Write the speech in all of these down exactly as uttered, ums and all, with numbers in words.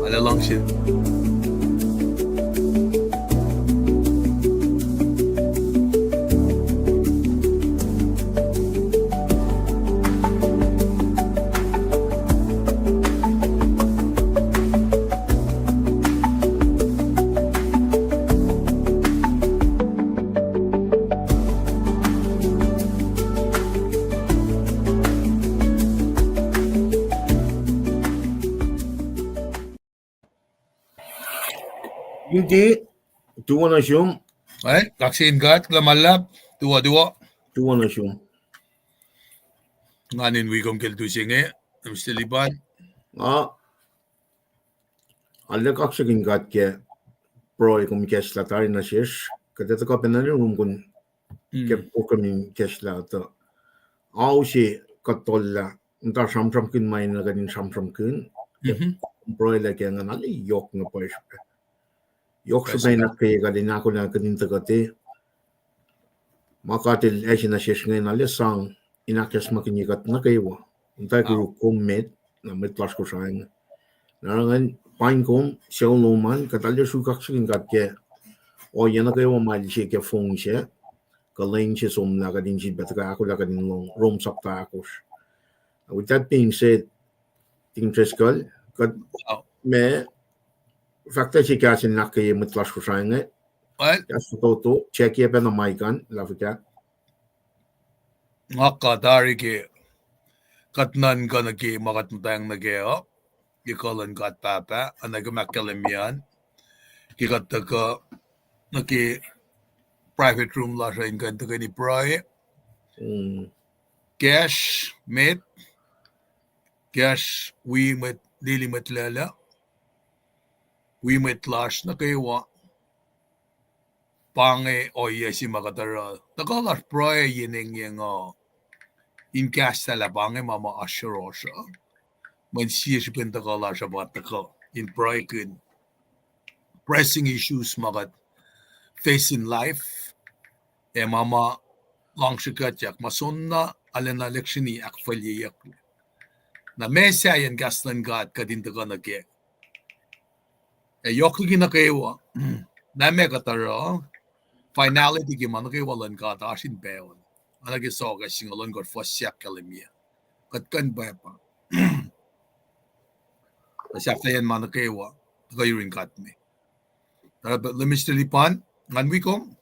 Alu luhngse. Inti, tuwo nuh sum. Ac, kaksakihn God, kuloh ma luhlahp, tuwo, tuwo. Tuwo nuh sum. Nga in wi kom ke lutu se inge, Mister Lipan. Nga, arlac kaksakihn God ke pruhe kom ikacslah tari nuh sesr, kuht etuh kuh pacna in rum kom ke program in ikacslah tuh ao se kuht tollah, muhta sramsramkihn ma enenuh kuht in sramsramkihn, ke pruhe lah ke ingacn arlac yohk na pwacye srihpac. Yohk srihpac in ahkkweye kuht in ahkolah kuht in tuhkuh te. Ma God El ase nuh sesr inge arlac sang in ahkacsmakihnye kuht nuh kwewa. Muhta ke ruk kom met, na mwet lasr Kosrae inge. Na oruh ngan paing kom, sucu lom an, kuht arlac sruhk kaksakihn God ke ohiyac nuh kwewa ma El use ke fong sac, kuh lwen se somlah kuht in sifilpac tuhkuh ahkolah kuht in lohng Rom sapta ahkosr. With that being said, Tikin Driscoll, kuht ma fahk tuh se kahs in ahkkweye mwet lasr Kosrae inge. Kahs fototo, check-ye pacna mic an, lah fuhkah. Nga kuh tari ke kuht nuhnkuh nuh ke ma kuht muhtwacng nuh kac uh, ke kuh luhn God Pahpah, ac nuh ke ma ahkkahlwemye an, ke kuht tuhkuh nuh ke private room lasr uh in kuh in tuhkweni pruhe. Kacsr met, kacsr wi mwet, lili mwet lacluh, wi mwet lasr nuh kwewa. Pa inge ohiyac se ma kuht oruh tuhkuh lasr pruhe yen engyeng uh, in kahslah lah pa inge ma ma oasr yohrohsr uh. Mweyen sie srihpen tuhkuh lasr uh pa tuhkuh in pruhekihn pressing issues ma kuht face in life, ac ma ma luhngse kuhtyak ma soenna arulacna lihksreni ahkfalyeyucklac. Na meac sahyacn kahs luhn God kuht in tuhkuh nuh kac? Ac yohk liki nuh kwewa, na meac kuht oruh, finality ke ma nuh kwewa luhn God oasr in pacl. Oacna ke Saul ke singucul ohnkohsr fuhs se ahkkahlwemye, kuht kuh in pwacpa. Sahflahiyacn ma nuh kwewa tuhkuh yurin God me. Tuh Mister Lipan, ngan wi kom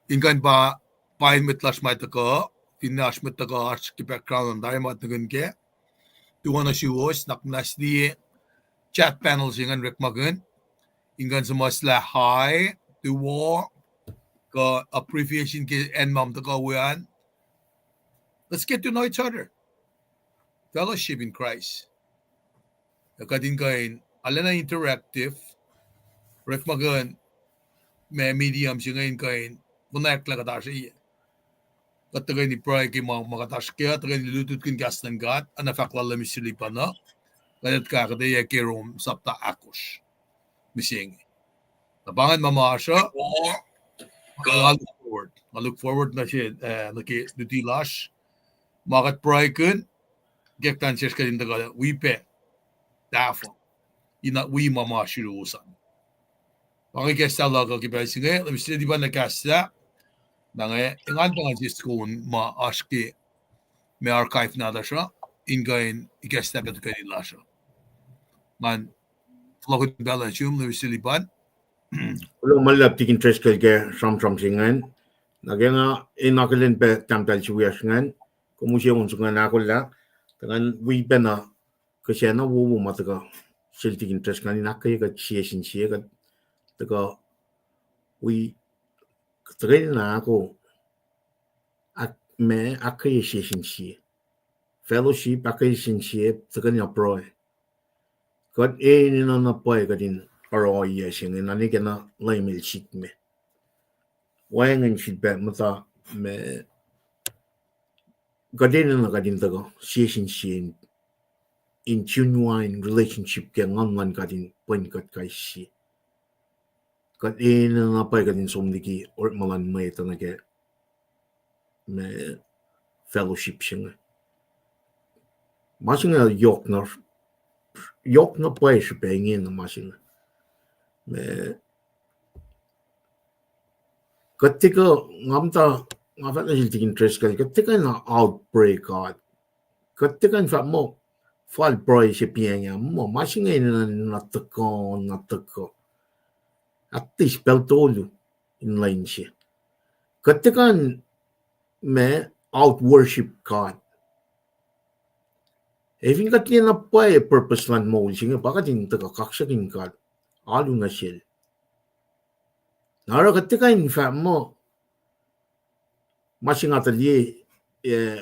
in kuh in pa, pa in mwet lasr ma tuhkuh, finne oasr mwet tuhkuh oasr ke background an tari ma nihkihn kac. Tuwo nuh suwos, na kom na liye chat panel se ingacn orekmakihn in kuh in suhmuhslah hi, tuwo, kuh abbreviation ke acn ma tuhkuh we an. Let's get to know each other. Fellowship in Christ. Ac kuht in kuh in arulacna interactive, orekmakihn ma medium se inge in kuh in konwacack lah kuht oasr, kuht tuhkweni pruhe ke ma, ma kuht oasr kac, tuhkweni lutlutkihn kahs luhn God, oacna fahk lal Mister Lipan uh, kuht etuh kuht ac ke Rom sapta ahkosr mihsenge. Na pa ingacn ma ma oasr uh, nga look forward, nga look forward nuh se, eh, nuh ke luti lasr, ma kuht pruhekihn, ke kuht in sesr kuht in tuhkuh wi pac tahfuh, in wi ma ma oasr yuruwos an. Pa inge kahs luhk uh ke pacl se inge, Mister Lipan, na kahslah, na inge, engan pa ngan sisken ma oasr ke ma archive nahtuhsr uh, in kuh in ikacslah pac tuhkweni lasr uh. Ngan fohlohkihn pacl uh sum, Mister Lipan. Kuloh ma luhlahp Tikin Driscoll ke sramsram se ingacn. Na ke nga in akihlen pac tahmtahel se wiyacsr ingacn, kom use on soko ingacn ahkolah, tuh ngan wi pacna kihsacna wowo ma tuhkuh sel Tikin Driscoll in ahkkweye kuht sie sin sie, kuht tuhkuh wi, tuhkweni na ahko, ma ahkkweye sie sin sie. Fellowship, ahkkweye sie sin sie, tuhkweni na pruhe. Kuht enenuh na pwacye kuht in oruh ohiyac se inge, na nwe ke na Leum El sik me. Wacngihn sifilpac muhta ma kuht enenuh kuht in tuhkuh sie sin sie in, in genuine relationship ke nguhn luhn God in pwen kuht kais sie. Kuht enenuh na pwacye kuht in som liki orekma luhn mwet uh nuh ke ma fellowship se inge. Ma se inge yohk na yohk na pwacye srihpac ingena ma se inge. Me, kuht tiac kuh, nga muhta, nga fahk nuh sel Tikin Driscoll, kuht tiac kuh in outpray God. Kuht tiac kuh in fahk muh, fal pruhe se piacng ah, muh ma se inge enenuh na tuhkuh, na tuhkuh. At least pacl tolu in lwen se. Kuht tiac kuh in ma outworship God. Ac fin kuht liye na pwacye purpose luhn moul se inge pa kuht in tuhkuh kaksakihn God, alu nuh sel. Na oruh kuht tiac kuh in fahk muh, ma se nga tuh liye, eh,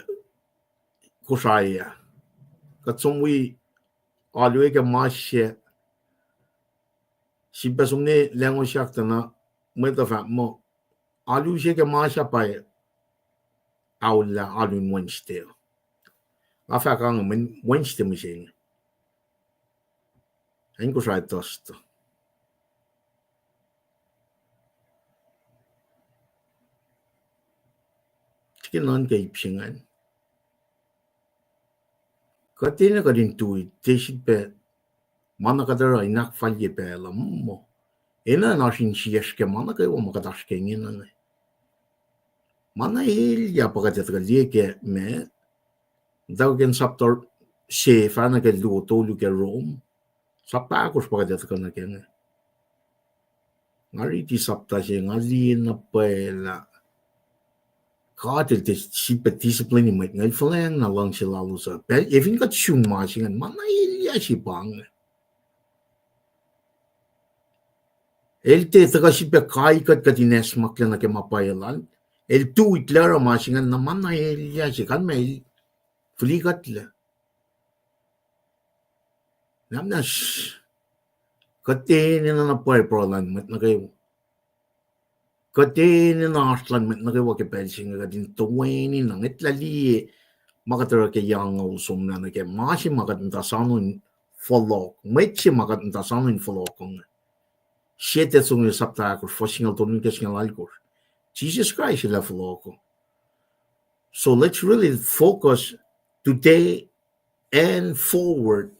Kosrae ah. Kuht som wi alu ke ma se, sifilpac som ne lacngosak tuh na, mwet uh fahk muh, alu se ke ma se pa aollah alu in Wednesday. Nga fahk ange mwe Wednesday mihsenge. Acn Kosrae Thursday. Srihke nuhnkuh ip se ingacn. Kuht enenuh kuht in tui, tiac sifilpac ma na kuht oruh in ahkfalye pacl uh, muh. Enenuh in oasr insiyacsr ke ma nuh kwewa ma kuht oasr ke ingena inge. Ma na elyah pa kuht etuh kuh liye ke ma, muhtwacwacack in sapta se fahna ke luo tolu ke Rome, sapta ahkosr pa kuht etuh kuh nuh ke inge. Nga riti sapta se, nga liye na pwacye lah God el tiac sifilpac discipline mwet inge, el fuhlweacng na luhngse lalos uh. Pacl, ac fin kuht sun ma se ingacn, ma na elyah se pa inge. El tiac tuhkuh sifilpac kai kuht kuht in acsmaklac nuh ke ma pwacye lal. El tuhlac oruh ma se ingacn, na ma na elyah se, kalmac el fihli kuhtlac. Na muhnahs, kuht enenuh na pwacye pruhe luhn mwet nuh kwewa. Kuht enenuh na oasr luhn mwet nuh kwewa ke pacl se inge kuht in toeni na ngwetlah liye ma kuht oruh ke Yang Olsomlah nuh ke ma se ma kuht muhta soano in fohlohk, mwet se ma kuht muhta soano in fohlohk inge. Sie Thessalonians sapta ahkosr fuhs singucul tolu nuh ke singucul alkosr. Jisus Kraist el ac fohlohk. So let's really focus today and forward,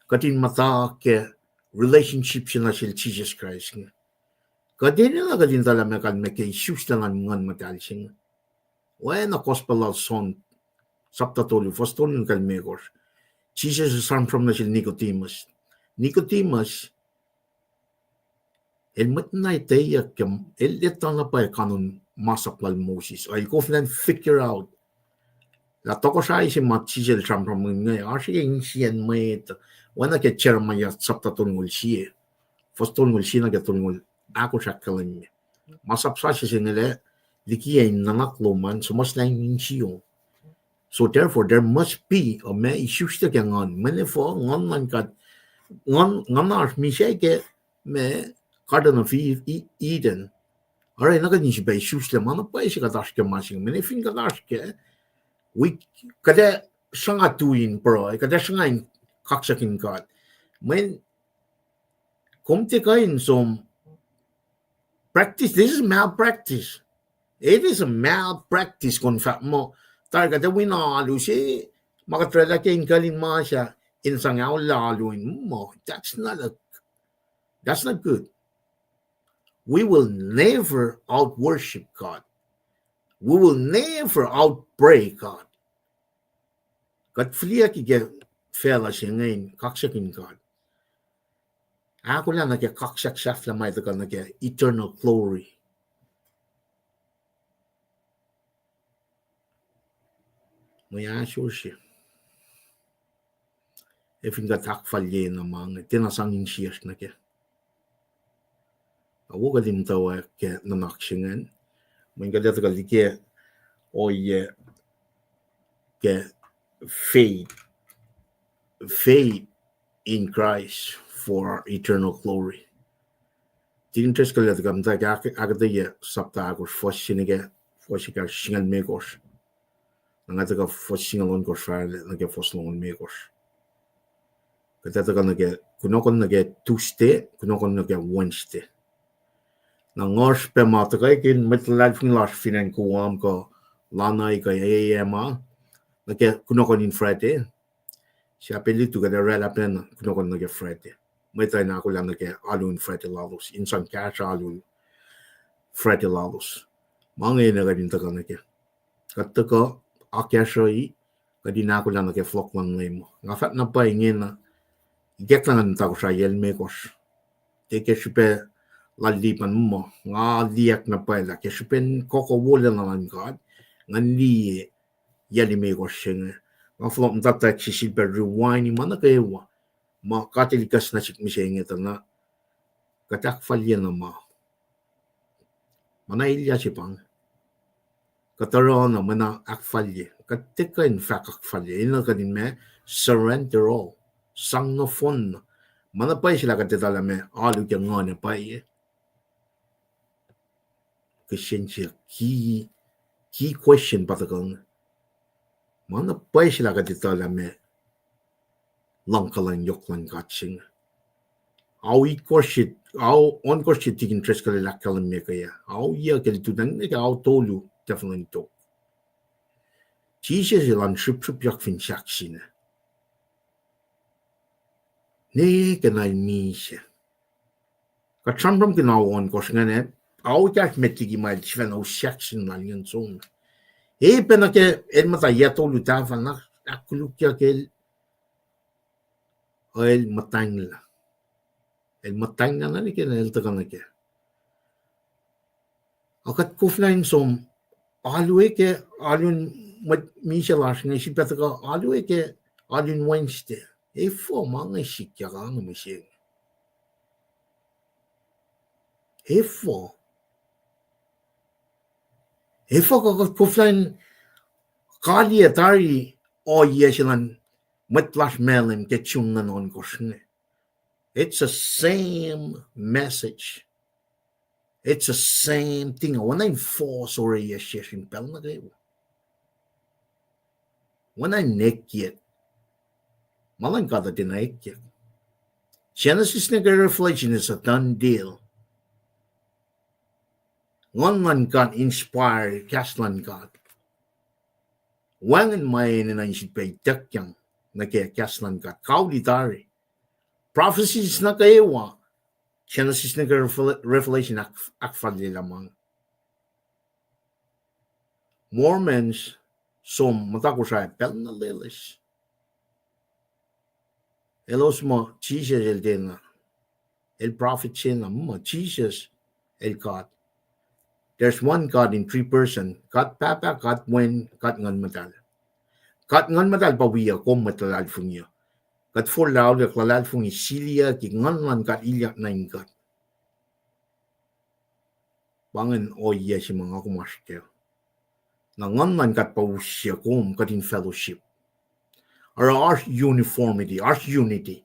kuht in muhta ke relationship se nuh sel Jisus Kraist inge. Kuht enenuh kuht in tuhlac ma kalmac ke isuslac luhn Nguhn Muhtahl se inge. Oacna gospel lal John, sapta tolu, fuhs tolu nuh ke limekohsr. Jisus el sramsram nuh sel Nicodemus. Nicodemus, el mwet na etweyuck ke, el etuh na pwacye kanon masap lal Moses. El koflah in figure out lah tohkohsrahi se ma Jisus el sramsram inge, oasr ke insiyacn mwet, oacna ke Jeremiah sapta tolngoul sie, fuhs tolngoul sie nuh ke tolngoul ahkosr ahkkahlwemye. Masap sasuc se inge lah liki in nuhnak lom an, suhmuhslah in insiyom. So therefore, there must be a ma isuslac ke nguhn, mweyen efuh nguhn luhn God, nguhn, nguhn oasr misac ke ma Garden of E-, E-, Eden. Oruh enenuh kuht in sifilpac isuslac ma na pwacye se kuht oasr ke ma se inge, mweyen fin kuht oasr ke, wi, kuht ac sruhnga tui in pruhe, kuht ac sruhnga in kaksakihn God. Mweyen kom tiac kuh in som practice, this is malpractice. It is a malpractice kom fahk muh, tari kuht ac wi na alu se, ma kuht orwaclah ke in kuh in ma se, in sang aollah alu in muh. That's not a, that's not good. We will never out-worship God. We will never outpray God. Kuht fihliyucki ke facluh se inge in kaksakihn God. Ahkolah nuh ke kaksak sahflah ma tuhkuh nuh ke eternal glory. Mwe ahsor se. Ac fin kuht ahkfalye na ma inge, tiacna sang insiyacsr nuh kac. Ac wo kuht in muhtwacwacack ke nuhnak se ingacn. Mweyen kuht etuh kuh liki ohiyac ke faith, faith in Christ for eternal glory. Tikin Driscoll el tuh muhta ke Ahk-, Ahkuhtweyac sapta ahkosr fuhs se nuh ke fuhs ekahsr singucul limekohsr. Na nga tuhkuh fuhs singucul ohnkohsr fahla nuh ke fuhs longoul limekohsr. Kuht ac tuhkuh nuh ke, kunohkohn nuh ke Tuesday, kunohkohn nuh ke Wednesday. Na ngohsr pac ma tuhkuh ke mwet luhlahlfongi lasr fin acn Guam kuh Lanai kuh A M a, nuh ke kunohkohn in Friday. Sahp el lutu kuht oraclah pacna kunohkohn nuh ke Friday. Mwet uh in ahkolah nuh ke alu in Friday lalos, in sang kahsruh alu in Friday lalos. Ma inge na kuht in tuhkuh nuh ke, kuht tuhkuh akacsruhi, kuht in ahkolah nuh ke fohlohk luhn Leum. Nga fahk na pwacye ingena, ikacklah ngan muhta Kosrae yac limekohsr. Tiac ke srihpac lal Lipan muh nga liyacack na pwacye lah ke srihpen kohkoh wolacna luhn God, ngan liye yac limekohsr se inge. Nga fohlohk muhtahtack se sifilpac rewind ma nuh kwewa ma God El ikacs nuh sihk mihsenge tuh na kuht ahkfalye na ma ma na elyah se pa inge. Kuht oruh na mwe na ahkfalye. Kuht tiac kuh in fahk ahkfalye. Enenuh kuht in ma surrender all. Sang nohfohn na. Ma na pwacye se lah kuht etuh lah ma alu ke nguhn ac pwacye. Kihsen se, key, key question pa tuhkuh inge. Ma na pwacye se lah kuht etuh lah ma luhngkuhlwacng yohk luhn God se inge. Ao itkohsr, ao ohnkohsr se tikin Driscoll el ahkkahlwemye ke ah, ao yuc ke lututacng nuh ke ao tolu ke fuhlen tok. Jisus el an srihpsrihpyak fin sahk sina. Ne ke na el misac. Kuht sramsramkihn ao ohnkohsr ingacn, ao ekahsr met liki ma el sifacna us sahk sin lal ingacn som. E pacna ke el muhta yac tolu tahfuh na ahkkolukyak el, el muhtwacnglah. El muhtwacnglah na nuh ke na el tuhkuh nuh ke. Ac kuht koflah in som, alu ke, alu in mwet misac lasr inge sifilpac tuhkuh alu ke, alu in Wednesday. Efuh ma inge sikyak ange mihsenge? Efuh? Efuh kuh kuht koflah in kaliyac tari ohiyac se luhn mwet lasr Malem ke June luhn ohnkohsr inge? It's the same message. It's the same thing. Oacna in force oreyacsr in pacl nuh kwewa. Oacna in ekyek. Ma luhn God uh tiacna ekyek. Genesis nuh ke Revelation is a done deal. Nguhn luhn God inspire kahs luhn God. Wacngihn ma enenuh in sifilpac ituckyang nuh ke kahs luhn God. Kauli tari. Prophecies nuh kwewa, Genesis nuh ke Revel-, Revelation ahk-, ahkfalyelah ma inge. Mormons som muhta Kosrae pacl na loeloes. Elos muh Jisus el tiacna, el prophet se na muh Jisus el God. There's one God in three person. God Pahpah, God Wen, God Nguhn Muhtahl. God Nguhn Muhtahl pa wiyuc, kom mwet luhlahlfongi uh. Kuht forlah auliyak luhlahlfongi, siliyucki Nguhn luhn God ilyak nuh in kuht. Pa ingacn ohiyac se ma nga kom oasr kac. Na Nguhn luhn God pa usyuc kom kuht in fellowship. Oruh oasr uniformity, oasr unity.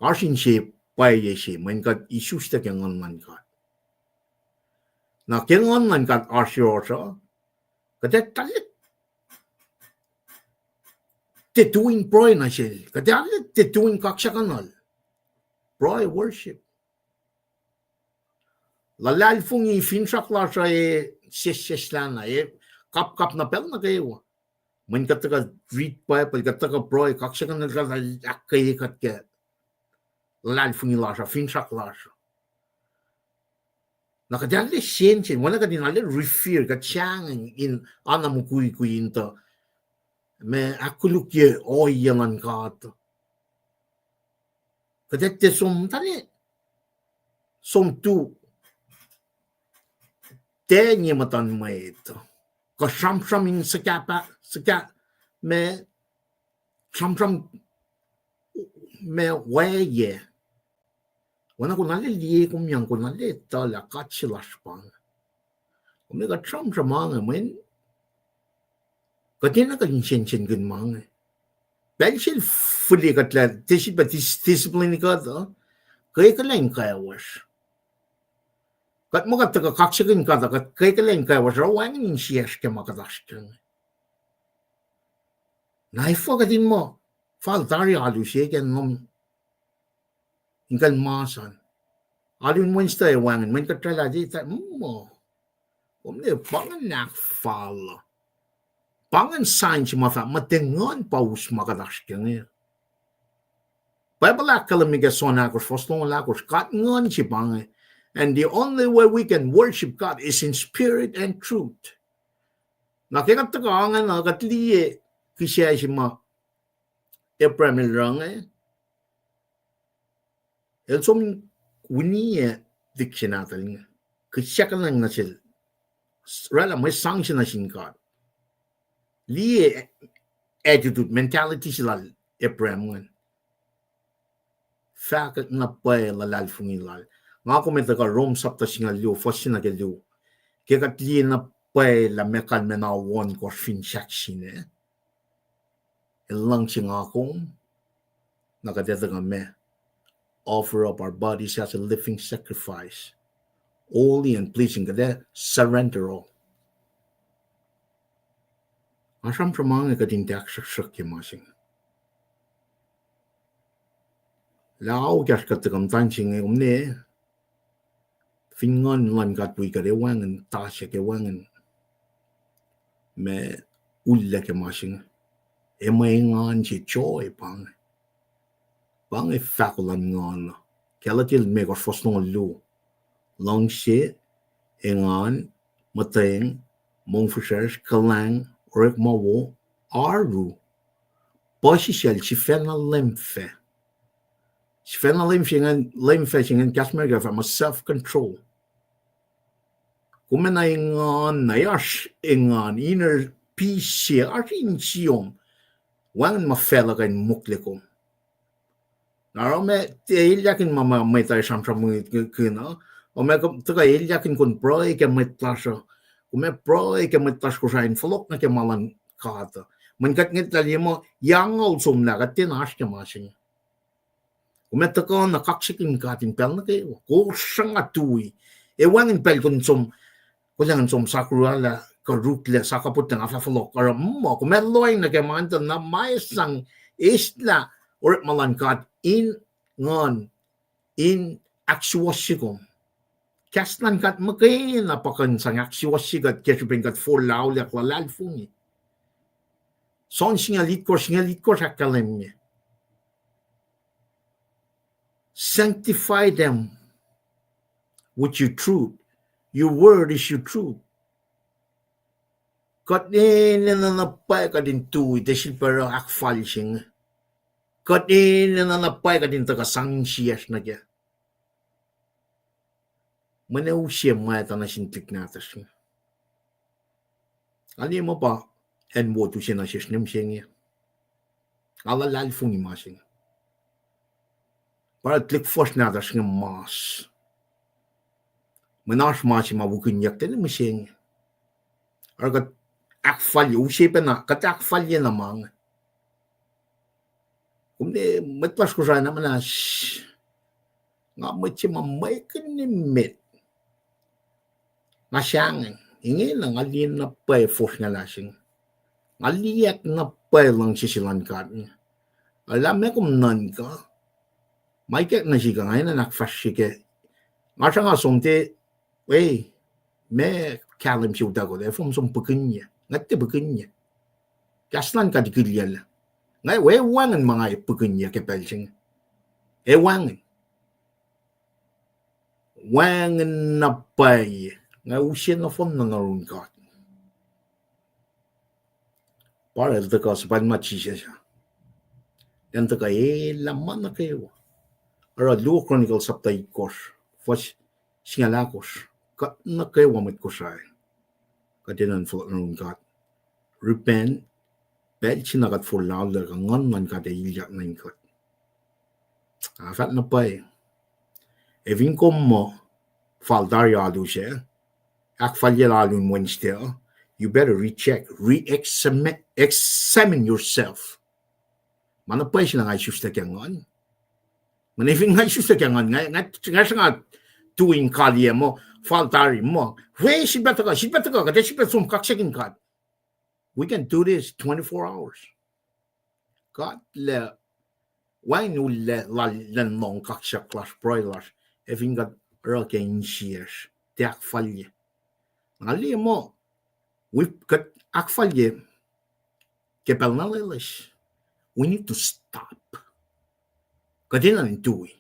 Oasr inse pwacye se mweyen kuht isuslac ke Nguhn luhn God. Na ke Nguhn luhn God oasr yohrohsr uh, kuht ac tuhlac tiac tui in pruhe nuh sel, kuht ac tuhlac tiac tui in kaksakihnuhl. Pruhe, worship. Luhlahlfongi, finsrak lasr uh e sesseslah na, e kapkap na pacl nuh kwewa. Mweyen kuht tuhkuh read Bible, kuht tuhkuh pruhe, kaksakihnuhl God ahkkweye kuht ke luhlahlfongi lasr uh, finsrak lasr uh. Na kuht ac arlac sensen, oacna kuht in arlac revere, kuht sahngweng in ana mukwikwi in tuh ma ahkkolukye ohiyac luhn God. Kuht ac tiac som muhta ne som tu tacn ye muhtuhn mwet kuh sramsram in suhkahpah, suhkah, ma sramsram ma wacyac. Oacna kom arlac liye, kom yang kom arlac etuh lah God se lasr pa inge. Kom ne kuht sramsram ma inge mweyen kuht enenuh kuh in sensenkihn ma inge. Pacl sel fihliyac kuht lah, tiac sifilpac dis-, discipline kuht uh, ke kuhlwacng kawuck. Kuht muh kuht tuhkuh kaksakihn God uh, kuht ke kuhlwacng kawuck, oruh wacngihn insiyacsr ke ma kuht oasr kac inge. Na efuh kuht in muh fal tari alu se ke lom in kuh in masrihl. Alu in Wednesday wacngihn, mweyen kuht oraclah, muh, kom ne pa ingacn ahkfalye. Pa ingacn sign se ma fahk muh tiac nguhn pa us ma kuht oasr ke inge. Bible ahkkahlwemye ke John ahkosr, fuhs longoul ahkosr, God nguhn se pa inge. And the only way we can worship God is in spirit and truth. Na ke kuht tuhkuh ingacn, kuht liye kihsac se ma Abraham el oruh inge, el som winiyac dictionary inge, kihsackuhnlah nuh sel, oraclah mwe sang se nuh sin God. Liye attitude, mentality se lal Abraham ingacn. Fahkwack na pwacye luhlahlfongi lal. Nga kom etuh ke Rom sapta singucul luo, fuhs se nuh ke luo. Ke kuht liye na pwacye lah meac kalmacn ohnkohsr fin sahk sine, el luhngse nga kom, na kuht etuh ke ma, offer up our bodies as a living sacrifice, holy and pleasing, kuht ac surrender all. Nga sramsram inge kuht in tiac ahksruhksruhkye ma se inge. Lah ao kahsr kuht tuhkuh muhta se inge, kom ne, fin nguhn luhn God wi kuht, ac wacngihn tasack, ac wacngihn ma ullac ke ma se inge. Ac mwe engan se, joy pa inge. Pa inge fahko luhn nguhn uh. Galatia limekohsr, fuhs longoul luo. Luhngse, engan, muhtweng, mongfihsrwacsr, kuhlwacng, orekma wo, oaru, puhsisacl, sifacna leum fac. Sifacna leum fac se ingacn, leum fac se ingacn kahs America fahk muh self-control. Kom ac na engan, na oasr engan, inner peace se, oasr insiyom. Wacngihn ma facluh kuh in mokle kom. Na oruh ma tiac elyahkihn ma, ma mwet uh sramsramkihn uh, oruh ma tuhkuh elyahkihn kom pruhe ke mwet lasr uh. Kom ac pruhe ke mwet lasr Kosrae in fohlohk nuh ke ma luhn God uh. Mweyen kuht ngwetlah liye muh yac angngaul somlah kuht tiacna oasr ke ma se inge. Kom ac tuhkuh na kaksakihn God in pacl nuh kwewa. Kosrna tui. Ac wacngihn pacl kom som, kolahngihn som sakrualah, kuh ruklah, sakapotlah, nga fah fohlohk, oruh muh kom ac lohacng nuh ke ma tuh na ma sang, eslah orekma luhn God in nguhn, in ahksuwohsye kom. Kahs luhn God muhkwena pa kuh in sang ahksuwohsye kuht ke srihpen kuht forlah auliyak luhlahlfongi. John singucul itkohsr, singucul itkohsr ahkkahlwemye, sanctify them with your truth. Your word is your truth. Kuht enenuh na pwacye kuht in tui, tiac sifilpac oruh ahkfal se inge. Kuht enenuh na pwacye kuht in tuhkuh sang insiyacsr nuh kac. Mweyen use mwacta nuh sin tuhlihk nahtuhsr inge. Nga liye muh pa acn wo use nuh sesr ne mihsenge. Nga luhlahlfongi ma se inge. Pa oruh tuhlihk fuhsr nahtuhsr inge mas. Mweyen oasr ma se ma wikinyuck tene mihsenge. Oruh kuht ahkfalye, use pacna, kuht ahkfalye na ma inge. Kom ne mwet lasr Kosrae na muhnahs, nga mwet se ma mwekihn emet. Nga sahngweng, ingena nga liye na pwacye fohs nga lasr inge. Nga liye na pwacye luhngse se luhn God inge. Lah meac kom nuhnkuh, ma ikack nuh sihk uh nga enenuh in ahkfahsrye kac. Nga sruhnga som te, we, meac kahlwem se utuckoht, ac fom som puhkihnye. Nga tiac puhkihnye. Kahs luhn God ikihlyacl. Nga, we, wacngihn ma nga puhkihnye ke pacl se inge. Ac wacngihn. Wacngihn na pwacye. Nga use nohfohn nuhnuh run God. Pa oruh el tuhkuh suhpwacma Jisus ah, el tuhkuh elah ma nuh kwewa. Oruh Luo Chronicles sapta itkohsr, fuhs singucul ahkosr. Kuht nuh kwewa mwet Kosrae, kuht enenuh in fohlohk nuh yurin God. Repent, pacl se na kuht forlah auliyak uh, nguhn luhn God ac ilyak nuh in kuht. Ah, fahk na pwacye. Ac fin kom muh fal tari alu se, ahkfalye alu in Wednesday uh, you better recheck, re-examine, examine yourself. Ma na pwacye se na nga isuslac ke nguhn. Mweyen fin nga isuslac ke nguhn, nga, nga, nga sruhnga tui in kaliyac muh fal tari muh, we, sifilpac tuhkuh, sifilpac tuhkuh, kuht ac sifilpac som kaksakihn God. We can do this twenty-four hours. God lah wacngihn ullac lal, lwen lohng, kaksak lasr, pruhe lasr, ac fin kuht oruh ke insiyacsr, tiac ahkfalye. Nga liye muh, wi kuht ahkfalye, Ke pacl na loeloes, we need to stop. Kuht enenuh in tui.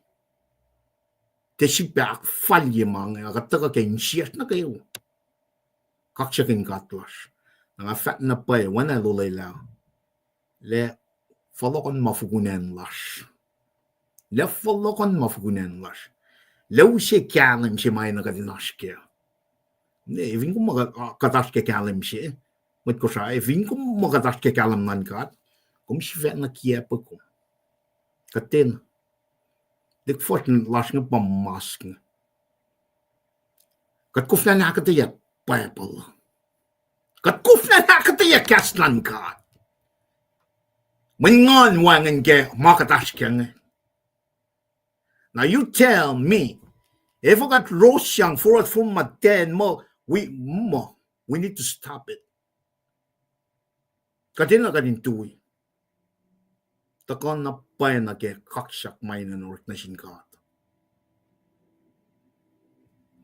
Tiac srihpac ahkfalye ma inge, a kuht tuhkuh ke insiyacsr nuh kwewa. Kaksakihn God lasr. Na nga fahk na pwacye, oacna el olwelah, lah fohlohkohn ma fokoko lasr. Lah fohlohkohn ma fokoko lasr. Lah use kahlwem se ma enenuh kuht in oasr kac. Ne, fin kom muh kuht oasr ke kahlwem se, mwet Kosrae, fin kom muh kuht oasr ke kahlwem luhn God, kom sifacna kiacpwe kom. Kuht tiacna. Lihk fuhsr lasr inge pa mas inge. Kuht koflah in ahkuhtweyac Bible. Kuht koflah in ahkuhtweyac kahs luhn God. Mweyen Nguhn wacngihn ke ma kuht oasr kac inge. Now you tell me, efuh kuht rosyang forward from ma ten muh, we, muh, we need to stop it. Kuht enenuh kuht in tui. Tuhkuh na pwacye nuh ke kaksak ma enenuh orek nuh sin God.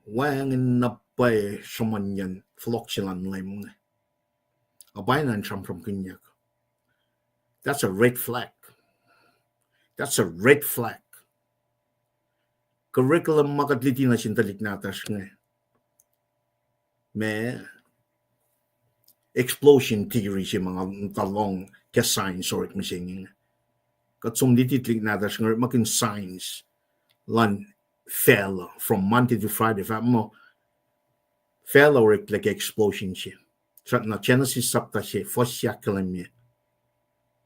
Wacngihn na pwacye sruhmuhnyacn fohlohk se luhn Leum inge. Ac pwacye na in sramsramkihnyuck. That's a red flag. That's a red flag. Curriculum ma kuht luti nuh sin tuhlihk nahtuhsr inge, ma explosion theory se ma nga tuh lohng ke science orekma se inge. Kuht som luti tuhlihk nahtuhsr inge orekmakihn science luhn facluh from Monday to Friday. Fahk muh facluh oreklac ke explosion se. Srackna Genesis chapter se, fuhs se ahkkahlwemye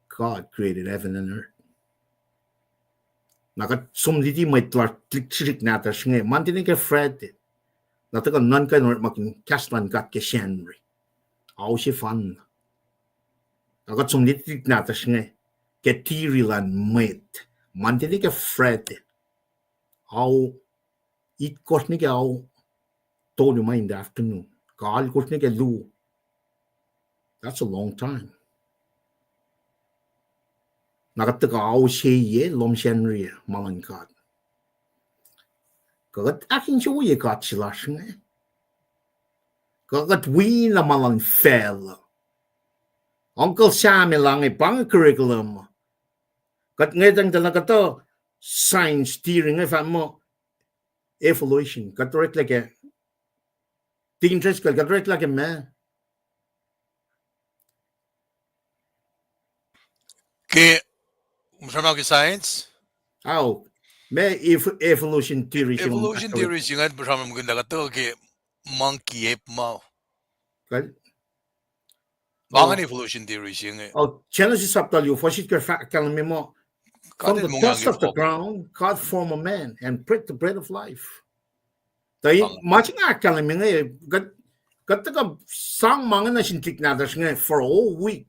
God created heaven and earth. Na kuht som luti mwet lasr tuhlihk nahtuhsr inge Monday nuh ke Friday. Na tuhkuh nuhnkuh in orekmakihn kahs luhn God ke Sacnri. Ao sefanna. Na kuht som luti tuhlihk nahtuhsr inge ke theory luhn mwet Monday nuh ke Friday. Ao itkohsr nuh ke ao tolu ma in the afternoon. Kuh alkohsr nuh ke luo. That's a long time. Na kuht tuhkuh ao se ye lohm Sacnri ma luhn God. Kuht ahkinsewowoye God se lasr inge. Kuht wi na ma luhn facluh. Uncle Sam el inge pa inge curriculum. Kuht ngwetacng tuh na kuhtuh science theory inge fahk muh evolution. Kuht oreklac ke, Deacon Driscoll, kuht oreklac ke ma Ke, sramsram ke science? Ao, ma ev-, evolution theory se inge. Evolution theory se inge, sramsramkihn lah kuhtuh ke monkey, ape ma. Kal-, pa inge evolution theory se inge. Oh, Genesis chapter luo, fuhs itkohsr fahk kahlwem muh, from the dust of the ground, God formed a man and breathed the breath of life. Tuh ma se inge ahkkahlwemye inge, kuht, kuht tuhkuh sang ma inge nuh sin tuhlihk nahtuhsr inge for a whole week.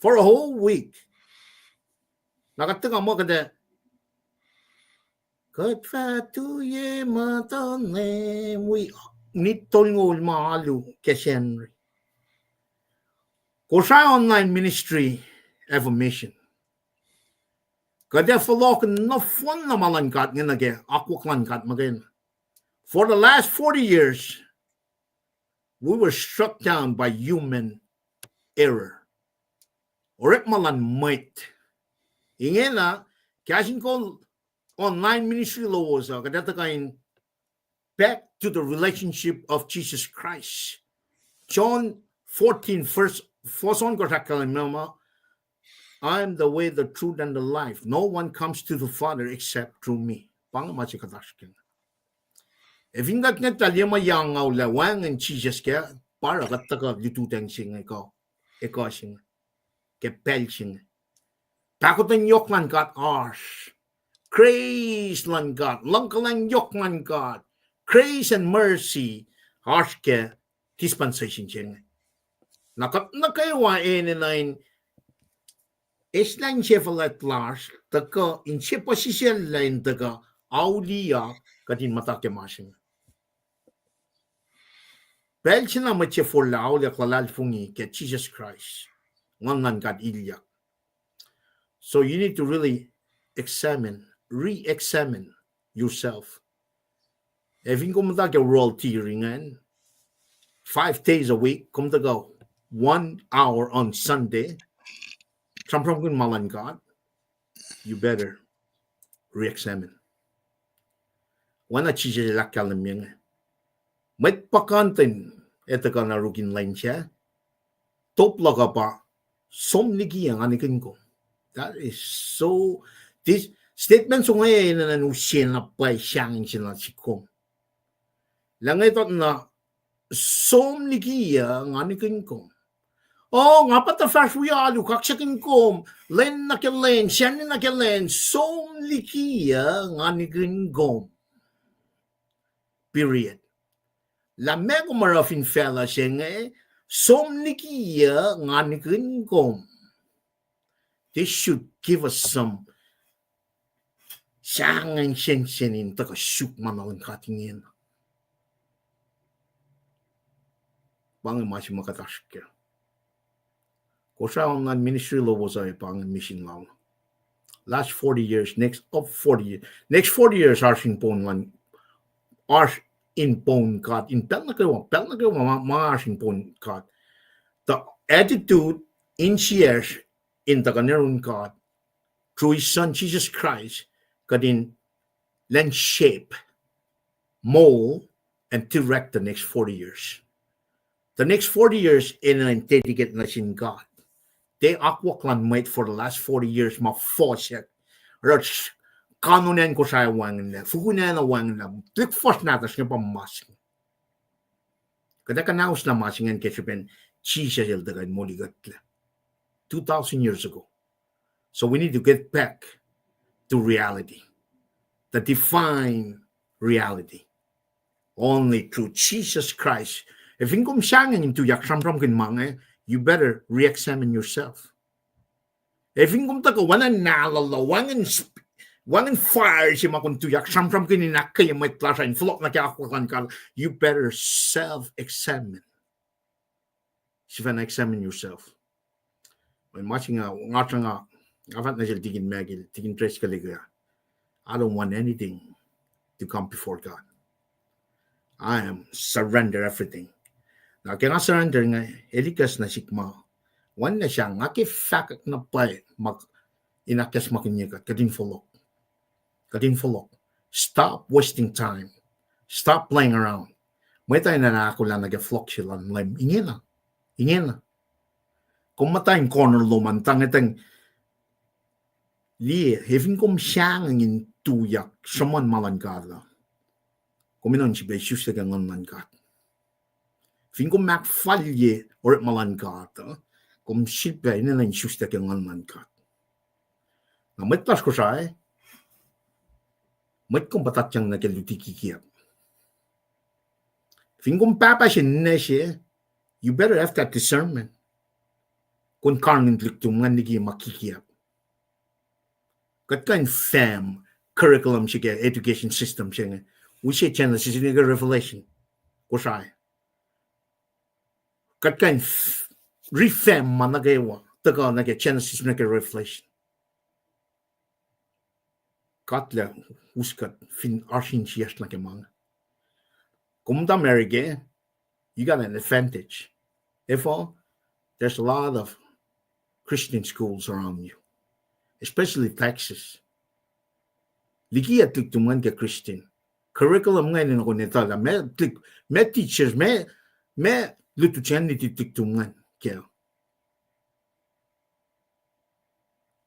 For a whole week. Na kuht tuhkuh muh kuht ac, kuht fah tuye muhtuhn Leum wi, nit tolngoul ma alu ke Sacnri. Kosrae Online Ministry have a mission. Kuht ac fohlohk nohfohn na ma luhn God inge nuh ke akwuck luhn God muhkwena. For the last forty years, we were struck down by human error. Orekma luhn mwet. Ingena, kahs in kol online ministry lowos uh, kuht ac tuhkuh in back to the relationship of Jesus Christ. John fourteen, verse, fuhs ohnkohsr ahkkahlwemye muh, I am the way, the truth, and the life. No one comes to the Father except through me. Pa inge ma se kuht oasr kac. Ac fin kuht ngwetlah liye ma yang uh lah wacngihn Jisus kac, pa oruh kuht tuhkuh lututacng se inge kuh, ekuh se inge, ke pacl se inge. Pahkotwen yohk luhn God oasr. Grace luhn God, luhngkuhlwacng yohk luhn God, grace and mercy, oasr ke dispensation se inge. Na kuht nuh kwewa enenuh in eislah insefuhlwact lasr, tuhkuh insepuhsisacllah in tuhkuh auliyak kuht in muhta ke ma se inge. Pacl se na mwet se forlah auliyak luhlahlfongi ke Jisus Kraist, Nguhn luhn God ilyak. So you need to really examine, re-examine yourself. Ac fin kom muhta ke world tear ingacn, five days a week, kom tuhkuh one hour on Sunday, sramsramkihn ma luhn God, you better re-examine. Oacna Jisus el ahkkahlwemye inge, mwet puhkantwen etuh kuh na rukin lwen sac, top luhk uh pa, som liki uh nga nihkihn kom. That is so, this statement songe enenuh in use na pwacye sahngweng se na sihk kom. Lah nge tot na, som liki uh nga nihkihn kom. O, nga pa tuh fahsr wi alu, kaksakihn kom lwen nuh ke lwen, Sacnri nuh ke lwen, som liki uh nga nihkihn kom. Period. Lah meac kom oruh fin facluh se inge, som liki uh nga nihkihn kom. This should give us some sahngweng sensen in tuhkuh suk ma na luhn God ingena. Pa inge ma se ma kuht oasr kac. Kosrae online ministry lowos uh pa inge mission lal. Last forty years, next up forty years, next forty years oasr in poun luhn, oasr in poun God in pacl nuh kwewa, pacl nuh kwewa ma, ma oasr in poun God. The attitude in siyacsr in tuhkuh nuh yurin God through his son Jesus Christ, kuht in lwen shape, mold, and direct the next forty years. The next forty years enenuh in dedicate nuh sin God. Tiac akwuck luhn mwet for the last forty years ma fohsack. Oruh kanon acn Kosrae wacngihnlac, fukun acn uh wacngihnlac, tuhlihk fuhsr nahtuhsr inge pa mas inge. Kuht ac kuhnauslah ma se ingacn ke srihpen Jisus el tuhkuh in molikuhtlac two thousand years ago. So we need to get back to reality, the divine reality. Only through Jesus Christ. Ac fin kom sahngweng in tuyak sramsramkihn ma inge, you better re-examine yourself. Ac fin kom tuhkuh wacngihn nahluhluh, wacngihn sp-, wacngihn fire se ma kom tuyak sramsramkihn in ahkkweye mwet lasr uh in fohlohk nuh ke akwuck luhn God, you better self-examine. Sifacna examine yourself. Mwe ma se nga, nga sruhnga, nga fahk nuh sel Tikin Michael, Tikin Driscoll ke, I don't want anything to come before God. I am surrender everything. Na ke nga surrender inge, el ikacs nuh sihk ma, oacna sang, nga ke fahkwack na pwacye ma in ahkacsmakihnye kuht, kuht in fohlohk. Kuht in fohlohk. Stop wasting time. Stop playing around. Mwet uh enenuh ahkolah nuh ke flock se luhn Leum. Ingena. Ingena. Kom muhta in corner lom an, tangetang liye, ac fin kom sahngweng in tuyak sruhmuhn ma luhn God uh, kom enenuh in sifilpac isuslac ke Nguhn luhn God. Fin kom ahkfalye orekma luhn God uh, kom sifilpac enenuh in isuslac ke Nguhn luhn God. Na mwet lasr Kosrae, mwet kom puhtatyang nuh ke luti kikiap. Fin kom pahpah se ninac se, you better have that discernment. Kom karihngihn tuhlihk lom ingacn liki ma kikiap. Kuht kuh in fam curriculum se ke education system se inge, use Genesis nuh ke Revelation, Kosrae. Kuht kuh in f-, refam ma nuh kwewa tuhkuh nuh ke Genesis nuh ke Revelation. God lah us kuht fin oasr insiyacsr nuh ke ma inge. Kom muhta America, you got an advantage. Therefore, there's a lot of Christian schools around you, especially Texas. Liki tuhlihk lom ingacn ke Christian. Curriculum ingacn enenuh in etuh lah meac, meac teachers, meac, meac lutlut se ingacn luti tuhlihk lom ingacn kac.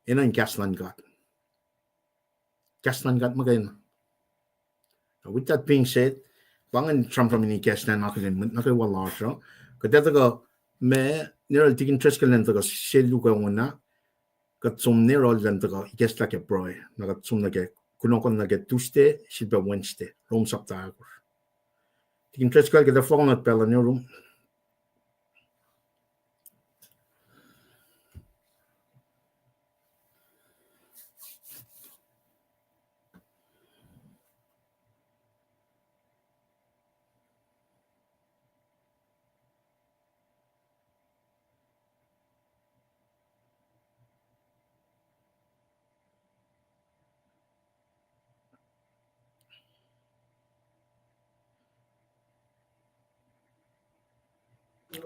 Enenuh in kahs luhn God. Kahs luhn God muhkwena. With that being said, pa ingacn sramsram in ikacslah in akihlen mwet nuh kwewa lasr uh. Kuht ac tuhkuh, ma, Nerol Tikin Driscoll elan tuhkuh se luhk uh on ah, kuht som Nerol elan tuhkuh ikacslah ke pruhe, na kuht som nuh ke kunohkohn nuh ke Tuesday sifilpac Wednesday, Rom sapta ahkosr. Tikin Driscoll, kuht ac fohlohk nuh pacl uh nuh rum.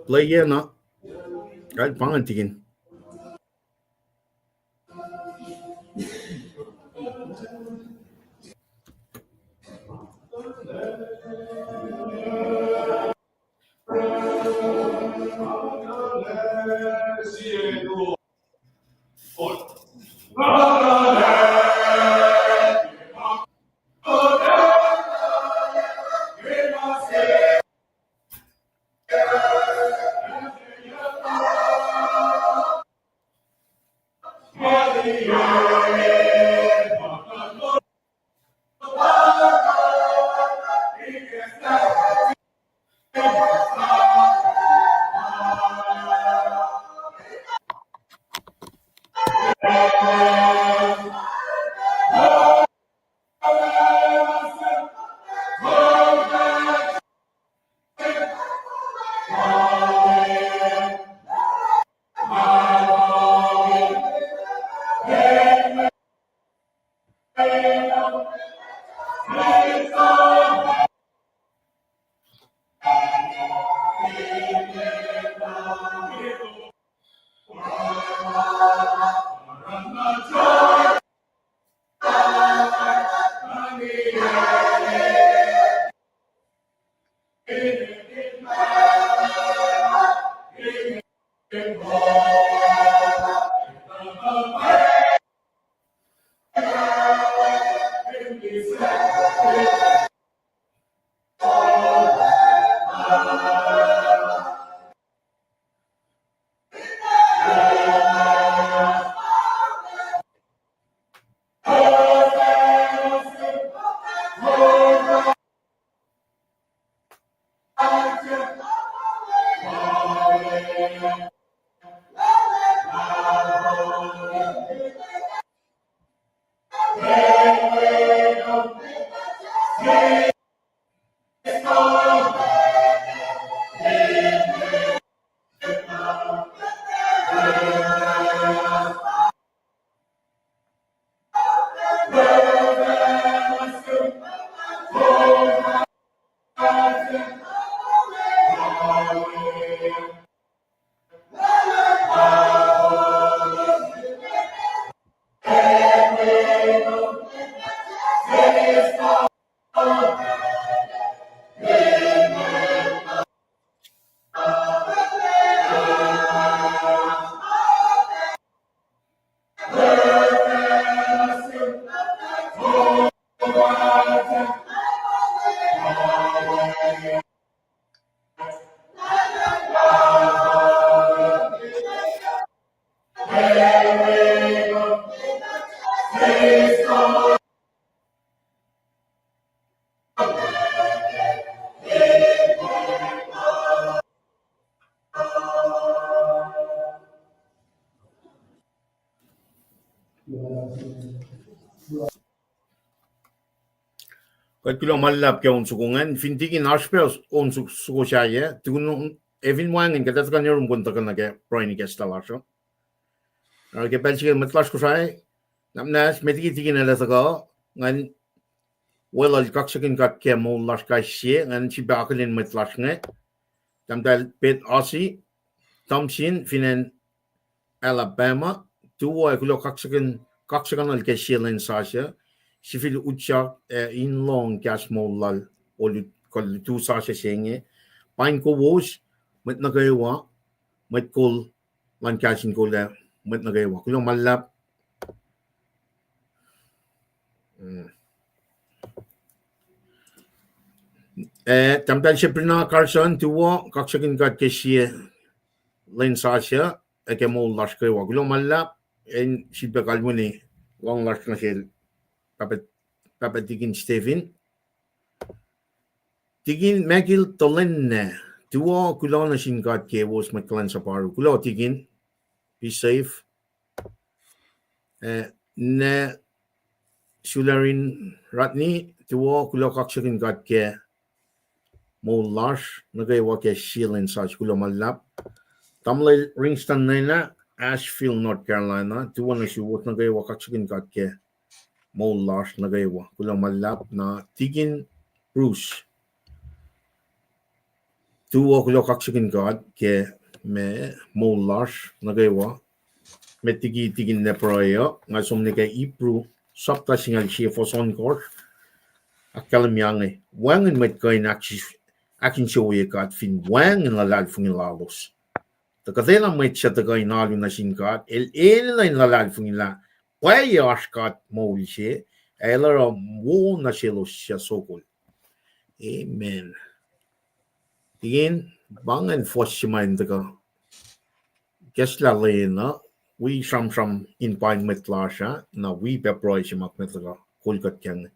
Play na. Kahl pa ingacn, tikin. Kuht kuloh ma luhlahp ke on soko ingacn, fin tikin oasr pac on soko sahyac, tukun e fin wacngihn kuht ac tuhkuh nuh yurum kuh in tuhkuh nuh ke pruhe in ikacslah lasr uh. Oruh ke pacl se inge mwet lasr Kosrae, na muhnahs met liki tikin el ac tuhkuh, ngan weluhl kaksakihn God ke moul lasr kais sie, ngan sifilpac akihlen mwet lasr inge. Tahmtahel Pete Ozzie Thompson fin acn Alabama, tuwo ac kuloh kaksakihn, kaksakihnuhl ke sie lwen sasuc, sifil utyak ac in lohng kahs moul lal olutu sasuc se inge. Paing kowos, mwet nuh kwewa, mwet kol luhn kahs in kol ac mwet nuh kwewa. Kuloh ma luhlahp. Eh, tahmtahel Sabrina Carson, tuwo, kaksakihn God ke sie lwen sasuc, ac ke moul lasr kwewa. Kuloh ma luhlahp, in sifilpac kalweni lohng lasr nuh sel Pahpah, Pahpah Tikin Stephen. Tikin Michael Tolenne, tuwo, kuloh nuh sin God kowos mwet kuhlwacnsap oaru. Kuloh tikin, be safe. Eh, ne Sularin Ratni, tuwo, kuloh kaksakihn God ke moul lasr nuh kwewa ke sie lwen sasuc, kuloh ma luhlahp. Tamuhlwel Ringston Nena, Asheville, North Carolina, tuwo nuh suwos nuh kwewa, kaksakihn God ke moul lasr nuh kwewa, kuloh ma luhlahp. Na tikin Bruce, tuwo, kuloh kaksakihn God ke me moul lasr nuh kwewa. Met liki tikin na pruhe uh, nga som nuh ke Hebrew sapta singucul sie fuhs ohnkohsr. Ahkkahlwemye inge, wacngihn mwet kuh in ahk-, ahkinsewowoye God fin wacngihn luhlahlfongi lalos. Tuh kuhtwena mwet suc tuhkuh in alu nuh sin God, el enenuh in luhlahlfongi lah pwacye oasr God moul se, ac el oruh wo nuh selos suc sokol. Amen. Tikin, pa ingacn fuhs se ma in tuhkuh kahslah lwen uh, wi sramsram in pain mwet lasr ah, na wi pac pruhe se ma kuht tuhkuh kol kuht kac inge.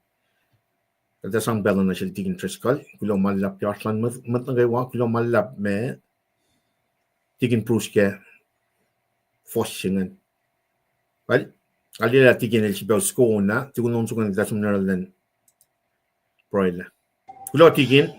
Kuht ac sang pacl uh nuh sel Tikin Driscoll, kuloh ma luhlahp ke oasr luhn mwet, mwet nuh kwewa, kuloh ma luhlahp me Tikin Bruce ke fuhs se ingacn. Well, arulacna Tikin el sifilpac soko na, tukun on soko na kuht ac som nuh yohrohl lwen pruhe lah. Kuloh Tikin.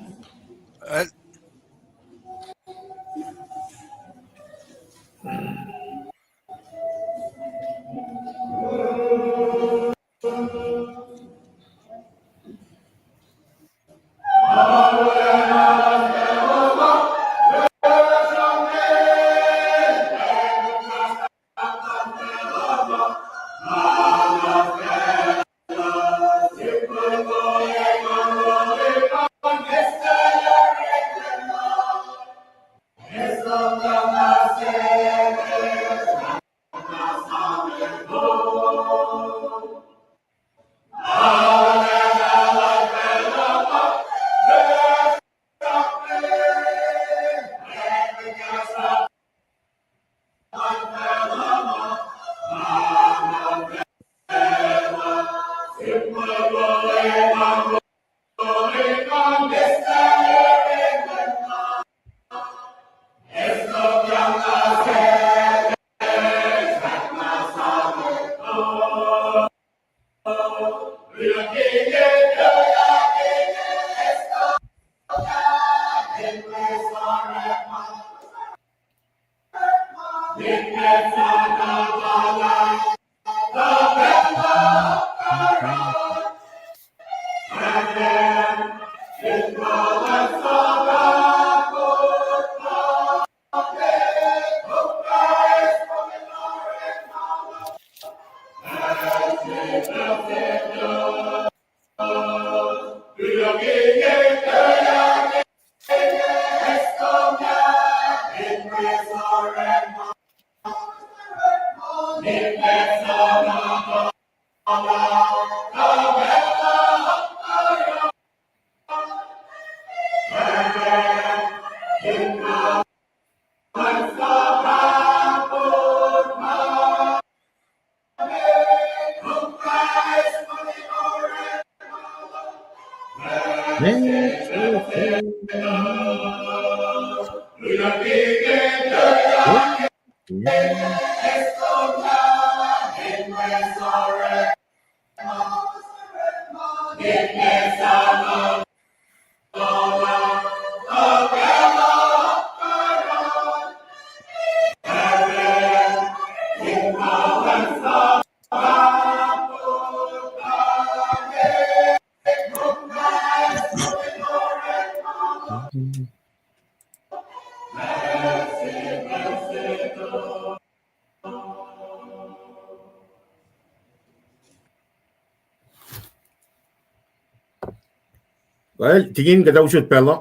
Well, Tikin, kuht ac usot pacl uh.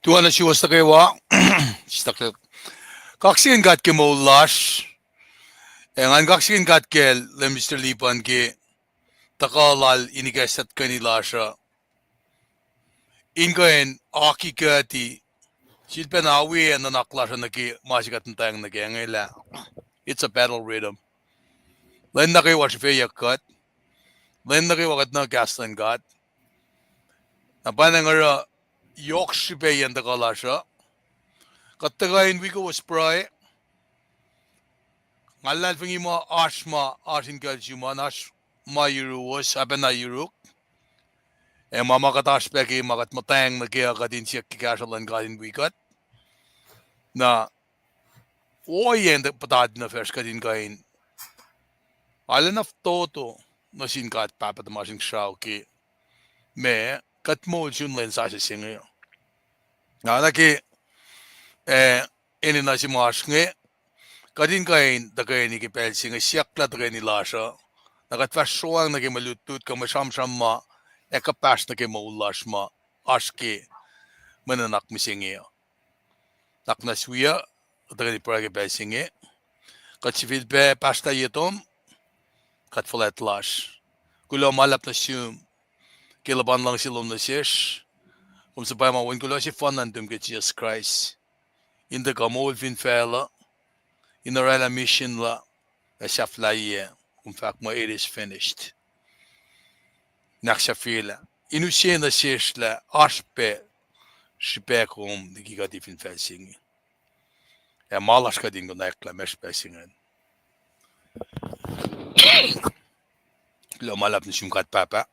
Tuan nuh suwos nuh kwewa, kaksakihn God ke moul lasr. Ac ngan kaksakihn God kacl Minister Lipan ke tuhkuh lal in ikacslah tuhkweni lasr uh in kuh in akikuhti, sifilpacna awi nuhnak lasr uh nuh ke ma se kuht muhtweng nuh ke inge lah it's a battle rhythm. Lwen nuh kwewa srihfeyuck kuht. Lwen nuh kwewa kuht nuh kahs luhn God. Na pa nga oruh yohk srihpac yen tuhkuh lasr uh. Kuht tuhkuh in wi kowos pruhe. Nga luhlahlfongi muh oasr ma, oasr in kucl sum an, oasr ma yuruwos, apacna yuruk. Ac ma ma kuht oasr pac ke ma kuht muhtweng nuh ke uh kuht in siyuck ke kahsruh luhn God in wi kuht. Na ohiyacn puhtatlac nuh facsr kuht in kuh in arulacna fototo nuh sin God Pahpah tuhmasr Inkuhsrao ke ma kuht moul sun lwen sasuc se inge. Na nuh ke, eh, enenuh se ma oasr inge, kuht in kuh in tuhkweni ke pacl se inge siyucklah tuhkweni lasr uh, na kuht fah sroang nuh ke mwe lutlut kuh mwe sramsram ma ac kuhpahsr nuh ke moul lasr ma oasr ke mwe nuhnak mihsenge uh. Nuhnak muhnahs wiyuc, kuht tuhkweni pruhe ke pacl se inge. Kuht sifilpac pahsrtah ye tom, kuht fuhlwact lasr. Kuloh ma luhlahp nuh sum ke luhpan luhngse lom nuh sesr. Kom suhpwacma wen kuloh sefanna nuhtum ke Jisus Kraist, in tuhkuh moul fin facluh, in oraclah misin luh, ac sahflahiyac, kom fahk muh it is finished. In ahksahfyelah, in use nuh sesr lah oasr pac srihpac kom liki kuht fin facl se inge. Ac ma lasr kuht in konwacack lah ma srihpac se ingacn. Kuloh ma luhlahp nuh sum God Pahpah,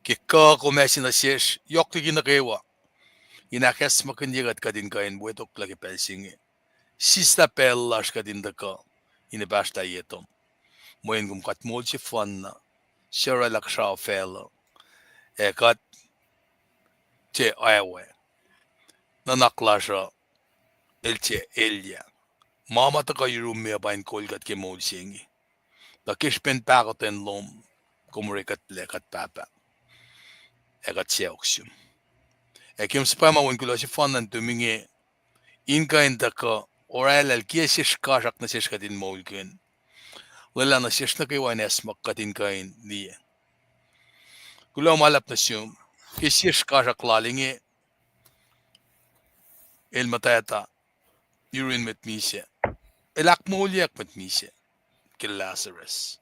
ke kuh kom ase nuh sesr yohk liki nuh kwewa, in ahkacsmakihnye kuht, kuht in kuh in wetoklah ke pacl se inge. Sislah pacl lasr kuht in tuhkuh in pahsrtah ye tom, mweyen kom kuht moul sefanna, suc oraclah kuhsrao facluh, ac kuht tiac oawe. Nuhnak lasr uh el tiac elyah. Ma ma tuhkuh yurum me uh pa in kol kuht ke moul se inge. Tuh ke srihpen pahkotwen lom, kom orekuhtlac kuht Pahpah, ac kuht sacohk sum. Ac kom suhpwacma wen kuloh sefanna nuhtum inge, in kuh in tuhkuh oraclah kiyacl se srihkasrak nuh sesr kuht in moulkihn. Lwelah nuh sesr nuh kwewa in acsmak kuht in kuh in liye. Kuloh ma luhlahp nuh sum ke sie srihkasrak lal inge, el muhtwacta yurin mwet misac. El ahkmoulyak mwet misac ke Lazarus.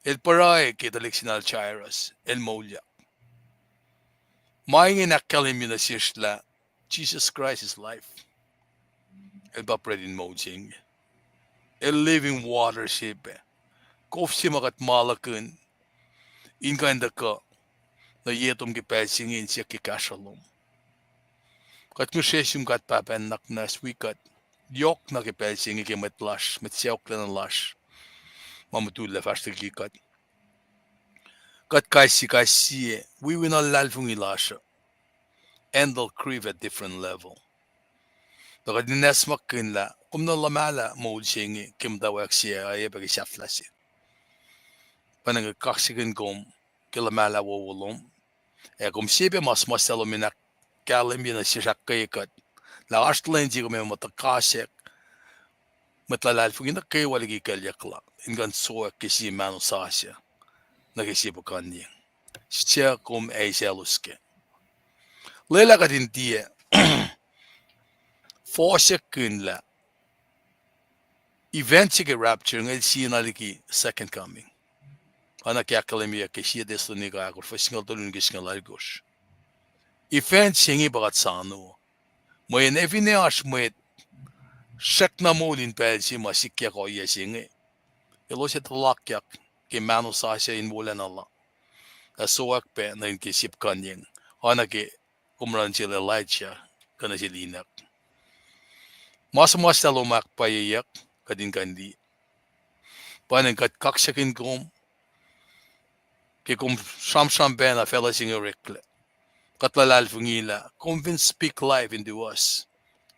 El pruhe ke tuhlihk se inel Jairus, el moulyak. Ma inge in ahkkahlwemye nuh sesr lah Jesus Christ is life. El pa bread in moul se inge. El living water se pac. Kof se ma kuht malukihn in kuh in tuhkuh nuh ye tom ke pacl se inge in siyuck ke kahsruh lom. Kuht ngihsre sum God Pahpah in nuhnak muhnahs wi kuht, yohkna ke pacl se inge ke mwet lasr, mwet sacohklacna lasr ma mutullac fahsr liki kuht. Kuht kais sie, kais sie wiwina luhlahlfongi lasr uh handle grief at different level. Tuh kuht in acsmakkihn lah kom na luhmahlah moul se inge ke muhtwacwacack se, oacyacpac ke sahflah se. Pwacnwacng kuht kaksakihn kom ke luhmahlah wowo lom, ac kom sie pac ma suhmuhslah lom in ahkkahlwemye nuh sesr, ahkkweye kuht lah oasr lwen se kom ac muh tohkohsrack mwet luhlahlfongi nuh kwewa liki kuclyuck la in kuh in sowack ke sie mahno sasuc nuh ke sie puhkuhnyeng suc kom ac eisaclos kac. Lwelah kuht in tiac fohsackihn lah event se ke rapture inge el sie na liki second coming. Oacna ke ahkkahlwemyeyuck ke sie Thessalonica ahkosr, fuhs singucul tolu nuh ke singucul alkosr. Event se inge pa kuht soano. Mweyen finne oasr mwet srackna moul in pacl se ma sikyak ohiyac se inge, elos ac tuhlakyak ke mahno sasuc in wolacna la, ac sowack pac nuh in ke sie puhkuhnyeng, oacna ke kom oruh nuh sel Elijah kuh nuh sel Enoch. Ma suhmuhslah lom ahkpwacyeyuck, kuht in kuh in liye. Pwacnwacng kuht kaksakihn kom ke kom sramsram pacna facluh se inge oreklac. Kuht luhlahlfongi lah kom fin speak life into us,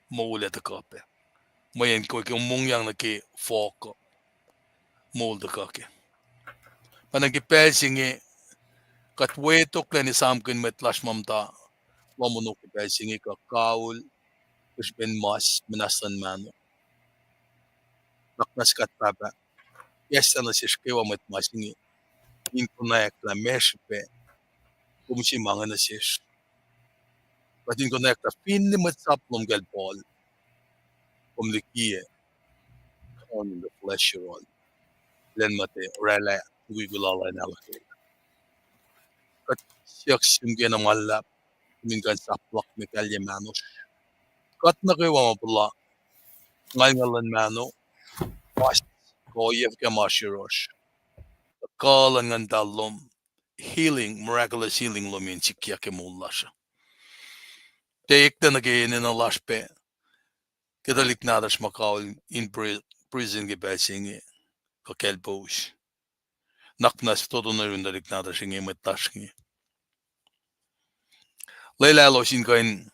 moul ac tuhkuh pac. Mweyen kom, kom mongyang nuh ke fohk uh, moul tuhkuh kac. Pwacnwacng ke pacl se inge, kuht wetoklac in esamkihn mwet lasr ma muhta lohm ono ke pacl se inge kuh kaul ke srihpen mas muhnahs luhn mahno. Nuhnak muhnahs God Pahpah, kahslah nuh sesr kwewa mwet mas inge in konwacack lah ma srihpac kom use ma inge nuh sesr. Kuht in konwacack lah finne mwet sap lom kacl Paul, kom likiyac thorn in the flesh yohrohl, lwen ma tiac oraclah mukwikwi lal in ahluhkwelah. Kuht siyuck sum kena ma luhlahp, kom in kuh in sap luhk me kahlye mahnosr. Kuht nuh kwewa ma puhla ngalngal luhn mahno, mas kuh ohiyac fuhkah ma oasr yohrohsr, kuh luhn Nguhn Muhtahl lom, healing, miraculous healing lom in sikyak ke moul lasr uh. Tiac eklac nuh ke enenuh lasr pac ke tuhlihk nahtuhsr ma kaul in pri-, prison ke pacl se inge, kuh kacl powos. Nuhnak muhnahs fototo nuh yurin tuhlihk nahtuhsr inge, mwet lasr inge. Lwelah elos in kuh in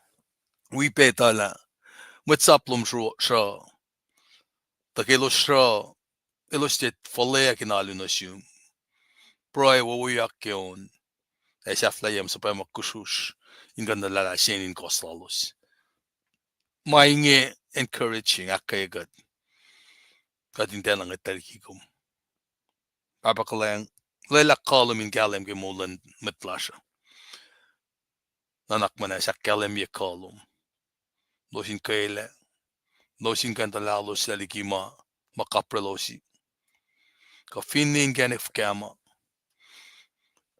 wi pac etuh lah mwet sap lom sru-, sruh. Tuh ke elos sruh, elos tiac fuhlweack in alu nuh sum. Pruhe wowoyak ke on, ac sahflahiyac suhpwacma kusrusr in kuh in luhlahlfongi in kohs lalos. Ma inge encouraging, ahkkweye kuht. Kuht in tiacna ngwetlah liki kom. Pahpah kuhlwacng, lwelah kuh lom in kahlwem ke moul luhn mwet lasr uh. Nuhnak muhnahs ahkkahlwemye kuh lom. Elos in kwelac, elos in kuh in tuhlalos liki ma, ma kaprelosi. Kuh finne inkacnek fuhkah ma,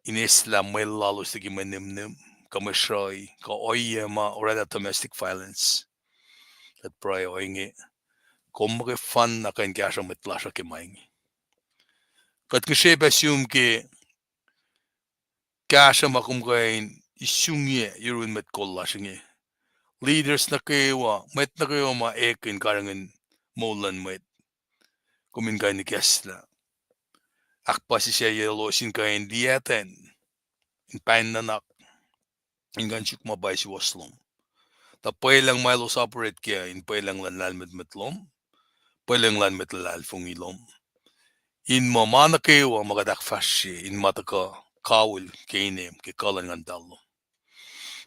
in eslah mwel lalos liki mwe nihmnihm, kuh mwe sruhi, kuh ohiyac ma oraclah domestic violence. Kuht pruhe ohinge, kom muhkwena kuh in kahsruh mwet lasr uh ke ma inge. Kuht ngihsre pac sum ke kahsruh ma kom kuh in isungiyac yurin mwet kol lasr inge. Leaders nuh kwewa, mwet nuh kwewa ma ekihn karihngihn moul luhn mwet, kom in kuh in ikacslah. Ahkpuhsisacyelos in kuh in liyactwen, in pain nuhnak, in kuh in suk ma pwacye suwohs lom. Tuh pwelucng ma elos operate kac in pwelucng luhn lahlmwetmwet lom, pwelucng luhn mwet luhlahlfongi lom. In muh ma nuh kwewa ma kuht ahkfahsrye in ma tuhkuh kawihl ke inem ke kuh luhn nguhn muhtahl lom.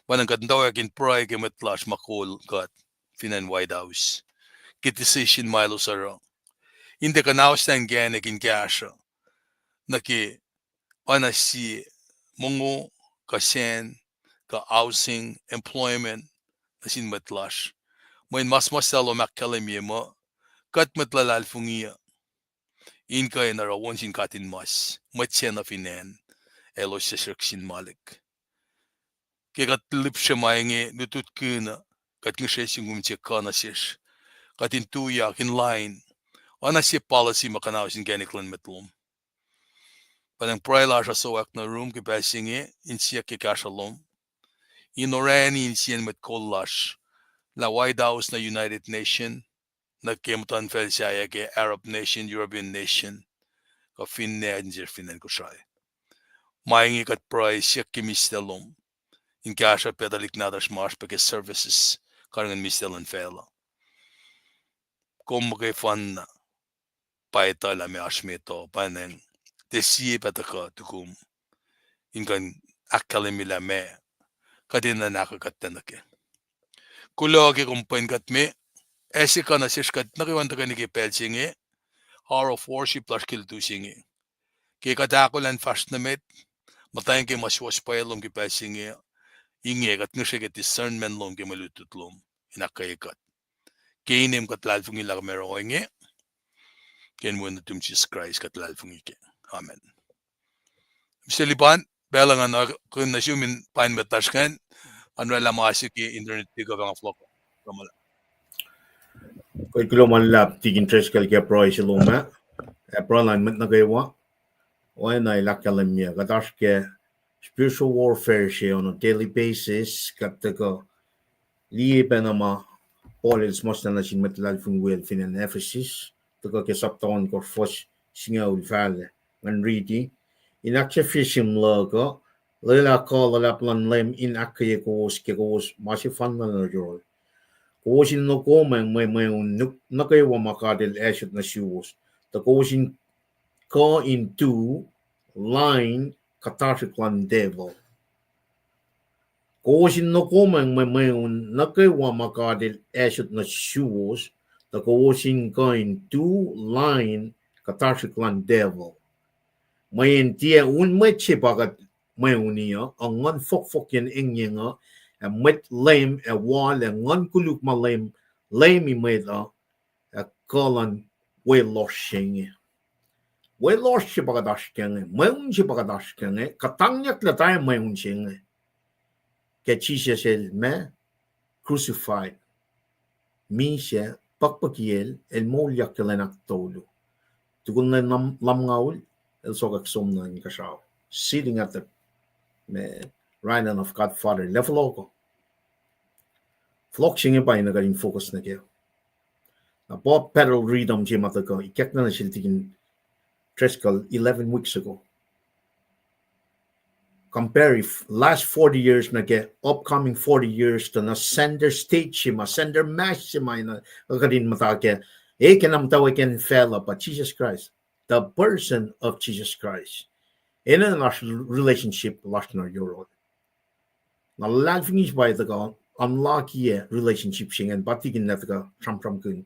Pwacnwacng kuht in toac in pruhe ke mwet lasr ma kol kuht fin acn White House ke decision ma elos oruh in tiac kuhnauslah inkacnek in kahsruh nuh ke oacna sie mongo, kuh sacn, kuh housing, employment nuh sin mwet lasr. Mweyen ma suhmuhslah lom ahkkahlwemye muh kuht mwet luhlahlfongi uh in kuh in oruh on sin katinmas mwet sacna fin acn, elos sesrek sin malik. Ke kuht lihpsre ma inge lutlutkihn uh, kuht ngihsre sin kom in tiac kuh nuh sesr, kuht in tuyak in lain oacna sie policy ma kuhnaus inkacnek luhn mwet lom. Pwacnwacng pruhe lasr uh sowack nuh yurum ke pacl se inge in siyuck ke kahsruh lom in orani insiyacn mwet kol lasr lah White House nuh United Nation, nuh ke muhtuhnfacl sahyac ke Arab nation, European nation, kuh finne insiyacn fin acn Kosrae. Ma inge kuht pruhe siyuck ke mihslac lom in kahsruh pac tuhlihk nahtuhsr ma oasr pac ke services karihngihn mihslac luhn facluh. Kom muhkwena pa etuh lah meac oasr met uh, pwacnwacng tiac sie pac tuhkuh tukum in kuh in ahkkahlwemye lah meac kuht enenuh ahkkuhtlac nuh kac. Kuloh ke kom pwen kuht me, ase kuh nuh sesr kuht nuh kwewa in tuhkweni ke pacl se inge, hour of worship lasr ke lutu se inge. Ke kuht ahkolah in fahsr nuh met, muhtwacngihn ke ma suwohs pwacye lom ke pacl se inge, inge kuht ngihsre ke discernment lom ke mwe lutlut lom in ahkkweye kuht. Ke inem kuht luhlahlfongi lah kom oruh ohinge, ke inen wen nuhtum Jisus Kraist kuht luhlahlfongi kac. Amen. Mister Lipan, pacl uh nga nuh kihn nuh sum in pain mwet lasr ingacn, an oraclah ma se ke internet pickup ac nga fohlohk. Kuloh ma luhlahp Deacon Driscoll ke pruhe se lom ah, ac pruhe luhn mwet nuh kwewa. Oacna el ahkkahlwemye, kuht oasr ke spiritual warfare se on a daily basis, kuht tuhkuh liye pacna ma Paul el suhmuhslah nuh sin mwet luhlahlfongi wiyacl fin acn Ephesus, tuhkuh ke sapta ohnkohsr fuhs singucul fahlac. Ngan riti: In ahksahfye sihmlac luhk uh, lwelah kuh luhlahp luhn Leum in ahkkweye kowos ke kowos ma sefanna nuh yohrohl. Kowos in nokomwacng mwe mweun nuh kwewa ma God El asot nuh suwos, tuh kowos in kuh in tu lain kuhtasrihk luhn devil. Kowos in nokomwacng mwe mweun nuh kwewa ma God El asot nuh suwos, tuh kowos in kuh in tu lain kuhtasrihk luhn devil. Mweyen tiac un mwet se pa kuht mweuni uh, ac nguhn fohkfohkyen engyeng uh, ac mwet leum ac wal ac nguhn koluk ma leum, leumi mwet uh, ac kuh luhn welohsr se inge. Welohsr se pa kuht oasr kac inge, mweun se pa kuht oasr kac inge, kuhtangyak lah tari mweun se inge. Ke Jisus El ma crucified, misac, pukpukyel, El moulyak ke lwen ahktolu. Tukun lwen lum-, lumngaul, El sokwack som nuh inkuhsrao, sitting at the, ma, right hand of God Father. Lah fohlohk uh. Fohlohk se inge pa na kuht in focus nuh kac. Na pa Battle Rhythm se ma tuhkuh, ikackna nuh sel Deacon Driscoll eleven weeks ago. compare last forty years nuh ke upcoming forty years, tuh na center stage se ma, center mass se ma na kuht in muhta kac, e ke na muhtwacwacack in facluh pa Jesus Christ, the person of Jesus Christ. Enenuh lasr relationship lasr nuh yohrohl. Na luhlahlfongi se pa tuhkuh unlock-i relationship se ingacn, pa tikin lah tuhkuh sramsramkihn,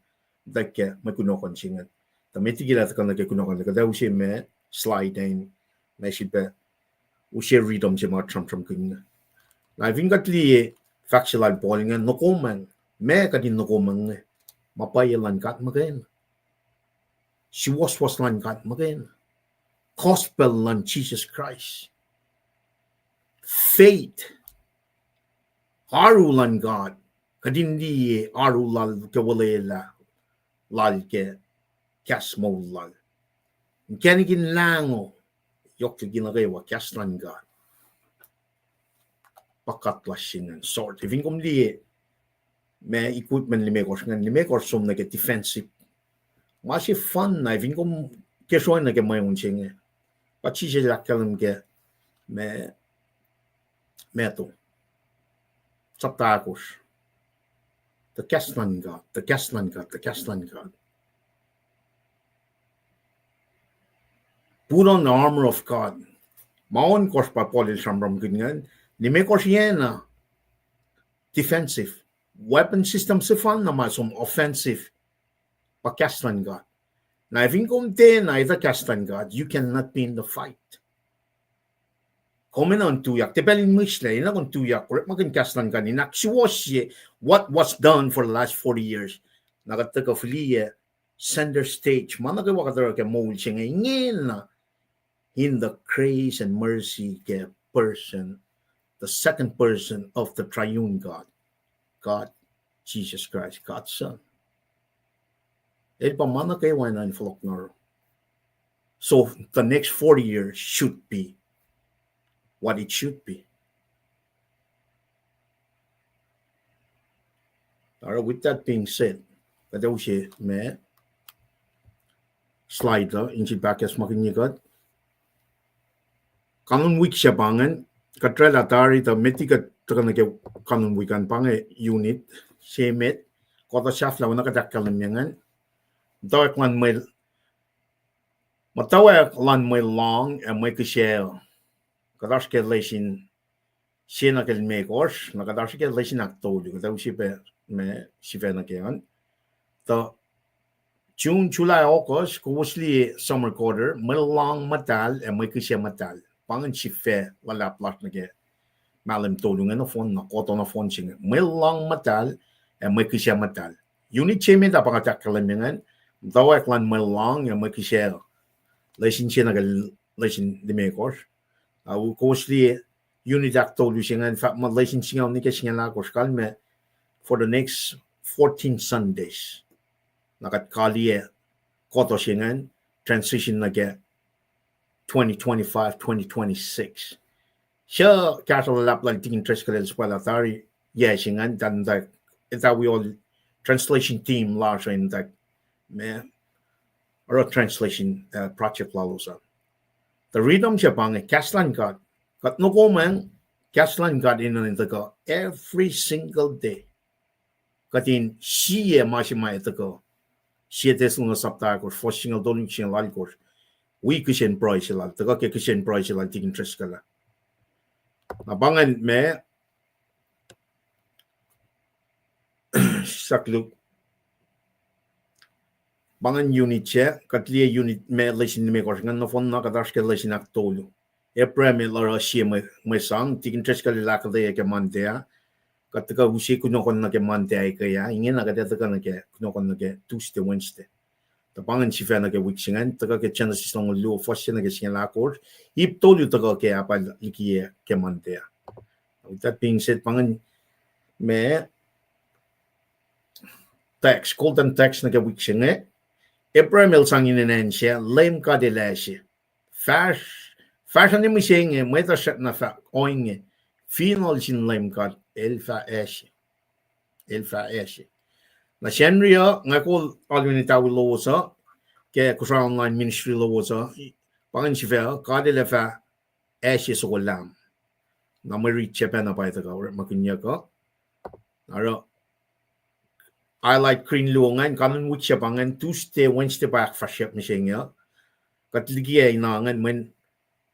tuh ke mwe kunohkohn se ingacn. Tuh met liki lah tuhkuh nuh ke kunohkohn, kuht ac use ma slide in, ma srihpac use rhythm se ma kuht sramsramkihn inge. Na fin kuht liye fahk se lal Paul inge, nokomacng, ma kuht in nokomacng inge, ma pwacye luhn God muhkwena. Suwohswohs luhn God muhkwena. Gospel luhn Jesus Christ. Faith. Oaru luhn God. Kuht in liye oaru lal ke olwelah lal ke kahs moul lal. Inkacnek in lahngo, yohk liki nuh kwewa kahs luhn God. Pa kuht lasr se ingacn sort. Fin kom liye ma equipment limekohsr ingacn, limekohsr som nuh ke defensive. Ma sefanna, fin kom ke sroacng nuh ke mweun se inge, pa Jisus El ahkkahlwem ke ma, Matthew sapta ahkosr. Tuh kahs luhn God, tuh kahs luhn God, tuh kahs luhn God. Put on the armor of God. Ma ohnkohsr pa Paul el sramsramkihn ingacn, limekohsr iyacna defensive. Weapon system sefanna ma som offensive, pa kahs luhn God. Na fin kom tiacna etuh kahs luhn God, you cannot be in the fight. Kom enenuh in tuyak, tiac pacl in mihslac, enenuh kom in tuyak orekmakihn kahs luhn God in ahksuwohsye what was done for the last forty years. Na kuht tuhkuh fihliyac center stage ma nuh kwewa kuht oruh ke moul se inge, ingena in the grace and mercy ke person, the second person of the triune God, God, Jesus Christ, God's Son. El pa ma nuh kwewa enenuh in fohlohk nuh oruh. So the next forty years should be what it should be. All right, with that being said, kuht ac use ma slide uh in sifilpac ahkacsmakihnye kuht. Kanun wik se pa ingacn, kuht oraclah tari tuh met liki kuht tuhkuh nuh ke kanun wik an, pa inge unit se met, kuhtuh sahflah oacna kuht ahkkahlwemye ingacn. Muhtwacwacack luhn mwe, muhtwacwacack luhn mwe lohng ac mwe kihsac. Kuht oasr ke lesin se nuh ke limekohsr, na kuht oasr ke lesin ahktolu, kuht ac use pac ma sifacna ke an. Tuh June, July, August, kowos liye summer quarter, mwe lohng muhtahl ac mwe kihsac muhtahl. Pa ingacn sifac luhlahp lasr nuh ke mahlwem tolu inge nohfohn, na kuhtuh nohfohn se inge. Mwe lohng muhtahl ac mwe kihsac muhtahl. Unit se met ah pa kuht ahkkahlwemye ingacn, muhtwacwacack luhn mwe lohng ac mwe kihsac. Lesin se nuh ke lesin limekohsr. Na kowos liye unit ahktolu se ingacn, fahk muh lesin singucul nuh ke singucul ahkosr, kalmac for the next fourteen Sundays. Na kuht kaliyac kuhtuh se ingacn, transition nuh ke twenty twenty-five, twenty twenty-six. Suc kahsruh luhlahp lal Tikin Driscoll el suhpwaclah tari yac se ingacn, tuh in tuh, etuh wi all translation team lasr uh in tuh ma oruh translation, uh, project lalos an. Tuh rhythm se pa inge, kahs luhn God. Kuht nokomacng, kahs luhn God enenuh in tuhkuh every single day. Kuht in sie ma se ma ac tuhkuh. Sie Thessalonians sapta ahkosr, fuhs singucul tolu, singucul alkosr. Wi kihsen pruhe se lal, tuhkuh ke kihsen pruhe se lal Tikin Driscoll ah. Na pa ingacn ma, sahk luk. Pa ingacn unit se, kuht liye unit ma lesin limekohsr ingacn nohfohn, na kuht oasr ke lesin ahktolu. Abraham el oruh sie mwe, mwe sang, Tikin Driscoll el ahkuhtweyac ke Monday ah. Kuht tuhkuh use kunohkohn nuh ke Monday ah, ingena kuht ac tuhkuh nuh ke kunohkohn nuh ke Tuesday, Wednesday. Tuh pa ingacn sifac nuh ke wik se ingacn, tuhkuh ke Genesis longoul luo, fuhs se nuh ke singucul ahkosr, ip tolu tuhkuh ke ahpal likiyac ke Monday ah. With that being said, pa ingacn ma text, golden text nuh ke wik se inge. Abraham el sang inen acn se, Leum God El acse. Fahsr, fahsr nuh mihsenge, mwet uh srackna fahk ohinge, fineol sin Leum God El fah acse. El fah acse. Na Sacnri uh, nga kol alu in etawi lowos uh, ke Kosrae online ministry lowos uh, pa ingacn sifac uh, God El ac fah acse soko lahm. Na mwe rit se pacna pa tuhkuh orekmakihnyuck uh. Oruh highlight green luo ingacn, kanon wik se pa ingacn, Tuesday, Wednesday pa ahkfahsryuck mihsenge uh. Kuht likiyac na ingacn mweyen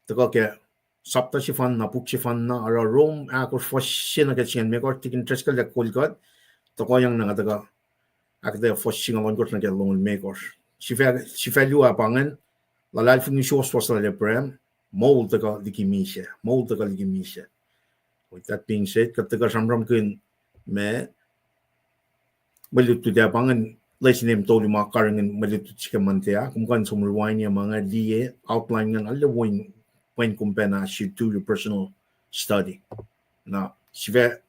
tuhkuh ke sapta sefanna, puk sefanna, oruh Rom ahkosr fuhs se nuh ke singucul limekohsr, Tikin Driscoll el kol kuht, tohkohyang na nga tuhkuh ahkuhtweyac fuhs singucul ohnkohsr nuh ke longoul limekohsr. Sifac, sifac luo ah pa ingacn, luhlahlfongi suwohswohs lal Abraham, moul tuhkuh liki misac, moul tuhkuh liki misac. With that being said, kuht tuhkuh sramsramkihn ma mwe lutlut ah pa ingacn, lesin em tolu ma karihngihn mwe lutlut se ke Monday ah, kom kuh in som rewind-ye ma nga liye outline ingacn, arlac wo in pwen kom pacna as you do your personal study. Na sifac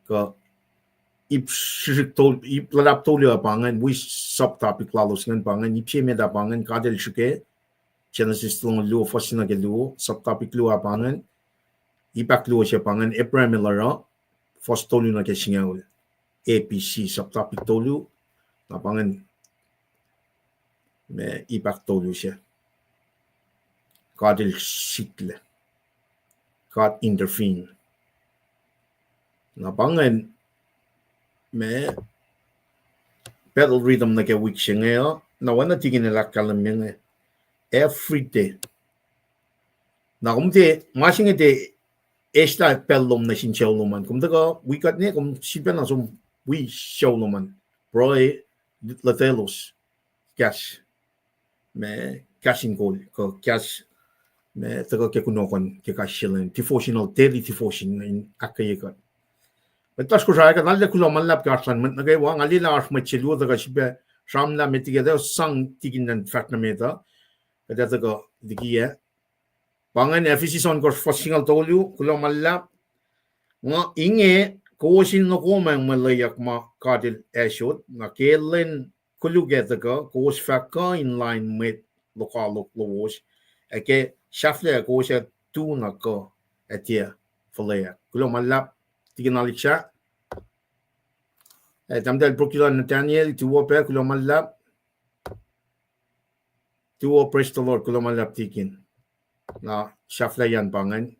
kuh ip srihsrihk tol-, ip luhlahp tolu ah pa ingacn, wi subtopic lalos ingacn pa ingacn, ip se met ah pa ingacn, God El Srihke, Genesis longoul luo, fuhs se nuh ke luo, subtopic luo ah pa ingacn, ip ahkluo se pa ingacn, Abraham El Oruh, fuhs tolu nuh ke singucul, A B C, subtopic tolu, na pa ingacn, ma ip ahktolu se. God El siklac. God intervene. Na pa ingacn, ma battle rhythm nuh ke wik se inge uh, na oacna Tikin el ahkkahlwemye inge, every day. Na kom tiac, ma se inge tiac eslah pacl lom nuh sin sucu lom an. Kom tuhkuh wi kuht ne, kom sifilpacna som wi sucu lom an. Pruhe, lutelos, kahs, ma kahs in kol, kuh kahs ma tuhkuh ke kunohkohn ke kais sie lwen, devotional, daily devotion in ahkkweye kuht. Mwet lasr Kosrae, kuht arlac kuloh ma luhlahp ke oasr lun mwet nuh kwewa. Nga liye lah oasr mwet se luo tuhkuh sifilpac sramlah met liki kuht ac sang Tikin in fahsr nuh met uh. Kuht ac tuhkuh likiyac. Pa ingacn Ephesus ohnkohsr fuhs singucul tolu, kuloh ma luhlahp. Nga inge, kowos in nokomacng mwe lweyuck ma God El asot, na ke lwen koluk ac tuhkuh, kowos fah kuh in lain mwet lokoalok lowos, ac ke sahflah kowos ac tu na kuh ac tiac fuhlweack. Kuloh ma luhlahp, Tikin Alik Sah. Eh, Tahmtahel Brokila Nathaniel, tuwo pac, kuloh ma luhlahp. Tuwo, praise the Lord, kuloh ma luhlahp Tikin. Na sahflahiyacn pa ingacn,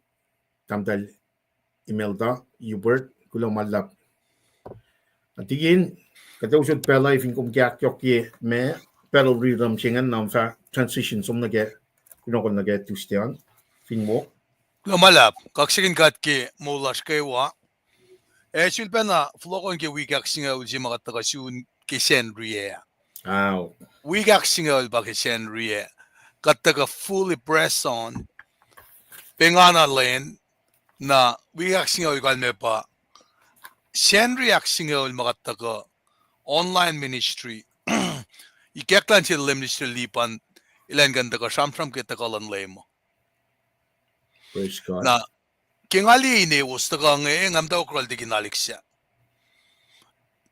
Tahmtahel Imelda Hubert, kuloh ma luhlahp. Na Tikin, kuht ac usot pacl uh fin kom ke ahkyohkye ma battle rhythm se ingacn, na fah transition som nuh ke kunohkohn nuh ke Tuesday an, fin wo. Kuloh ma luhlahp, kaksakihn God ke moul lasr kwewa. Ac sulpacna fohlohkohn ke wik ahksingucul se ma kuht tuhkuh sun ke Sacnri ah. Wik ahksingucul pa ke Sacnri ah. Kuht tuhkuh fully press on. Pengana lwen, na wik ahksingucul kalmac pa Sacnri ahksingucul ma kuht tuhkuh online ministry. Ikacklah se Leum Minister Lipan, elan kuh in tuhkuh sramsram ke tuhkuh luhn Leum. Na ke nga liye inewos tuhkuh inge, nga muhtwacwacack oruh Tikin Alik Sah.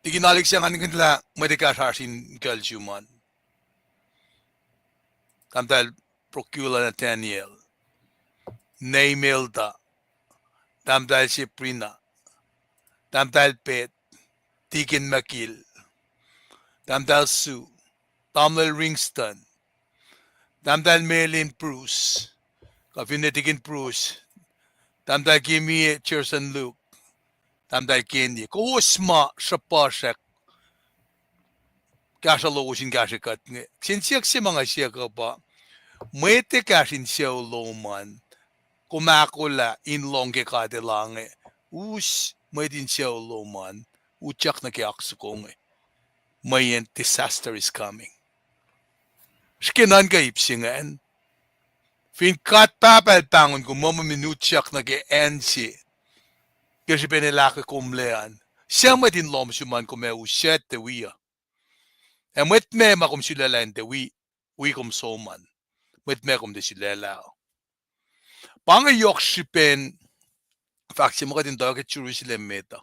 Tikin Alik Sah, nga nikihn lah mwet ekahsr oasr in kucl sum an. Tahmtahel Brokila Nathaniel, Neimelda, Tahmtahel Sabrina, Tahmtahel Pet, Tikin Makil, Tahmtahel Su, Tamuhlwel Ringston, Tahmtahel Melin Bruce, kuh finne Tikin Bruce, Tahmtahel Kimie Jerson Luke, Tahmtahel Kenye. Kowos ma sruhpuhsrak kahsruh lowos in kahsrwe kuht inge. Kihsen siyuck se ma nga siyuck uh pa, mwet ekahsr in sucu lom an, kom ahkolah in lohng ke God El ah inge, us mwet in sucu lom an utyak nuh ke oak soko inge. Mweyen disaster is coming. Srihke nuhnkuh ip se ingacn. Fin God Pahpah El pahngon kom muh mwe min utyak nuh ke acn se, ke srihpen El ahkolah kom lac an, suc mwet in lohm sum an kom ac us, suc tiac wi uh? Ac mwet meac ma kom sulaclah in tiac wi, wi kom som an? Mwet meac kom tiac sulaclah uh? Pa inge yohk srihpen fahk se ma kuht in tuh ke Jerusalem met uh.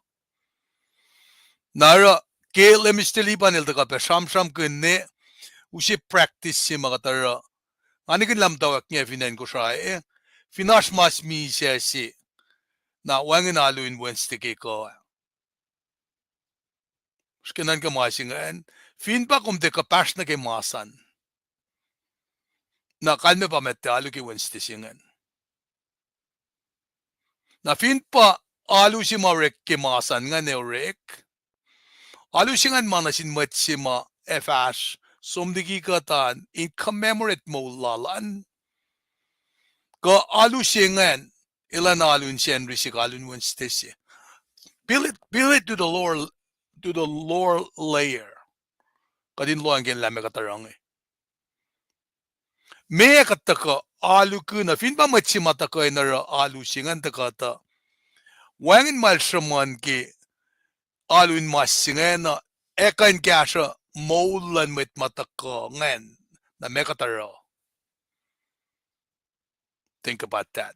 Na oruh ke Leum Minister Lipan el tuhkuh pac sramsramkihn ne, use practice se ma kuht oruh. Nga nikihn lah muhtwacwacack inge fin acn Kosrae, fin oasr mas misac se, na wacngihn alu in Wednesday ke kuh. Srihke nuhnkuh ma se ingacn, fin pa kom tiac kuhpahsr nuh ke mas an, na kalmac pa met tiac alu ke Wednesday se ingacn. Na fin pa alu se ma orek ke mas an ingacn ac orek, alu se ingacn ma nuh sin mwet se ma ac fahsr som liki kuht an in commemorate moul lal an. Kuh alu se ingacn, elan alu in Sacnri se kuh alu in Wednesday se. Build it, build it to the lower, to the lower layer. Kuht in lohacng ke lah meac kuht oruh inge. Meac kuht tuhkuh alu kihn uh, fin pa mwet se ma tuhkuh in oruh alu se ingacn tuhkuh tuh wacngihn ma el sruhmuhn ke alu in mas se ingacn uh, ac kuh in kahsruh moul luhn mwet ma tuhkuh ingacn, na meac kuht oruh. Think about that.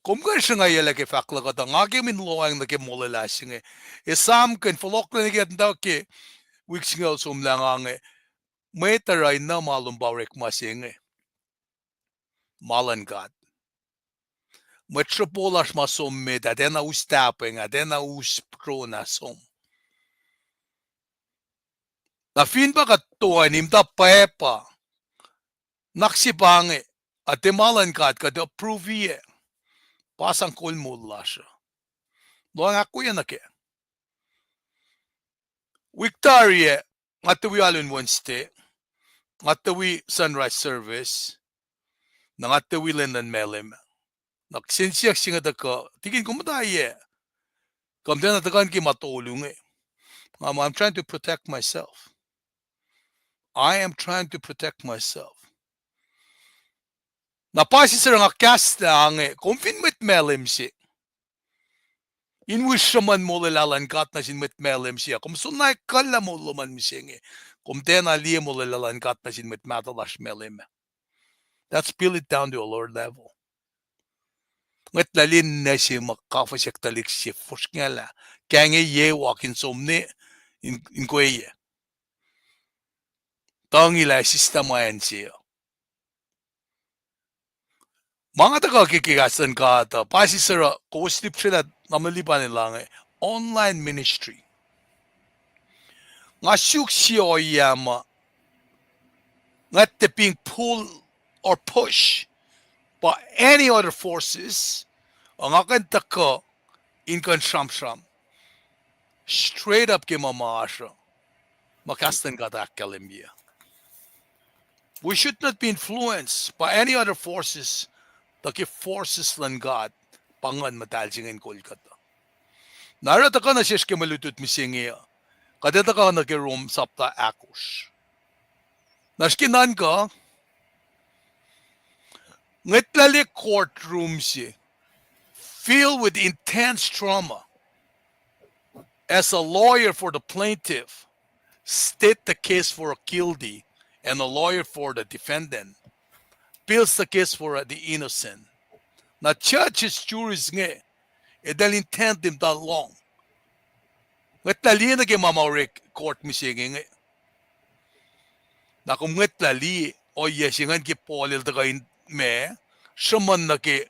Kom kuh in sruhngwacyuclac ke fahk luhk uh tuh nga ke min lohacng nuh ke molwelah se inge. Esam kuh in fohlohklac nuh ke kuht muhtwacwacack ke wik singucul somlah nga inge, mwet oruh enenuh ma lom pa orekma se inge. Ma luhn God. Mwet sruhpo lasr ma som met ah, tiacna us tahpweng ah, tiacna us pron ah som. Na fin pa kuht toeni muhta pwacpa, nuhnak se pa inge, a tiac ma luhn God kuht approve-iyac, pa sang kol moul lasr uh. Lohacng ahkwoye nuh kac. Wik tari ah, nga tuh wi alu in Wednesday, nga tuh wi sunrise service, na nga tuh wi lwen luhn Malem. Na kihsen siyuck se inge tuhkuh, tikin, kom muhta yac? Kom tiacna tuhkuh nuh ke ma tolu inge. Nga, I'm trying to protect myself. I am trying to protect myself. Na pa sisera nga kahslah inge, kom fin mwet Malem se, in wi sruhmuhn molwelah luhn God nuh sin mwet Malem se uh, kom soenna ekuhllah moul lom an mihsenge, kom tiacna liye molwelah luhn God nuh sin mwet mahtuh lasr Malem ah. That's build it down to a lower level. Ngwetlah liye ninac se ma kafuhsyak tuhlihk se fosrngahlah, kahnge ye wakin som ne in, in kweyac. Tuhngilah sister ma acn se uh. Ma nga tuhkuh ke, ke kahs luhn God uh, pa sisera kowos lihpsrelah, tamuhlwel Lipan el ange, online ministry. Nga suk sie ohiyac ma nga tiac being pulled or pushed by any other forces, a nga kuh in tuhkuh in kuh in sramsram straight up ke ma ma oasr uh, ma kahs luhn God ahkkahlwemye. We should not be influenced by any other forces, tuh ke forces luhn God pa Nguhn Muhtahl se inge in kol kuht uh. Na oruh tuhkuh nuh sesr ke mwe lutlut mihsenge uh, kuht ac tuhkuh nuh ke Rom sapta ahkosr. Na srihke nuhnkuh, ngwetlah liye courtroom se, filled with intense trauma, as a lawyer for the plaintiff state the case for a guilty and a lawyer for the defendant builds the case for the innocent. Na judges, juries inge, eltahl intently muhta lohng. Ngwetlah liye nuh ke ma ma orek court mihsenge inge. Na kom ngwetlah liye ohiyac se ingacn ke Paul el tuhkuh in ma, sruhmuhn nuh ke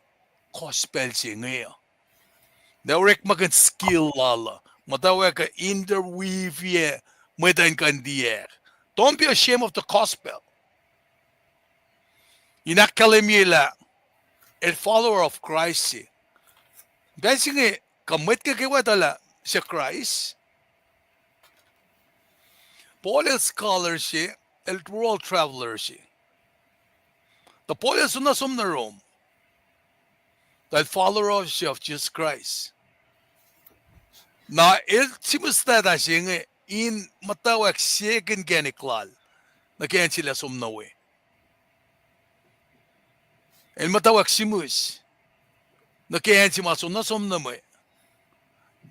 gospel se inge uh. Na orekmakihn skill lal uh, muhtwacwacack interweave-iyac mwet uh in kuh in liye. Don't be ashamed of the gospel. In ahkkahlwemye lah el follower of Christ se. Pacl se inge, kuh mwet inge kwewa etuh lah se Christ? Paul el scholar se, el world traveler se. Tuh Paul el soenna som nuh Rome. Tuh el follower se of Jesus Christ. Na el sihmihs leta se inge in muhtwacwacack sie inkacnek lal nuh ke acn se el ac som nuh we. El muhtwacwacack sihmihs nuh ke acn se ma soenna som nuh we.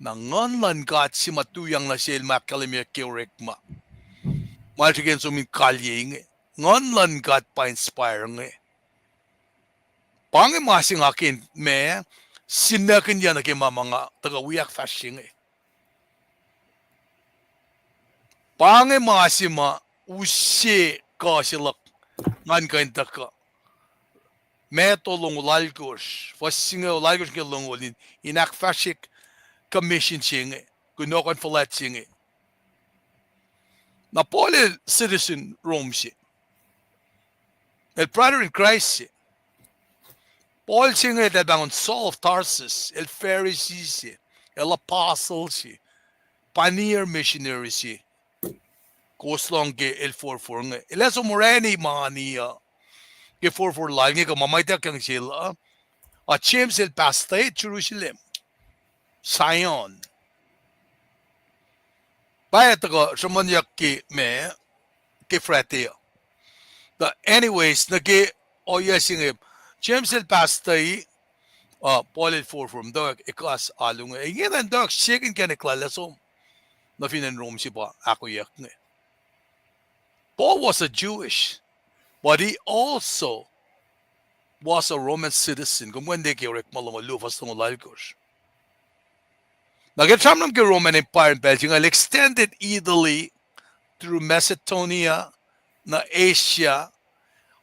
Na Nguhn luhn God se ma tuyak nuh sel ma ahkkahlwemye ke orekma, ma el srihke in som in kalye inge. Nguhn luhn God pa inspire inge. Pa inge ma se nga ke ma simakihnyuck nuh ke ma ma nga tuhkuh wi ahkfahsrye inge. Pa inge ma se ma use kuh se luhk ngan kuh in tuhkuh. Matthew longoul alkosr, fuhs singucul alkosr ke longoul in, in ahkfahsrye commission se inge, kunohkohn fuhlwact se inge. Na Paul el citizen Rome se. El brother in Christ se. Paul se inge eltahl pahngon Saul of Tarsus, el Pharisee se, el apostle se, pioneer missionary se. Kowos lohng ke el forfor inge. El ac som orani mani uh ke forfor lal inge kuh ma ma ituckyang sel uh. A James el pastor Jerusalem, Zion. Pa ac tuhkuh sruhmuhnyuck ke ma, ke Friday uh. Tuh anyways, nuh ke ohiyac se inge, James el pastor, uh, Paul el forfor, muhtwacwacack ekahsr alu inge. Ingena muhtwacwacack second kacnek lal ah som nuh fin acn Rome se pa ahkoeyuck inge. Paul was a Jewish, but he also was a Roman citizen. Kom kuh in liye ke Orekma longoul luo fuhs longoul alkosr. Na ke sramsram ke Roman Empire in pacl se inge, el extended Italy through Macedonia, na Asia,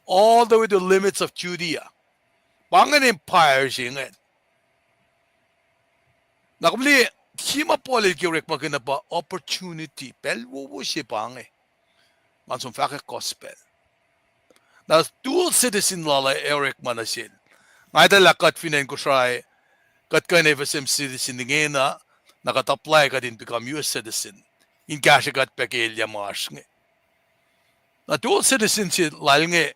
all the way to the limits of Judea. Pa ingacn empire se ingacn. Na kom liye, sie ma Paul el ke orekmakihn uh pa opportunity, pacl wowo se pa inge. Ngan som fahkwack gospel. Na dual citizen lal ah orekma nuh sel. Nga etuh lah kuht fin acn Kosrae, kuht kuh in F S M citizen ingena, na kuht apply kuht in become U S citizen in kahsrwe kuht pac ke elyah ma oasr inge. Na dual citizen se lal inge,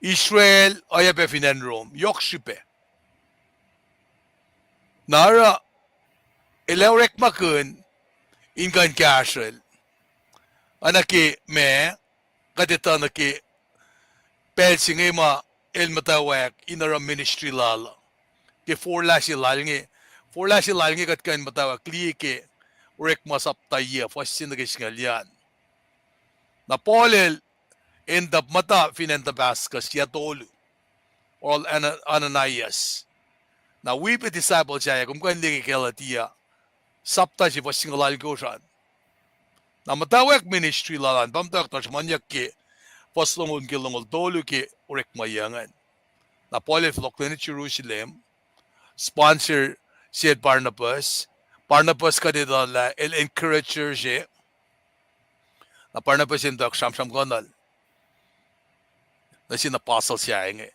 Israel oacyacpac fin acn Rome, yohk srihpac. Na oruh el ac orekmakihn in kuh in kahsrwel. Oacna ke ma kuht etuh nuh ke pacl se inge ma el muhtwacwacack in oruh ministry lal uh. Ke forlah se lal inge, forlah se lal inge kuht kuh in muhtwacwacack liye ke Orekma sapta yuc, fuhs se nuh ke singucul an. Na Paul el end up muhta fin acn Damascus yac tolu, oral Ana-, Ananias. Na wi pac disciple sahyac, kom kuh in liye ke Galatia sapta se fuhs singucul alkosr an. Na muhtwacwacack ministry lal an pa muhtwacwacack na sruhmuhnyuck ke fuhs longoul ke longoul tolu ke Orekma yuc ingacn. Na Paul el fohlohklac nuh Jerusalem, sponsor sel Barnabas. Barnabas kuht etuh lah el encourager se. Na Barnabas el muhtwacwacack sramsramkihnuhl nuh sin apostle sahyac inge.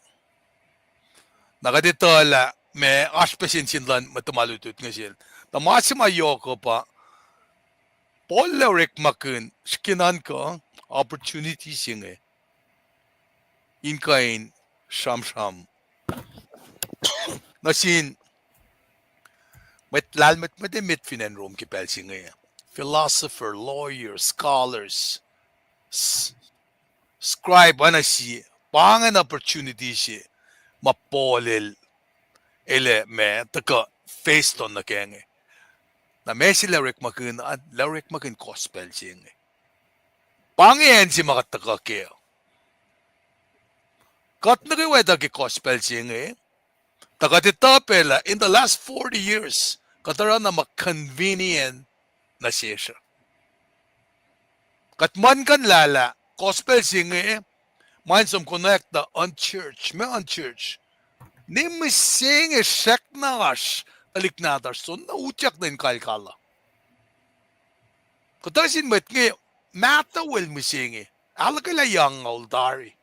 Na kuht etuh lah ma oasr pac sensen luhn mwet tuhma lutlut inge sel. Na ma se ma yohk uh pa Paul el orekmakihn srihke na kuh opportunity se inge in kuh in sramsram nuh sin mwet lahlmwetmwet emet fin acn Rome ke pacl se inge. Philosopher, lawyers, scholars, s-, scribe, oacna sie, pa ingacn opportunity se ma Paul el, el ac ma tuhkuh faced on nuh kac inge. Na ma se el orekmakihn, el orekmakihn gospel se inge. Pa inge acn se ma kuht tuhkuh kac. Kuht nuh kwewa etuh ke gospel se inge, tuh kuht etuh pac lah in the last forty years, kuht oruh na ma convenient nuh sesr uh. Kuht muhlkuhnlah lah gospel se inge, ma in som konwacack tuh unchurched, ma unchurched. Ne mihsenge srackna oasr tuhlihk nahtuhsr, soenna utyak nuh in kalkal uh. Kuhtuh sin mwet inge, mahtuh wel mihsenge, ahluhkwelah yohk nga ol tari.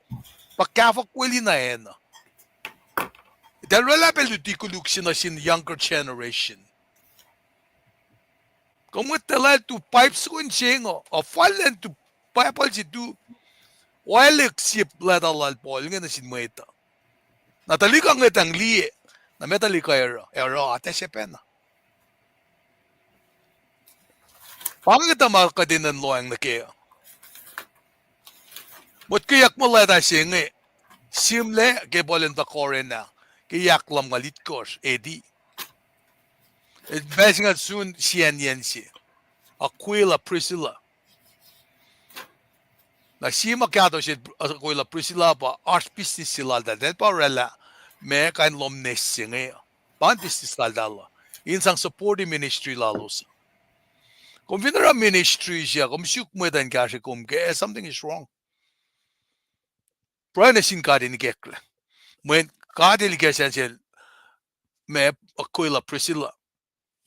Pa kahfo kweli na acn uh. Eltahl oraclah pacl luti koluk se nuh sin younger generation. Kom mwet tuhlac tu pipe soko in se ingo, uh, fal an tu Bible se tu, oalek sie letter lal Paul inge nuh sin mwet uh. Na tuhlihk uh ngwetacng liye, na ma tuhlihk uh oruh, oruh atac se pacna. Pa inge tuh ma kuht enenuh in lohacng nuh kac. Motkweyuck muh letter se inge, sihmlac ke Paul el tuh Corinth ah, ke yak lumngaul itkohsr A D. El pacl singucul sun siyacnyacn se, Aquila, Priscilla. Na sie ma kahto sel Aquila, Priscilla pa oasr business se laltahl, eltahl pa oraclah ma kain lohm nes se inge. Pa business laltahl uh, in sang support ministry lalos. Kom fin oruh ministry se, kom suk mwet an kahsre kom kac, something is wrong. Pruhe nuh sin God in ikacklah. Mweyen God el ikacslah sel ma Aquila, Priscilla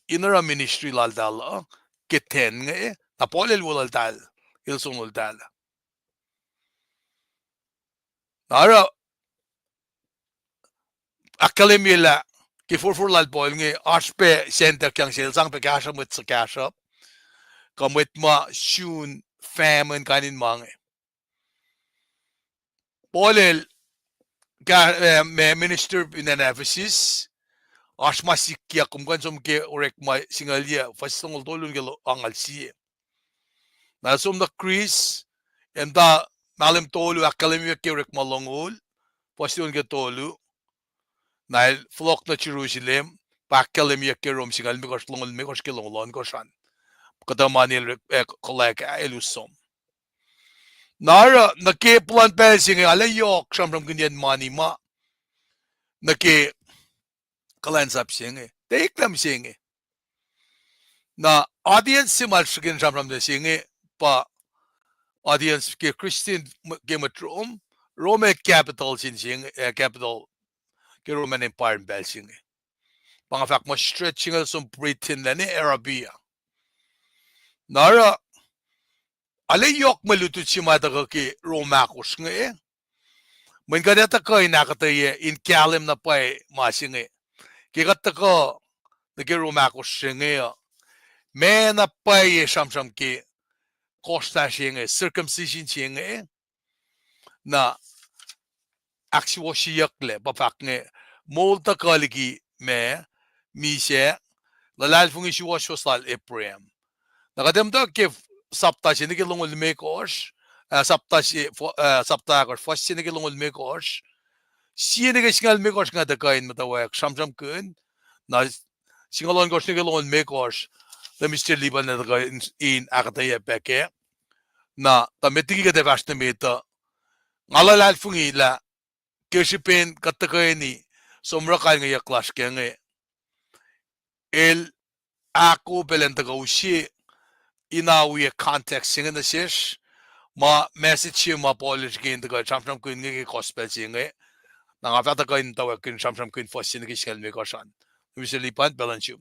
in oruh ministry laltahl uh ke ten inge, na Paul el wo laltahl, el sonoltahl. Na oruh ahkkahlwemye lah ke forfor lal Paul inge, oasr pac center kang sel sang pac kahsruh mwet suhkahsruhp, kuh mwet ma sun famine kain in ma inge. Paul el, ka-, eh, ma minister in acn Ephesus, oasr ma sikyak, kom kuh in som ke Orekma singucul yac, fuhs longoul tolu nuh ke lo-, angngaul sie. Na el som nuh Greece, ac muhta mahlwem tolu ahkkahlwemyeyuck ke Orekma longoul, fuhs luo nuh ke tolu. Na el fohlohk nuh Jerusalem, pa ahkkahlwemyeyuck ke Rome singucul limekohsr, longoul limekohsr ke longoul ohnkohsr an. Kuhtuh mani el, eh, kolak ah el us som. Na oruh, nuh ke puhlan pacl se inge, arlac yohk sramsramkihnyacn mani ma nuh ke kuhlwacnsap se inge. Tiac eklac mihsenge. Na audience se ma el srihke in sramsramkihn se inge pa audience ke Christian ke mwet Rome, Rome el capital sin se inge, eh, capital ke Roman Empire in pacl se inge. Pa nga fahk muh stretch se inge som Britain lacna Arabia. Na oruh, arlac yohk mwe lutlut se ma tuhkuh ke Rome ahkosr inge. Mweyen kuht ac tuhkuh in ahkuhtweyac in kahlwem na pwacye ma se inge. Ke kuht tuhkuh nuh ke Rome ahkosr se inge uh, ma na pwacye sramsram ke kohsrlah se inge, circumcision se inge, na ahksuwohsyeyucklac, pa fahk inge, moul tuhkuh liki ma, misac, luhlahlfongi suwohswohs lal Abraham. Na kuht muhta ke sapta se nuh ke longoul limekohsr, ah, sapta se, fo-, ah, sapta ahkosr, fuhs se nuh ke longoul limekohsr, sie nuh ke singucul limekohsr nga tuhkuh in muhtwacwacack sramsramkihn, na singucul ohnkohsr nuh ke longoul limekohsr, tuh Mister Lipan el tuhkuh in, in ahkuhtweyac pac kac. Na tuh met liki kuht ac fahsr nuh met uh, nga luhlahlfongi lah ke srihpen kuht tuhkweni som oruh kalngeyuck lasr ke inge, el ahkoo pacl in tuhkuh use in oakiyac context se inge nuh sesr, ma message se ma Paul el srihke in tuhkuh sramsramkihn inge ke gospel se inge. Na nga fah tuhkuh in muhtwacwacack in sramsramkihn fuhs se nuh ke singucul limekohsr an. Mister Lipan, pacl an sum.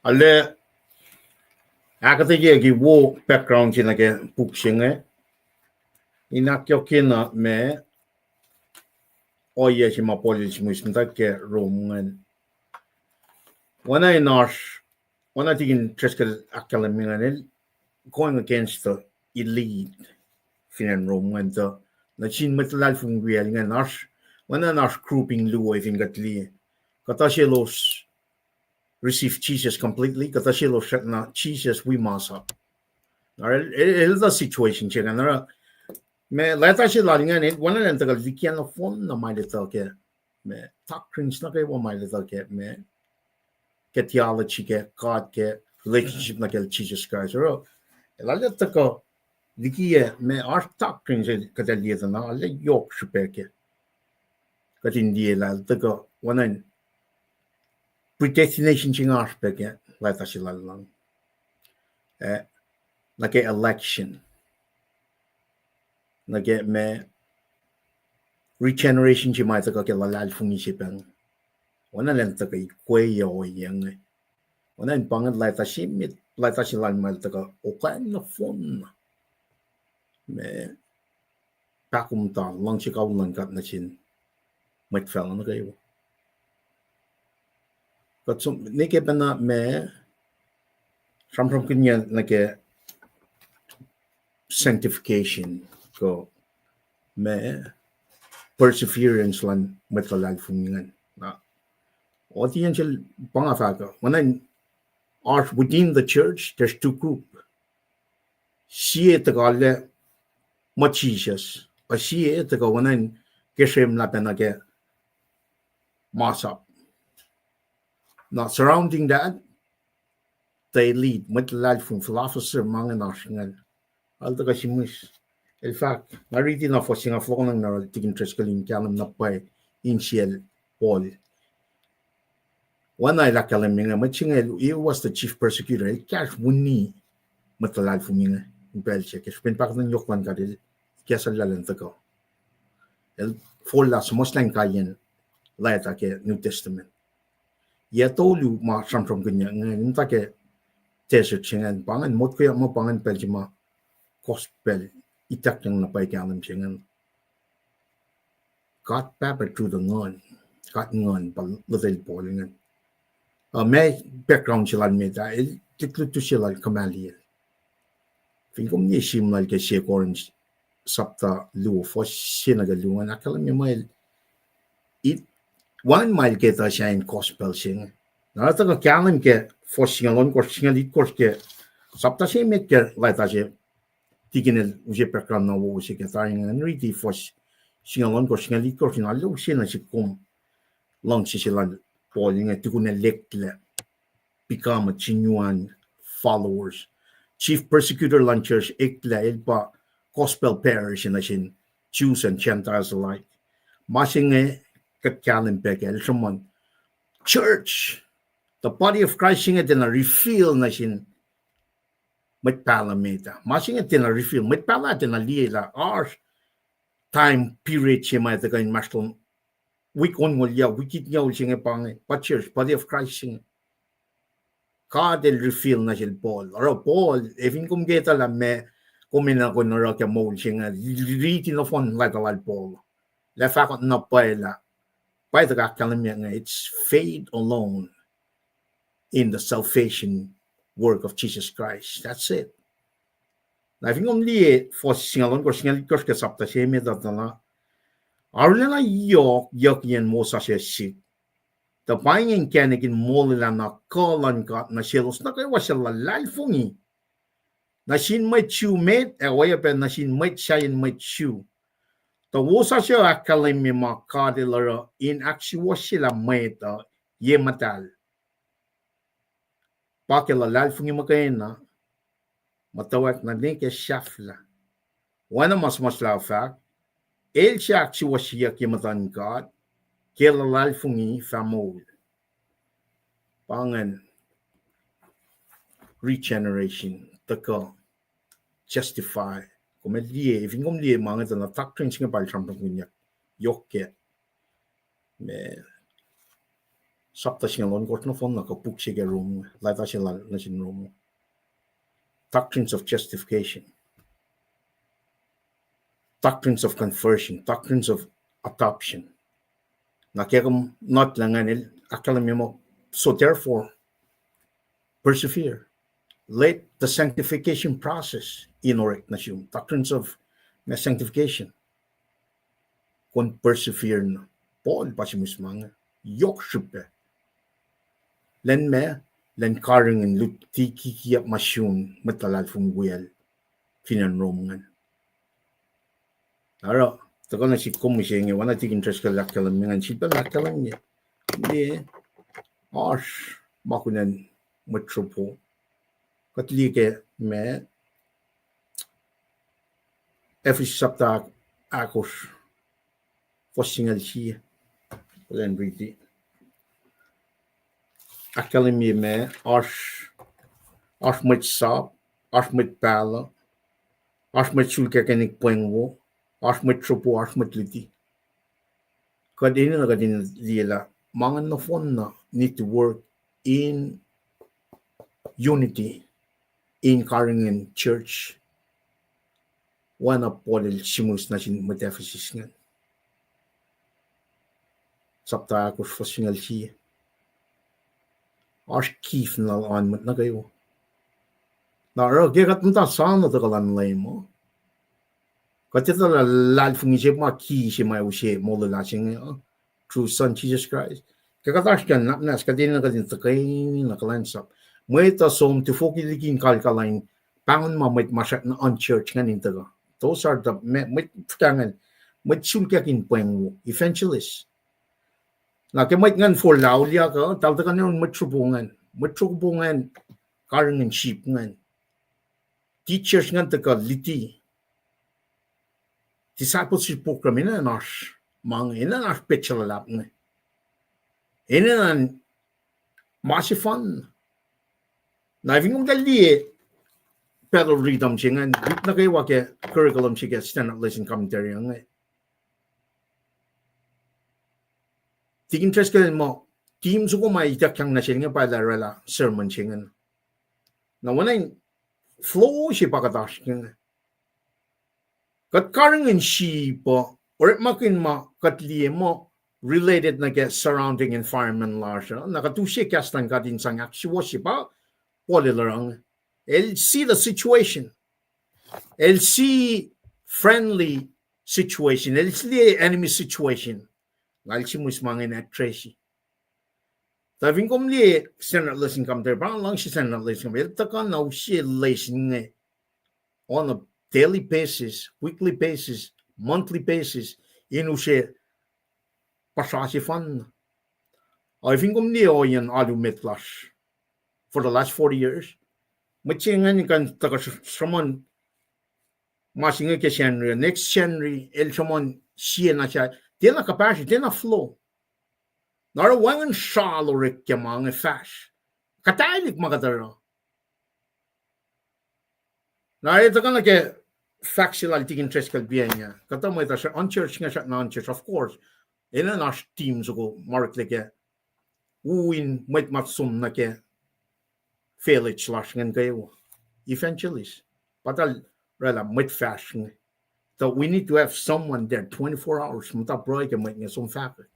Arlac ahkuhtweyac ke wo background se nuh ke puk se inge. In ahkyohkyena ma ohiyac se ma Paul el sihmihs muhta ke Rome ingacn. Oacna in oasr, oacna Tikin Driscoll ahkkahlwemye ingacn, el going against the elite fin acn Rome ingacn tuh, nuh sin mwet luhlahlfongi wiyacl ingacn oasr, oacna in oasr grouping luo fin kuht liye. Kuhtuh selos receive Jesus completely, kuhtuh selos srackna Jesus wi masap. Na el, el, el tuh situation se ingacn oruh, ma leta se lal ingacn, el oacna elan tuhkuh likiyac nohfohn na ma el etuh kac, ma doctrines nuh kwewa ma el etuh kac, ma ke theology, ke God, ke relationship nuh kacl Jesus Christ. Oruh el arlac tuhkuh likiyac ma oasr doctrines se kuht liye tuh na arlac yohk srihpac kac. Kuht in liye lah el tuhkuh oacna in predestination se inge oasr pac ke leta se lal an. Eh, nuh ke election. Nuh ke ma regeneration se ma tuhkuh ke luhlahlfongi se pacng. Oacna elan tuhkuh ikweyac ohiyac inge. Oacna in pa ingacn leta se met, leta se lal ma el tuhkuh okah nohfohn na ma pahkomuhta luhngse kawihl luhn God nuh sin mwet facluh nuh kwewa. Kuht som nuh ke pacna ma sramsramkihnyuck nuh ke sanctification, kuh ma perseverance luhn mwet luhlahlfongi ingacn. Na, audience el pa nga fahk uh, oacna in oasr within the church, there's two group. Sie tuhkuh lah muh Jesus, ac sie tuhkuh oacna in ke srem lah pacna ke masap. Na surrounding that, the elite, mwet luhlahlfongi, philosopher, ma ingacn oasr ingacn. El tuhkuh sihmihs. El fahk, nga riti na fuhs se nga fohlohkohnacng na Tikin Driscoll in kahlwem na pwacye insiyacl Paul. Oacna el ahkkahlwemye inge, mwet se inge, he was the chief persecutor. El kahsruh wini mwet luhlahlfongi inge in pacl se ke srihpen pahkotwen yohk luhn God el kahsrwel elan tuhkuh. El forlah suhmuhslah inkaiyacn leta ke New Testament. Yac tolu ma sramsramkihnyuck inge, in muhta ke desert se ingacn, pa ingacn motko muh pa ingacn pacl se ma gospel ituckyang na pwacye kahlwem se ingacn. God Pahpah through the Nguhn. God Nguhn pa lotwel Paul ingacn. Uh, ma background se lal met ah, el tuhlihk lutlut se lal Gamaliel. Fin kom liye sihm lal ke Sie Corinth sapta luo, fuhs se nuh ke luo ingacn, ahkkahlwemye muh el, it, wacngihn ma el ke tuh sahyacn gospel se inge. Na tuhkuh kahlwem ke fuhs singucul ohnkohsr, singucul itkohsr ke sapta se met ke leta se, tikin el use background na wo se ke tari ingacn, riti fuhs singucul ohnkohsr, singucul itkohsr, in arlac use nuh sihk kom luhngse se lal Paul inge tukun el eklac become a genuine followers. Chief persecutor luhn church eklac, el pa gospel bearer se nuh sin Jews and Gentiles alike. Ma se inge kuht kahlwem pac ke el sruhmuhn church, the body of Christ se inge tiacna reveal nuh sin mwet pahluh met ah. Ma se inge tiacna reveal, mwet pahluh tiacna liye lah oasr time period se ma tuhkuh inmahsrlon wik onngoul yac, wik itngucul se inge pa inge, pa church, body of Christ se inge. God el reveal nuh sel Paul. Oruh Paul, e fin kom ke etuh lah meac kom enenuh in oruh ke moul se inge, riti nohfohn leta lal Paul. Lah fahk na pwacye lah, pwacye tuhkuh ahkkahlwemye inge, it's faith alone in the salvation work of Jesus Christ. That's it. Na fin kom liye fuhs singucul ohnkohsr, singucul itkohsr ke sapta se met ah, tuh na arulacna yohk yuckiyacn wosasuc sihk, tuh pa inge inkacnek in molwelah na kuh luhn God nuh selos nuh kwewa suc luhlahlfongi, nuh sin mwet Jew met ac oacyacpac nuh sin mwet sahyacn mwet Jew. Tuh wosasuc ahkkahlwemye ma God el oruh in ahksuwohsyelah mwet uh ye muhtahl. Pa ke luhlahlfongi muhkwena, muhtwacwacack nuh ke sahflah. Oacna ma suhmuhslah uh fahk, el suc ahksuwohsyeyuck ye muhtuhn God ke luhlahlfongi fah moul. Pa ingacn regeneration, tuhkuh justify. Kom liye, fin kom liye ma inge tuh na doctrine se inge pa el sramsramkihnyuck yohk ke, ma, sapta singucul ohnkohsr nohfohn na ke puk se ke Rom, leta se lal nuh sin Rom. Doctrines of justification, doctrines of conversion, doctrines of adoption. Na ke kom nuhnkuh ingacn el ahkkahlwemye muh, so therefore, persevere. Let the sanctification process in orek nuh sum. Doctrines of, ma, sanctification. Kom persevere na. Paul pa sihmihs ma inge yohk srihpac. Lwen ma, lwen karihngihn luti kikiyuck ma sun mwet luhlahlfongi wiyacl fin acn Rom ingacn. Oruh, tuhkuh nuh sihk kom mihsenge, oacna Tikin Driscoll el ahkkahlwemye ingacn, sifilpac el ahkkahlwemye, liye, oasr ma kunacn mwet sropo. Kuht liye ke, ma, Ephesus sapta ahkosr, fuhs singucul sie. Kuht in riti. Ahkkahlwemye ma, oasr, oasr mwet sap, oasr mwet pahluh, oasr mwet sulkackihn pweng wo, oasr mwet sropo, oasr mwet luti. Kuht enenuh kuht in liye lah ma ingacn nohfohn na need to work in unity in karihngihn church. Oacna Paul el sihmihs nuh sin mwet Ephesus ingacn. Sapta ahkosr fuhs singucul sie. Oasr key fin oan mwet nuh kwewa. Na oruh ke kuht muhta soano tuhkuh luhn Leum uh, kuht etuh lah luhlahlfongi se ma key se ma use molwelah se inge uh, through Son Jesus Christ. Ke kuht oasr kuh in nwacsnwacs, kuht enenuh kuht in tuhkweni na kuhlwacnsap. Mwet uh som tufoki liki in kalkala in pahngon ma mwet ma srackna unchurch ingacn in tuhkuh. Those are the, mwet fuhkah ingacn, mwet sulkackihn pweng wo, evangelist. Na ke mwet ingacn forlah auliyak uh, eltahl tuhkuh nuh yurin mwet sropo ingacn. Mwet sropo ingacn karihngihn sip ingacn. Teachers ingacn tuhkuh luti. Discipleship program enenuh in oasr ma inge, enenuh in oasr petsac luhlahp inge. Enenuh in ma sefanna. Na fin kom tuh liye Battle Rhythm se ingacn, wik nuh kwewa ke curriculum se ke Standard Lesson Commentary inge, Tikin Driscoll el muh, team soko ma ituckyang nuh sel inge pa el orwaclah sermon se ingacn. Na oacna in flow se pa kuht oasr ke inge. Kuht karihngihn sip uh Orekmakihn ma kuht liye muh related nuh ke surrounding environment lasr uh. Na kuht use kahs luhn God in sang ahksuwohsye pa Paul el oruh inge. El see the situation. El see friendly situation. El see enemy situation. Na el sihmihs ma ingacn address-i. Tuh fin kom liye standard lesson commentary, pa luhngse standard lesson commentary, el tuhkuh na use lesson inge on a daily basis, weekly basis, monthly basis, in use puhsra sefanna. Ac fin kom liye ohiyacn alu met lasr for the last forty years, mwet se ingacn kuh in tuhkuh sr-, sruhmuhn ma se inge ke Sacnri, next Sacnri, el sruhmuhn sie na sa, tiacna kuhpahsr, tiacna flow. Na oruh wacngihn sral orek ke ma inge fahsr. Kuhtwelihk ma kuht oruh. Na el tuhkuh nuh ke fahk se lal Tikin Driscoll piyacng ah. Kuhtuh mwet uh unchurched inge srackna unchurched, of course. Enenuh oasr team soko ma oreklac ke u in mwet ma som nuh ke village lasr ingacn kwewa. Evangelist. Pa eltahl oraclah mwet fahsr inge. Tuh we need to have someone there twenty-four hours, muhta pruhe ke mwet inge som fahkwack.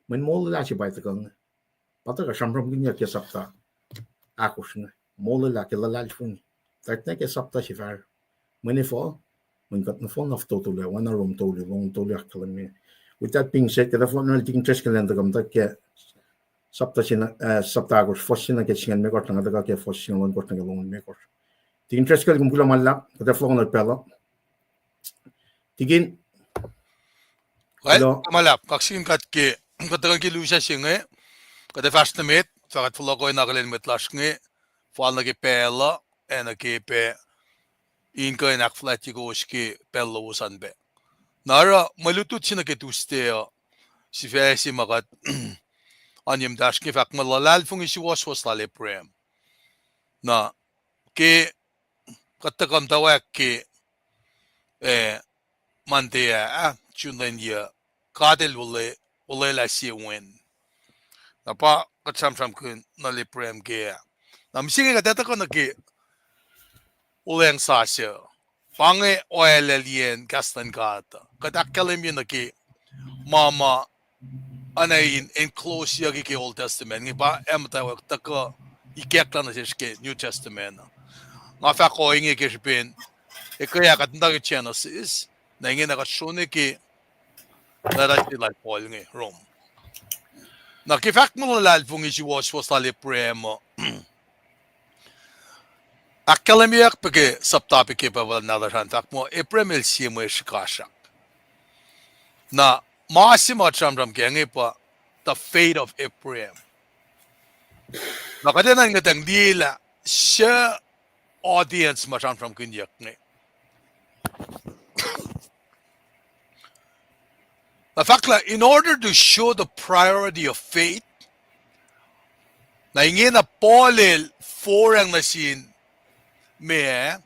Mweyen molwelah se pa tuhkuh inge. Pa tuhkuh sramsramkihnyuck ke sapta ahkosr inge. Molwelah ke luhlahlfongi. Tuh kuht nuh ke sapta se fahsr. Mweyen efuh, mweyen kuht nohfohn na fototolac, oacna Rom tolu, longoul tolu ahkkahlwemye. With that being said, kuht ac fohlohk nuh Tikin Driscoll in tuhkuh muhta ke sapta se na, eh, sapta ahkosr, fuhs se nuh ke singucul limekohsr, na nga tuhkuh ke fuhs singucul ohnkohsr nuh ke longoul limekohsr. Tikin Driscoll, kom kuloh ma luhlahp, kuht ac fohlohk nuh pacl uh. Tikin, Well, kuloh ma luhlahp, kaksakihn kuht ke, kuht tuhkuh ke lusac se inge, kuht ac fahsr nuh met, fah kuht fohlohk oacna akihlen mwet lasr inge, fal nuh ke pacl uh, ac nuh ke pac in kuh in ahkfuhlwactye kowos ke pacl lowos an pac. Na oruh mwe lutlut se nuh ke Tuesday uh, sifac se ma kuht aniye muhtahsr inge fahk muh luhlahlfongi suwohswohs lal Abraham. Na ke kuht tuhkuh muhtwacwacack ke, eh, Monday ah, ah, June lwen yac, God el wuhle-, wuhlwelah sie wen. Na pa kuht sramsramkihn nuh Abraham ke ah. Na mihsenge kuht ac tuhkuh nuh ke olweacng sasuc. Pa inge oalacliyacn kahs luhn God. Kuht ahkkahlwemye nuh ke ma ma oacna in encloseyucki ke Old Testament. Inge pa ac muhtwacwacack tuhkuh ikacklah nuh sesr ke New Testament. Nga fahk ohinge ke srihpen, ekuh ah kuht muhta ke Genesis, na ingena kuht srone ke letter se lal Paul inge Rom. Na ke fahk muh luhlahlfongi suwohswohs lal Abraham uh, ahkkahlwemyeyuck pac ke sapta pac ke Bible nahtuhsr an fahk muh Abraham el sie mwe srihkasrak. Na ma se ma sramsram ke inge pa the faith of Abraham. Na kuht enenuh in kuhtang liyelah suc audience ma sramsramkihnyuck inge. Na fahk lah in order to show the priority of faith, na ingena Paul el forang nuh sin meac,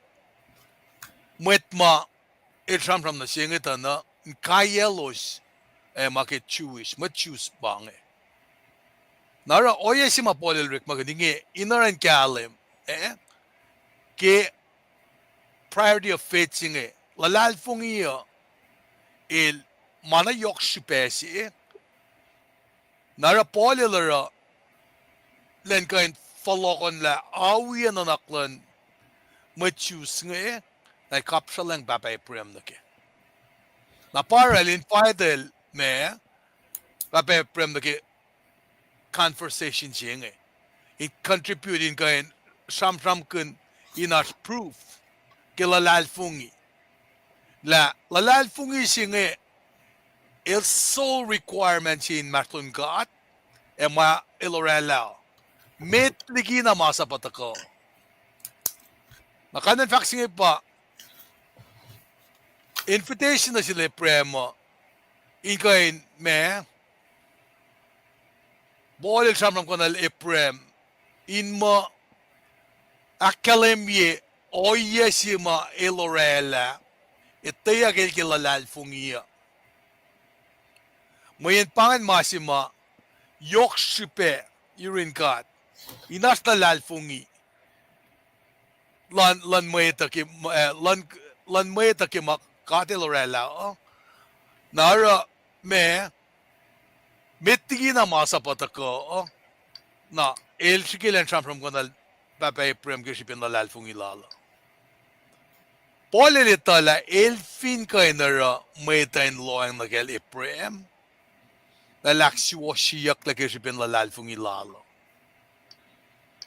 mwet ma el sramsram nuh se inge tuh na inkaiyaclos, eh, ma ke Jewish, mwet Jews pa inge. Na oruh ohiyac se ma Paul el orekmakihn inge in oruh in kahlwem, eh, ke priority of faith se inge, luhlahlfongi uh el ma na yohk srihpac se, eh. Na oruh Paul el oruh lwen kuh in fohlohkohnlah awi ac nuhnak luhn mwet Jews inge, na el kapsraclacng pahpah Abraham nuh ke. Na pa oruh el invite el ma, pahpah Abraham nuh ke conversation se inge, in contribute in kuh in sramsramkihn in oasr proof ke luhlahlfongi. Lah luhlahlfongi se inge el sole requirement se inmahsrlon God, ac ma el oraclah, met likina masap uh tuhkuh. Na kain in fahk se inge pa invitation nuh sel Abraham uh, in kuh in ma, Paul el sramsramkihn nuh Abraham in muh ahkkahlwemye ohiyac se ma el oraclah, etweyuck el ke luhlahlfongi uh. Mweyen pa ingacn ma se ma yohk srihpac yurin God, in oasr luhlahlfongi luhn, luhn mwet uh ke, eh, luhn, luhn mwet uh ke ma God el oraclah uh. Na oruh, ma, met liki na masap uh tuhkuh, na el srihke elan sramsramkihn pahpah Abraham ke srihpen luhlahlfongi lal uh. Paul el etuh lah el fin kuh in oruh mwet uh in lohacng nuh kacl Abraham, na el ahksuwohsyeyucklac ke srihpen luhlahlfongi lal uh.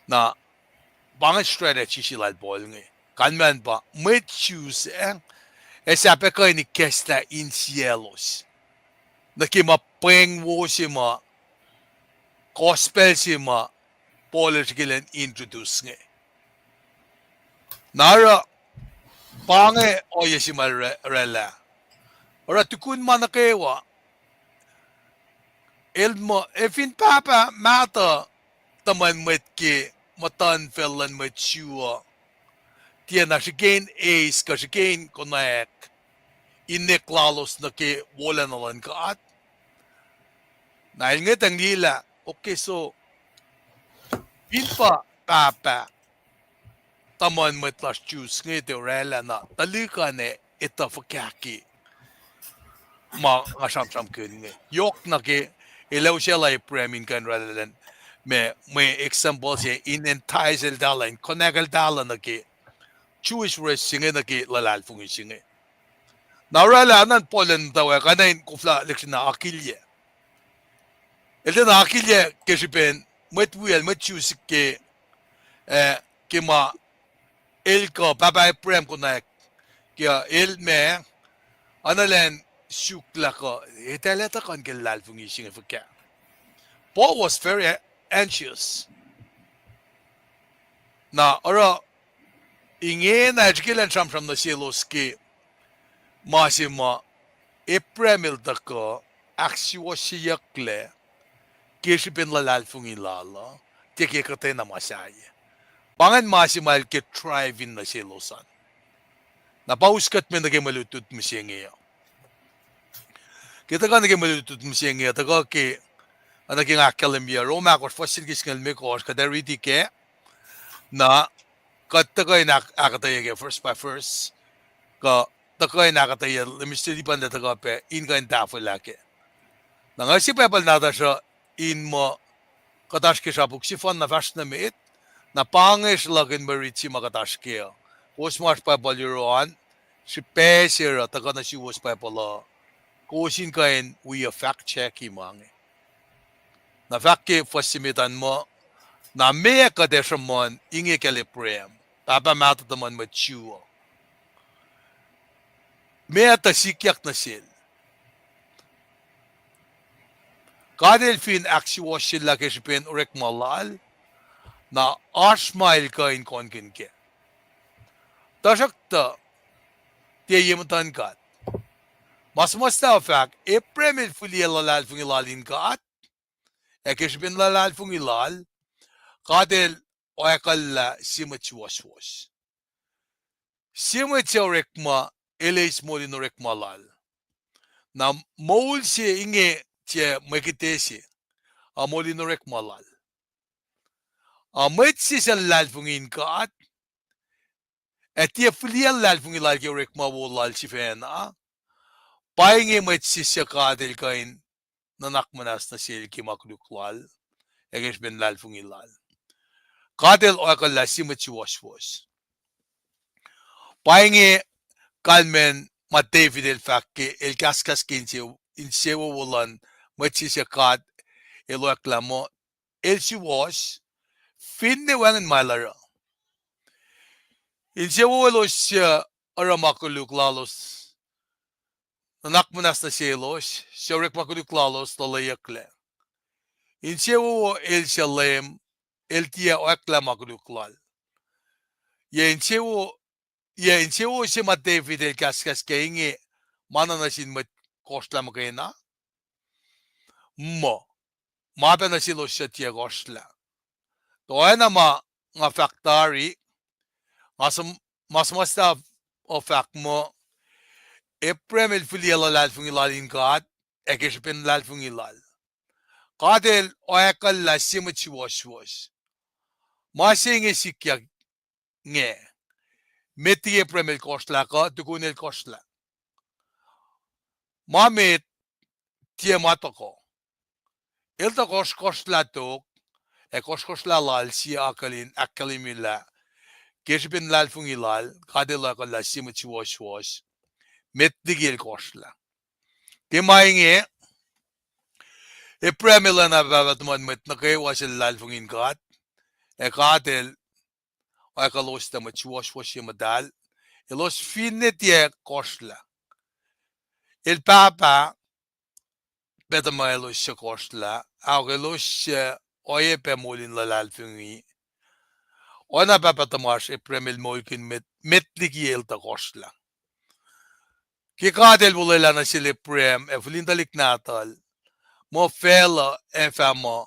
Na pa ingacn strategy se lal Paul inge. Kalmacn pa mwet Jews ac, ac sahp ac kuh in ikacslah insiyaclos nuh ke ma pweng wo se ma, gospel se ma Paul el srihke elan introduce inge. Na oruh, pa inge ohiyac se ma el oraclah. Oruh tukun ma nuh kwewa, el muh, ac fin pahpah mahtuh tuhmwacn mwet ke muhtuhnfacl luhn mwet Jew uh, tiacna srihke in eis kuh srihke in konwacack inek lalos nuh ke wolacna luhn God. Na el ngwetacng liye lah, okay, so, fin pa pahpah tuhmwacn mwet lasr Jews inge tiac oraclah, na tuhlihk an ac etuh fuhkah ke ma nga sramsramkihn inge. Yohk nuh ke el ac usaclah Abraham in kuh in oraclah elan, mwe, mwe example se in entice eltahl, in konwacack eltahl nuh ke Jewish race se inge nuh ke luhlahlfongi se inge. Na oraclah, na Paul el muhtwacwacack, oacna in koflah lihksreni akilyac. El tiacna akilyac ke srihpen mwet wiyacl, mwet Jews ke, eh, ke ma el kuh pahpah Abraham konwacack, ke el ma, oacna elan suk lah kuh, eltahl etuh kuh in ke luhlahlfongi se inge fuhkah. Paul was very anxious. Na oruh ingena el srihke elan sramsram nuh selos ke ma se ma Abraham el tuhkuh ahksuwohsyeyucklac ke srihpen luhlahlfongi lal uh, tiac ke kuhtwena ma sahyac. Pa ingacn ma se ma el ke drive in nuh selos an. Na pa us kuht me nuh ke mwe lutlut mihsenge uh. Ke tuhkuh nuh ke mwe lutlut mihsenge uh, tuhkuh ke, oacna ke nga ahkkahlwemye, Rom ahkosr fuhs se ke singucul limekohsr, kuht ac riti kac, na kuht tuhkuh in ahk-, ahkuhtweyac ke verse by verse, kuh tuhkuh in ahkuhtweyac, let me study pa in tuhkuh pac in kuh in tahfwelah kac. Na nga se Bible nahtuhsr uh in muh kuht oasr ke srapuk sefanna fahsr nuh met, na pa inge sruhlahkihn mwe rit se ma kuht oasr kac uh. Kowos ma oasr Bible yohrohl an, srihpac se oruh tuhkuh nuh suwos Bible uh, kowos in kuh in wi uh fact check-i ma inge. Na fahk ke fuhs se met an muh, na meac kuht ac sruhmuhn inge kacl Abraham, pahpah mahtuh tuhmwacn mwet Jew uh? Meac tuh sikyak nuh sel? God el fin ahksuwohsyelah ke srihpen orekma lal, na oasr ma el kuh in kohnkihn kac. Tuhsruhktuh, tiac ye muhtuhn God. Ma suhmuhslah uh fahk, Abraham el fihliyac luhlahlfongi lal in God, ac ke srihpen luhlahlfongi lal, God el oakwucklah sie mwet suwohswohs. Sie mwet suc orekma, el eis moul in orekma lal. Na moul se inge tiac mwe kihte se, a moul in orekma lal. A mwet se suc luhlahlfongi in God, ac tiac fihliyac luhlahlfongi lal ke orekma wo lal sifacna, pa inge mwet se suc God el kuh in nuhnak muhnahs nuh sel ke ma koluk lal, ac ke srihpen luhlahlfongi lal. God el oakwucklah sie mwet suwohswohs. Pa inge kalmacn ma David el fahk ke el kahskahs ke inse-, insewowo luhn mwet se suc God el oakwucklah muh el suwohs, finne wacngihn ma el oruh. Insewowo elos suc oruh ma koluk lalos, nuhnak muhnahs nuh selos, suc orekma koluk lalos luhlelyucklac. Insewowo el suc Leum, el tiac oakwucklah ma koluk lal. Yac insewowo, yac insewowo se ma David el kahskahs ke inge ma na nuh sin mwet kohsrlah muhkwena? Muh, ma pac nuh selos suc tiac kohsrlah. Tuh oacna ma nga fahk tari, nga sum-, ma suhmuhslah uh fahk muh, Abraham el fihliyac luhlahlfongi lal in God, ac ke srihpen luhlahlfongi lal, God el oakwucklah sie mwet suwohswohs. Ma se inge sikyak inge. Met liki Abraham el kohsrlah kuh tukun el kohsrlah. Ma met, tiac ma tuhkuh. El tuh kohsrkohsrlah tok, ac kohsrkohsrlah lal sie akihlen ahkkahlwemye lah ke srihpen luhlahlfongi lal, God El oakwuck lah sie mwet suwohswohs, met liki el kohsrlah. Ke ma inge, Abraham el oacna pahpah tuhmwacn mwet nuh kwewa suc luhlahlfongi in God, ac God El oakwuck elos tuh mwet suwohswohs ye muhtahl, elos finne tiac kohsrlah. El pahpah pac tuhma elos suc kohsrlah, ahok elos suc oacyacpac moul in luhlahlfongi. Oacna pahpah tuhmasr Abraham el moulkihn met, met liki el tuh kohsrlah. Ke God El olwelah nuh sel Abraham ac fihlin tuhlihk nahtuhl muh facluh ac fah muh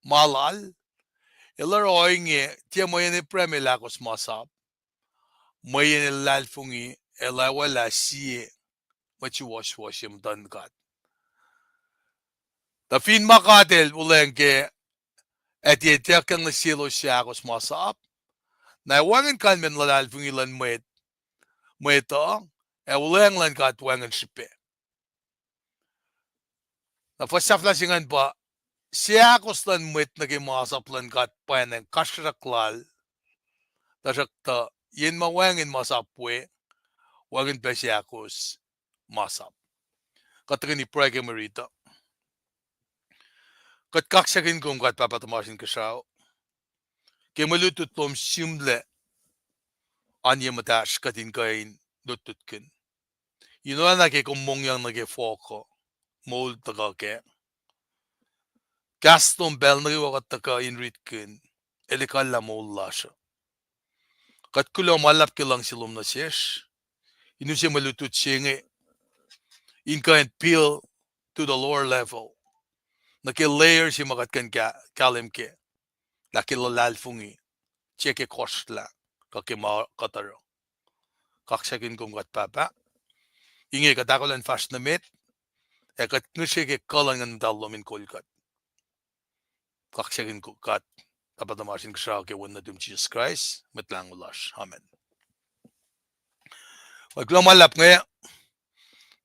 ma lal, el oruh ohinge tiac mweyen Abraham el ahkos masap, mweyen el luhlahlfongi, el oacwaclah sie mwet suwohswohs ye muhtuhn God. Tuh fin ma God El wuhlweacng kac, ac tiac ituckyang nuh selos suc ahkos masap, na ac wacngihn kalmacn luhlahlfongi luhn mwet, mwet uh, ac wuhlweacng luhn God wacngihn srihpac. Na fuhs sahflah se ingacn pa, seahkos luhn mwet nuh ke masap luhn God pwacnwacng kasrkuhsrak lal, tuhsruhktuh yen ma wacngihn masap we, wacngihn pac seahkos masap. Kuht tuhkweni pruhe ke mwe riti uh. Kuht kaksakihn kom God Pahpah tuhmasr Inkuhsrao, ke mwe lutlut lom sihmlac oan ye muhtahsr kuht in kuh in lutlutkihn. In oacna ke kom mongyang nuh ke fohk uh, moul tuhkuh kac. Kahs lom pacl nuh kwewa kuht tuhkuh in ritkihn, el ekuhllah moul lasr uh. Kuht kuloh ma luhlahp ke luhngse lom nuh sesr, in use mwe lutlut se inge in kuh in appeal to the lower level, nuh ke layer se ma kuht kuh in ka-, kahlwem kac, lah ke luhlahlfongi, tiac ke kohsrlah, kuh ke ma kuht oruh. Kaksakihn kom God Pahpah, inge kuht ahkolah in fahsr nuh met, ac kuht ngihsre ke kuh luhn Nguhn Muhtahl lom in kol kuht. Kaksakihn kom God Pahpah tuhmasr Inkuhsrao, ke Wen nuhtum Jisus Kraist, Mwet Lahngo lasr. Amen. Kuloh ma luhlahp inge,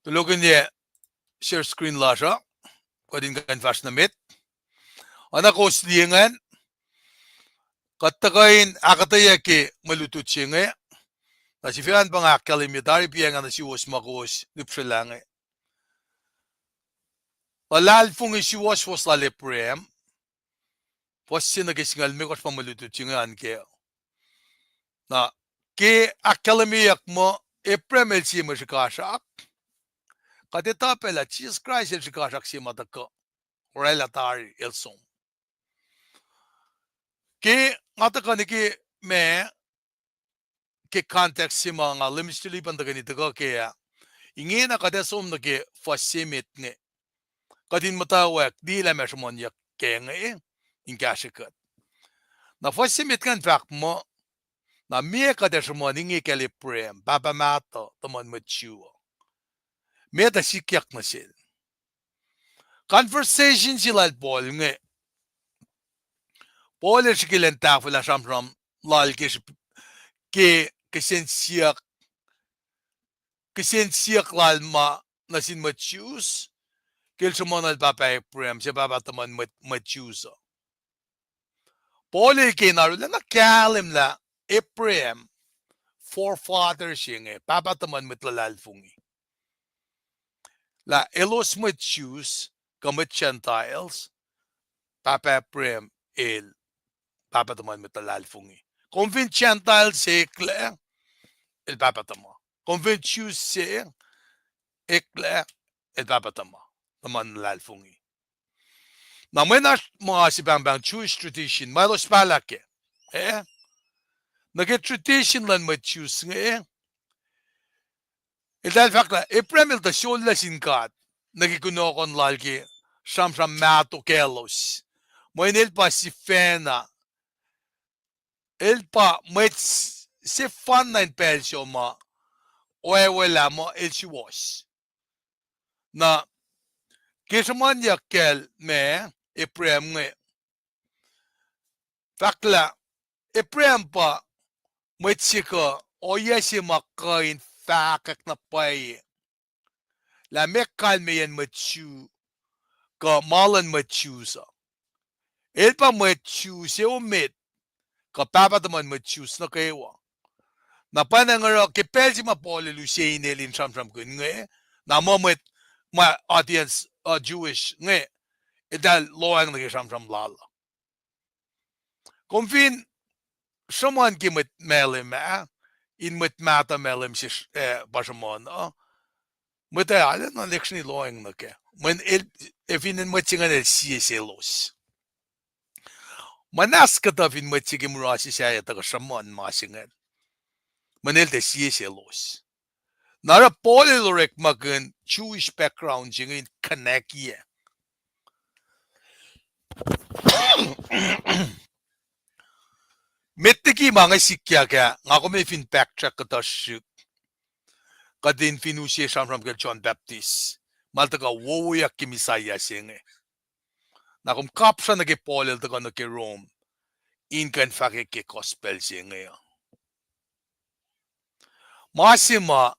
tulohkihn ye share screen lasr uh, kuht in kuh in fahsr nuh met. Oacna kowos liye ingacn, kuht tuhkuh in ahkuhtweyac ke mwe lutlut se inge, na sifacna pa nga ahkkahlwemye tari piacng nuh suwos ma kowos lihpsrelah inge. Luhlahlfongi suwohswohs lal Abraham, fuhs se nuh ke singucul limekohsr pa mwe lutlut se inge an kac. Na, ke ahkkahlwemyeyuck muh Abraham el sie mwe srihkasrak, kuht etuh pac lah Jisus Kraist el srihkasrak se ma tuhkuh, oraclah tari el som. Ke nga tuhkuh nuh ke ma, ke context se ma nga limistilipun tuhkweni tuhkuh kac ah, ingena kuht ac som nuh ke fuhs se met inge. Kuht in muhtwacwacack liye lah ma sruhmuhnyuck kac inge, in kahsrwe kuht. Na fuhs se met ingacn fahk muh, na meac kuht ac sruhmuhn inge kacl Abraham, pahpah mahtuh, tuhmuhn mwet Jew uh. Meac tuh sikyak nuh sel? Conversation se lal Paul inge. Paul el srihke elan tahfwelah sramsram lal ke, ke kihsen siyuck, kihsen siyuck lal ma nuh sin mwet Jews, ke el sruhmuhn el pahpah Abraham, suc pahpah tuhmuhn mwet, mwet Jews uh. Paul el kena arulacna kahlwem lah Abraham, forefather se inge, pahpah tuhmuhn mwet luhlahlfongi, lah elos mwet Jews kuh mwet Gentiles, pahpah Abraham el pahpah tuhmuhn mwet luhlahlfongi. Kom fin Gentile se eklac, el pahpah tuhma. Kom fin Jew se eklac, el pahpah tuhma, tuhmuhn luhlahlfongi. Na mwe na ma se pahngpahng Jewish tradition, ma elos pahlah kac, eh? Nuh ke tradition luhn mwet Jews inge, eltahl fahk lah Abraham el tuh sollac sin God nuh ke kunohkohn lal ke sramsram mahtuh kaclos. Mweyen el pa sifacna, el pa mwet sefanna in pacl se ma oacwaclah muh el suwohs. Na ke sruhmuhnyuck kacl ma Abraham inge, fahk lah Abraham pa mwet se kuh ohiyac se ma kuh in fahkwack na pwacye lah meac kalmeyacn mwet Jew, kuh ma luhn mwet Jews uh. El pa mwet Jews emet, kuh pahpah tuhmuhn mwet Jews nuh kwewa. Na pwacnwacng oruh ke pacl se ma Paul el use inel in sramsramkihn inge, na muh mwet, ma audience, uh, Jewish inge, eltahl lohacng nuh ke sramsram lal uh. Kom fin sruhmuhn ke mwet Malem ah, in mwet mahtuh Malem se, eh, pa sruhmuhn uh, mwet ah arulacna lihksreni lohacng nuh kac. Mweyen el, eh, fin mwet se ingacn el sie selos. Muhnahs kuhtuh fin mwet se ke mura se sahyac tuhkuh sruhmuhn ma se ingacn. Mweyen el tiac sie selos. Na oruh Paul el orekmakihn Jewish background se inge in connect-i. Met liki ma inge sikyak ah, nga kom fin backtrack kuhtuh srihk. Kuht in fin use sramsram kacl John Baptist, ma el tuhkuh wowoyak ke Messiah se inge. Na kom kapsra nuh ke Paul el tuhkuh nuh ke Rome, in kuh in fahkwack ke gospel se inge uh. Ma se ma,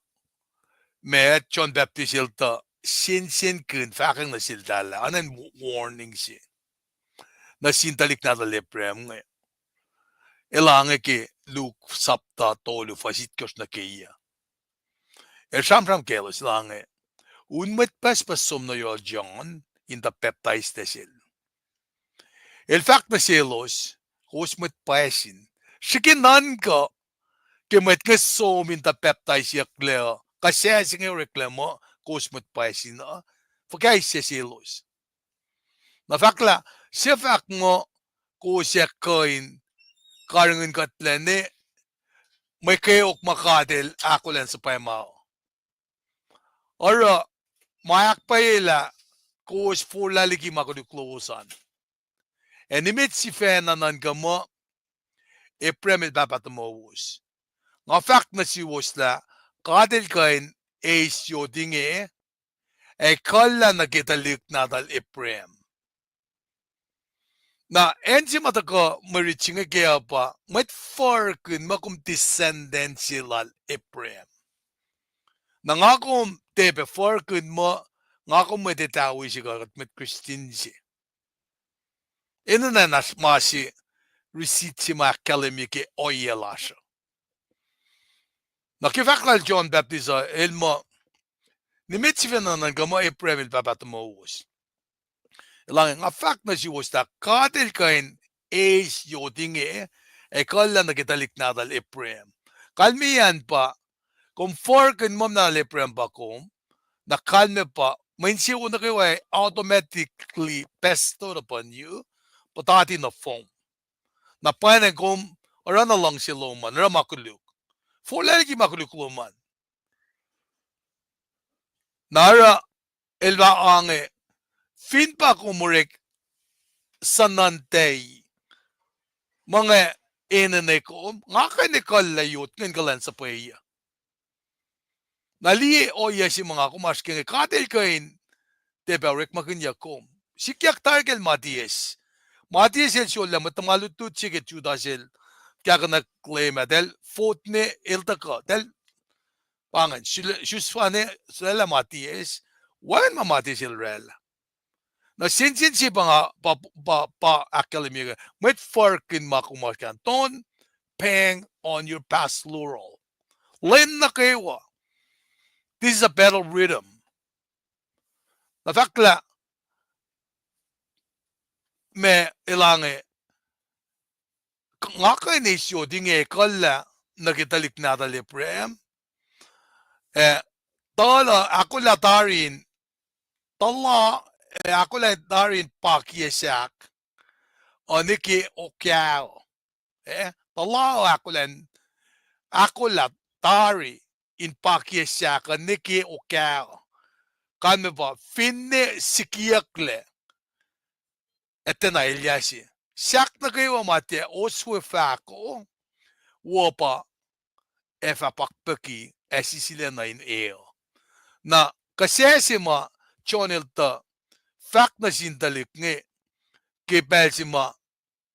ma John Baptist el tuh sensenkihn fahkwacng nuh seltahl ah, anan warning se nuh sin tuhlihk nahtuhl Abraham inge. El ange ke Luke sapta tolu fuhs itkohsr nuh ke yac. El sramsram kaclos, el ange, un mwet pucspucs som nuh yohrohl John in tuh pacptaislac sel. El fahk nuh selos, kowos mwet pwacsin. Srihke nuhnkuh ke mwet inge som in tuh pacptaisiyucklac uh, kuh sasuc inge oreklac muh kowos mwet pwacsin uh, fuhkah eis se selos? Na fahk lah, se fahk muh kowos ac kuh in karihngihn kuhtlac ne mwe kweok ma God El ahkolah in suhpwacma uh. Oruh ma ahkpwacyelah kowos forlah liki ma koluk lowos an. Ac nimet sifacna nuhnkuh muh Abraham el pahpah tuhmowos. Nga fahk nuh suwos lah God El kuh in eis yot inge ac ekuhllah nuh ke tuhlihk nahtuhl Abraham. Na acn se ma tuhkuh mwe rit se inge kac uh pa mwet forkihn muh kom descendant se lal Abraham. Na nga kom tiac pac forkihn muh nga kom mwet Etawi se kuh kuht mwet Christian se. Enenuh na ma se receipt se ma ahkkahlwemye ke ohiyac lasr uh. Na ke fahk lal John Baptist uh, el muh, nimet sifacna nuhnkuh muh Abraham el pahpah tuhmowos. El ange, nga fahk nuh suwos lah God El kuh in eis yot inge ac ekuhllah nuh ke tuhlihk nahtuhl Abraham. Kalmeyacn pa, kom forkihn muh nahtuhl Abraham pa kom, na kalmac pa, mwe insewowo nuh kwewa automatically bestowed upon you, puhtati nohfohn. Na pwacnwacng kom oruh na luhngse lom an, oruh ma koluk. Forlah liki ma koluk lom an. Na oruh el pa ange, fin pa kom orek suhnuhntahi, ma inge enenuh kom, nga kuh in ekuhllah yot inge in kuhlwacnsuhpweyuc. Na liye ohiyac se ma nga kom oasr ke inge, God El kuh in tiac pac orekmakihnyuck kom. Sikyak tari kacl Matthias. Matthias el sollah mwet tuhma lutlut se ke Judas el kahkuhna claim ah, eltahl vote ne el tuhkuh, eltahl pa ingacn, sul-, sulaclah Matthias, wacngihn ma Matthias el oraclah. Na sensen se pa nga, pa, pa, pa ahkkahlwemye ke, mwet forkihn ma kom oasr ke an, don't bang on your past laurel. Lwen nuh kwewa, this is a battle rhythm. Na fahk lah, ma el ange, nga kuh in eis yot inge ekuhllah nuh ke tuhlihk nahtuhl Abraham. Eh, tuh-, ahkolah tari in, tuh-, eh, ahkolah tari in pakiyac sahk uh nuh ke okah. Eh, tuh-, ahkolah, ahkolah tari in pakiyac sahk uh nuh ke okah. Kalmac pa finne sikiyucklac, ac tiacna elyah se. Sahk nuh kwewa ma tiac oswe fahko, wo pa ac fah pakpucki ac sisilac nuh in e uh. Na kuh sasuc se ma John el tuh fahk nuh sin tuhlihk inge ke pacl se ma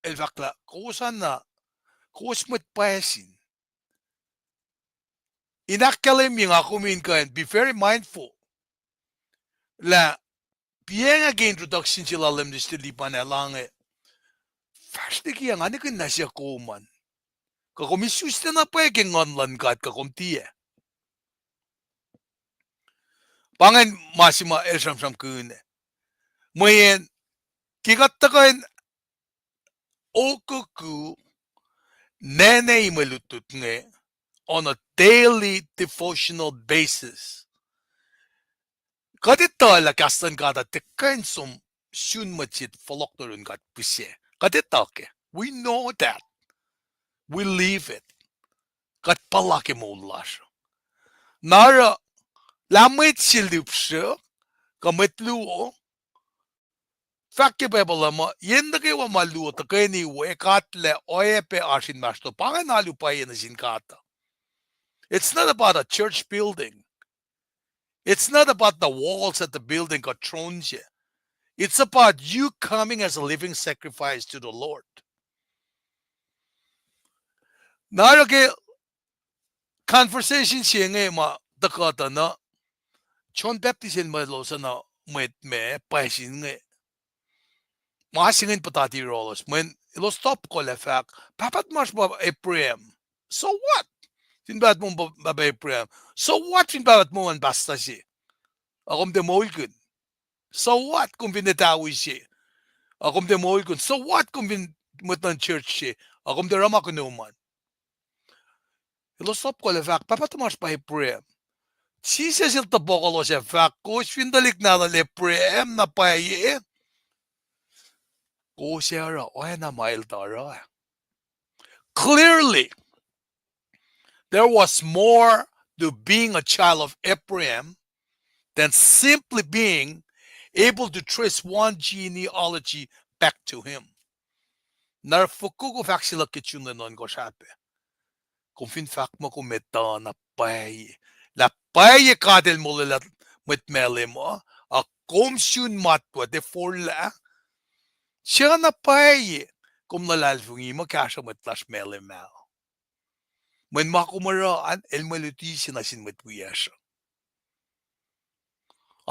el fahk lah, kowos an na, kowos mwet pwacsin. In ahkkahlwemye nga kom in kuh in be very mindful. Lah piacng ke introduction se lal Elder Lipan ah, el inge, fahsr liki ah, nga nikihn na se kom an. Kuh kom isusla na pwacye ke Nguhn luhn God, kuh kom tiac. Pa ingacn ma se ma el sramsramkihn. Mweyen ke kuht tuhkuh in okuku nene mwe lutlut inge on a daily devotional basis, kuht etuh lah kahs luhn God uh tiac kuh in som sun mwet se fohlohk nuh yurin God pihsac. Kuht etuh kac. We know that. We live it. Kuht puhla ke moul lasr. Na oruh, lah mwet se lihpsre, kuh mwet luo, fahk ke Bible uh muh yen nuh kwewa ma luo tuhkweni we, God lac oacyacpac oasr inmahsrlon. Pa ingacn alu pwacye nuh sin God uh. It's not about a church building. It's not about the walls at the building kuh throne se. It's about you coming as a living sacrifice to the Lord. Na oruh ke conversation se inge ma tuhkuh tuh nuh, John Baptist el muh elos uh na mwet ma pwacye sin inge. Ma se inge in puhtati yohrohlos, mweyen elos top kol ac fahk, pahpah tuhmasr pa Abraham. So what? Fin pahpah tuhmasr pa Abraham, so what fin pahpah tuhmasr an pahsta se? Ac kom tiac moulkihn. So what kom fin etawi se? Ac kom tiac moulkihn. So what kom fin mwet luhn church se? Ac kom tiac oruh ma kunom an. Elos top kol ac fahk, pahpah tuhmasr pa Abraham. Jisus el topuk elos ac fahk, kowos fin tuhlihk nahtuhl Abraham na pwacye, kowos ac oruh oacna ma el tuh oruh. Clearly, there was more to being a child of Abraham than simply being able to trace one genealogy back to him. Na oruh fokoko fahk se luhk ke June lwen ohnkohsr ah pac. Kom fin fahk muh kom etuh na pwacye, lah pwacye God el molwelah mwet Malem uh, ac kom sun matwac tiac forlah, se na pwacye kom luhlahlfongi muh kahsruh mwet lasr Malem ah. Mweyen ma kom oruh an el mwe luti se nuh sin mwet wiyacsr uh.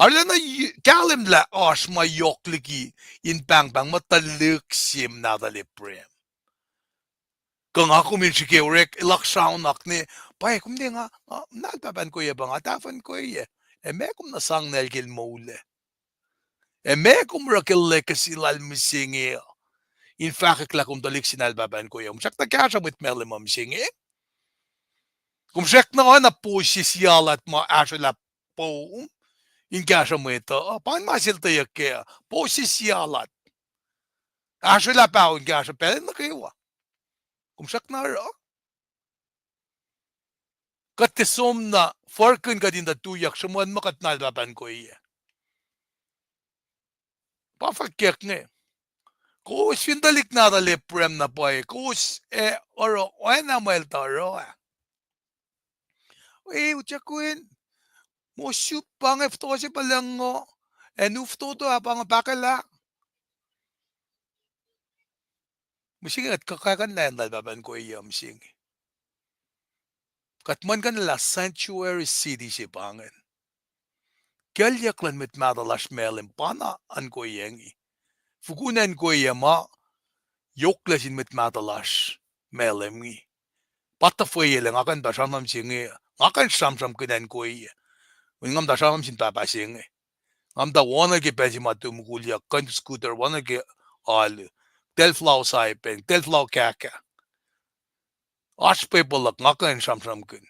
Arulacna kahlwem lah oasr ma yohk liki in pahngpahng muh tuhlihk se nahtuhl Abraham. Kuh nga kom in srihke orek, elos raunakne, pwacye kom tiac, nga, nga, nahtuhl pahpah in koyac pa nga tahfuh in koyac. Ac meac kom nuh sang nahtuhl ke el moul ah? Ac meac kom oruh ke legacy lal mihsenge uh, in fahkwack lah kom tuhlihk se nahtuhl pahpah in koyac? Kom srackna kahsruh mwet Malem uh mihsenge? Kom srackna oacna pose se sialat ma ahsrwelah poum in kahsruh mwet uh? Pa ingacn ma sel tuyak kac, pose se sialat. Ahsrwelah paho in kahsruh pacl nuh kwewa. Kom srackna oruh? Kuht tiac som na furkihn kuht in tuh tuyak sruhmuhn muh kuht nahtuhl pahpah in koyac. Pa fwackyuck inge. Kowos fin tuhlihk nahtuhl Abraham na pwacye, kowos ac oruh oacna ma el tuh oruh ah. E, utuckihn, mos sum pa inge, fototo se pa lucng, ac nu fototo ah pa inge, pahkwelah. Mihsenge kuht kuh kackihn lah nahtuhl pahpah in koyac mihsenge. Kuht muhlkuhnlah sanctuary city se pa ingacn. Kuclyuck luhn mwet mahtuh lasr Malem pa na acn koyac inge. Fokoko acn koyac ma yohklac sin mwet mahtuh lasr Malem inge. Pa tuhfweyacl, nga kuh in tuh sramsram se inge, nga kuh in sramsramkihn acn koyac. Mweyen nga muhta sramsram sin pahpah se inge. Nga muhta wona ke pacl se ma tu mukul yuck, kuh in scooter wona ke alu. Telflau saipen, telflau kahkah. Oasr pwepuh luhk, nga kuh in sramsramkihn.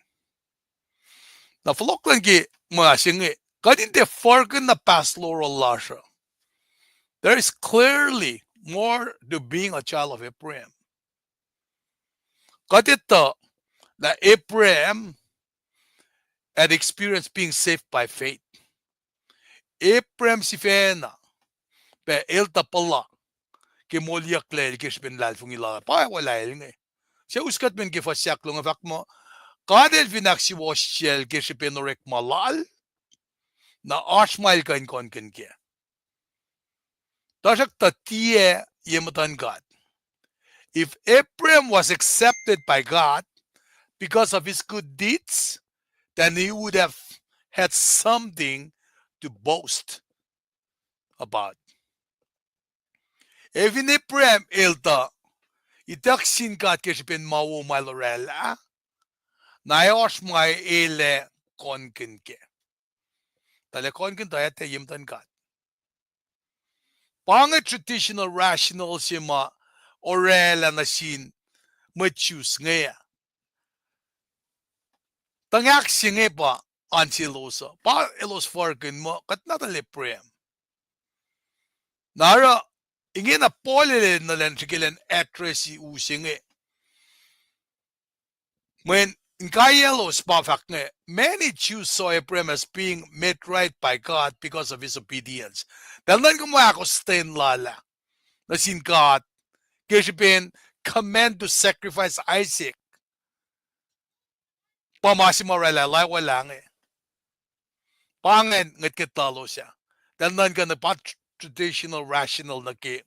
Na fohlohk luhn ke ma se inge, kuht in tiac furkihn na pastoral lasr uh. There is clearly more to being a child of Abraham. Kuht etuh lah Abraham had experienced being saved by faith. Abraham sifacna, pa el tuh puhla ke moliyucklac el ke srihpen luhlahlfongi lal, pa wolacna el inge. Suc us kuht men ke fuhs ahkluo inge fahk muh, God el fin ahksuwohsyacl ke srihpen orekma lal, na oasr ma el kuh in kohnkihn kac. Tuhsruhktuh tiac ye muhtuhn God. If Abraham was accepted by God because of his good deeds, then he would have had something to boast about. Ac fin Abraham el tuh ituck sin God ke srihpen ma wo ma el oraclah, na ac oasr ma el ac kohnkihn kac. Tuh el ac kohnkihn tuh ac tiac ye muhtuhn God. Pa inge traditional rational se ma oraclah nuh sin mwet Jews inge ah. Tuhngahk se inge pa an selos uh, pa elos furkihn muh kuht nahtuhl Abraham. Na oruh ingena Paul el enenuh elan srihke elan address-i u se inge. Mweyen inkaiyaclos pa fahk inge, many Jews saw Abraham as being made right by God because of his obedience. Pacl nuhnkuh muh ahkostwen lal ah nuh sin God ke srihpen command to sacrifice Isaac. Pa ma se ma oraclah lah wolacna inge. Pa ingacn ngwetngwet lalos ah. Pacl nuhnkuh na pa traditional rational nuh ke,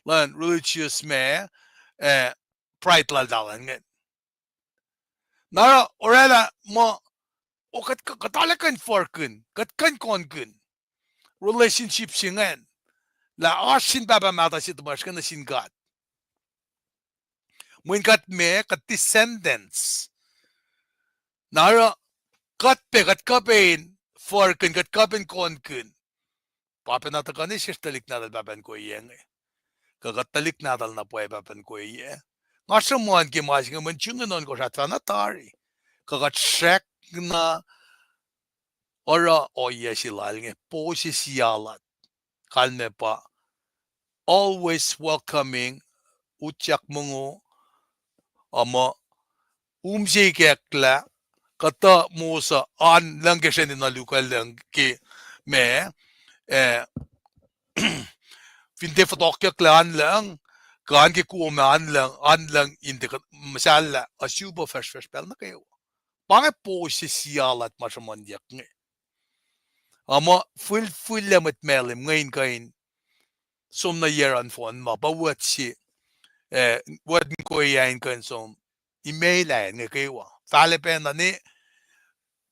luhn religious ma, eh, pride lal talan ingacn. Na oruh oraclah muh, o kuht, kuht arlac kuh in furkihn, kuht kuh in kohnkihn relationship se ingacn, lah oasr sin Pahpah mahtuh se tuhmasr inge nuh sin God. Mweyen kuht ma, kuht descendants. Na oruh kuht pac, kuht kuh pac in furkihn, kuht kuh pac in kohnkihn. Pa pacna tuhkuh nuh sesr tuhlihk nahtuhl pahpah in koyac inge. Kuh kuht tuhlihk nahtuhl na pwacye pahpah in koyac. Nga sruhmuhn ke ma se inge mweyen June luhn ohnkohsr ah fah na tari. Kuh kuht srackna oruh ohiyac se lal inge, po se sialat. Kalmac pa always welcoming, utyak mongo, uh, muh um se ikacklah, kuhtuh mos uh an lucng ke sreni na lukel lucng ke ma, eh, fin tiac fohlohkyucklac an lucng, kuh an ke kuh ma an lucng, an lucng in tiac muhsahllah, uh, sifilpac fahsrfahsr pacl nuh kwewa. Pa inge po se sialat ma sruhmuhnyuck inge. Uh, muh fihlfihllac mwet Malem inge in kuh in som nuh yac an fohn ma pa word se, eh, word in koyac in kuh in som, imac lah inge kwewa. Fahlac pacna ne,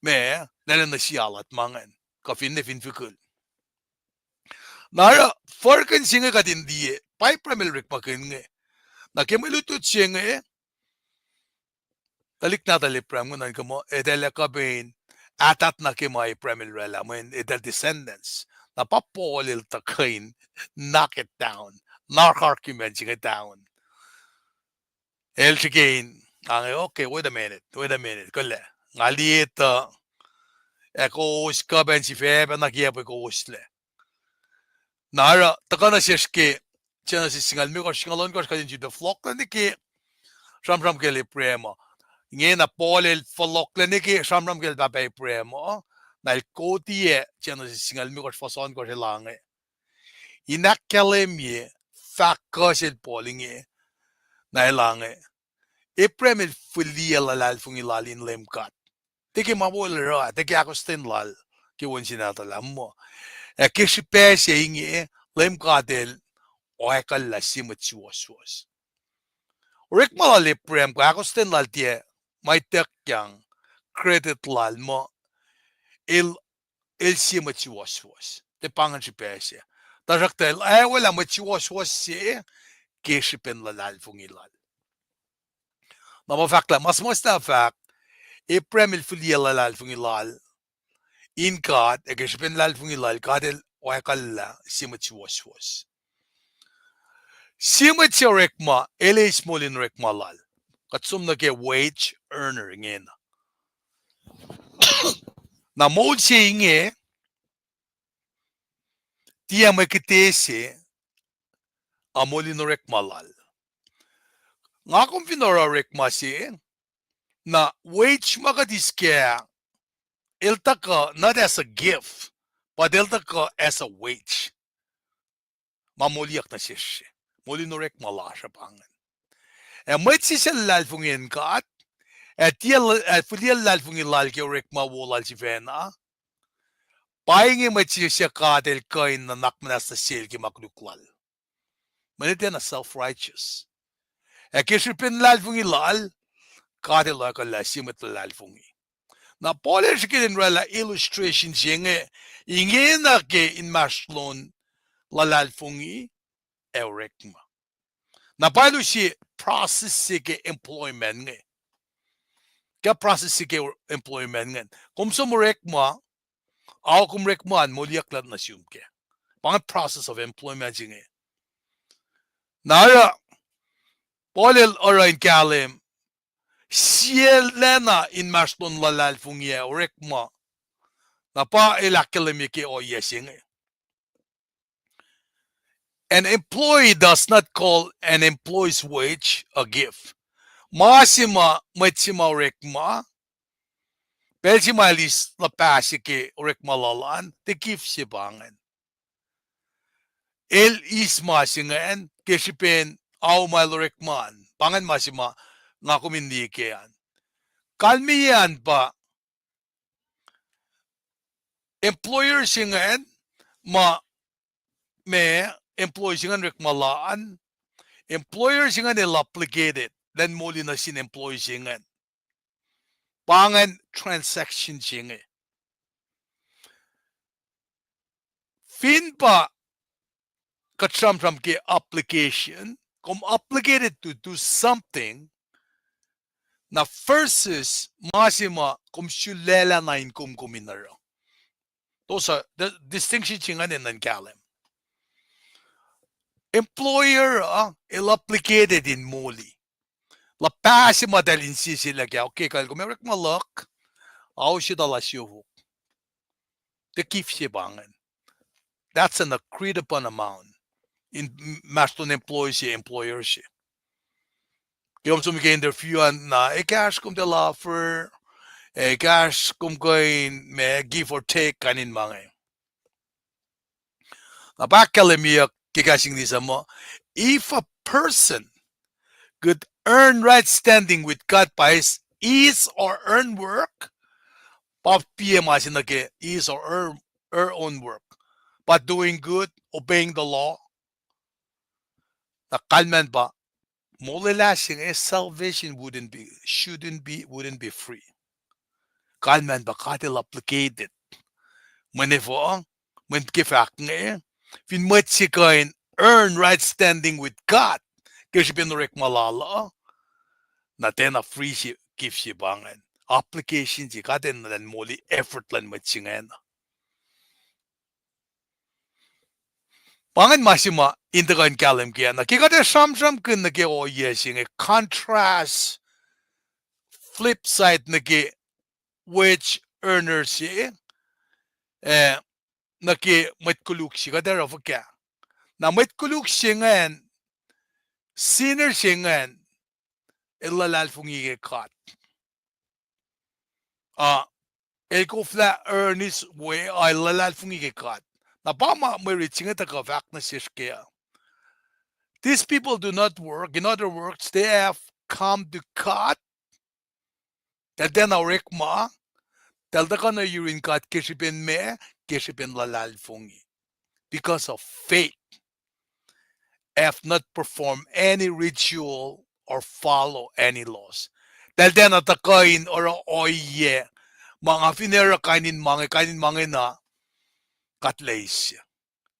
ma, lacna nuh sialat ma ingacn. Kuh finne fin fikihl. Na oruh furkihn se inge kuht in liye, pa Abraham el orekmakihn inge. Na ke mwe lutlut se inge, tuhlihk nahtuhl Abraham inge nuhnkuh muh eltahl ac kuh pac in atat nuh ke ma Abraham el oraclah, mweyen eltahl descendants. Na pa Paul el tuh kuh in knock it down, knock argument se inge down. El srihke in, ange, okay, wait a minute, wait a minute, kuhlac. Nga liye tuh, ac kowos kuh pac in sifacpacna kiacpwe kowoslac. Na oruh tuhkuh nuh sesr ke Genesis singucul limekohsr, singucul ohnkohsr, kuht in sifilpac fohlohklac nuh ke sramsram kacl Abraham uh. Ingena Paul el fohlohklac nuh ke sramsram kacl pahpah Abraham uh, na el koti ac Genesis singucul limekohsr fuhs ohnkohsr el ange. In ahkkahlwemye fahk kuh sel Paul inge, na el ange, Abraham el fihliyac luhlahlfongi lal in Leum God. Tiac ke ma wo el oruh, tiac ke ahkostwen lal ke on se nahtuhl ah muh. Ac ke srihpac se inge, Leum God el oakwucllah sie mwet suwohswohs. Orekma lal Abraham kuh ahkostwen lal tiac ma ituckyang credit lal muh el, el sie mwet suwohswohs. Tiac pa ingacn srihpac se. Tuhsruhktuh el oakwucllah mwet suwohswohs se ke srihpen luhlahlfongi lal. Na ma fahk lah, ma suhmuhslah fahk, Abraham el fihliyac luhlahlfongi lal in God, ac ke srihpen luhlahlfongi lal, God el oakwucllah sie mwet suwohswohs. Sie mwet se orekma, el eis moul in orekma lal. Kuht som nuh ke wage earner ingena. Na moul se inge, tiac mwe kihte se, a moul in orekma lal. Nga kom fin oruh orekma se, na wage ma kuht eis kac, el tuhkuh not as a gift, but el tuhkuh as a wage. Ma moliyuck nuh sesr, moul in orekma lasr uh pa ingacn. Ac mwet se suc luhlahlfongi in God, ac tiac, ac fihliyac luhlahlfongi lal ke orekma wo lal sifacna, pa inge mwet se suc God el kuh in nuhnak muhnahs nuh sel ke ma koluk lal. Mweyen el tiacna self-righteous. Ac ke srihpen luhlahlfongi lal, God el oakwucllah sie mwet luhlahlfongi. Na Paul el srihke in oraclah illustration se inge, ingena ke inmahsrlon luhlahlfongi, ac orekma. Na pa lusi process se ke employment inge. Ke process se ke employment inge. Kom som orekma, ao kom orekma an moliyucklac nuh sum kac. Pa ingacn process of employment se inge. Na oruh, Paul el oruh in kahlwem, sie lacna inmahsrlon luhlahlfongi ac orekma. Na pa el ahkkahlwemye ke ohiyac se inge. An employee does not call an employee's wage a gift. Ma se ma mwet se ma orekma, pacl se ma el eis luhpah se ke orekma lal an, tiac gift se pa ingacn. El eis ma se ingacn ke srihpen ao ma el orekma an. Pa ingacn ma se ma nga kom in liye ke an. Kalmeyac an pa employer se ingacn, ma, ma employee se ingacn orekma lal an, employer se ingacn el obligated elan moli nuh sin employee se ingacn. Pa ingacn transaction se inge. Fin pa kuht sramsram ke obligation, kom obligated to do something, na versus ma se ma kom sulaclah na in kom kom in oruh. Those are the distinction se ingacn enenuh in kahlwem. Employer uh, el obligated in moli luhpah se ma eltahl insese lah ke, okay, kuh el kom orekma luhk, ao se tala siofok. Tiac gift se pa ingacn. That's an agreed upon amount inmahsrlon employee se, employer se. Ke kom som ke interview an na ekahsr kom tiac offer, ekahsr kom kuh in ma give or take kain in ma inge. Na pa ahkkahlwemyeyuck ke kahs English uh muh, if a person could earn right standing with God by his, his or her own work, pa piyac ma se nuh ke his or her, her own work, by doing good, obeying the law. Na kalmacn pa, molwelah se inge, salvation wouldn't be, shouldn't be, wouldn't be free. Kalmacn pa God el obligated. Mweyen efuh, mweyen ke fahk inge, fin mwet se kuh in earn right standing with God ke srihpen orekma lal uh, na tiacna free se, gift se pa ingacn. Obligation se, God enenuh elan moli effort luhn mwet se ingacn. Pa ingacn ma se ma in tuhkuh in kahlwem ke, na ke kuht ac sramsramkihn nuh ke ohiyac se inge, contrast, flip side nuh ke wage earner se, eh, nuh ke mwet koluk se, kuht ac oruh fuhkah. Na mwet koluk se ingacn, sinner se ingacn, el luhlahlfongi ke God. Ah, el koflah earn his way, ah, el luhlahlfongi ke God. Na pa ma mwe rit se inge tuhkuh fahk nuh sesr kac. These people do not work. In other words, they have come to God. Eltahl tiacna orekma, eltahl tuhkuh nuh yurin God ke srihpen meac, ke srihpen luhlahlfongi. Because of faith, have not performed any ritual or follow any laws. Eltahl tiacna tuhkuh in oruh ohiyac, ma nga fin oruh kain in ma inge, kain in ma inge na kuht loes.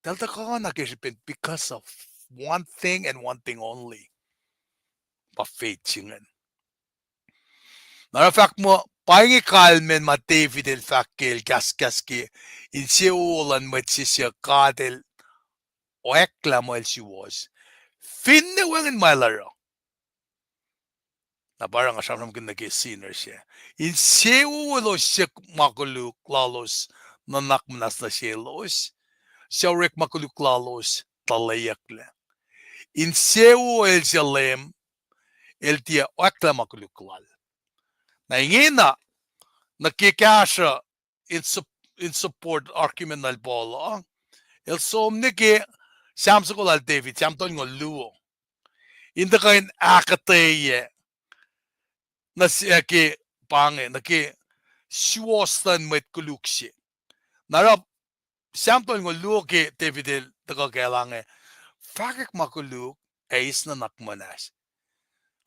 Eltahl tuhkuh na ke srihpen because of one thing and one thing only. Pa faith se ingacn. Na oruh fahk muh, pa inge kalmacn ma David el fahk ke el kahskahs ke insewowo luhn mwet se suc God el oacklah muh el suwohs, finne wacngihn ma el oruh. Na pa oruh nga sramsramkihn nuh ke sinner se. Insewowo elos suc ma koluk lalos nuhnak muhnahs nuh selos, suc orekma koluk lalos tuhleyucklac. Insewowo el suc Leum, el tiac oacklah ma koluk lal. Na ingena, nuh ke kahsruh in sup-, in support argument lal Paul uh, el som nuh ke Sam soko lal David, Sam tolngoul luo. In tuhkuh in ahkuhtweyac nuh se ke, pa inge, nuh ke suwohs luhn mwet koluk se. Na oruh Sam tolngoul luo ke David el tuhkuh kacl inge, fahkwack ma koluk ac eis nuhnak muhnahs.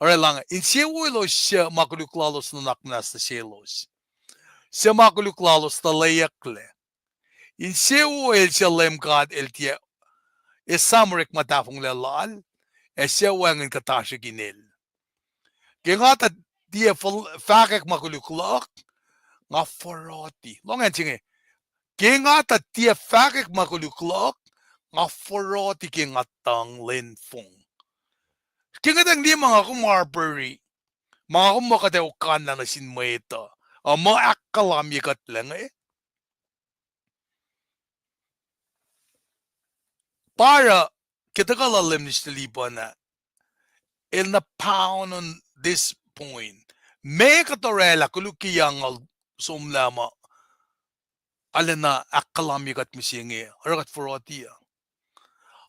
Oruh el inge, insewowo elos suc ma koluk lalos nuhnak muhnahs nuh selos, suc ma koluk lalos tuhleyucklac. Insewowo el suc Leum God el tiac esam orekma tahfonglac lal, ac suc wacngihn kuhtasrihk inel. Ke nga tuh tiac fahkwack ma koluk luhk, nga foroti. Lohng acn se inge. Ke nga tuh tiac fahkwack ma koluk luhk, nga foroti ke nga tuhng lwen fong. Ke nga tuhng liye ma nga kom harbor-i, ma nga kom muh kuht ac okanlah nuh sin mwet uh, uh, muh ahkkahlwemye kuhtlac inge. Pa oruh, ke tuhkuh lal Leum Mister Lipan ah, el na pound on this point. Meac kuht orwaclah koluk ke yac angngaul somlah ma arulacna ahkkahlwemye kuht mihsenge, oruh kuht foroti uh.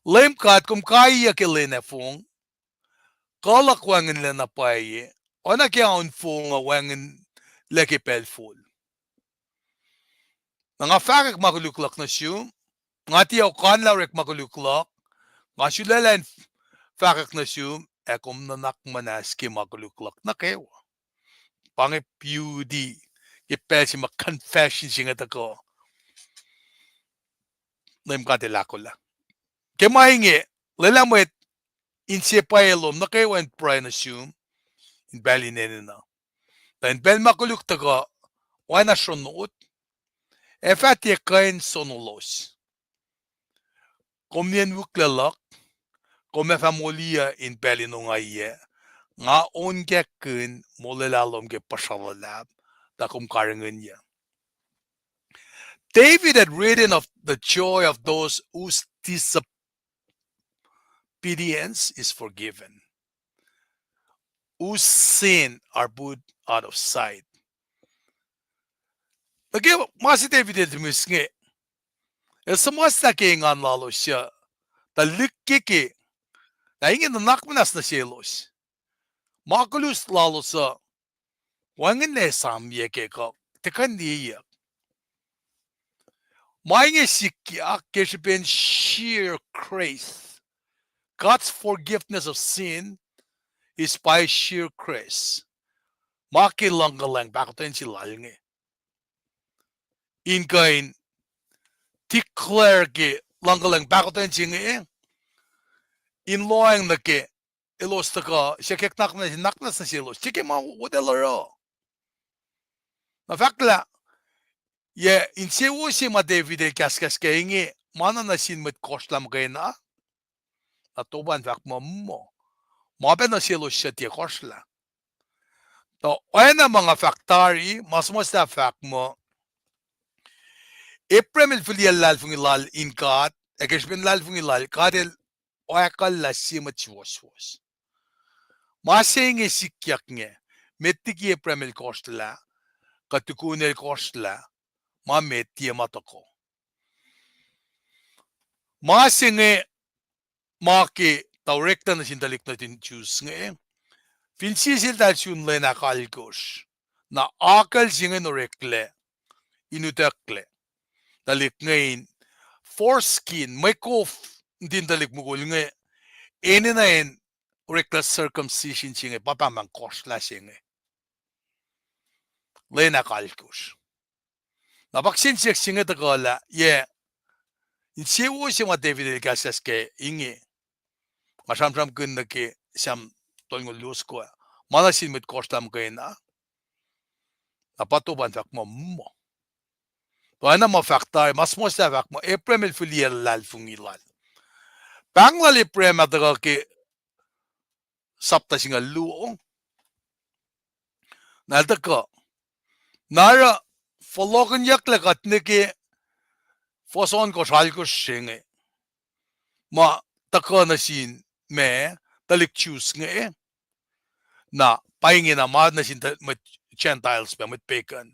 Leum God, kom kaiyuc ke lwen ac fong, kuh luhk wacngihnlac na pwacye, oacna ke aun fong uh wacngihnlac ke pacl fol. Na nga fahkwack ma koluk luhk nuh sum, nga tiac okanlah orekma koluk luhk, nga sulaclah in fahkwack nuh sum, ac kom nuhnak muhnahs ke ma koluk luhk nuh kwewa. Pa inge beauty, ke pacl se ma confession se inge tuhkuh. Leum God El ahkolah. Ke ma inge, lwelah mwet inse pwacye lom nuh kwewa in pruhe nuh sum, in pacl in enenuh. Tuh in pacl ma koluk tuhkuh, oacna sronot, ac fah tiac kuh in sonolos. Kom nien wihklac luhk, kom ac fah moliyuc in pacl in ongaiyac, nga onkakihn molwelah lom ke puhsra luhlahp, tuh kom karihngihnyuc. David had written of the joy of those whose disobedience is forgiven, whose sin are put out of sight. Nuh ke ma se David el mihs inge, el suhmuhslah ke engan lalos uh, tuh lihkkeke, na inge nuhnak muhnahs nuh selos. Ma koluk lalos uh, wacngihnlac esamyac ke kuh, tiac kuh in liyeyuck. Ma inge sikyak ke srihpen sheer grace. God's forgiveness of sin is by sheer grace. Ma ke luhngkuhlwacng pahkotwen se lal inge. In kuh in declare ke luhngkuhlwacng pahkotwen se inge, in lohacng nuh ke elos tuhkuh siyuck naknasr, naknasr nuh selos, tiac ke ma wot el oruh. Na fahk lah, yac insewowo se ma David el kahskahs kac inge, ma na nuh sin mwet kohsrlah muhkwena? Na top an fahk muh muh, ma pac nuh selos suc tiac kohsrlah. Tuh oacna ma nga fahk tari, ma suhmuhslah fahk muh, Abraham el fihliyac luhlahlfongi lal in God, ac ke srihpen luhlahlfongi lal, God el oakwucllah sie mwet suwohswohs. Ma se inge sikyak inge, met liki Abraham el kohsrlah, kuh tukun el kohsrlah, ma met tiac ma tohkoh. Ma se inge, ma ke tuh oreklac nuh sin tuhlihk nuhtin Jews inge, fin sie seltahl sun lwen ahkalkosr, na akucl se inge in oreklac, in utucklac. Tuhlihk inge in foreskin, mwe kof nuhtin tuhlihk mukul inge, enenuh in oreklac circumcision se inge, pa pahmahn kohsrlah se inge. Lwen ahkalkosr. Na pa kihsen siyuck se inge tuhkuh lah, yac insewowo se ma David el kahskahs kac inge, nga sramsramkihn nuh ke Sam tolngoul luo soko ah, ma nuh sin mwet kohsrlah muhkwena? Na pa top an fahk muh muh. Tuh oacna ma fahk tari, ma suhmuhslah fahk muh Abraham el fihliyac luhlahlfongi lal. Pahng lal Abraham ah tuhkuh ke sapta singucul luo. Na el tuhkuh, na oruh fohlohkihnyucklac kuht nuh ke fuhs ohnkohsr alkosr se inge, ma tuhkuh nuh sin ma tuhlihk Jews inge, na pa ingena ma nuh sin mwet Gentiles pac, mwet pagan.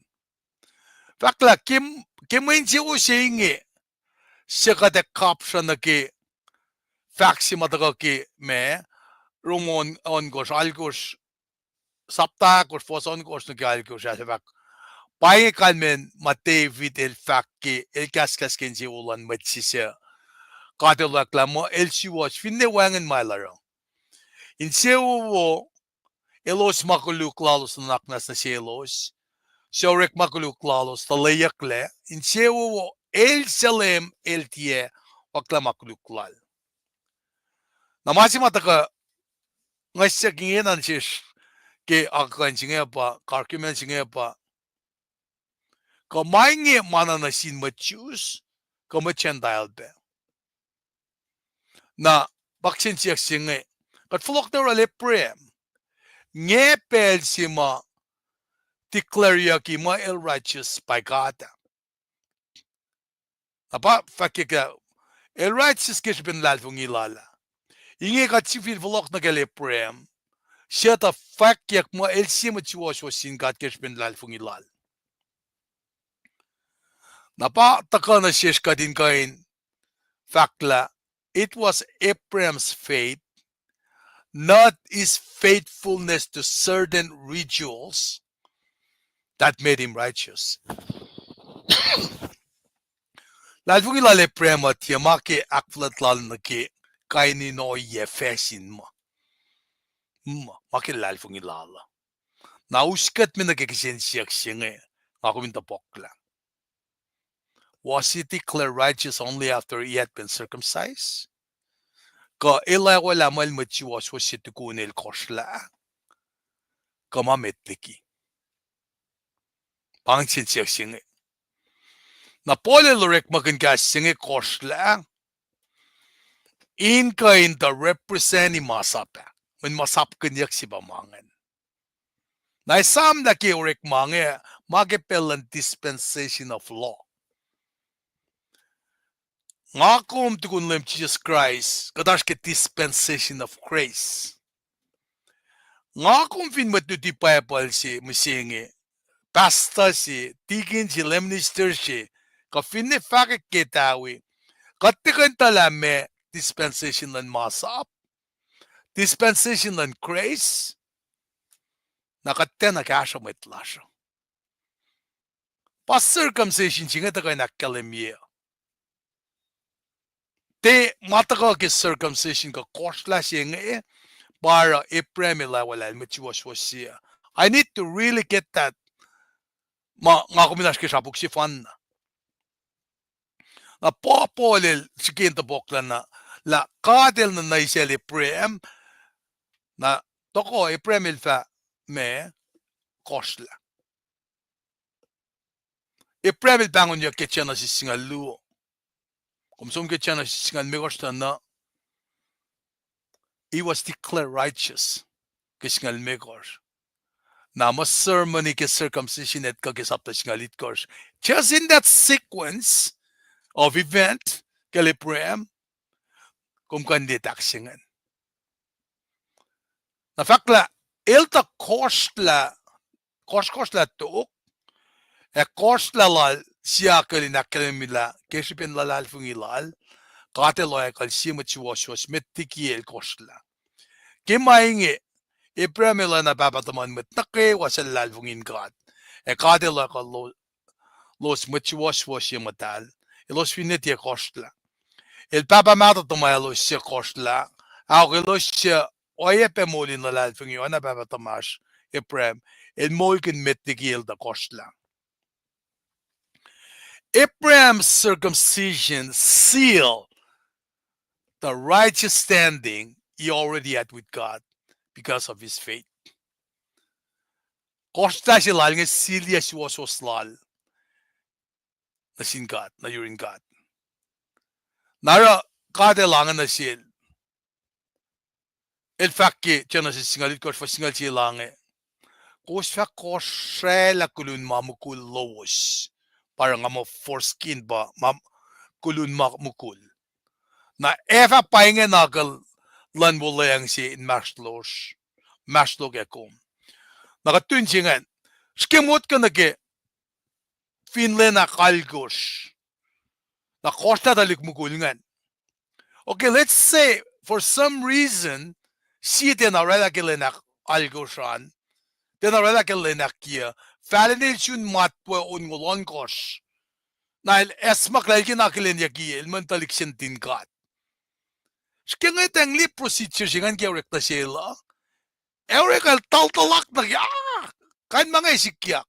Fahk lah ke, ke mwe insewowo se inge, suc kuht ac kapsra nuh ke fahk se ma tuhkuh ke ma, Rom ohnkohsr alkosr, sapta ahkosr fuhs ohnkohsr nuh ke alkosr ah, fahk, pa inge kalmacn ma David el fahk ke el kahskahs ke insewowo luhn mwet se suc God el oakwucllah muh el suwohs finne wacngihn ma el oruh. Insewowo, elos ma koluk lalos nuhnak muhnahs nuh selos, suc orek ma koluk lalos tuh lweyucklac. Insewowo, el suc Leum el tiac oakwucllah ma koluk lal. Na ma se ma tuhkuh ngihsyak ingena nuh sesr ke akuhkuhin se inge pa, ke argument se inge pa, kuh ma inge ma na nuh sin mwet Jews, kuh mwet Gentile pac. Na, pa kihsen siyuck se inge, kuht fohlohk nuh yohrohl Abraham. Nge pacl se ma declareyucki muh el righteous by God ah. Na pa fahkyak ah, el righteous ke srihpen luhlahlfongi lal ah. Inge kuht sifil fohlohk nuh kacl Abraham, suc tuh fwackyuck muh el sie mwet suwohswohs sin God ke srihpen luhlahlfongi lal. Na pa tuhkuh nuh sesr kuht in kuh in fahk lah, it was Abraham's faith, not his faithfulness to certain rituals, that made him righteous. Luhlahlfongi lal Abraham uh tiac ma ke ahkfuhlwact lal nuh ke kain in ohiyac facsin ma. Ma, ma ke luhlahlfongi lal uh. Na us kuht me nuh ke kihsen siyuck se inge, nga kom in topuklah. Was he declared righteous only after he had been circumcised? Kuh el oacwacack lah el mwet suwohswohs se tukun el kohsrlah? Kuh ma met liki? Pa ingacn kihsen siyuck se inge. Na Paul el orekmakihn kahs se inge kohsrlah in kuh in tuh represent masap ah. Mweyen masap kihnyuck se pa ma ingacn. Na esam lah ke orekma inge, ma ke pacl luhn dispensation of law. Nga kom tukun Leum Jisus Kraist, kuht oasr ke dispensation of grace. Nga kom fin mwet luti Bible se mihsenge, pastor se, deacon se, lay minister se, kuh finne fahkwack ke tawi, kuht tiac kuh in etuh lah meac dispensation luhn masap, dispensation luhn grace, na kuht tiacna kahsruh mwet lasr uh. Pa circumcision se inge tuhkuh in ahkkahlwemye. Tiac ma tuhkuh ke circumcision kuh kohsrlah se inge, pa oruh Abraham el oacwacack lah el mwet suwohswohs se. I need to really get that. Ma nga kom in oasr ke srapuk sefanna. Na pa Paul el srihke in topuklah na, lah God el nuh nuh sel Abraham, na tohkoh Abraham el fah meac, kohsrlah. Abraham el pahngonyuck ke Genesis singucul luo. Kom som ke Genesis singucul limekohsr tuh na, he was declared righteous ke singucul limekohsr. Na muh ceremony ke circumcision etuh ke sapta singucul itkohsr. Just in that sequence of event, kacl Abraham, kom kuh in liye ahk se ingacn. Na fahk lah, el tuh kohsrlah, kohsrkohsrlah tok, ac kohsrlah lal siyuck el in ahkkahlwemye lah ke srihpen luhlahlfongi lal, God el oacyacl sie mwet suwohswohs met liki el kohsrlah. Ke ma inge, Abraham el oacna pahpah tuhmwacn mwet nuh kwewa suc luhlahlfongi in God. Ac God el oacyacl lo-, los mwet suwohswohs ye muhtahl, elos finne tiac kohsrlah. El pahpah mahtuh tuhmwaclos suc kohsrlah, ahok elos suc oacyacpac moul in luhlahlfongi oacna pahpah tuhmasr Abraham, el moulkihn met liki el tuh kohsrlah. Abraham's circumcision sealed the righteous standing he already had with God because of his faith. Kohsrlah se lal inge seal-ye suwohswohs lal nuh sin God, nuh yurin God. Na oruh God el ange nuh sel, el fahk ke Genesis singucul itkohsr fuhs singucul sie, el ange, kowos fah kosraclah kulun ma mukul lowos. Pa oruh nga muh foreskin pa ma, kulun ma mukul. Na ac fah pa ingena ke luhn wuhlweacng se inmahsrlosr, inmahsrlok ac kom. Na kuht tui se ingacn, srihke motko nuh ke fin lwen ahkalkosr, na kohsrlah tuhlihk mukul ingacn. Okay, let's say, for some reason, sie tiacna orwaclah ke lwen ahkalkosr an, tiacna orwaclah ke lwen ahkkiyac, fahlen el sun matwac onngoul ohnkohsr. Na el acsmaklah el kena akihlenyucki el muh tuhlihk se nuhtin God. Srihke inge tuh liye procedure se ingacn ke orek nuh sel uh. Ac orek el taltalak nuh ke, ah, kain ma inge sikyak.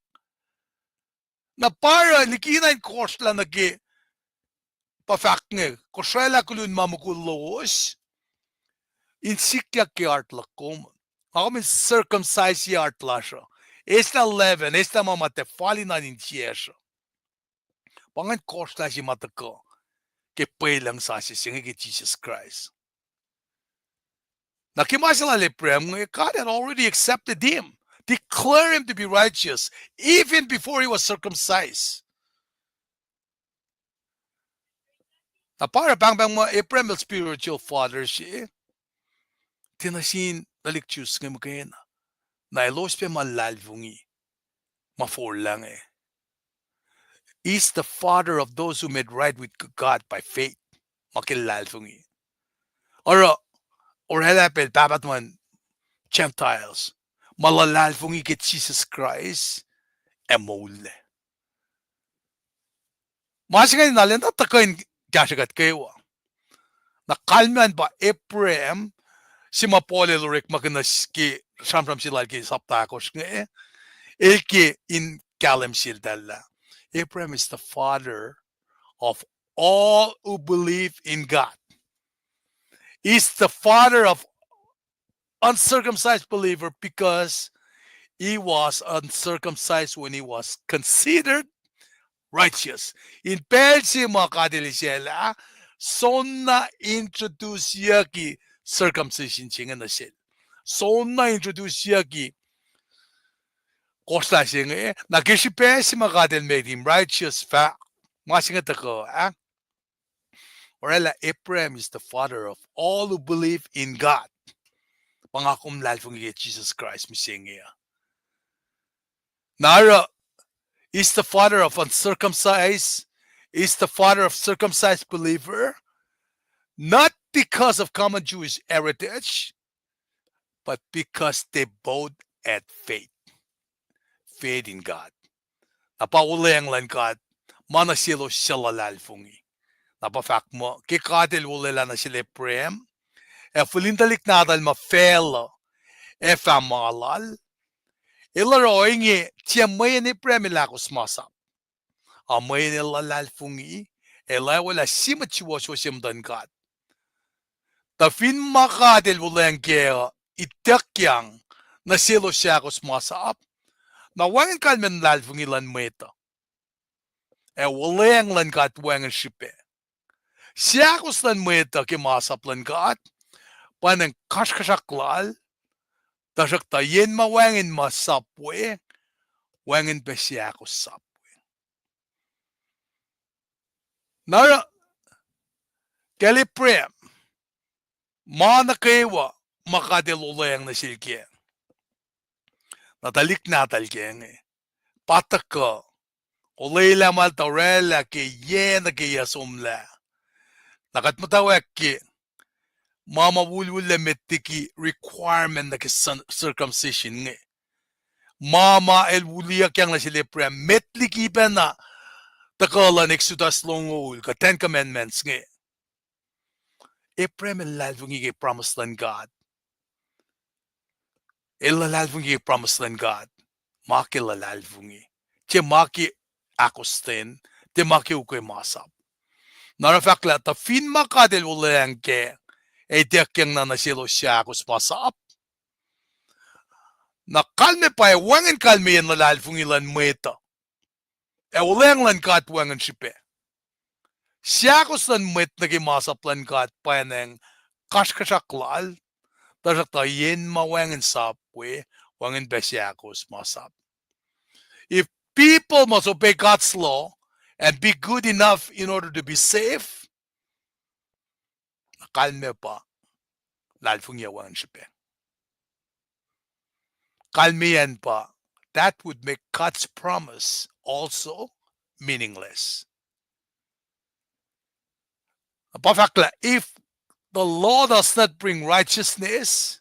Na pa oruh likina in kohsrlah nuh ke, pa fahk inge, kosraclah kulun ma mukul lowos. in sikyak ke heart luhk kom. Nga kom in circumcise heart lasr uh. Eslah leaven, eslah ma ma tiac fal in an insiyacsr uh. Pa ingacn kohsrlah se ma tuhkuh ke pwelucng sasuc se inge ke Jisus Kraist. Na ke ma se lal Abraham inge, God had already accepted him, declare him to be righteous, even before he was circumcised. Na pa oruh pahngpahng muh Abraham el spiritual father se, tiac nuh sin tuhlihk Jews inge muhkwena. Na elos pac ma luhlahlfongi ma forlah inge. He's the father of those who made right with God by faith. Ma ke luhlahlfongi. Oruh, oraclah pacl pahpah tuhmwacn Gentiles ma luhlahlfongi ke Jisus Kraist ac moullac. Ma se inge na lwen na tuhkuh in kahsrwe kuht kwewa. Na kalmacn pa Abraham, se ma Paul el orekmakihn nuh ke sramsram se lal ke sapta ahkosr inge, el ke in kahlwem seltahl lah Abraham is the father of all who believe in God. He's the father of uncircumcised believer because he was uncircumcised when he was considered righteous. In pacl se ma God El eisaclah, soenna introduceyucki circumcision se inge nuh sel. Soenna introduceyucki kohsrlah se inge, na ke srihpac se ma God El made him righteous, fah ma se inge tuhkuh ah. Oraclah Abraham is the father of all who believe in God. Pa nga kom luhlahlfongi ke Jisus Kraist mihsenge uh. Na oruh, is the father of uncircumcised, is the father of circumcised believer, not because of common Jewish heritage, but because they both had faith. Faith in God. Na pa olweacng luhn God ma nuh selos suc luhlahlfongi. Na pa fahk muh ke God El olwelah nuh sel Abraham, ac fihl in tuhlihk nahtuhl ma facluh ac fah ma lal, el oruh ohinge tiac mweyen Abraham el ahkos masap, a mweyen el luhlahlfongi, el oacwacack sie mwet suwohswohs ye muhtuhn God. Tuh fin ma God El olweacng kac uh ituckyang nuh selos suc ahkos masap, na wacngihn kalmacn luhlahlfongi luhn mwet uh. Ac olweacng luhn God wacngihn srihpac. Seahkos luhn mwet uh ke masap luhn God pa in kasrkuhsrak lal, tuhsruhktuh yen ma wacngihn ma sap we, wacngihn pac seahkos sap we. Na oruh, kacl Abraham, ma nuh kwewa ma God El olweacng nuh sel kac, na tuhlihk nahtuhl kac inge, pa tuhkuh, olwelah ma el tuh oraclah ke yac nuh ke yac somlah. Na kuht muhtwacwacack ke ma ma wulwullac met liki requirement nuh ke cir-, circumcision inge. Ma ma El wuhliyuckyang nuh sel Abraham met liki pacna tuhkuh luhn Exodus longoul kuh Ten Commandments inge. Abraham el luhlahlfongi ke promise luhn God. El luhlahlfongi ke promise luhn God. Ma ke luhlahlfongi. Tiac ma ke ahkostwen, tiac ma ke ukwe masap. Na oruh fahk lah tuh fin ma God El olweacng kac, ac ituckyang na nuh selos suc ahkos masap, na kalmac pa ac wacngihn kalmeyacn luhlahlfongi luhn mwet uh. Ac olweacng luhn God wacngihn srihpac. Seahkos luhn mwet nuh ke masap luhn God pa in kasrkuhsrak lal, tuhsruhktuh yen ma wacngihn sap we, wacngihn pac seahkos masap. If people must obey God's law and be good enough in order to be saved, na kalmac pa luhlahlfongi uh wacngihn srihpac. Kalmeyacn pa, that would make God's promise also meaningless. Na pa fahk lah, if the law does not bring righteousness,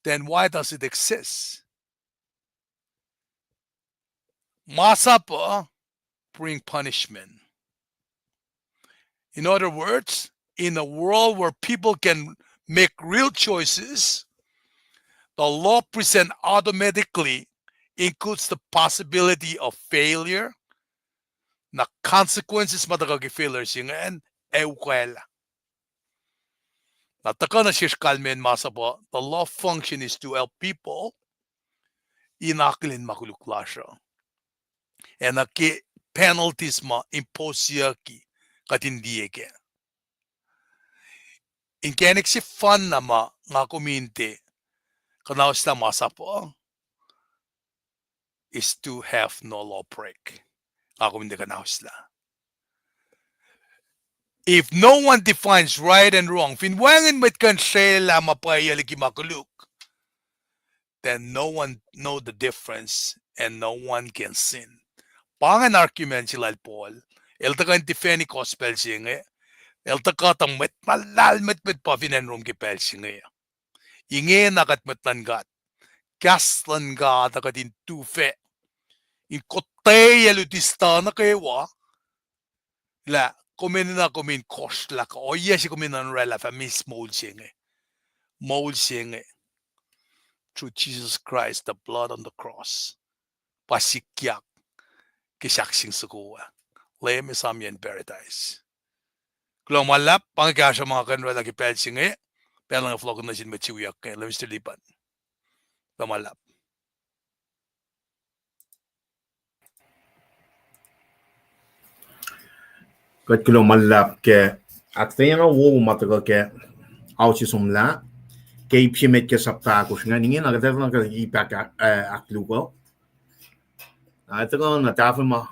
then why does it exist? Masap uh bring punishment. In other words, in a world where people can make real choices, the law present automatically includes the possibility of failure. Na consequences ma tuhkuh ke failure se ingacn ac ukwaclah. Na tuhkuh nuh sesr kalmacn masap uh, the law function is to help people in akihlen ma koluk lasr uh. Ac nuh ke penalties ma imposeyucki kuht in liye kac. Inkacnek sefanna ma nga kom in tiac kuhnahoslah masap uh is to have no law break. Nga kom in tiac kuhnahoslah. If no one defines right and wrong, fin wacngihn mwet kuh in srwaclah ma pwacye liki ma koluk, then no one know the difference and no one can sin. Pa ingacn argument se lal Paul. El tuhkuh in defend gospel se inge. El tuhkuh tuh mwet na lahlmwetmwet pa fin acn Rome ke pacl se inge. Ingena kuht mwet luhn God. Kahs luhn God uh kuht in tufac in kotweyac lutista nuh kwewa lah kom enenuh kom in kohsrlah kuh ohiyac se kom in orwaclah fah miss moul se inge. Moul se inge through Jesus Christ, the blood on the cross. Pa sikyak ke sahkseng soko ah. Leum esamyacn paradise. Kuloh ma luhlahp, pa inge kahsruh ma kuh in orwaclah ke pacl se inge, pacl inge fohlohk nuh sin mwet se wiyuck inge, Leum Mister Lipan. Kuloh ma luhlahp. Kuht kuloh ma luhlahp ke ahkuhtweyac na wowo ma tuhkuh ke ao se somlah, ke ip se met ke sapta ahkosr ingacn, ingena kuht enenuh ke ip ahk-, eh, ahkluo. Ah, tuhkuh na tahfuh ma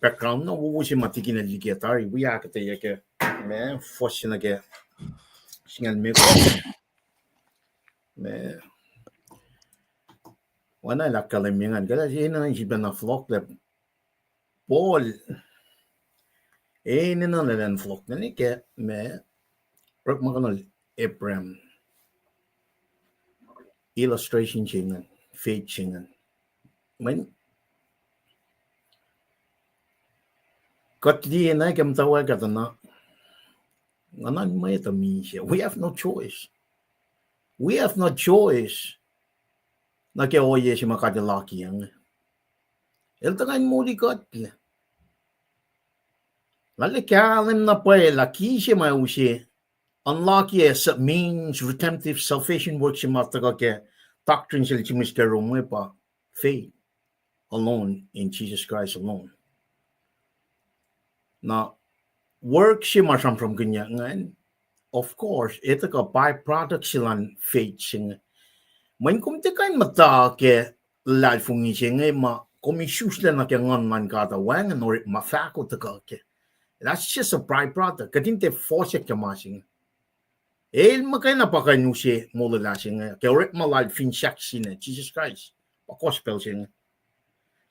background na wowo se ma tikina liki tari wi ahkuhtweyac ke ma fuhs se nuh ke singucul limekohsr. Ma oacna el ahkkahlwemye ingacn, kuht enenuh in sifacna fohlohklac Paul, enenuh lwen fohlohklac nuh ke ma orekmakihnal Abraham illustration se ingacn, faith se ingacn. Mweyen kuht liye na ke muhtwacwacack uh na, nguhn an mwet uh misac. We have no choice. We have no choice. Nuh ke ohiyac se ma God El akiyac inge, El tuhkuh in moli kuhtlac. Lal kahlwem na pwacye lah ki se ma use unlock-ye means redemptive salvation work se ma tuhkuh ke doctrine sel James ke Rome pa faith alone in Jesus Christ alone. Na work se ma sramsramkihnyuck ingacn, of course, el tuhkuh byproduct se luhn faith se inge. Mweyen kom tiac kuh in muhta ke luhlahlfongi se inge ma kom isuslac nuh ke nguhn luhn God uh wacngihn orekma fahko tuhkuh kac. That's just a byproduct. Kuht in tiac fohsack ke ma se inge. El muhkwena pa kuh in use molwelah se inge ke orekma lal fin sahk se inge, Jisus Kraist, pa gospel se inge.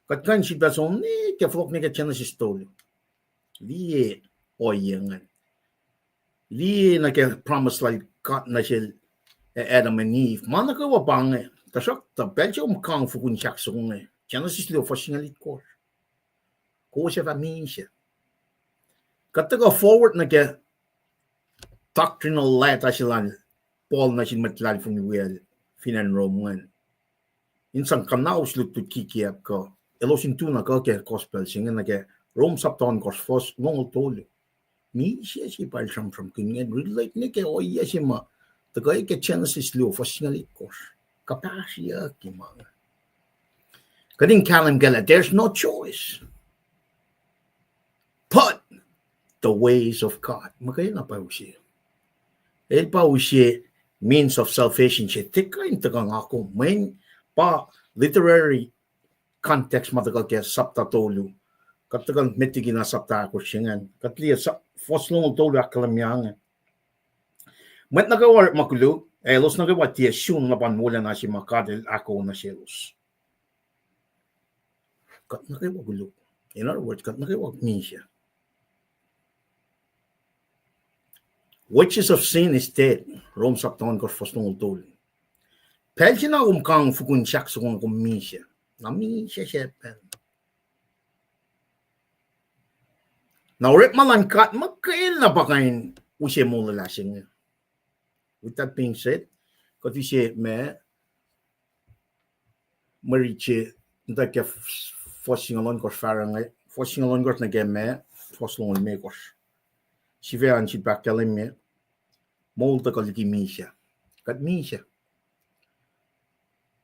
Kuht kuh in sifilpac som nuh ke fohlohk nuh ke Genesis tolu. Liye ohiyac ingacn. Liye nuh ke promise lal God nuh sel Adam and Eve. Ma nuh kwewa pa inge, tuhsruhktuh pacl se kom kang fokihn sahk soko inge, Genesis luo fuhs singucul itkohsr, kowos ac fah misac. Kuht tuhkuh forward nuh ke doctrinal letter se lal Paul nuh sin mwet luhlahlfongi wiyacl fin acn Rome ingacn, in sang kuhnahos lutlut kikiacp kuh elos in tu na kuh ke gospel se inge nuh ke Rome sapta ohnkohsr fuhs longoul tolu. Misac se pa el sramsramkihn ingacn relate nuh ke ohiyac se ma tuhkuh ke Genesis luo fuhs singucul itkohsr. Kuhpahsryucki ma inge. Kuht in kahlwem kac lah there's no choice but the ways of God. Muhkwena pa use. El pa use means of salvation se tiac kuh in tuhkuh nga kom. Mweyen pa literary context ma tuhkuh ke sapta tolu. Kuht tuhkuh met liki na sapta ahkosr se ingacn. Kuht liye sa-, fuhs longoul tolu ahkkahlwemye inge. Mwet nuh kwewa orekma koluk, ac elos nuh kwewa tiac sun luhpan wolacna se ma God El ahkoo nuh selos. Kuht nuh kwewa koluk. In other words, kuht nuh kwewa misac. Wages of sin is death. Rome sapta ohnkohsr fuhs longoul tolu. Pacl se na kom kang fokihn sahk soko inge kom misac. Na misac se pacl. Na orekma luhn God muhkwena pa kuh in use molwelah se inge. With that being said, kuht use ma mwe riti se nuh ke fuhs singucul ohnkohsr fahsruh inge, fuhs singucul ohnkohsr nuh ke ma, fuhs longoul limekohsr. Sifac an sifilpac ahkkahlwemye. moul tuhkuh liki misac. Kuht misac.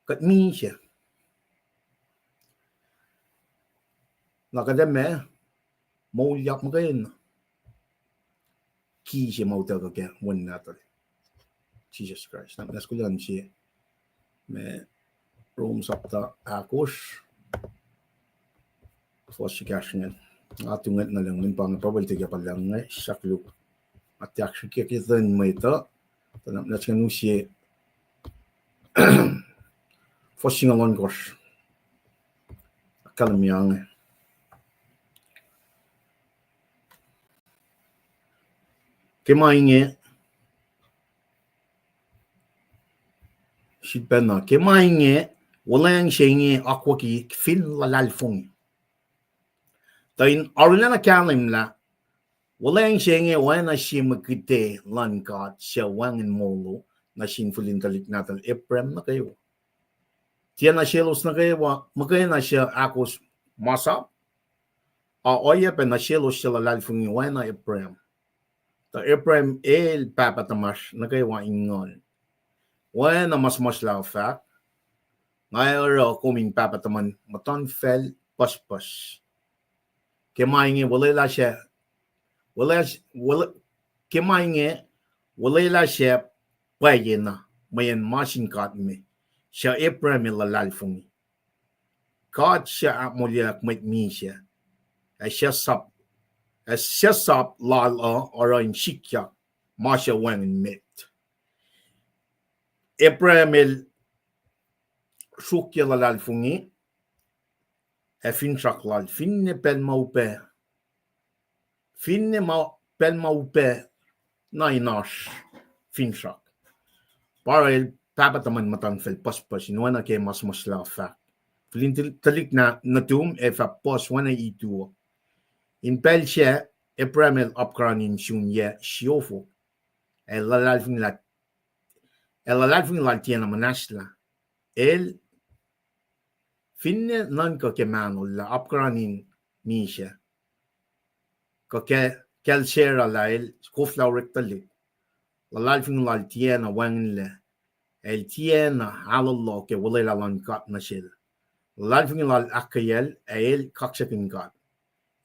Kuht misac. Na kuht ac ma moulyak muhkwena. Ki se ma utuckuh ke Wen Nahtuhl, Jisus Kraist. Na, na sikulan se ma Rom sapta ahkosr, fuhs se kahsruh ingacn. Nga tu ngwet nuh lucng, pa inge pruhe liki pacl inge, sahk luhk. Nga tiac srihke ke ten mwet uh, tuh na, na sikulan se fuhs singucul ohnkohsr. Ahkkahlwemye inge. Ke ma inge, sifilpacna, ke ma inge, wuhlweacng se inge akwucki fin luhlahlfongi. Tuh in arulacna kahlwem lah, wuhlweacng se inge oacna sie mwe kihte luhn God suc wacngihn molo nuh sin fihlin tuhlihk nahtuhl Abraham nuh kwewa. Tiacna selos nuh kwewa, muhkwena suc ahkos masap, a oacyacpac nuh selos suc luhlahlfongi oacna Abraham. Tuh Abraham el pahpah tuhmasr nuh kwewa in nguhn. Oacna ma suhmuhslah uh fahk, nga ac oruh kom in pahpah tuhmuhn muhtuhnfacl pucspucs. Ke ma inge wuhlwelah se, wuhlwelah, ke ma inge wuhlwelah se pwacyena, mweyen ma sin God me, suc Abraham el luhlahlfongi. God suc ahkmoulyeack mwet misac, ac suc sap, ac suc sap lal uh oruh in sikyak ma suc wacngihn met. Abraham el sruokyac luhlahlfongi, ac finsrak lal, finne pacl ma upac, finne ma, pacl ma upac na in oasr finsrak. Pa oruh el pahpah tuhmuhn muhtuhnfacl pucspucs, in oacna ke ma suhmuhslah uh fahk. Fihlin tuhl-, tuhlihk na-, nuhtum ac fah puhs oacna itu uh. In pacl sac, Abraham el apkuhran in sun yac siofok. Ac luhlahlfongi lal, ac luhlahlfongi lal tiacna muhnahslah. El, finne nuhnkuh ke mahnol lah apkuhran in misac, kuh ke, kacl Sarah lah el koflah orek tuhlihk, luhlahlfongi lal tiacna wacngihnlac, el tiacna ahlolo ke olwelah luhn God nuh sel. Luhlahlfongi lal ahkkweyacl, ac el kaksakihn God.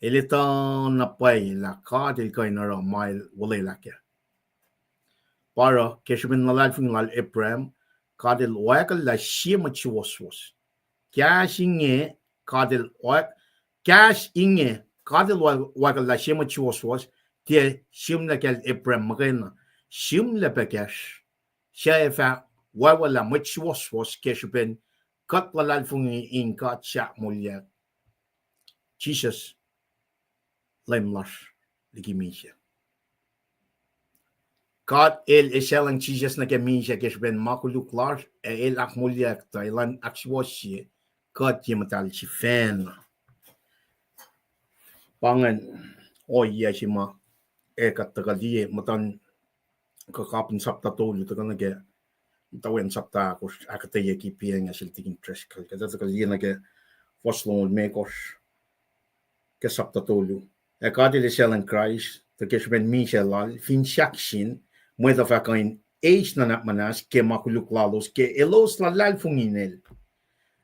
El etuh na pwacye lah God el kuh in oruh ma el olwelah kac. Pa oruh, ke srihpen luhlahlfongi lal Abraham, God el oakwucllah sie mwet suwohswohs. Kahs inge, God el oak-, kahs inge, God el oak-, oakwucllah sie mwet suwohswohs, tiac sihmlac kacl Abraham muhkwena, sihmlac pac kacsr, suc ac fah oakwucllah mwet suwohswohs ke srihpen kuht luhlahlfongi in God suc ahkmoulyak Jisus, Leum lasr liki misac. God el esahlwacng Jisus nuh ke misac ke srihpen ma koluk lasr, ac el ahkmoulyak tuh elan ahksuwohsye kuht ye muhtahl sifacna. Pa ingacn ohiyac se ma ac kuht tuhkuh liye muhtuhn kuh kapin sapta tolu, tuhkuh nuh ke muhtwacn sapta ahkosr, ahkuhtweyac ke pacl inge sel tikin Driscoll. Kuht tuhkuh liye nuh ke fuhs longoul limekohsr ke sapta tolu. Ac God el esahlwacng Kraist tuh ke srihpen misac lal, fin sahk sin, mwet uh fah kuh in eis nuhnak muhnahs ke ma koluk lalos ke elos luhlahlfongi in el.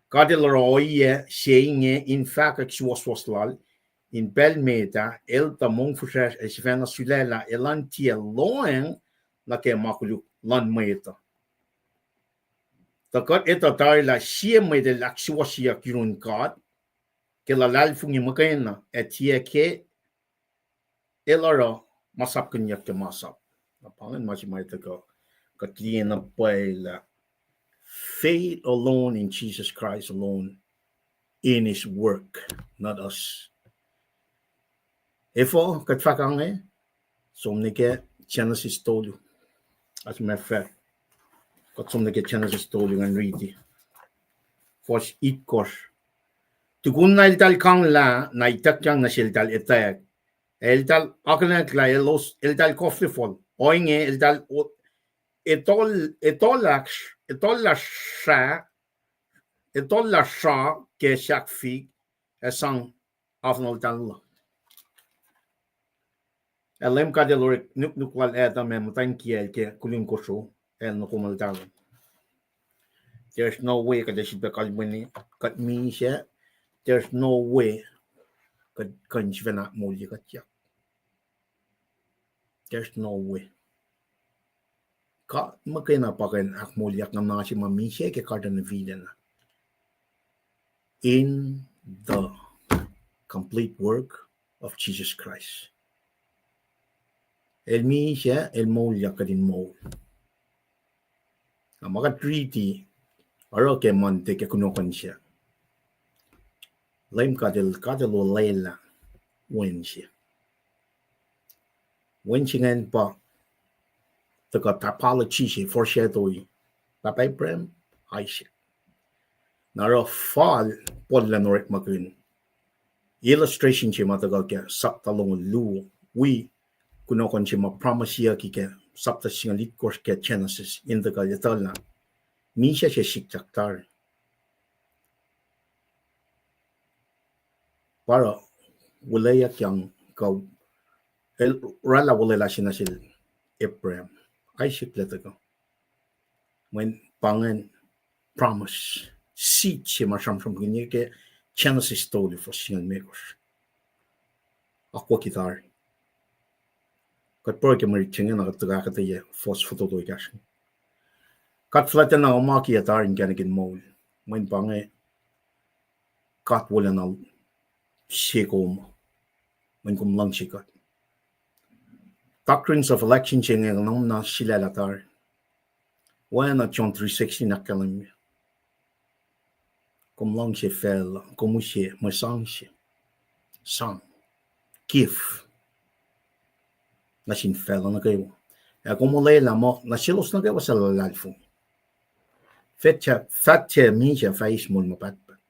God el oruh ohiyac se inge in fahkwack suwohswohs lal, in pacl met ah, el tuh mongfihsrwacsr ac sifacna sulaclah elan tiac lohacng nuh ke ma koluk luhn mwet uh. Tuh kuht etuh tari lah sie mwet el ahksuwohsyeyuck yurin God ke luhlahlfongi muhkwena, ac tiac ke el oruh ma sapkihnyuck ke masap. Na pa ingacn ma se ma tuhkuh kuht liye na pwacye lah faith alone in Jesus Christ alone, in his work, not us. Efuh kuht fahk inge? Som nuh ke Genesis tolu. As a matter of fact, kuht som nuh ke Genesis tolu ngan riti fuhs itkohsr. Tukun na eltahl kanglah, na ituckyang nuh seltahl etwacack, ac eltahl akihlenlah elos, eltahl koflifol. Ohinge eltahl o-, etol-, etollah, etollah sra, etollah sra ke sahk fik, ac sang afnoltahl uh. Ac Leum God El orek nuknuk lal Adam ac muhtwacn kiyacl ke kulun kosro, el nuhkuhmuhl tari. There's no way kuht ac sifilpac kalweni, kuht misac, there's no way kuht kuh in sifacna ahkmoulye kuhtyak. There's no way. God muhkwena pa kuh in ahkmoulyak na ma se ma misac ke Garden of Eden. In the complete work of Jesus Christ. El misac, el moulyak kuht in moul. Na ma kuht riti, oruh ke Monday ke kunohkohn se, Leum God El, God El olwelah wen se. Wen se ingacn pa tuhkuh typology se, foreshadow-i pahpah Abraham, Isaac. Na oruh fal Paul elan orekmakihn illustration se ma tuhkuh ke sapta longoul luo, wi kunohkohn se ma promise-iyucki ke sapta singucul itkohsr ke Genesis in tuhkuh etuh lah misac se sikyak tari. Pa oruh wuhleyuckyang kuh el oraclah olwelah se nuh sel Abraham, Isaac, el tuhkuh. Mweyen pa ingacn promise, seed se ma sramsramkihn ke Genesis tolu, fuhs singucul limekohsr. Akwucki tari. Kuht pruhe ke mwe rit se inge na kuht tuhkuh ahkuhtweyac fuhs fototo ekahsr. God fuhlwactacna omakiyuc tari inkacnek in moul. Mweyen pa inge God wolacna se kom, mweyen kom luhngse kuht. Doctrines of election se inge kuh na sulaclah tari. Oacna John three sixteen ahkkahlwemye. Kom luhngse facluh, kom use mwe sang se. Sang. Gift. Nuh sin facluh nuh kwewa. Ac kom olwelah muh nuh selos nuh kwewa suc luhlahlfongi, fat, fat misac fah eis moul ma pahtpaht.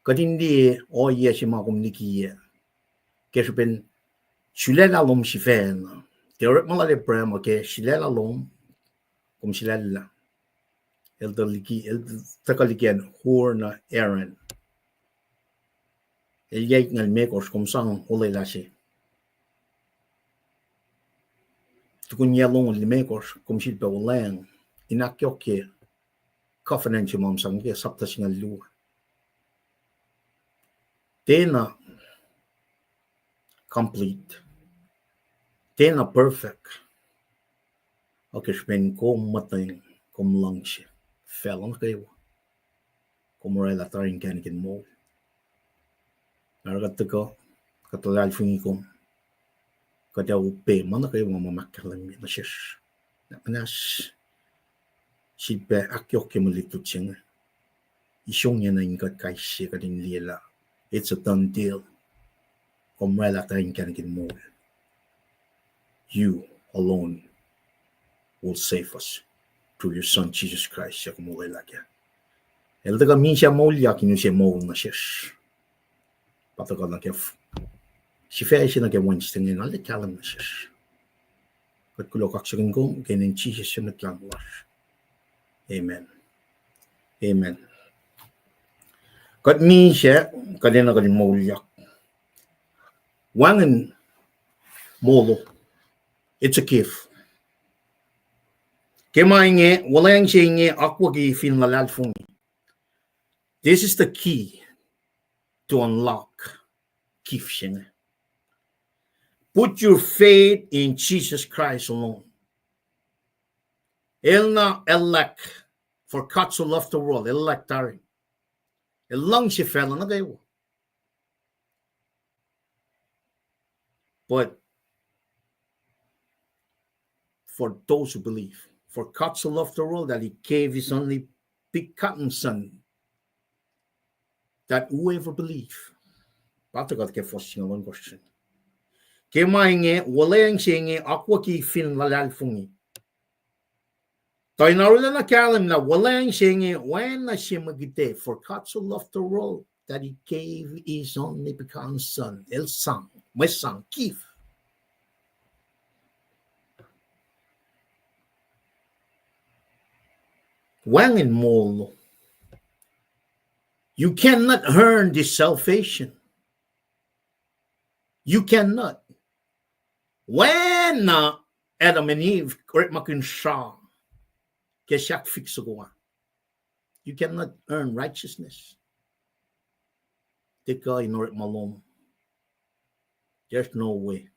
Kuht in liye ohiyac se ma kom likiyac ke srihpen sulaclah lom sifacna. Ke orekma lal Abraham uh, ke sulaclah lom, kom sulaclah. El tuh liki, el tuhkuh liki acn Hor nuh Haran. El yac itngucul limekohsr, kom sang olwelah se. Tukun yac longoul limekohsr kom sifilpac olwelah in ahkyohkye covenant se ma kom sang ke sapta singucul luo. Tiacna complete. Tiacna perfect. Ac ke srihpen kom muhtweng, kom luhngse facluh nuh kwewa. Kom oraclah tari inkacnek in moul. Oruh kuht tuhkuh, kuht luhlahlfongi kom. Kuht ac upac ma nuh kwewa ma ahkkahlwemye nuh sesr. Muhnahs sifilpac ahkyohkye mwe lutlut se inge. Isongyac nuh in kuht kais sie kuht in liye lah it's a done deal. Kom oraclah tari inkacnek in moul. You alone will save us through your Son, Jesus Christ, suc kom olwelah kac. El tuhkuh misac moulyak in use moul nuh sesr. Pa tuhkuh nuh ke sifac se nuh ke Wednesday inge, na el kahlwem nuh sesr. Kuht kuloh kaksakihn kom ke inen Jisus su Mwet Lahngo lasr. Amen. Amen. Kuht misac, kuht enenuh kuht in moulyak. Wacngihn molo. It's a gift. Ke ma inge, wuhlweacng se inge akwucki fin luhlahlfongi. This is the key to unlock gift se inge. Put your faith in Jesus Christ alone. El na elect, for God so loved the world, el elect tari. El luhngse facluh nuh kwewa. But for those who believe, for God so loved the world that he gave his only begotten Son, that whoever believe. Pa tuhkuh ke fuhs singucul ohnkohsr. Ke ma inge, wuhlweacng se inge akwucki fin luhlahlfongi. Tuh in arulacna kahlwem lah wuhlweacng se inge oacna se mwe kite, for God so loved the world that he gave his only begotten Son. El sang, mwe sang, gift. Wacngihn molo. You cannot earn this salvation. You cannot. Oacna Adam and Eve orekmakihn sra ke sahk fik soko ah. You cannot earn righteousness. Tiac kuh in orekma lom. There's no way.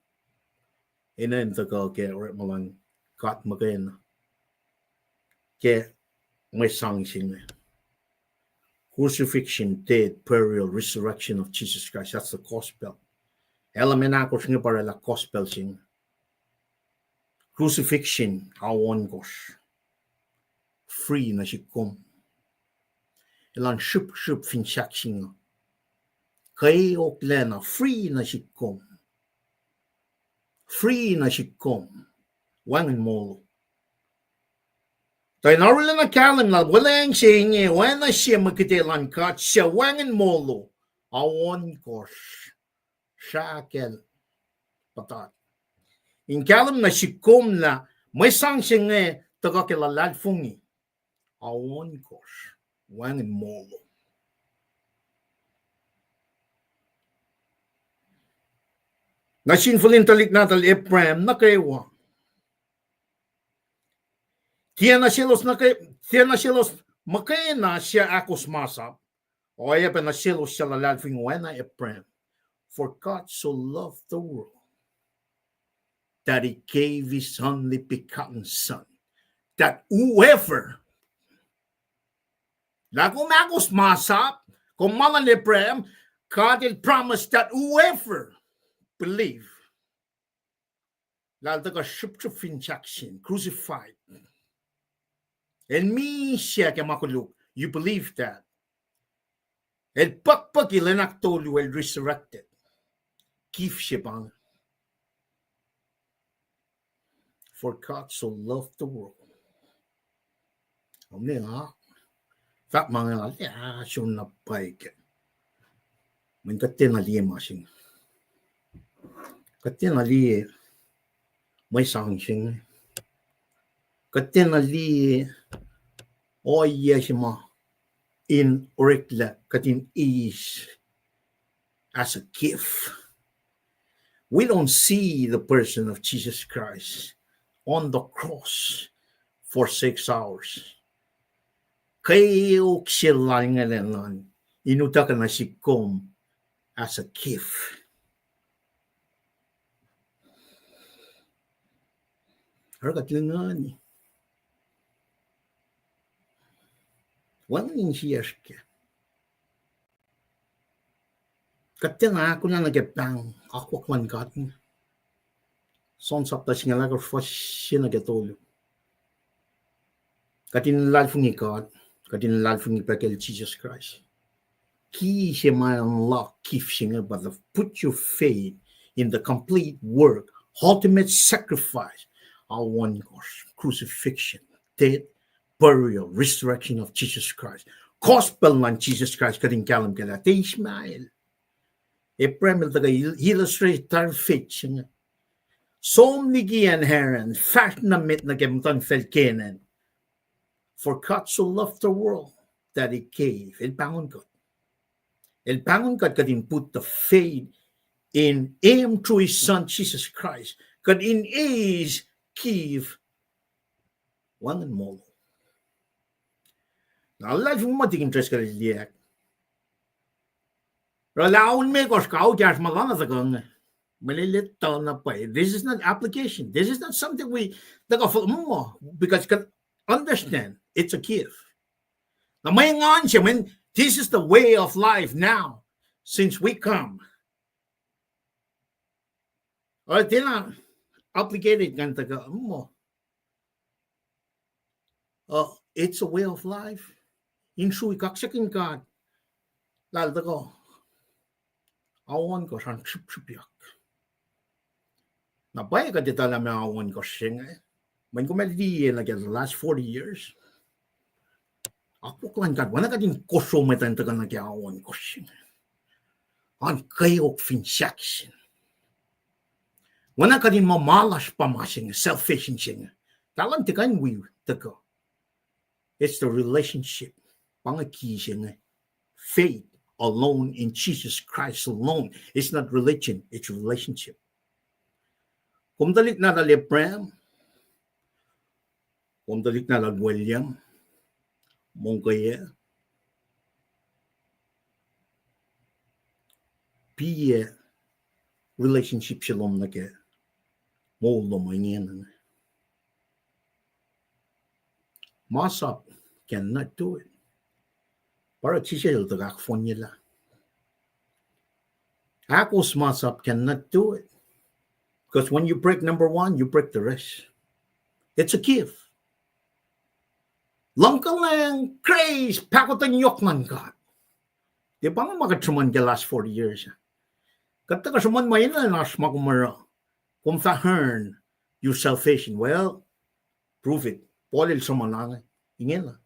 Enenuh in tuhkuh ke orekma luhn God muhkwena ke mwe sang se inge. Crucifixion, death, burial, resurrection of Jesus Christ. That's the gospel. Element ahkosr inge pa oraclah gospel se inge. Crucifixion, ao ohnkohsr. Free nuh sihk kom. Elan srihpsrihp fin sahk se inge. Kweoklac na free nuh sihk kom. Free nuh sihk kom. Wacngihn molo. Tuh in arulacna kahlwem na wuhlweacng se inge oacna sie mwe kite luhn God suc wacngihn molo, ao ohnkohsr, srahkacl, puhtat. In kahlwem nuh sihk kom lah mwe sang se inge tuhkuh ke luhlahlfongi, ao ohnkohsr, wacngihn molo. Nuh sin fihlin tuhlihk nahtuhl Abraham nuh kwewa. Tiacna selos nuh ke, tiacna selos muhkwena suc ahkos masap, oacyacpac nuh selos suc luhlahlfongi oacna Abraham. For God so loved the world that he gave his only begotten Son, that whoever, lah kom ahkos masap, kom ma luhn Abraham, God el promise that whoever believe, lah el tuhkuh srihpsrihp fin sahk se inge, crucified. El misac ke ma koluk, you believe that. El puhkpuhki lwen ahktolu, el resurrected. Gift se pa inge. For God so loved the world. Omne nga fahk ma inge, ah, som na pwacye ke. Mweyen kuht tiacna liye ma se inge. Kuht tiacna liye mwe sang se inge. Kuht tiacna liye ohiyac se ma in oreklac kuht in eis as a gift. We don't see the person of Jesus Christ on the cross for six hours. Kweok se lal inge enenuh in utuckuh nuh sihk kom as a gift. Oruh kuht lingani. Wacngihn insiyacsr kac. Kuht tiacna ahkolah nuh ke pahng akwuck luhn God. John sapta singucul ahkosr, fuhs se nuh ke tolu. Kuht in luhlahlfongi God, kuht in luhlahlfongi pac kacl Jesus Christ. Ki se ma unlock gift se inge pa the put your faith in the complete work, ultimate sacrifice, ao ohnkohsr, crucifixion, death, burial, resurrection of Jesus Christ. Gospel luhn Jesus Christ kuht in kahlwem kac lah tiac Ishmael. Abraham el tuhkuh il-, illustrate tari faith se inge. Som liki acn Haran, fahsr nuh met nuh ke muhtuhnfacl Canaan. For God so loved the world that he gave. El pahngon kuht. El pahngon kuht, kuht in put the faith in him through his son Jesus Christ. Kuht in eis gift wacngihn moul. Na luhlahlfongi ma tikin tres kuh liyeyuck. Oruh lah aol limekohsr kuh aol ekahsr ma lana tuhkuh inge, mwe lwelah tuh na pwacye. This is not application. This is not something we tuhkuh fol-, mm, because can understand it's a gift. Na mwe engan se, when this is the way of life now, since we come. Oruh tiacna obligated ngan tuhkuh, mm, uh, it's a way of life. In srui kaksakihn God. Lah el tuhkuh, ao ohnkohsr an srihpsrihpyak. Na pwacye kuht etuh lah meac ao ohnkohsr se inge. Mweyen kom ac liye nuh ke the last forty years, akwuck luhn God, oacna kuht in kosro mwet an tuhkuh nuh ke ao ohnkohsr se inge, an kweok fin sahk se inge. Oacna kuht in muh ma lasr pa ma se inge, salvation se inge. Talan tiac kuh in wi tuhkuh. It's the relationship. Pa inge ki se inge. Faith alone in Jesus Christ alone. It's not religion, it's relationship. Kom tuhlihk nahtuhl Abraham, kom tuhlihk nahtuhl William, mongkweyac, piyac relationship se lom nuh ke moul lom ingena. Masap cannot do it. Pa oruh Jisus el tuh ahkfohnyelah. Ahkos masap cannot do it. Because when you break number one, you break the rest. It's a gift. Luhngkuhlwacng, grace, pahkotwen yohk luhn God. Tiac pa inge ma kuht sruhmuhn ke last forty years. Kuht tuhkuh sruhmuhn ma enenuh in oasr ma kom oruh. Kom fah earn your salvation. Well, prove it. Paul el sruhmuhn inge. Ingena.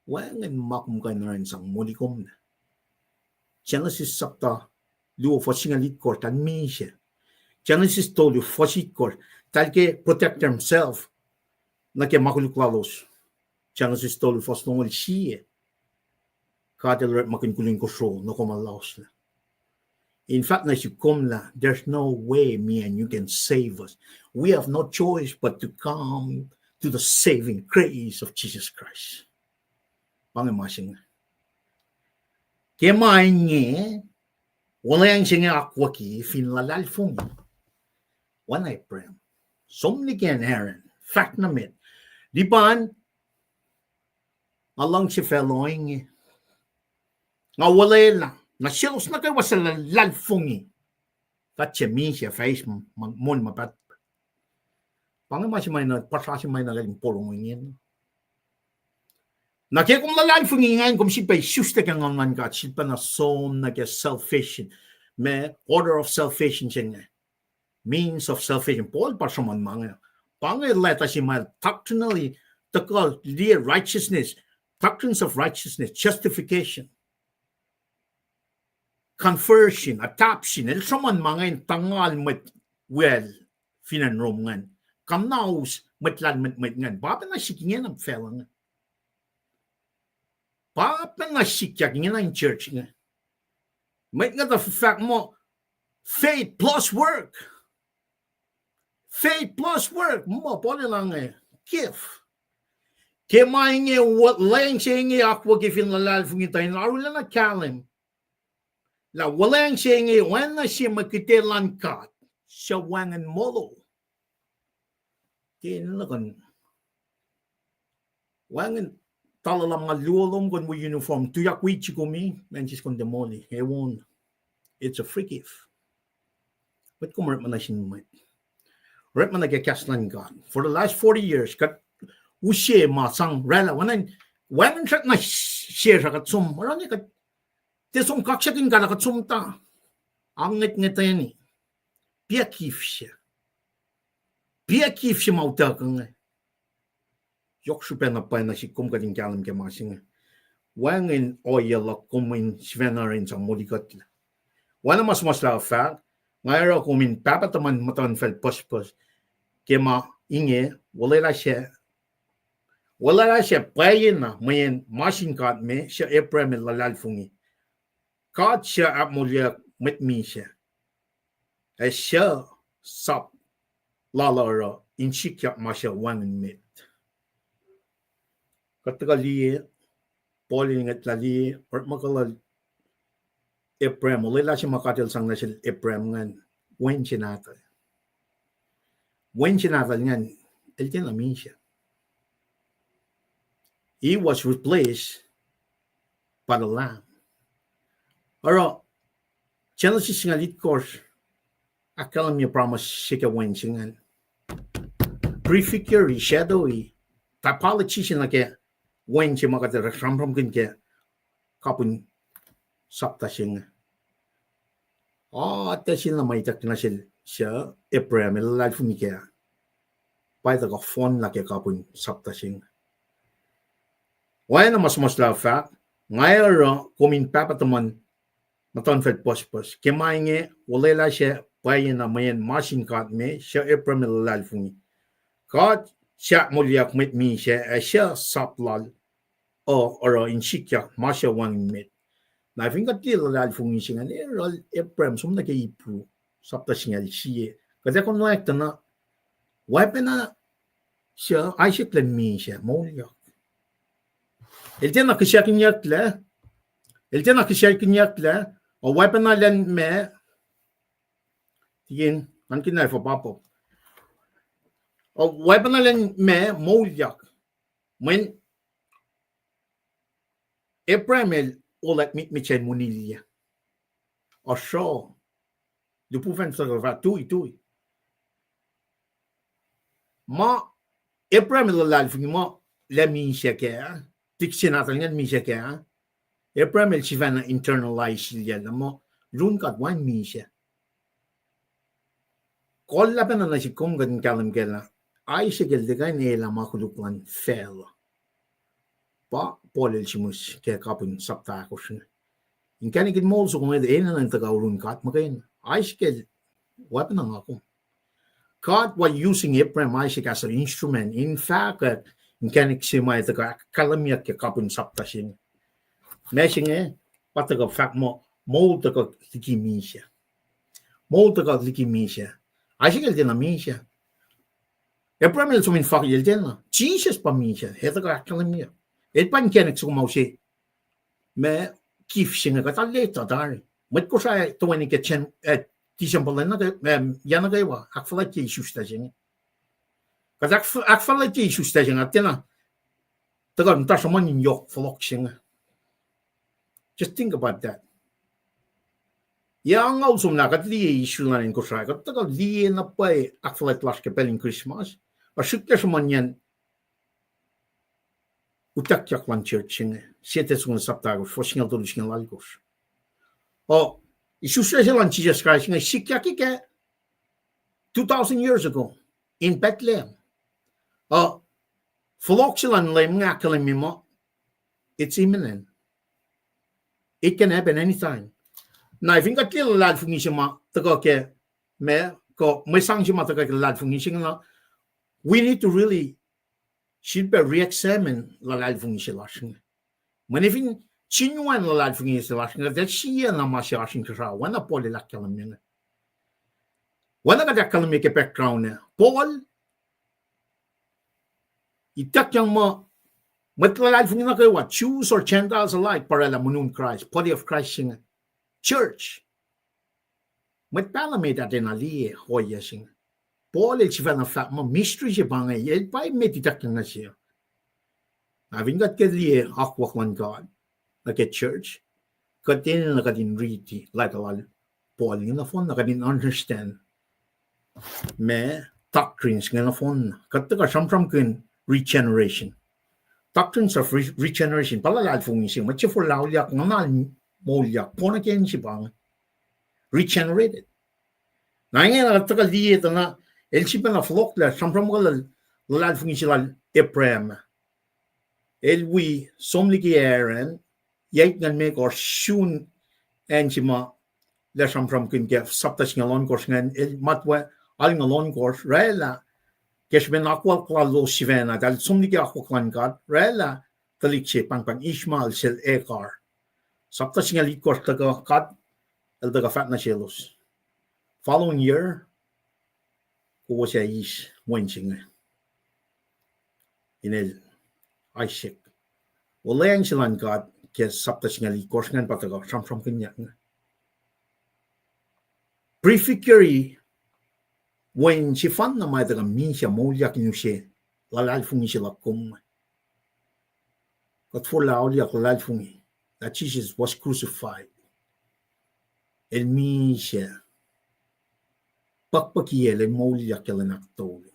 Wacngihn ma kom kuh in oruh in sang moli kom na. Genesis sapta luo fuhs singucul itkohsr, tahl misac. Genesis tolu fuhs itkohsr, tahl ke protect himself nuh ke ma koluk lalos. Genesis tolu fuhs longoul sie. God el orekmakihn koluk kosro nuh ke ma lalos na. In fact, na sik kom lah, there's no way me and you can save us. We have no choice but to come to the saving grace of Jesus Christ. Pa inge ma se inge. Ke ma inge, wuhlweacng se inge akwucki fin luhlahlfongi. Oacna Abraham, som liki Aaron, fahk nuh met, Lipan, nga luhngse facluh inge. Nga olwelah nuh selos nuh kwewa suc luhlahlfongi. Kuht se misac fah eis mon ma pahtpaht. Pa inge ma se ma na, puhsra se ma na kuht in porongo ingena. Na ke kom luhlahlfongi ingacn, kom sifilpac isuslac ke Nguhn luhn God, sifilpac na som nuh ke salvation. Ma order of salvation se inge, means of salvation. Paul pa sruhmuhn ma inge. Pa inge leta se ma doctrinally tuhkuh liye righteousness, doctrines of righteousness, justification, conversion, adoption. El sruhmuhn ma inge in tuhngal mwet wiyacl fin acn Rome ingacn, kamuhnahos mwet lahlmwetmwet ingacn. Pa pacna sik ingena facluh inge. Pa pacna sikyak ingena in church inge. Mwet inge tuh fahk muh faith plus work. Faith plus work. Muh Paul el inge, gift. Ke ma inge, wuhlweacng se inge akwucki fin luhlahlfongi, tuh in arulacna kahlwem lah wuhlweacng se inge oacna sie mwe kihte luhn God suc wacngihn molo. Ke na kuh in wacngihn tala lumngaul luo lom kuh in wi uniform, tuyak wi chikomi, Mansis kuh in tiac moli, e won. It's a free gift. Mwet kom orekma nuh sin mwet, orekma nuh ke kahs luhn God for the last forty years. Kuht use ma sang oraclah, wacngihn srackna sesr ah kuht som, oruh ne kuht tiac som kaksakihn God ah, kuht som ta angngwetngwetani. Piac gift se, piac gift se ma utuckuh inge. Yohk srihpac na pwacye nuh sik kom kuht in kahlwem ke ma se inge. Wacngihn ohiyac luhk kom in sifacna oruh in sang moli kuhtlac. Oacna ma suhmuhslah uh fahk, nga oruh kom in pahpah tuhmuhn muhtuhnfacl pucspucs. Ke ma inge, olwelah sac, olwelah sac pwacyena mweyen ma sin God me suc Abraham el luhlahlfongi. God suc ahkmoulyacl mwet misac, ac suc sap lal uh oruh in sikyak ma suc wacngihn met. Kuht tuhkuh liye, Paul el ngwetlah liye orekma kuh lal Abraham, olwelah se ma God el sang nuh sel Abraham ingacn, wen se nahtuhl. Wen se nahtuhl ingacn, el tiacna misac. He was replaced by the Lamb. Oruh, Genesis singucul itkohsr ahkkahlwemye promise se ke wen se ingacn. Prefigure, shadow, typology se nuh ke wen se ma kuht ac sramsramkihn ke kapihn sapta se inge. Atac se na ma ituckyang nuh sel suc Abraham el luhlahlfongi kac, pa tuhkuh fohnlah ke kapihn sapta se inge. Oacna ma suhmuhslah uh fahk, nga oruh kom in pahpah tuhmuhn muhtuhnfacl pucspucs. Ke ma inge, olwelah sac pwacyena mweyen ma sin God me suc Abraham el luhlahlfongi. God suc ahkmoulyacl mwet misac ac suc sap lal uh oruh in sikyak ma suc wacngihn met. Na fin kuht liye luhlahlfongi se ingacn, oruh Abraham som nuh ke Hebrew sapta singucul sie, Kuht ac konwacack tuh na, oacpacna suc Isaac el misac, moulyak. El tiacna kihsackuhnyucklac, el tiacna kihsackuhnyucklac, oacpacna lwen ma, tikin, an kihna efuh papap. Oacpacna lwen ma, moulyak. Mweyen Abraham el olwack mitmit se in munilyac. Asruh, lihpufacn suhfal fah tui, tui. Ma Abraham el luhlahlfongi muh lah misac kac, tik se nahtuhl ingacn misac kac, Abraham el sifacna internalize-ilyac lah muh, lun God wacngihn misac. Kuh luhlahp pacna nuh sihk kom kuht in kahlwem kac lah Isaac el tiac kuh in elah ma koluk luhn facluh. Pa Paul el sihmihs ke kapihn sapta ahkosr inge. Inkacnek in moul soko inge enenuh in tuhkuh yurin God muhkwena. Isaac el, oacpacna nga kom. God was using Abraham, Isaac as an instrument in fahkwack inkacnek se ma tuhkuh ahkkahlwemyeyuck ke kapihn sapta se inge. Ma se inge, pa tuhkuh fahk muh, moul tuhkuh liki misac. Moul tuhkuh liki misac. Isaac el tiacna misac. Abraham el som in fahk el tiacna. Jisus pa misac. El tuhkuh ahkkahlwemyeyuck. El pa inkacnek soko ma use ma gift se inge kuht arlac etuh tari. Mwet Kosrae toeni ke Jan-, eh, December lwen nuh ke, eh, yac nuh kwewa, ahkfuhlwactye isuslac se inge. Kuht ahkf-, ahkfuhlwactye isuslac se inge, tiacna, tuhkuh muhta sruhmuhn in yohk fohlohk se inge. Just think about that. Yac angngaul somlah kuht liye issue luhn acn Kosrae, kuht tuhkuh liye na pwacye ahkfuhlwact lasr ke pacl in Christmas. Ac srihklac sruhmuhnyacn utuckyak luhn church se inge, sie Thessalonians sapta ahkosr, fuhs singucul tolu, singucul alkosr. O, isuslac se luhn Jisus Kraist inge sikyak ke two thousand years ago in Bethlehem. O, fohlohk se luhn Leum inge ahkkahlwemye muh, it's imminent. It can happen anytime. Na fin kuht liye luhlahlfongi se ma tuhkuh ke, ma, kuh mwe sang se ma tuhkuh ke luhlahlfongi se inge na, we need to really sifilpac re-examine luhlahlfongi se lasr inge. Mweyen fin genuine luhlahlfongi se lasr inge, kuht ac sie na ma se oasr inkuhsrao, oacna Paul el ahkkahlwemye inge. Oacna kuht ahkkahlwemye ke background ah, Paul ituckyang muh mwet luhlahlfongi nuh kwewa, Jews or Gentiles alike, pa oraclah munuhn Kraist, body of Christ se inge, church. Mwet pahluh met ah tiacna liye ohiyac se inge. Paul el sifacna fahk muh mystery se pa inge, el pa met ituckyang nuh se. Na fin kuht ke liye akwuck luhn God nuh ke church, kuht enenuh kuht in riti letter lal Paul inge nohfohn na kuht in understand ma doctrines inge nohfohn na kuht tuhkuh sramsramkihn regeneration. Doctrines of re-, regeneration pa luhlahlfongi se, mwet se forlah auliyak, nguhnal moulyak, born again se pa inge, regenerated. Na inge na kuht tuhkuh liye tuh na, el sifacna fohlohklac sramsramkihn luhlahlfongi se lal Abraham. El wi som liki Aaron, yac itngucul limekohsr, sun acn se ma lah sramsramkihn ke sapta singucul ohnkohsr ingacn, el matwac alngucul ohnkohsr, oraclah ke srihpen akwuck lalos sifacna, eltahl som liki akwuck luhn God, oraclah tuhlihk se pahngpahng Ishmael sel Hagar. Sapta singucul itkohsr tuhkuh, God el tuhkuh fahk nuh selos, following year, kowos ac eis wen se inge. Inel Isaac. Olweacng se luhn God ke sapta singucul itkohsr ingacn pa tuhkuh sramsramkihnyuck inge. Prefigure wen sefanna ma tuhkuh misac moulyak in use luhlahlfongi se luhk kom. Kuht forlah auliyak luhlahlfongi that Jesus was crucified. El misac. Pukpukiyacl, el moulyak ke lwen ahktolu.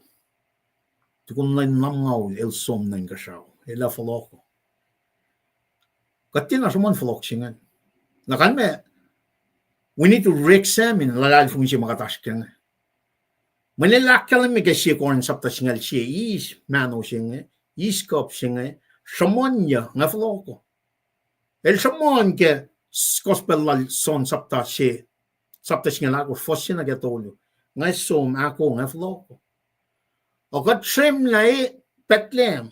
Tukun lwen lumngaul el som nuh inkuhsrao, el ac fohlohk. Kuht tiacna sruhmuhn fohlohk se ingacn. Na kalmac, we need to re-examine luhlahlfongi se ma kuht oasr kac inge. Mweyen el ahkkahlwemye ke sie Corinth sapta singucul sie, eis mahno se inge, eis kuhp se inge, sruhmuhnyuc, nga fohlohk. El sruhmuhn ke s-, gospel lal John sapta se, sapta singucul ahkosr, fuhs se nuh ke tolu. Nga som, ahko, nga fohlohk. Ac kuht srwemlah e Bethlehem,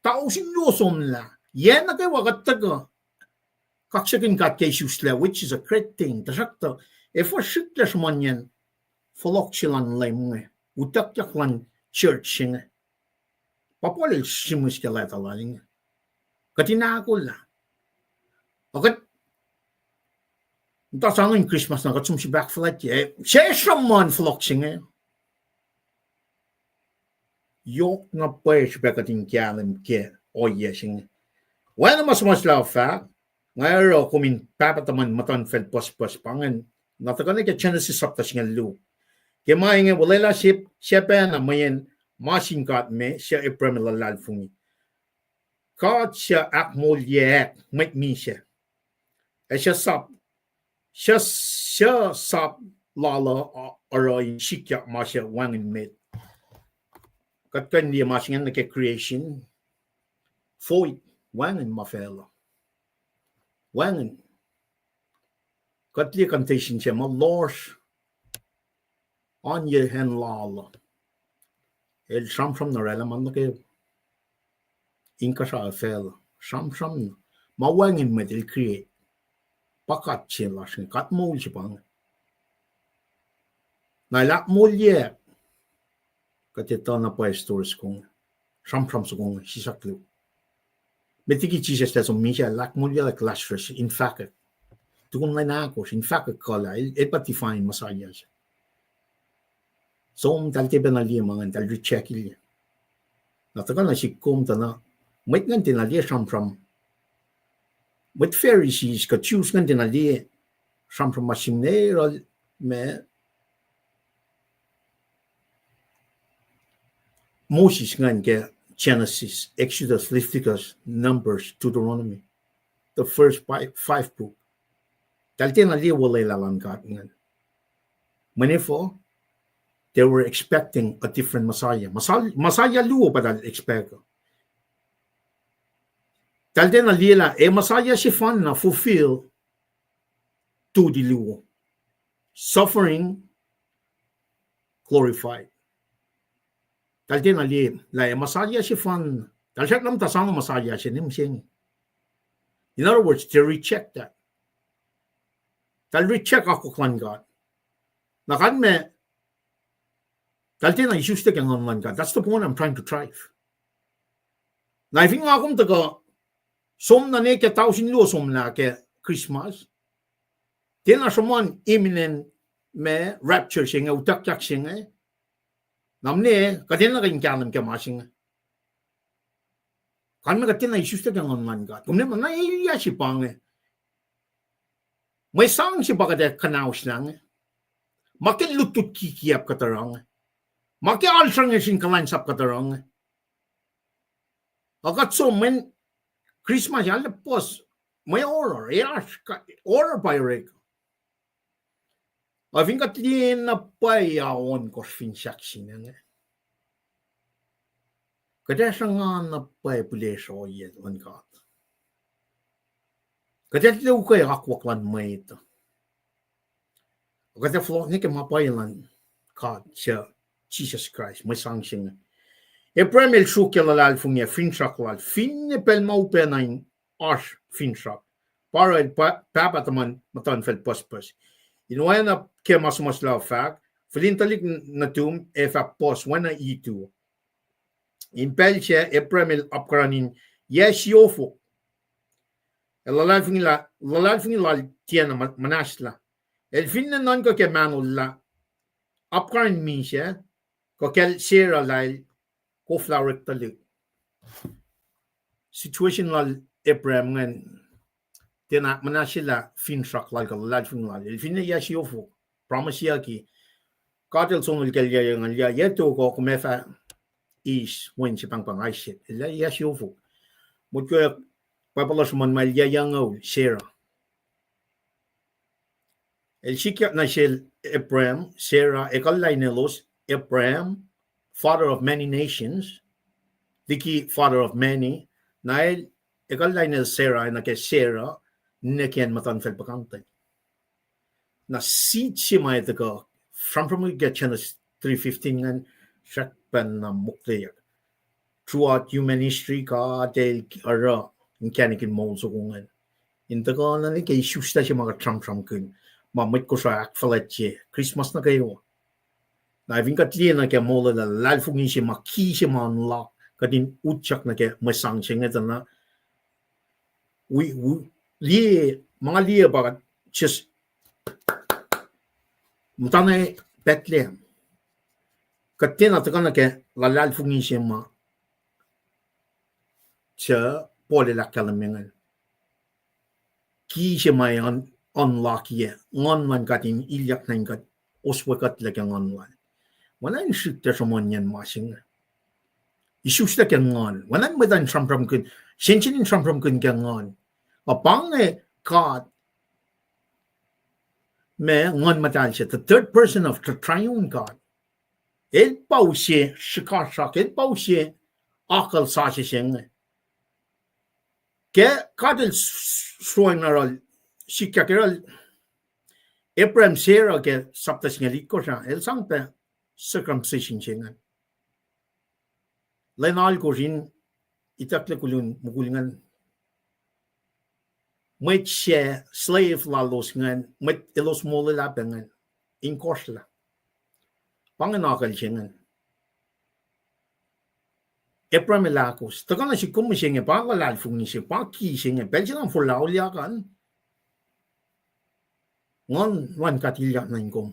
tausin luo somlah. Yac nuh kwewa kuht tuhkuh kaksakihn God ke isuslac, which is a great thing. Tuhsruhktuh, efuh srihklac sruhmuhnyacn fohlohk se luhn Leum inge, utuckyak luhn church se inge. Pa Paul el sihmihs ke leta lal inge. Kuht in ahkolah. A kuht muhta sang in Christmas na kuht som srihpac ahkfuhlwactye, eh, sesr sruhmuhn fohlohk se inge. Yohk na pwacye srihpac kuht in kahlwem ke ohiyac se inge. Oacna ma suhmuhslah fahk, nga oruh kom in pahpah tuhmwacn muhtuhnfacl pucspucs pa ingacn. Na tuhkuh nuh ke Genesis sapta singucul luo. Ke ma inge olwelah se, se pacna mweyen ma sin God me, suc Abraham el luhlahlfongi. God suc ahkmoulyack mwet misac. Ac suc sap, suc, suc sap lal uh oruh in sikyak ma suc wacngihn met. Kuht kuh in liye ma se ingacn nuh ke creation. Void, wacngihn ma facluh. Wacngihn. Kuht liye condition se ma lohsr, oan ye acn lal uh. El sramsram na oraclah ma nuh kwewa. Inkuhsrao facluh. Sramsram na. Ma wacngihn mwet el create. Pa God se lasr inge, God moul se pa inge. Na el ahkmoulyac. Kuht etuh na pwacye story soko inge. Sramsram soko inge, sisaklu. Met liki Jisus el som misac, el ahkmoulyelah Lazarus in fahkwack. Tukun lwen ahkosr, in fahkwack kuh lah el, el pa divine Messiah se. Som tahl tiac pacna liye ma ingacn, tahl reject-ilyac. Na tuhkuh na sik kom tuh na, mwet ingacn tiacna liye sramsram. Mwet Pharisees kuh Jews ingacn tiacna liye sramsram ma sihmlac ma Moses ingacn ke Genesis, Exodus, Leviticus, Numbers, Deuteronomy, the first five, five book. Tahl tiacna liye olwelah luhn God ingacn. Mweyen efuh, they were expecting a different Messiah. Messiah, Messiah luo pa tahl expect. Tahl tiacna liye lah, ac Messiah sefanna fulfill duty luo. Suffering, glorified. Tahl tiacna liye lah, ac Messiah sefanna. Tahl srackna muhta sang Messiah se ne mihsenge. In other words, they reject that. Tahl reject akwuck luhn God. Na kalmac, tahl tiacna isuslac ke nguhn luhn God. That's the point I'm trying to drive. Na fin nga kom tuhkuh som nuh ke tausin luo somlah ke Christmas, tiacna sruhmuhn imminent ma rapture se inge, utuckyak se inge. Na mne, kuht enenuh in kahlwem ke ma se inge. Kalmac kuht tiacna isuslac ke nguhn luhn God. Kom ne ma na elyah se pa inge. Mwe sang se pa kuht ac kuhnahoslah inge. Ma ke lutlut kikiap kuht oruh inge. Ma ke alsruhnge sin kuhlwacnsap kuht oruh inge. Ac kuht som mweyen Christmas arlac puhs mwe horror, ac oasr ka-, horror pa orek. Ac fin kuht liye na pwacye ohnkohsr fin sahk se inge, kuht ac sruhnga na pwacye pihlesruh ohiyac luhn God. Kuht ac tiac ukwe akwuck luhn mwet. Kuht ac fohlohk nuh ke ma pwacye luhn God, suc Jisus Kraist, mwe sang se inge. Abraham el sruokyac luhlahlfongi ac finsrak lal, finne pacl ma upacna in oasr finsrak. Pa oruh el pa-, pahpah tuhmwacn muhtuhnfacl pucspucs. In oacna ke ma suhmuhslah fahk, fihlin tuhlihk nuhtum ac fah puhs oacna itu. In pacl sac Abraham el apkuhran in yac siofok. El luhlahlfongi la-, luhlahlfongi lal tiacna mu-, muhnahslah. El finne nuhnkuh ke mahnol lah apkuhran in misac, kuh kacl Sarah lah el koflah orek tuhlihk. Situation lal Abraham ingacn, tiacna muhnahsyelah finsrak lal kuh luhlahlfongi lal. El finne yac siofok, promise-aki. God el sonol kacl yac, yac, yac tok uh kom ac fah eis wen se pahngpahng Isaac. El yac siofok. Motko, Bible uh sruhmuhn ma el yac yucngucul, Sarah. El sikyak nuh sel Abraham, Sarah, ekuhllah in elos Abraham, father of many nations, liki father of many, na el ekuhllah in el Sarai nuh ke Sarah, ninac kiyacn muhtuhnfacl puhkantwen. Na seed se ma el tuhkuh, sramsram ke Genesis three fifteen ingacn, srackpacna mokleyuck. Throughout human history, God el oruh inkacnek in moul soko ingacn. In tuhkuh na nuh ke isuslah se ma kuht sramsramkihn, ma mwet Kosrae ahkfuhlwactye Christmas nuh kwewa. Na fin kuht liye nuh ke molwelah, luhlahlfongi se ma ki se ma unlock, kuht in utyak nuh ke mwe sang se inge tuh na, wi, wi, liye, ma nga liye pa kuht just, muhtana Bethlehem. Kuht tiacna tuhkuh nuh ke luhlahlfongi se ma suc Paul el ahkkahlwemye ingacn. Ki se ma un-, unlock-ye Nguhn luhn God in ilyak nuh in kuht, oswe kuhtlac ke Nguhn lal. Oacna in srihklac sruhmuhnyacn ma se inge. Isuslac ke Nguhn. Oacna in mwet uh in sramsramkihn, sensen in sramsramkihn ke Nguhn. Ac pa inge God, ma Nguhn Muhtahl se, the third person of the triune God. El pa use srihkasrak, el pa use akucl sasuc se inge. Ke God el s-, s-, sroacng na oruh sikyak oruh Abraham, Sarah ke sapta singucul itkohsr ah, el sang pac circumcision se ingacn. Lwen alkohsr in itucklac kolun mukul ingacn. Mwet suc slave lalos ingacn, mwet elos molwelah pac ingacn, in kohsrlah. Pa ingacn akucl se ingacn. Abraham el ahkos, tuhkuh nuh sihk kom mihsenge, pa luhlahlfongi se, pa ki se inge, pacl se na forlah auliyak an. Nguhn luhn God ilyak nuh in kom.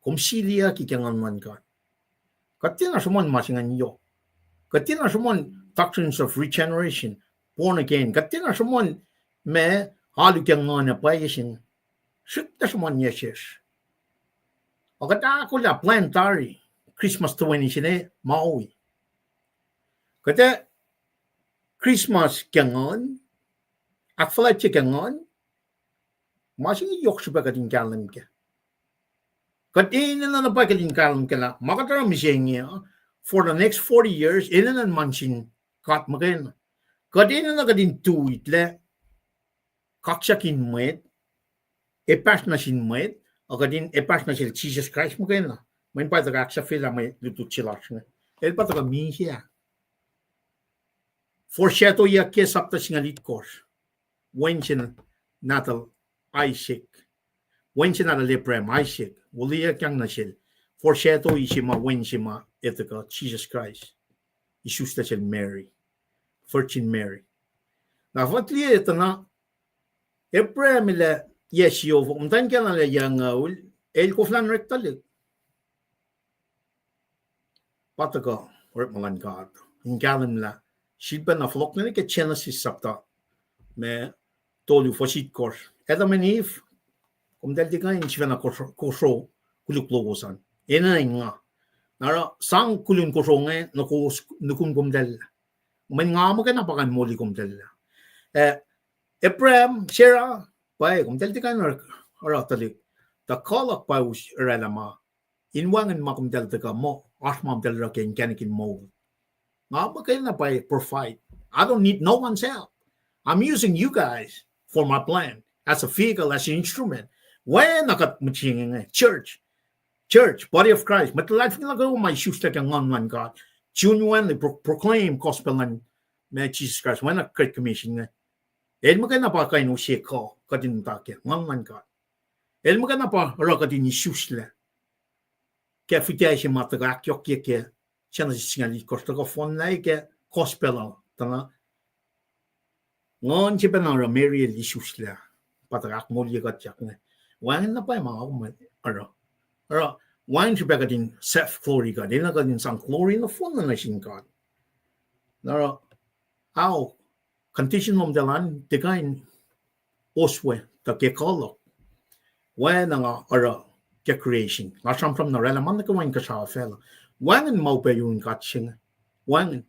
Kom siliyucki ke Nguhn luhn God. Kuht tiacna sruhmuhn ma se ingacn yohk. Kuht tiacna sruhmuhn doctrines of regeneration, born again. Kuht tiacna sruhmuhn ma alu ke Nguhn ac pwacye se inge. Srihklac sruhmuhn yac sesr. Ac kuht ahkolah plwacn tari, Christmas toeni se inge ma wi. Kuht ac Christmas ke Nguhn, ahkfuhlwactye ke Nguhn, ma se inge yohk srihpac kuht in kahlwem kac. Kuht enenuh na pwacye kuht in kahlwem kac lah ma kuht oruh mihsenge uh, for the next forty years, enenuh in ma sin God muhkwena. Kuht enenuh kuht in tuhlac, kaksakihn mwet, epahsr nuh sin mwet, ac kuht in epahsr nuh sel Jisus Kraist muhkwena. Mweyen pa tuhkuh ahksahfyelah mwe lutlut se lasr inge. El pa tuhkuh misac. Foreshadow-yak ke sapta singucul itkohsr. Wen se nahtuhl Isaac. Wen se nahtuhl Abraham, Isaac. Olweack yang nuh sel. Foreshadow se ma wen se ma etuh kuh Jisus Kraist. Isuslac sel Mary. Virgin Mary. Na fuhkah liye tuh na Abraham el yac siofok, muhtwacn kiyacl ah yac angucul, el koflah in orek tuhlihk. Pa tuhkuh orekma luhn God in kahlwem lah, sifilpac na fohlohk nuh ke Genesis sapta ma tolu fuhs itkohsr. Adam and Eve, komtahl tiac kuh in sifacna kosro, kosro koluk lowos an. Enenuh in nga. Na oruh sang kolun kosro inge nuh kowos, nuh kum komtahl. Mweyen nga muhkwena pa kuh in moli komtahl. Eh, Abraham, Sarah, pwacye, komtahl tiac kuh in oruh tuhlihk. Tuh kuh luhk pa us oraclah ma in wacngihn ma komtahl tuhkuh muh, oasr ma komtahl oruh ke inkacnek in moul. Nga muhkwena pwacye provide. I don't need no one's help. I'm using you guys for my plan as a vehicle, as an instrument. Oacna kuht mihsenge inge, church, church, body of Christ, mwet luhlahlfongi nuh kwewa ma isuslac ke Nguhn luhn God. June one, pro-, proclaim gospel luhn ma Jesus Christ, oacna Great Commission inge. El muhkwena pa kuh in use kuh, kuht in muhta ke Nguhn luhn God. El muhkwena pa oruh kuht in isuslac ke fihtac se ma tuhkuh ahkyohkye ke Genesis singucul itkohsr, tuhkuh fohnlah ke gospel uh, tuh na Nguhn se pacna oruh Mary el isuslac, pa tuhkuh ahkmoulyekuhtyak inge. Wacngihn na pwacye ma nga kom oruh. Oruh, wacngihn srihpac kuht in self-glory kuht, enenuh kuht in sang glory nohfohn nuh sin God. Na oruh, ao, condition lomtahl an tiac kuh in oswe, tuh ke kuh luhk. Oacna nga oruh ke creation. Nga sramsram na oraclah ma nuh kwewa inkuhsrao facluh. Wacngihn ma upac yurin God se inge. Wacngihn.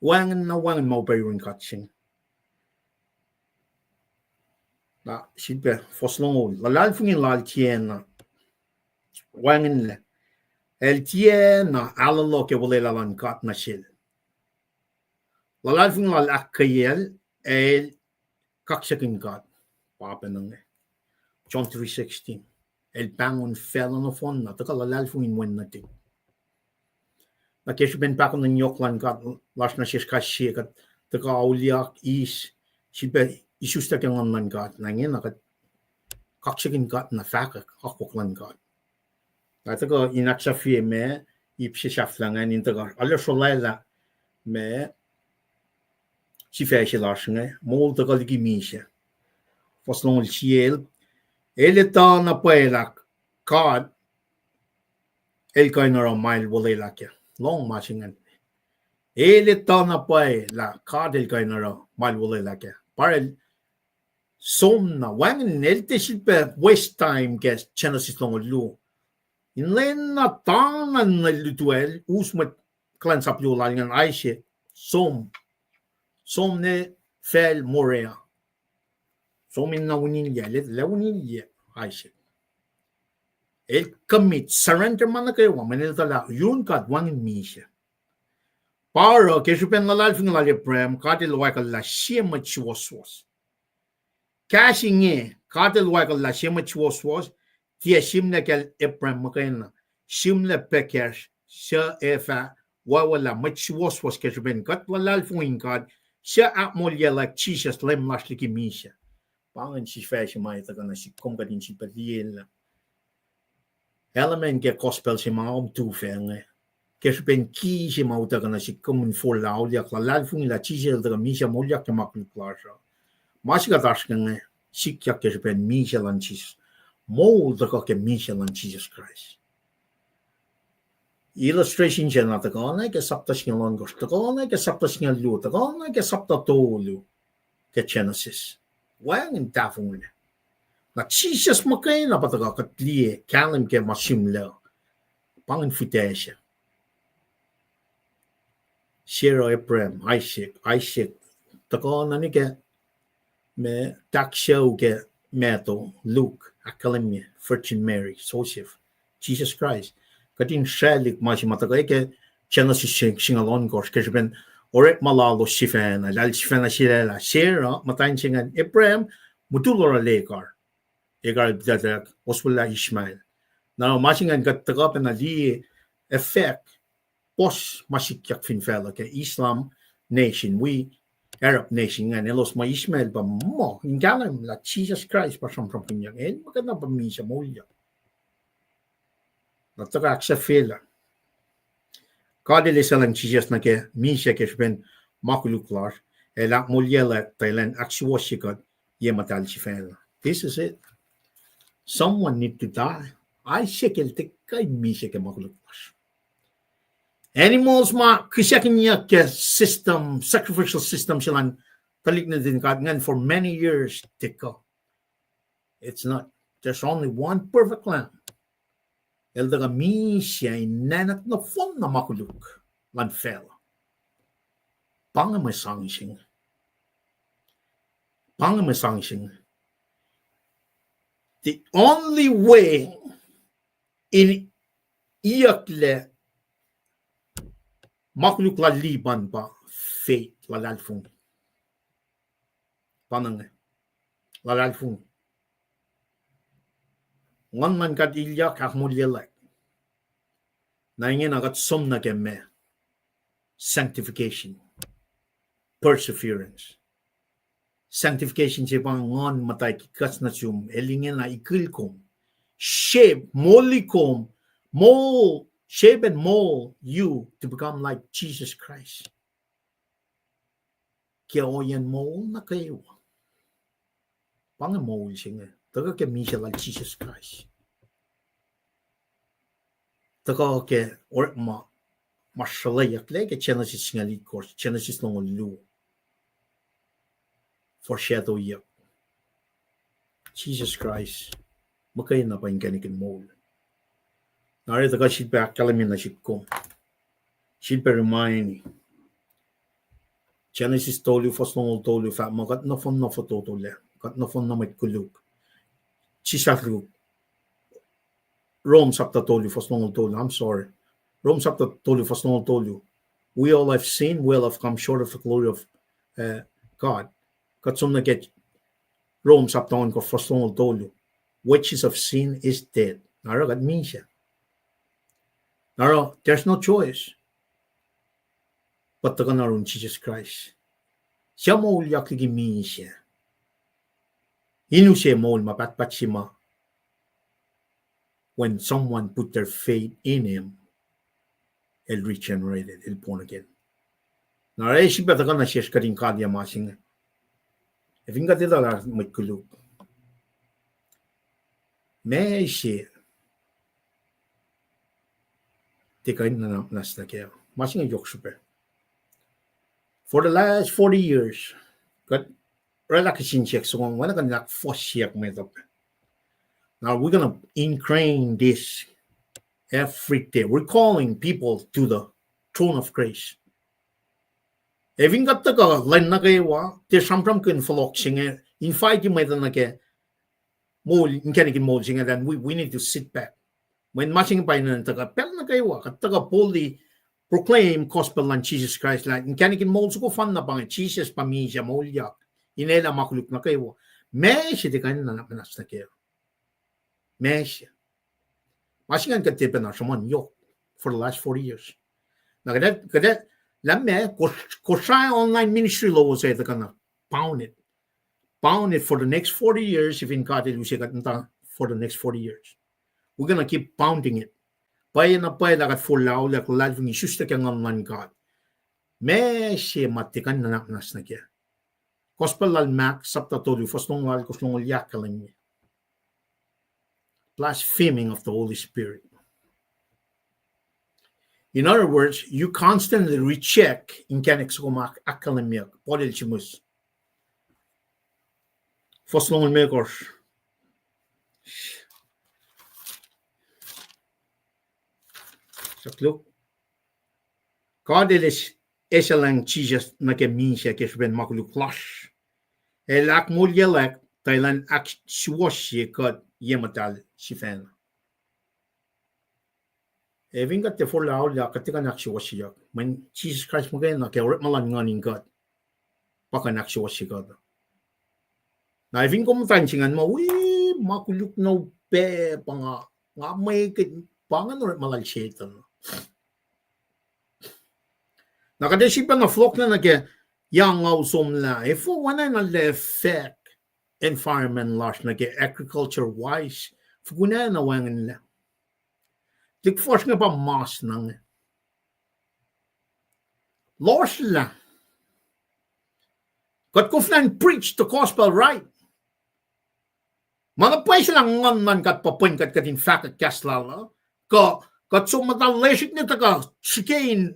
Wacngihn na wacngihn ma upac yurin God se inge. Na sifilpac fuhs longoul. Luhlahlfongi lal tiacna wacngihnlac. El tiacna aluhluh ke olwelah luhn God nuh sel. Luhlahlfongi lal ahkkweyacl, el kaksakihn God. Pa pacna inge. John three sixteen. El pahngon facluh nohfohn na, tuhkuh luhlahlfongi in wen nuhtihk. Na ke srihpen pahkomuhn yohk luhn God lasr nuh sesr kais sie, kuht tuhkuh auliyak, eis, sifilpac isuslac ke Nguhn luhn God, na ingena kuht kaksakihn God na fahkwack akwuck luhn God. Na tuhkuh in ahksahfye ma ip se sahflah ingacn in tuhkuh arlac srolwaclah ma sifac se lasr inge, moul tuhkuh liki misac. Fuhs longoul sie, el etuh na pwacye lah God el kuh in oruh ma el olwelah kac. Lohng ma se ingacn. El etuh na pwacye lah God el kuh in oruh ma el olwelah kac. Pa el som na, wacngihn el tiac sifilpac waste time ke Genesis longoul luo. In lwen na tana na lutwacl, us mwet kuhlwacnsap luo lal ingacn Isaac, som, som nuh facl Moriah. Som in na unilyac, el, el unilyac Isaac. El commit, surrender ma nuh kwewa, mweyen el etuh lah yurin God wacngihn misac. Pa oruh ke srihpen luhlahlfongi lal Abraham, God el oakwucllah sie mwet suwohswohs. Kahs inge, God el oakwucllah sie mwet suwohswohs, tiac sihmlac kacl Abraham muhkwena, sihmlac pac kacsr, suc ac fah oacwucllah mwet suwohswohs ke srihpen kuht luhlahlfongi in God, suc ahkmoulyaclwack Jisus Leum lasr liki misac. Pa ingacn sifac se ma utuckuh nuh sihk kom kuht in sifilpac liye lah element ke gospel se ma kom tufah inge, ke srihpen ki se ma utuckuh nuh sihk kom in forlah auliyak, luhlahlfongi lah Jisus el tuhkuh misac moulyak ke ma koluk lasr uh. Ma se kuht oasr ke inge, sikyak ke srihpen misac luhn Jisus. Moul tuhkuh ke misac luhn Jisus Kraist. Illustration se na tuhkuh na ke sapta singucul ohnkohsr, tuhkuh na ke sapta singucul luo, tuhkuh na ke sapta tolu ke Genesis. Wacngihn tahfonglac. Na Jisus muhkwena pa tuhkuh kuht liye kahlwem ke ma sihmlac. Pa ingacn fihtac se. Sarah, Abraham, Isaac, Isaac, tuhkuh na nuh ke ma tahk sucu ke Matthew, Luke, ahkkahlwemye Virgin Mary, Joseph, Jisus Kraist. Kuht in sraclihk ma se ma tuhkuh ke Genesis singucul ohnkohsr, ke srihpen orekma lalos sifacna, eltahl sifacna sulaclah Sarah, muhtwacn se ingacn Abraham, mutul oruh Hagar. Hagar el pihtuctuck, oswellah Ishmael. Na ma se ingacn kuht tuhkuh pacna liye effect, puhs ma sikyak fin facluh ke Islam nation, wi Arab nation ingacn, elos muh Ishmael pa muh in kahlwem lah Jisus Kraist pa sramsramkihnyuck, el muhkwena pa misac moulyak. Na tuhkuh ahksahfyelah God el esahlwacng Jisus nuh ke misac ke srihpen ma koluk lasr, el ahkmoulyaclwack tuh elan ahksuwohsye kuht ye muhtahl sifacna. This is it. Someone need to die. Isaac el tiac kuh in misac ke ma koluk lasr. Animals ma kihsackihniyuck ke system, sacrificial system se luhn tuhlihk nuhtin God ingacn for many years tiac kuh. It's not. There's only one perfect lamb. El tuhkuh misac in nacnuck nohfohn na ma koluk luhn facluh. Pa inge mwe sang se inge. Pa inge mwe sang se inge. The only way in iyucklac ma koluk lal Lipan pa faith, luhlahlfongi. Pa inge, luhlahlfongi. Nguhn luhn God ilyak, ahkmoulyaclwack. Na ingena kuht som nuh ke ma sanctification, perseverance. Sanctification se pa Nguhn Muhtahl kuhs nuh sum, el ingena ikil kom, shape, moli kom, mold, shape and mold you to become like Jesus Christ. Ke ohiyacn moul nuh kwewa. Pa inge moul se inge, tuhkuh ke misac lal Jisus Kraist. Tuhkuh ke orekma ma sruhluhyucklac ke Genesis singucul itkohsr, Genesis longoul luo. Foreshadow-yuck. Jisus Kraist muhkwena pa inkacnek in moul. Na oruh tuhkuh sifilpac ahkkahlwemye nuh sihk kom, sifilpac remind Genesis tolu, fuhs longoul tolu, fahk muh kuht nohfohn na fototolac, kuht nohfohn na mwet koluk. Sislah Luke, Rom sapta tolu, fuhs longoul tolu, I'm sorry. Rom sapta tolu, fuhs longoul tolu. We all have sinned, we all have come short of the glory of, uh, God. Kuht som nuh ke Rom sapta ohnkohsr, fuhs longoul tolu. Wages of sin is death. Na oruh kuht misac. Na oruh, there's no choice but tuhkuh nuh yurin Jisus Kraist, suc moulyak liki misac, in use moul ma pahtpaht se ma when someone put their faith in him, el regenerated, el born again. Na e srihpac tuhkuh nuh sesr kuht in kalia ma se inge. Ac fin kuht etuh lah mwet koluk, meac se tiac kuh in nuhnak muhnahs nuh kac? Ma se inge yohk srihpac. For the last forty years, kuht oraclah kihtin siyuck soko, oacna kuht in ahkfohsyeack mwet uh. Now we're gonna ingrain this every day. We're calling people to the throne of grace. Ac fin kuht tuhkuh lwen nuh kwewa, tiac sramsramkihn fohlohk se inge, invite mwet uh nuh ke moul, inkacnek in moul se inge, then we, we need to sit back. Mweyen ma se inge pa enenuh in tuhkuh pacl nuh kwewa, kuht tuhkuh boldly proclaim gospel luhn Jisus Kraist lah inkacnek in moul soko fanna pa inge, Jisus pa misac moulyak, in elah ma koluk nuh kwewa. Meac se tiac kuh in nuhnak muhnahs nuh kac? Meac se? Ma se ingacn kuht tiac pacna sruhmuhn yohk for the last forty years. Na kuht, kuht, lah meac, Kos-, Kosrae online ministry lowos ac tuhkuh na pound it. Pound it for the next forty years, if in God el use kuht muhta for the next forty years. We're gonna keep pounding it. Pwacye na pwacye lah kuht forlah auliyak, luhlahlfongi, isuslac ke nguhn luhn God. Meac se ma tiac kuh in nuhnak muhnahs nuh kac? Gospel lal Mark, sapta tolu, fuhs longoul alkosr, longoul yac ahkkahlwemye. Blaspheming of the Holy Spirit. In other words, you constantly reject inkacnek soko ma ahkkahlwemyeyuck, Paul el sihmihs. Fuhs longoul limekohsr. Suck luk. God el es-, esahlwacng Jisus nuh ke misac ke srihpen ma koluk lasr. El ahkmoulyacllac, tuh elan ahksuwohsye kuht ye muhtahl sifacna. Ac fin kuht tiac forlah auliyak, kuht tiac kuh in ahksuwohsyeyuck. Mweyen Jisus Kraist muhkwena ke orekma luhn nguhn in kuht, pa kuh in ahksuwohsye kuht. Na ac fin kom muhta in se ingacn muh, wi, ma koluk na upac pa nga, nga mwekihn, pa ingacn orekma lal Setuhn. Na kuht ac sifacna fohlohklac nuh ke yac nga somlah, efuh oacna na el affect environment lasr nuh ke agriculture wise, fokuna na wacngihnlac. Tuhlihk fuhsr inge pa mas na inge. Lohsrlah. Kuht koflah in preach the gospel, right? Ma na pwacye se lah nguhn luhn God pa pwen kuht, kuht in fahkwack kahs lal uh, kuh kuht som muhta lesrihk ne tuhkuh srihke in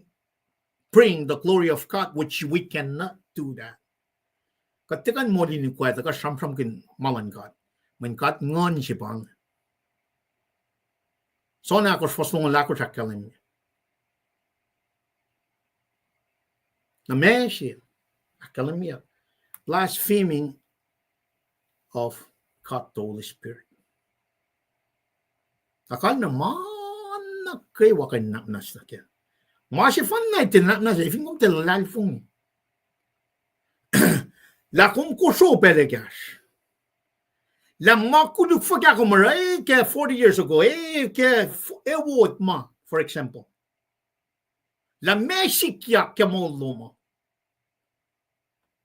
bring the glory of God, which we cannot do that. Kuht tiac kuh in moli in ikoac tuhkuh sramsramkihn ma luhn God. Mweyen God nguhn se pa inge. John ahkosr fuhs longoul ahkosr ahkkahlwemye. Na meac se ahkkahlwemye? Blaspheming of God the Holy Spirit. Na kalmac ma nuh kwewa kuh in nuhnak muhnahs nuh kac. Ma sefanna tiac nuhnak muhnahs, fin kom tiac luhlahlfongi lah kom kosro pacl ekahsr, lah ma koluk fuhkah kom oruh ke forty years ago, eh, ke f-, eh, wot ma, for example. Lah meac sikyak ke moul lom uh?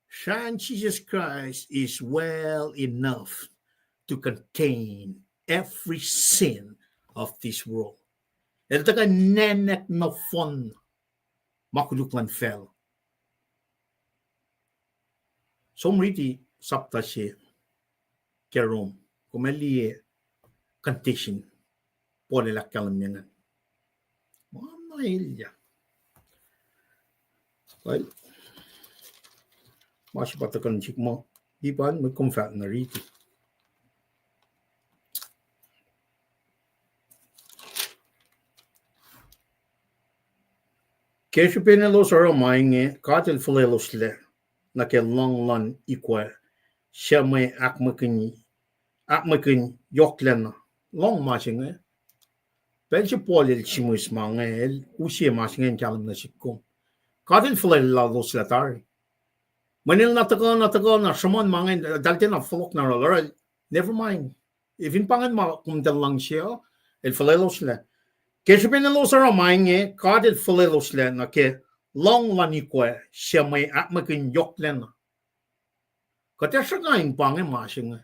Srahn Jesus Christ is well enough to contain every sin of this world. El tuhkuh nwacknak nohfohn ma koluk luhn facluh. Som riti sapta se ke Rom, kom ac liye condition Paul el ahkkahlwemye ingacn. Ma na elyah. Well, ma se pa tuhkuh nuh sihk muh, ipan mwet kom fahk na riti. Ke srihpen elos oruh ma inge, God el fuhlweloslac nuh ke lohng luhn ikoac, suc mwe ahkmwekihn, ahkmwekihn yohklacna. Lohng ma se inge. Pacl se Paul el sihmihs ma inge, el use ma se inge in kahlwem nuh sihk kom. God el fuhlweloloslac tari. Mweyen el na tuhkuh na, tuhkuh na sruhmuhn ma inge, eltahl tiacna fohlohk na oruh, never mind. Fin pa ingacn ma kom tiac luhngse uh, el fuhlweloslac. Ke srihpen elos oruh ma inge, God el fuhlweloslac nuh ke lohng luhn ikoac, suc mwe ahkmwekihn yohklacna. Kuht ac sruhnga in pa inge ma se inge.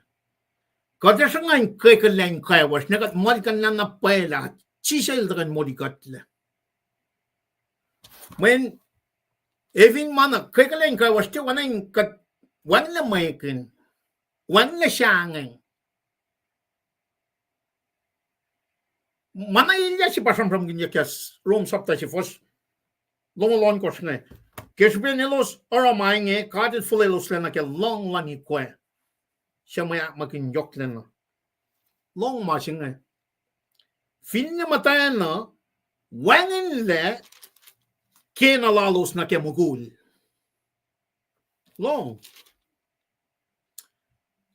Kuht ac sruhnga in kwekuhlwacng kwewa, ne kuht muhlkuhnlah na pwacye lah Jisus El tuhkuh in molikuhtlac. Mweyen, efin ma na kwekuhlwacng kwewa, srihke oacna in kuht wacngihnlac mwekihn, wacngihnlac sahngweng. Ma na elyah se pa sramsramkihnyuck ke Rom sapta se fuhs longoul ohnkohsr inge. Ke srihpen elos oruh ma inge, God El fuhlweloslac nuh ke lohng luhn ikwac, suc mwe ahkmwekihn yohklacna. Lohng ma se inge. Finne muhtwacn uh wacngihnlac kena lalos nuh ke mukul. Lohng.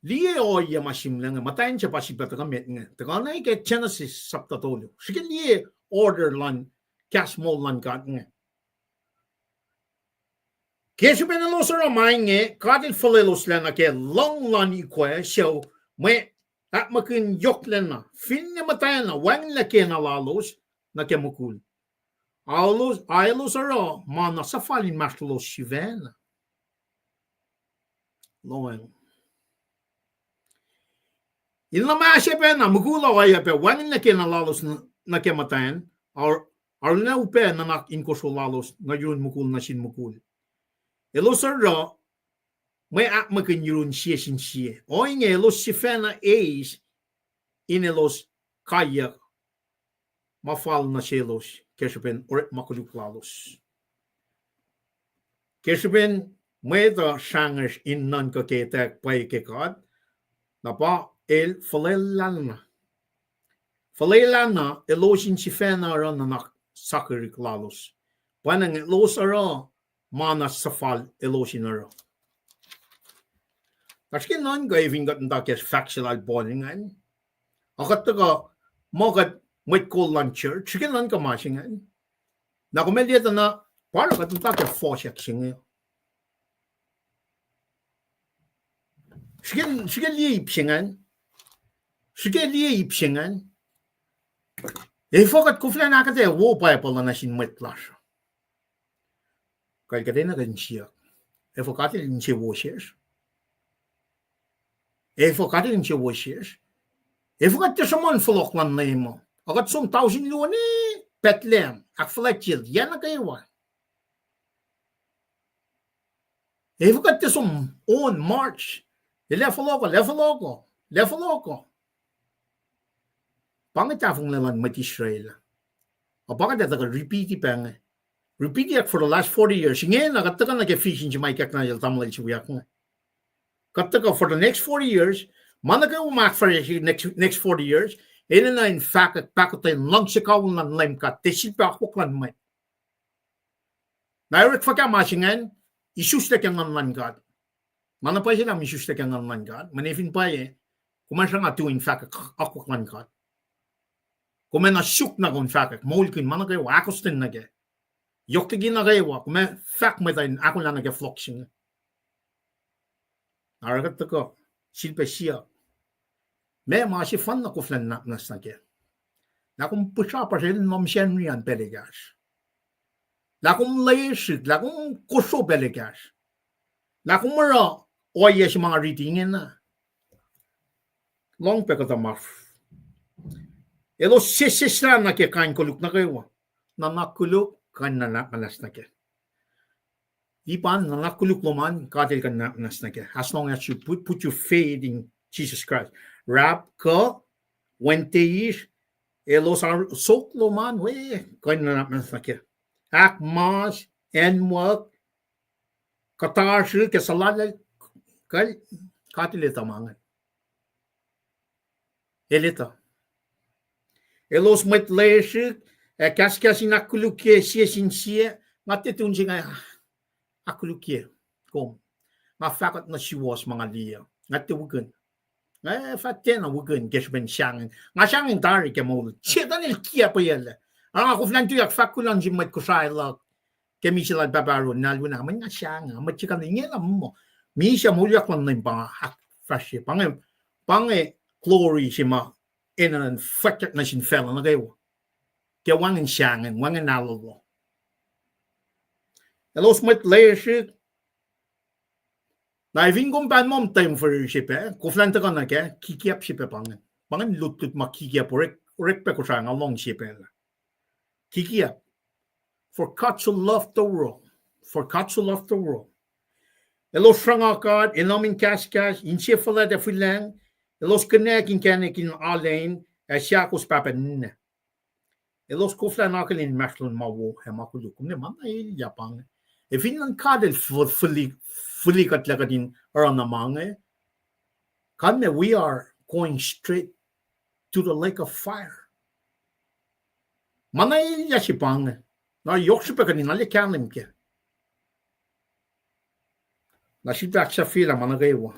Liye ohiyac ma sihmlac inge, muhtwacn se pa sifilpac tuhkuh met inge. Tuhkuh na ke Genesis sapta tolu. Srihke liye order luhn kahs moul luhn God inge. Ke srihpen elos oruh ma inge, God El fuhlweloslac nuh ke lohng luhn ikwac, suc mwe ahkmwekihn yohklacna, finne muhtwacn uh wacngihnlac kena lalos nuh ke mukul. A elos, a elos oruh ma na suhfal inmahsrlolos sifacna. Lohacng. In luhmah se pacna, mukul uh oacyacpac wacngihnlac kena lalos nuh, nuh ke muhtwacn, ar-, arulacna upac nuhnak in kosro lalos nuh yurun mukul nuh sin mukul. Elos oruh mwe ahkmwekihn yurun sie sin sie. Ohinge elos sifacna eis in elos kaiyuck ma fal nuh selos ke srihpen orekma koluk lalos. Ke srihpen mwet uh srangesr in nuhnkuh ke etwacack pwacye ke God, na pa El fuhlwelahna. Fuhlwelahna elos in sifacna oruh nuhnak sakihrihk lalos. Pwacnwacng elos oruh ma na suhfal elos in oruh. Na srihke nuhnkuh efin kuht muhta ke fahk se lal Paul ingacn, a kuht tuhkuh muh kuht mwet kol luhn church, srihke nuhnkuh ma se ingacn. Na kom ac liye tuh na, pa oruh kuht muhta ke fohsack se inge. Srihke, srihke liye ip se ingacn. Srihke liye ip se ingacn. Efuh kuht koflah in ahkuhtweyac wo Bible uh nuh sin mwet lasr? Kuh kuht enenuh in siyuck, efuh God El insewowo sesr? Efuh God El insewowo sesr? Efuh kuht tiac sruhmuhn fohlohk luhn Leum uh? A kuht som tausin luo ne Bethlehem, ahkfuhlwactyacl yac nuh kwewa. Efuh kuht tiac som on March, el ac fohlohk uh, el ac fohlohk uh, el ac fohlohk uh. Pa inge tahfonglac luhn mwet Israel. A pa kuht ac tuhkuh repeat-i pac inge. Repeat-i ahk for the last forty years. Ingena kuht tuhkuh nuh ke vision se ma ikackna el tamuhlwel se wiyuck inge. Kuht tuhkuh for the next forty years, ma nuh kwewa ma ahkfahsrye next, next forty years, enenuh in fahkwack pahkotwen luhngse kawihl luhn Leum God, tiac sifilpac akwuck luhn mwet. Na orekma fuhkah ma se ingacn? Isuslac ke Nguhn luhn God. Ma na pwacye se lah isusla ke Nguhn luhn God, mweyen fin pwacye, kom ac sruhnga tui in fahkwack akwuck luhn God. Kom ac na suk na kom fahkwack, moulkihn ma nuh kwewa, ahkostwen nuh kac. Yohk liki nuh kwewa, kom ac fahk mwet uh in ahkolah nuh ke fohlohk se inge. Oruh kuht tuhkuh sifilpac siyuck, meac ma sefanna koflah nuhnak muhnahs nuh kac? Lah kom puhsra puhsrel lohm Sacnri an pacl ekahsr? Lah kom lesrihk, lah kom kosro pacl ekahsr? Lah kom oruh ohiyac se ma nga riti ingena? Lohng pac kuhtuh ma. Elos sesseslah nuh ke kain koluk nuh kwewa. Nuhnak koluk, kain nuhnak muhnahs nuh kac. Ipan nuhnak koluk lom an, God El kuh in nuhnak muhnahs nuh kac. As long as you put, put your faith in Jesus Christ. Rap kuh, wen teis, elos ar-, sok lom an we, kuh in nuhnak muhnahs nuh kac. Ahkmas, acnwuck, kuhtasrihk, ke suhlallacl, kuh, God El etuh ma ingacn. El etuh. Elos mwet lesrihk, ac kahskahs in ahkkolukye sie sin sie, nga tiac tun se nga, ah, ahkkolukye kom. Nga fahkot nuh suwos ma nga liye. Nga tiac wikihn. Nga fah tiacna wikihn ke srihpen sahngweng. Nga sahngweng tari ke moul. Setan el kiacpweyacl. Ac nga koflah in tuyak fahk kuloh nuh sin mwet Kosrae luhk ke misac lal Pahpah Aaron, na el wi na, mweyen nga sahngweng, mwet se kuh inge lah muh misac moulyak luhn Leum pa nga ahkfahsrye. Pa inge, pa inge glory se ma enenuh in fwackyuck nuh sin facluh nuh kwewa. Ke wacngihn sahngweng, wacngihn ahlolo. Elos mwet lesrihk, Na fin kom pahn muh time for srihpac, koflah in tuhkuh nuh kac, kikiap srihpac pa ingacn. Pa ingacn lutlut ma kikiap orek, orek pac Kosrae, nga lohng srihpac lah kikiap. For God so loved the world. For God so loved the world. Elos sruhnga God, enam in kahskahs, insefuhlwact ac fihlacng, elos konwacack inkacnek in alu in, ac seahkos pahpah ninac. Elos koflah in akihlen inmahsrlon ma wo ac ma koluk. Kom ne ma na elyah pa inge. Ac fin luhn God el fihli, fihli kuht lah kuht in oruh na ma inge, kalmac, we are going straight to the lake of fire. Ma na elyah se pa inge. Na yohk srihpac kuht in arlac kahlwem kac. Na sifilpac ahksahfyelah ma nuh kwewa.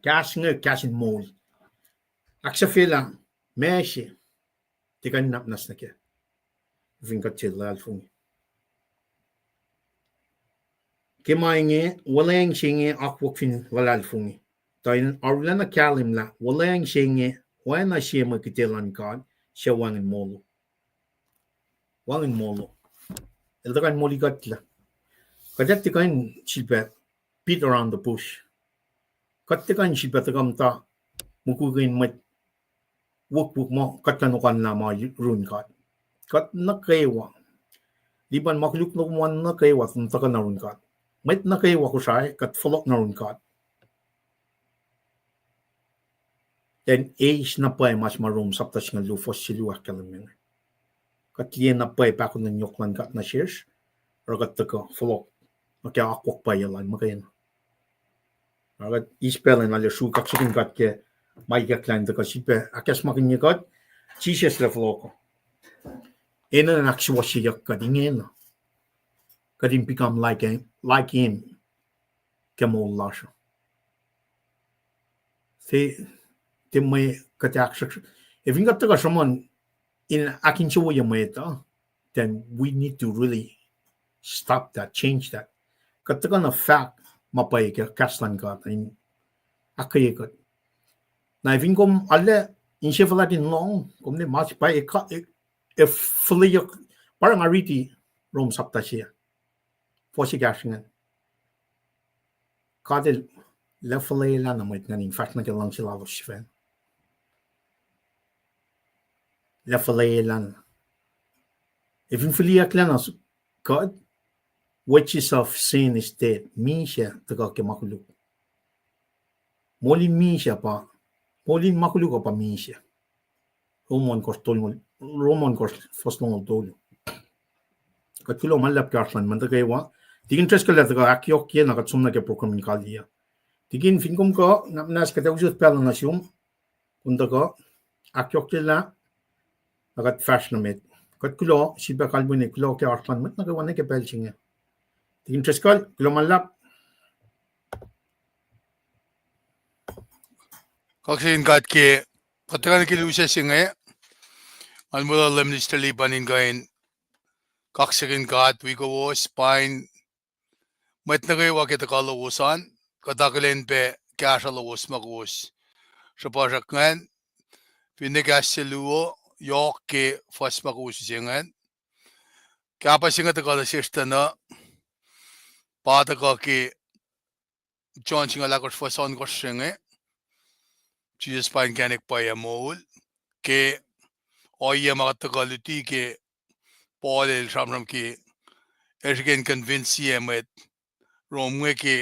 Kahs inge kahs in moul. Ahksahfyelah ma se tiac kuh in nwacsnwacs nuh kac fin kuht tiac luhlahlfongi. Ke ma inge, wuhlweacng se inge akwuck fin luhlahlfongi. Tuh in arulacna kahlwem lah wuhlweacng se inge oacna sie mwe kihtacl luhn God suc wacngihn molo. Wacngihn molo. El tuhkuh in molikuhtlac. Kuht tiac kuh in sifilpac beat around the bush. Kuht tiac kuh in sifilpac tuhkuh muhta mukwikwi in mwet wukwuck muh kuht kuh in okanlah ma yurin God. Kuht nuh kwewa, lipan ma koluk nuh kwewa, nuh kwewa tuhkuh nuh yurin God. Mwet nuh kwewa Kosrae kuht fohlohk nuh yurin God. Then eis na pwacye ma se ma Rom sapta singucul luo fuhs se luo ahkkahlwemye inge. Kuht liye na pwacye pahkotwen in yohk luhn God nuh sesr, oruh kuht tuhkuh fohlohk nuh ke akwuck pwacye lal muhkwena. Oruh kuht eis pacl in arlac sruhk kaksakihn God ke ma ikacklah in tuhkuh sifilpac ahkacsmakihnye kuht, Jisus El fohlohk uh. Enenuh in ahksuwohsyeyuck kuht ingena. Kuht in become like, like Him ke moul lasr uh. Tiac, tiac mwe kuht ahksruhk, ac fin kuht tuhkuh sruhmuhn in ahkinsewowoye mwet uh, then we need to really stop that, change that. Kuht tuhkuh na fahk ma pwacye ke kahs luhn God in ahkkweye kuht. Na fin kom arlac insefuhlwact in lohng, kom ne ma se pwacye, e, e, e fuhleyuck, pa oruh nga riti Rom sapta se, fuhs ekahsr ingacn. God El, lah fuhlwelah na mwet ingacn in fahsr nuh ke luhngse lalos sifacna. Lah fuhlwelah na. Ac fin fihliyucklac na s-, God, wages of sin is death. Misac tuhkuh ke ma koluk. Moul in misac pa, moul in ma koluk uh pa misac. Rom ohnkohsr tolngoul, Rom ohnkohsr fuhs longoul tolu. Kuht kuloh ma luhlahp ke oasr luhn mwet nuh kwewa. Tikin Driscoll el tuhkuh ahkyohkye na kuht som nuh ke program in kaliyac. Tikin, fin kom kuh, na muhnahs kuht ac usot pacl uh nuh sum. Kom tuhkuh ahkyohkyelah, na kuht fahsr nuh met. Kuht kuloh, sifilpac kalweni kuloh ke oasr luhn mwet nuh kwewa nuh ke pacl se inge. Tikin Driscoll, kuloh ma luhlahp. Kaksakihn God ke, kuht tuhkuh nuh ke lusac se inge, an muh Minister Lipan in kuh in kaksakihn God wi kowos, pain mwet nuh kwewa ke tuhkuh lowos an, kuht akihlen pac kahsruh lowos ma kowos sruhpuhsrak ingacn, finne kahs se luo, yohk ke fuhs ma kowos use ingacn. Kahpah se inge tuhkuh nuh sesr tuh na, pa tuhkuh ke John singucul ahkosr fuhs ohnkohsr se inge, Jisus pa inkacnek pwacye moul, ke ohiyac ma kuht tuhkuh luti ke Paul el sramsram ke, el srihke in convince-ye mwet Rom inge ke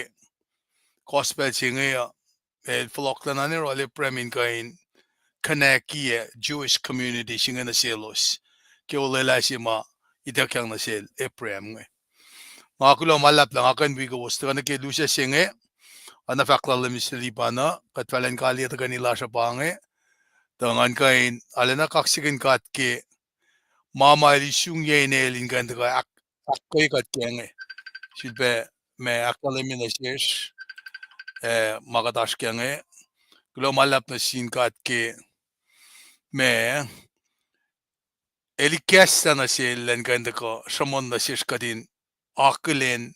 gospel se inge uh, el fohlohklac na ne oruh Abraham in kuh in connect-i Jewish community se inge nuh selos ke olwelah se ma ituckyang nuh sel Abraham inge. Nga kuloh ma luhlahp lah nga kuh in wi kowos tuhkuh nuh ke lusac se inge, oacna fahk lal Minister Lipan uh, kuht fah elan kaliyac tuhkweni lasr uh pa inge, tuh ngan kuh in arulacna kaksakihn God ke ma ma el isungye inel in kuh in tuhkuh ahk-, ahkkweye kuht ke inge. Sifilpac ma ahkkahlwemye nuh sesr, eh, ma kuht oasr ke inge. Kuloh ma luhlahp nuh sin God ke ma el ikacslah nuh sel elan kuh in tuhkuh sruhmuhn nuh sesr kuht in akihlen.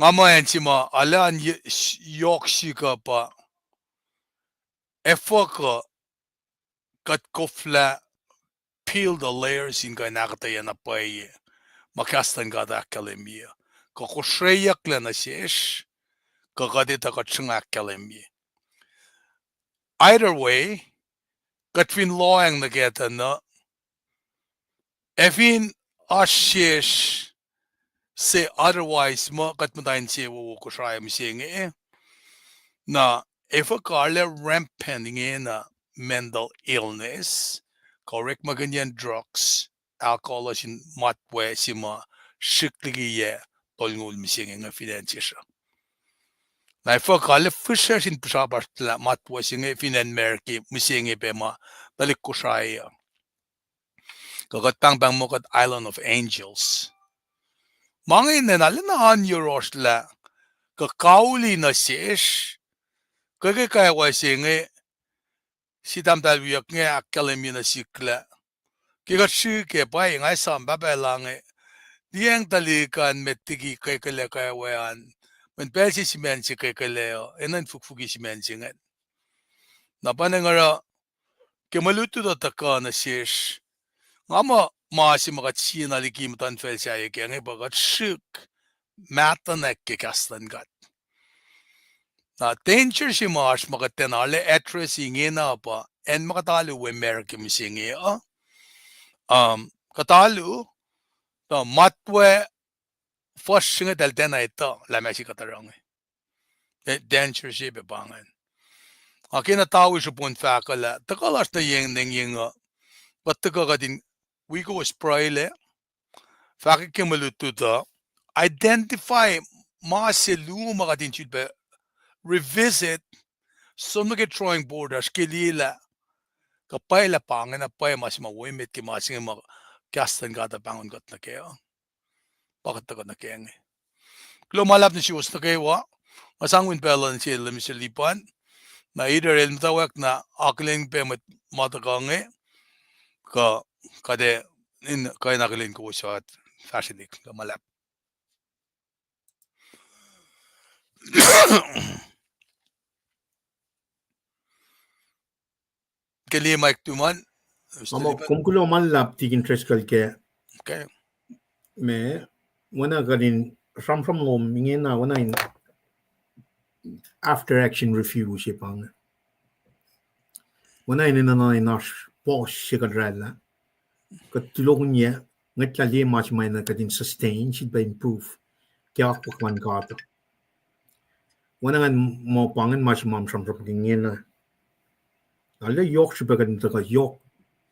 Nga muh acn se ma arlac an y-, yohk srihk uh pa efuh kuh kuht koflah peel the layers in kuh in ahkuhtweyac na pwacye ma kahs luhn God ahkkahlwemye. Kuh kosreyucklac nuh sesr, kuh kuht etuh kuht sruhnga ahkkahlwemye. Either way, kuht fin lohacng nuh kac tuh na, ac fin oasr sesr se otherwise muh kuht muhta insewowo Kosrae mihsenge, na efuh kuh arlac rampant ingena mental illness, kuh orekmakihnyacn drugs, alcohol uh sin matwac se ma srihk liki yac tolngoul mihsenge inge fin acn sesr uh. Na efuh kuh arlac fihsracsr in pihsrapasrlah matwac se inge fin acn America mihsenge pac ma tuhlihk Kosrae uh. Kuh kuht pahngpahng muh kuht Island of Angels. Ma inge enenuh arulacna oan yohrohsr lah kuh kauli nuh sesr, kuh ke kwewa se inge, sie tahmtahel wiyuck inge ahkkahlwemye nuh sihk lah ke kuht srihke pwacye nga esam pahpah el inge, liyacacng tuhlihk an met liki kwekwelah kwewa an, mweyen pacl se siman se kwekwelah uh enenuh in fukfuki siman se ingacn. Na pa inge oruh ke mwe lutlut uh tuhkuh nuh sesr, nga muh ma se ma kuht siena liki muhtuhnfacl sahyac kac inge pa kuht srihk mahtuhnak ke kahs luhn God. Na danger se ma oasr ma kuht tiacna arlac address ingena pa acn ma kuht alu we America mihsenge uh. Um, kuht alu, tuh matwac fuhsr se inge eltahl tiacna etuh lah ma se kuht oruh inge. Eh, danger se pac pa ingacn. Nga kena tawi srihpen fahk lah tuhkuh lasr nuh yen engyeng uh, kuht tuhkuh kuht in wi kowos pruhelac, fahkwack ke mwe lutlut uh, identify ma se luo ma kuht in sifilpac revisit, som nuh ke drawing board uh, srihke liye lah kuh pwacye lah pa inge na pwacye ma se ma wo emet ke ma se inge ma kahs luhn God uh pahngon kuht nuh kac uh. Pa kuht tuhkuh nuh kac inge. Kuloh ma luhlahp nuh suwos nuh kwewa. Nga sang win pacl uh nuh sel Mister Lipan. Na either el muhtwacwacack na akihlen pac mwet ma tuhkuh inge, kuh kuht ac in kuh in akihlen kowos uh fahsrwelihk. Kuloh ma luhlahp. Ke liye Mike Tuman. Kom kuloh ma luhlahp Tikin Driscoll ke me, oacna kuht in sramsram lom ingena, oacna in after action review se pa inge. Oacna in enenuh in oasr puhs se kuht oraclah, kuht tulokihnyac, ngwetlah liye ma se ma enenuh kuht in sustain, sifilpac improve ke akwuck luhn God. Oacna ngan muh pa ingacn ma se ma sramsramkihn ingena. Arlac yohk srihpac kuht in tuhkuh yohk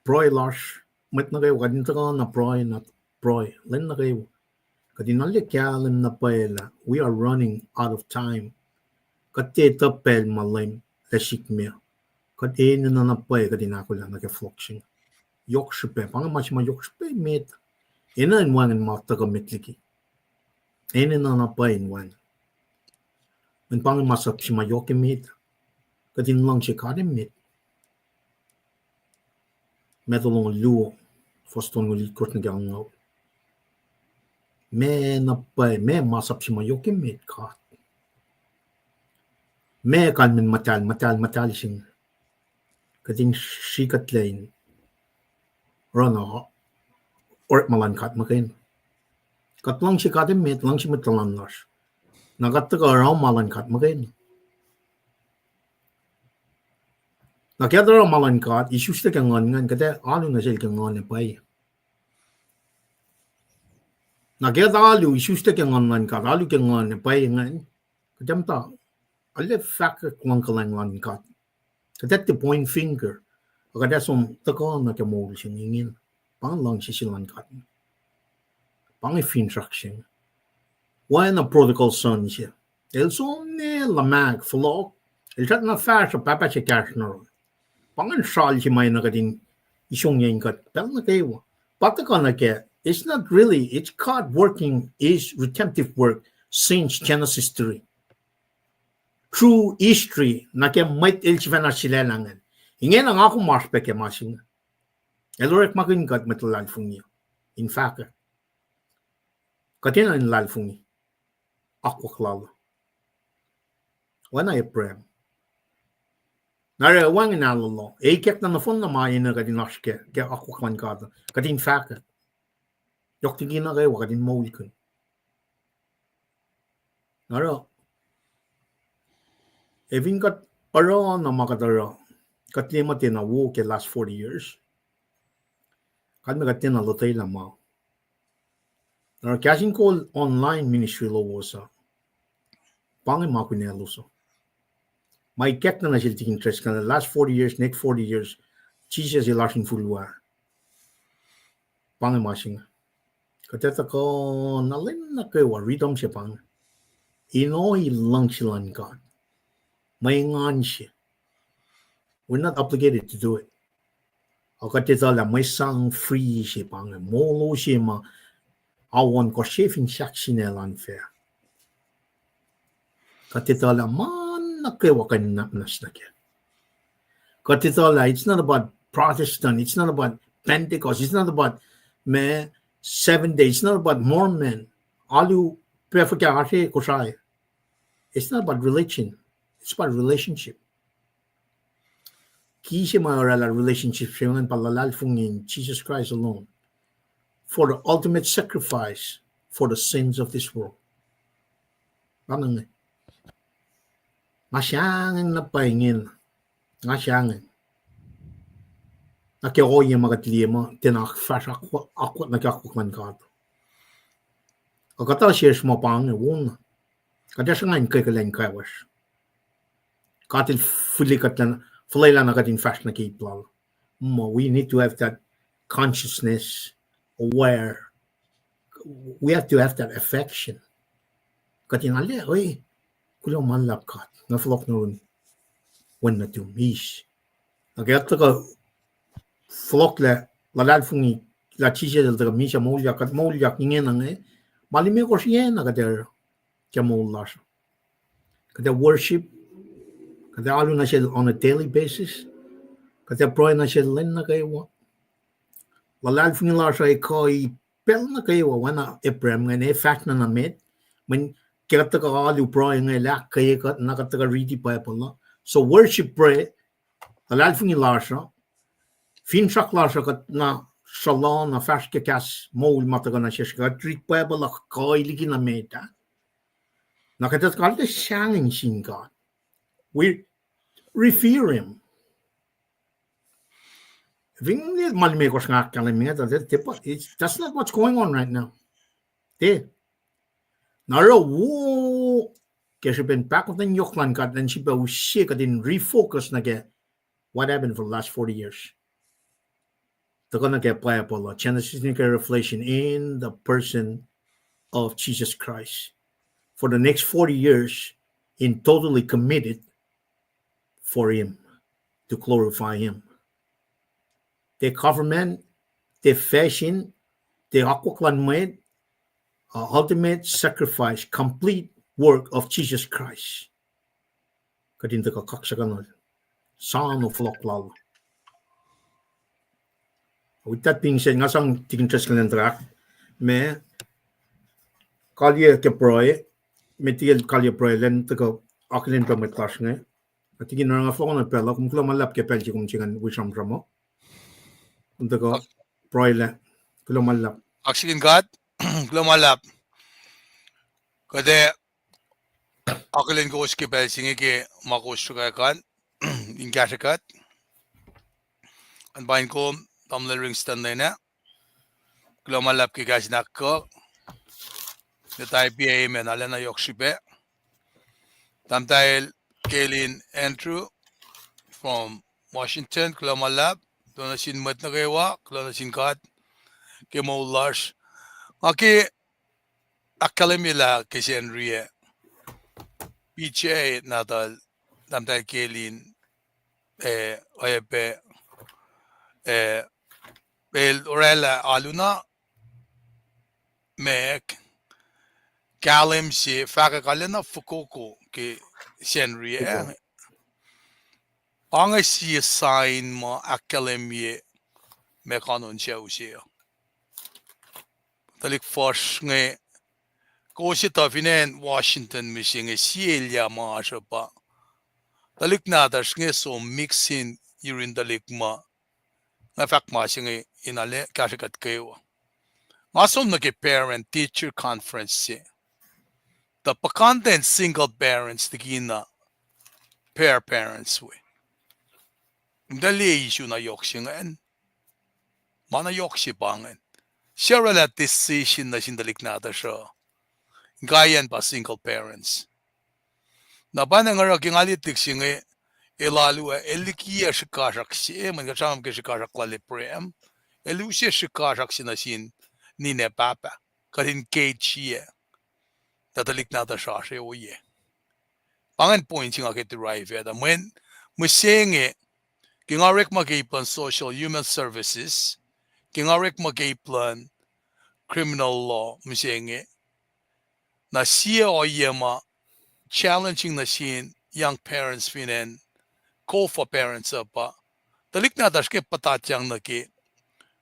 pruhe lasr, mwet nuh kwewa kuht in tuhkuh na pruhe, na pruhe lwen nuh kwewa. Kuht in arlac kahlwem na pwacye lah we are running out of time. Kuht tiac etuh pacl ma Leum El sikme. Kuht enenuh na pwacye kuht in ahkolah nuh ke fohlohk se inge. Yohk srihpac, pa inge ma se ma yohk srihpac met. Enenuh in wacngihn ma tuhkuh met liki. Enenuh na pwacye in wacngihn. Mweyen pa inge masap se ma yohk emet, kuht in luhngse God emet. Matthew longoul luo, fuhs tolngoul itkohsr nuh ke angngaul. Meac na pwacye, meac masap se ma yohk emet God? Meac kalmacn muhtahl, muhtahl, muhtahl se inge? Kuht in srihkuhtlac in oruh na orekma luhn God muhkwena. Kuht luhngse God emet, luhngse mwet tuhlan lasr. Na kuht tuhkuh oruh ma luhn God muhkwena. Na ke kuht oruh ma luhn God, isuslac ke nguhn ingacn, kuht ac alu nuh sel ke nguhn ac pwacye. Na ke kuht alu, isuslac ke nguhn luhn God, alu ke nguhn ac pwacye ingacn, kuht ac muhta, arlac fahkwack luhngkuhlwacng luhn God. Kuht ac tiac point finger, kuht ac som tuhkuh nuh ke moul se inge ingena. Pa inge luhngse se luhn God. Pa inge finsrak se inge. Oacna prodigal son se. El som ne luhmahk fohlohk. El srackna fahsruh, pahpah se kahsruh nuh yohrohl. Pa ingacn sral se ma enenuh kuht in isongyac in kuht pacl nuh kwewa. Pa tuhkuh nuh kac, it's not really, it's God working His redemptive work since Genesis three. Through history, nuh ke mwet El sifacna sulaclah ingacn. Ingena nga kom oasr pac ke ma se inge. El orekmakihn kuht mwet luhlahlfongi in fahkwack. Kuht enenuh in luhlahlfongi akwuck Lal. Oacna Abraham. Na oruh wacngihn ahlolo, eikwack na nohfohn na ma enenuh kuht in oasr ke, ke akwuck luhn God, kuht in fahkwack. Yohk liki nuh kwewa kuht in moulkihn. Na oruh, Ac fin kuht oruh na ma kuht oruh, kuht liye muhtwacta wo ke last forty years. Kalmac kuht tiacna lotwelah ma. Na oruh kahs in kol online ministry lowos uh, pa inge ma kunaclos uh. Ma ikackna nuh sel tikin Driscoll, last forty years, next forty years, Jisus el oasr in fuhlwa. Pa inge ma se inge. Kuht etuh kuh na lwen nuh kwewa, riti se pa inge. Ino luhngse luhn God, mwe engan se. We're not obligated to do it. Ac kuht etuh lah mwe sang free se pa inge, molo se ma awan kosre fin sahk sinac luhn fac. Kuht etuh lah ma nuh kwewa kuh in nwacsnwacs nuh kac. Kuht etuh lah it's not about Protestant, it's not about Pentecost, it's not about ma Seventh Day, it's not about Mormon. Alu pac fuhkah oasr Kosrae. It's not about religion. It's about relationship. Ki se ma oraclah relationship se ingacn pa luhlahlfongi in Jesus Christ alone for the ultimate sacrifice for the sins of this world. Pa inge. Nga sahngweng na pa ingena. Nga sahngweng. Na ke ohiyac ma kuht liye muh tiacna fahsr akwuck, akwuck nuh ke akwuck luhn God. Ac kuhtuh sesr ma pa inge wona. Kuht ac sruhnga in kwekuhlwacng kawuck. God el fihli kuht, fuhlwelah na kuht in fahsr nuh ke ip lal. Muh we need to have that consciousness, aware. We have to have that affection. Kuht in ale, oi, kuloh ma luhlahp God, nga fohlohk nuh yurin wen nuhtum, eis. Na ke kuht tuhkuh fohlohklac, luhlahlfongi lah Jisus el tuhkuh misac moulyak, kuht moulyak ingena inge, ma limekohsr iyacna kuht ac ke moul lasr. Kuht ac worship, kuht ac alu nuh sel on a daily basis, kuht ac pruhe nuh sel lwen nuh kwewa. Luhlahlfongi lasr uh kuh pacl nuh kwewa, oacna Abraham ingacn, ac fahsr na nuh met, mweyen ke kuht tuhkuh alu pruhe inge el ahkkweye kuht, na kuht tuhkuh riti Bible uh. So worship, pruhe, luhlahlfongi lasr uh, finsrak lasr uh kuht na sruhluh na fahsr ke kahs moul ma tuhkuh nuh sesr, kuht riti Bible uh kuh liki na met ah. Na kuht etuh kuht sahngweng sin God. We revere him. Fin ma limekohsr nga ahkkahlwemye, that's not what's going on right now. Tiac. Na oruh wo ke srihpen pahkotwen yohk luhn God, elan sifilpac use kuht in refocus nuh ke what happened for the last forty years. Tuhkuh nuh ke Bible uh, Genesis nuh ke Revelation, in the person of Jesus Christ. For the next forty years, in totally committed for him, to glorify him. Tiac government, tiac fashion, tiac akwuck luhn mwet, uh, ultimate sacrifice, complete work of Jesus Christ. Kuht in tuhkuh kaksakihnuhl, soano fohlohk lal. With that being said, nga sang tikin Driscoll in tuhkuh, ma, kalye ke pruhe, met tiac kalye pruhe, lwen tuhkuh akihlen pac mwet lasr inge. Tikin Rangah, fohlohk nuh pacl uh, kom kuloh ma luhlahp ke pacl se kom se ingacn wi sramsram uh. Kom tuhkuh pruhe lac. Kuloh ma luhlahp. Kaksakihn God, kuloh ma luhlahp. Kuht ac akihlen kowos ke pacl se inge ke ma kowos sruhkwack an in kahsrwe kuht. An pain kom, Tamuhlwel Ringston Lena. Kuloh ma luhlahp ke kahs in ahkkuh. Netahi piac emen, alena yohk srihpac. Tahmtahel Kaylin Andrew from Washington, kuloh ma luhlahp. Kuloh nuh sin mwet nuh kwewa, kuloh nuh sin God ke moul lasr. Nga ke ahkkahlwemye lah ke Sacnri ah, P J nahtuhl, Tahmtahel Kaylin, eh, oacyacpac, eh, el oraclah alu na, ma, kahlwem se fahkwack arulacna fokoko ke Sacnri ah. Pa inge sie sign ma ahkkahlwemye ma kunohkohn sucu se uh. Tuhlihk fuhsr inge, kowos etuh fin acn Washington mihsenge sie elyah ma oasr uh pa tuhlihk nahtuhsr inge som mixing yurin tuhlihk ma, nga fahk ma se inge in ale kahsrwe kuht kwewa. Nga som nuh ke parent teacher conference se, tuh puhkantwen single parents likina pair parents we. Kom tuh liye issue na yohk se ingacn. Ma na yohk se pa ingacn. Suc oraclah decision nuh sin tuhlihk nahtuhsr uh. Inkaiyacn pa single parents. Na pa na nga oruh ke nga liye tuhlihk se inge, el alu ah, el likiyac srihkasrak se, mweyen kuht sramsram ke srihkasrak lal Abraham. El use srihkasrak se nuh sin ninac pahpah. Kuht in keichye. Tuh tuhlihk nahtuhsr oasr ohiyac. Pa ingacn point se nga ke derive ah. Mweyen, mihsenge, ke nga orekma ke ip luhn social human services, ke nga orekma ke ip luhn criminal law, mihsenge, na sie ohiyac ma challenging nuh sin young parents fin acn, kof parents uh pa, tuhlihk nahtuhsr ke puhtatyang nuh ke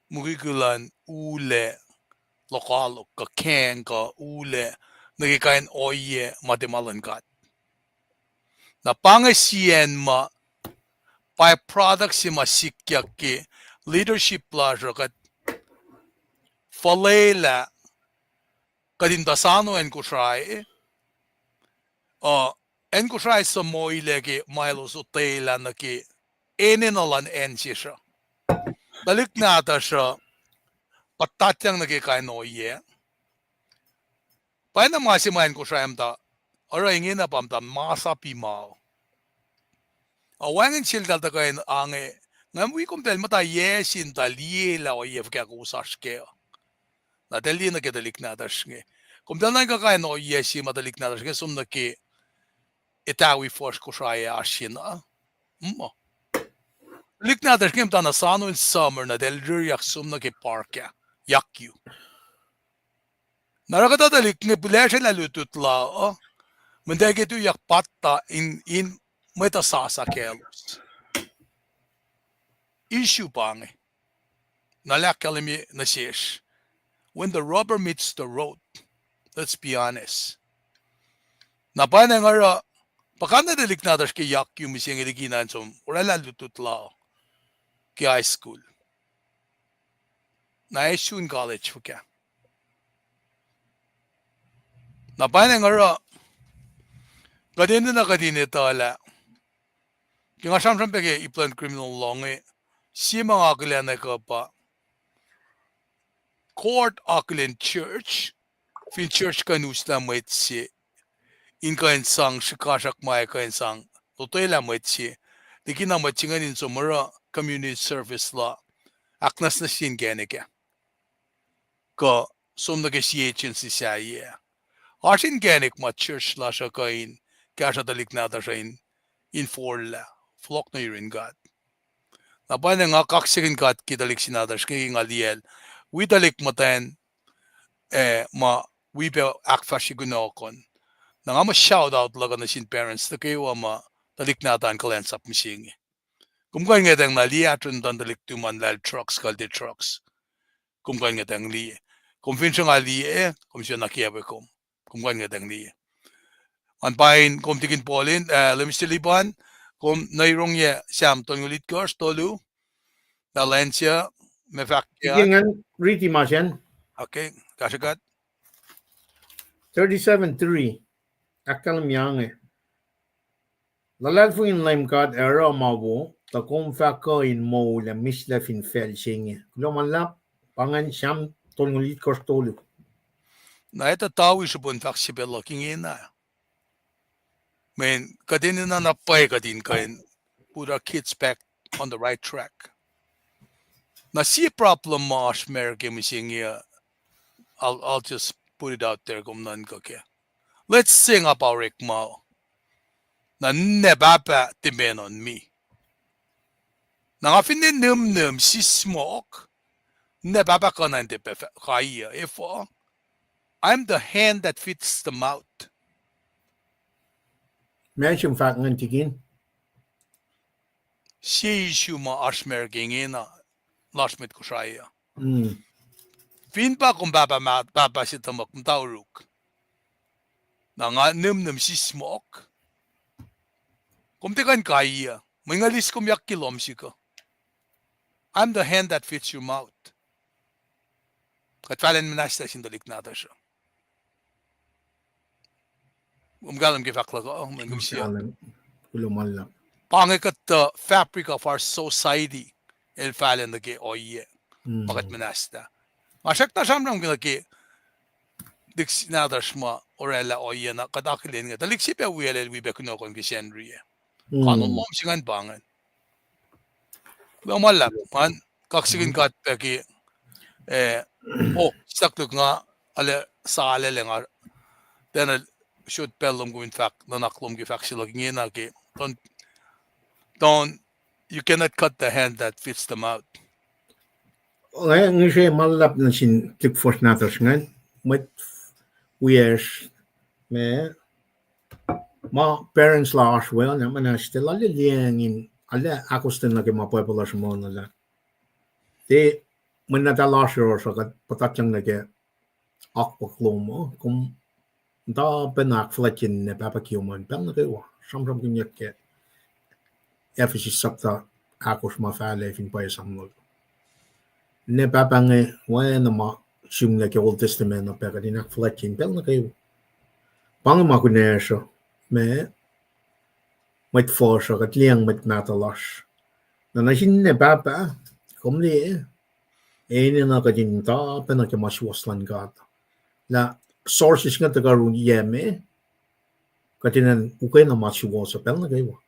mukwikwi luhn ulac, lokoalok kuh kang kuh ulac, nuh ke kain ohiyac ma tiac ma luhn God. Na pa inge sie acn ma, by-product se ma sikyak ke leadership lasr uh, kuht fuhlwelah, kuht in tuh soano acn Kosrae, uh, acn Kosrae suc moilac ke ma elos otwelah nuh ke enenuh luhn acn sesr uh. Tuhlihk nahtuhsr uh, puhtatyang nuh ke kain ohiyac. Pwacyena ma se ma acn Kosrae muhta, oruh ingena pa muhta masap ma uh. Ac wacngihn seltahl tuhkuh in ange, nga wi komtahl muhta yac sin tuh liyelah ohiyac fuhkah kowos oasr kac uh. Na tuh liye nuh ke tuhlihk nahtuhsr inge. Komtahl nuhnkuh kain ohiyac se ma tuhlihk nahtuhsr inge som nuh ke etawi fuhsr Kosrae oasr na. Mm. Tuhlihk nahtuhsr inge muhta na soano in summer na eltahl ririyak som nuh ke park ah, yakyu. Na oruh kuhtuh tuhlihk inge pihlesrwelah lutlut la uh, muhta ke tuyak patta in, in mwet uh sasa kaclos. Issue pa inge. Na lah ahkkahlwemye nuh sesr, when the rubber meets the road, let's be honest. Na pwacnwacng oruh, puhkantwen tuhlihk nahtuhsr ke yakyu mihsenge liki na in som oraclah lutlut la uh ke high school. Na ac sun college fuhkah. Na pwacnwacng oruh, kuht enenuh kuht in etuh lah, ke nga sramsram pac ke ip luhn criminal law inge, sie ma nga akihlen kuh pa, court akihlen church, fin church kuh in uslah mwet se in kuh in sang srihkasrak ma ac kuh in sang lotwelah mwet se, liki na mwet se ingacn in som oruh community service la, ahknwacsnwacsye inkacnek ah, kuh som nuh ke sie agency sahyac. Oasr inkacnek ma church lasr uh kuh in kahsruh tuhlihk nahtuhsr uh in, in forlah, fohlohk nuh yurin God. Na pwacnwacng nga kaksakihn God ke tuhlihk se nahtuhsr inge, nga liyacl wi tuhlihk muhtwacn, eh, ma wi pac ahkfahsrye kunohkohn. Na nga muh shout out luhk uh nuh sin parents nuh kwewa ma tuhlihk nahtuhsr an kuhlwacnsap mihsenge. Kom kuh in ngwetacng na liye ahtron tuh tuhlihk tuhmwacn lah el drugs, kuh el tiac drugs. Kom kuh in ngwetacng liye. Kom fin sruhnga liye, kom sifacna kiacpwe kom. Kom kuh in ngwetacng liye. An pain kom tikin Paulin, eh, Lemister Liban, kom nuh rongyac Sam tolngoul itkohsr tolu, Valencia, me fahk ke Tikin an. Ngan riti ma sacn. Okay, kahsrwe kuht. Thirty-seven three. Ahkkahlwemye inge. Luhlahlfongi in Leum God ac oruh ma wo, tuh kom fah kuh in moul ac mihslac fin facl se inge. Kuloh ma luhlahp, pa ingacn Sam tolngoul itkohsr tolu. Na etuh tawi srihpen fahk srihpac luhk ingena. Mweyen kuht enenuh na pwacye kuht in kuh in put our kids back on the right track. Na sie problem ma oasr America mihsenge uh, I'll, I'll just put it out there, kom nuhnkuh kac. Let's say nga pa orekma, na ninac pahpah depend on me. Na nga finne nihmnihm sismohk, ninac pahpah kuh na in tiac pac kaiyac, efuh? I'm the hand that feeds the mouth. Meac sum fahk ingacn tikin? Sie issue ma oasr America ingena, lasr mwet Kosrae uh. Fin pa kom pahpah ma-, pahpah se tuhmuhk muhtauruk, na nga nihmnihm sismohk, kom tiac kuh in kaiyac, mwe nga lis kom yak ke lohm sihk uh. I'm the hand that feeds your mouth. Kuht fahlen muhnahs sin tuhlihk nahtuhsr uh. Kom kahlwem ke fahk luhk uh, mweyen kom sie. Kuloh ma luhlahp. Pa inge kuht, uh, fabric of our society, el fahla nuh ke ohiyac. Mm. Ma kuht muhnahslah. Nga srackna sramsramkihn nuh ke lihk se nahtuhsr ma orwaclah ohiyac na kuht akihlen inge. Tuhlihk se pac wiyacl el wi pac kunohkohn ke Sacnri ah. Mm. Kanon lohm se ingacn pa ingacn. Kuloh ma luhlahp, an, kaksakihn God pac ke, eh, oh, stuck luk nga, ale, sa alele nga, tiacna sot pacl lom kom in fahk, nuhnak lom ke fahk se luhk ingena ke, don't, don't, you cannot cut the hand that feeds the mouth. Nga, nga se ma luhlahp nuh sin tuhlihk fuhsr nahtuhsr ingacn, mwet wiyacsr, ma, ma parents lasr we, na muhnahs tuh lal liyacng in, ale ahkostwen nuh ke ma Bible uh sruhmuhn lah. Tiac, mwe nahtuhl lasr yohrohsr uh kuht puhtatyang nuh ke akwuck lom uh, kom muhta pacna ahkfuhlwactye ninac pahpah kiyom an pacl nuh kwewa, sramsramkihnyuck ke Ephesus sapta ahkosr ma fahlac fin pwacye samnol. Ninac pahpah inge, oacna ma sihmlac ke Old Testament uh pac kuht in ahkfuhlwactye in pacl nuh kwewa. Pa inge ma kunacsr uh, ma, mwet fuhsr uh, kuht liyacng mwet mahtuh lasr. Na nuh sin ninac pahpah, kom liye, enenuh kuht in muhta pacna ke ma suwohs luhn God. Lah sources inge tuhkuh yurin yac me, kuht enenuh ukwe na ma suwohs uh pacl nuh kwewa.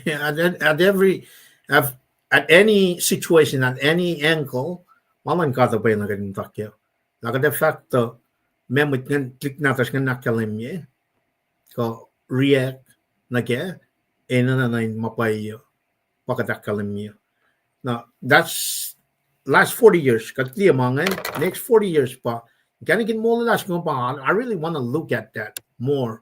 At, at, at every, at, at any situation, at any angle, ma luhn God uh pacna kuht in muhta kac. Lah kuht ac fahk tuh, ma mwet ingacn, tuhlihk nahtuhsr ingacn ahkkahlwemye, kuh react nuh kac, enenuh na in ma pwacye, pa kuht ahkkahlwemye. Na, that's last forty years, kuht liye ma ingacn, next forty years pa, inkacnek in moul lasr inge pa, I really wanna look at that more.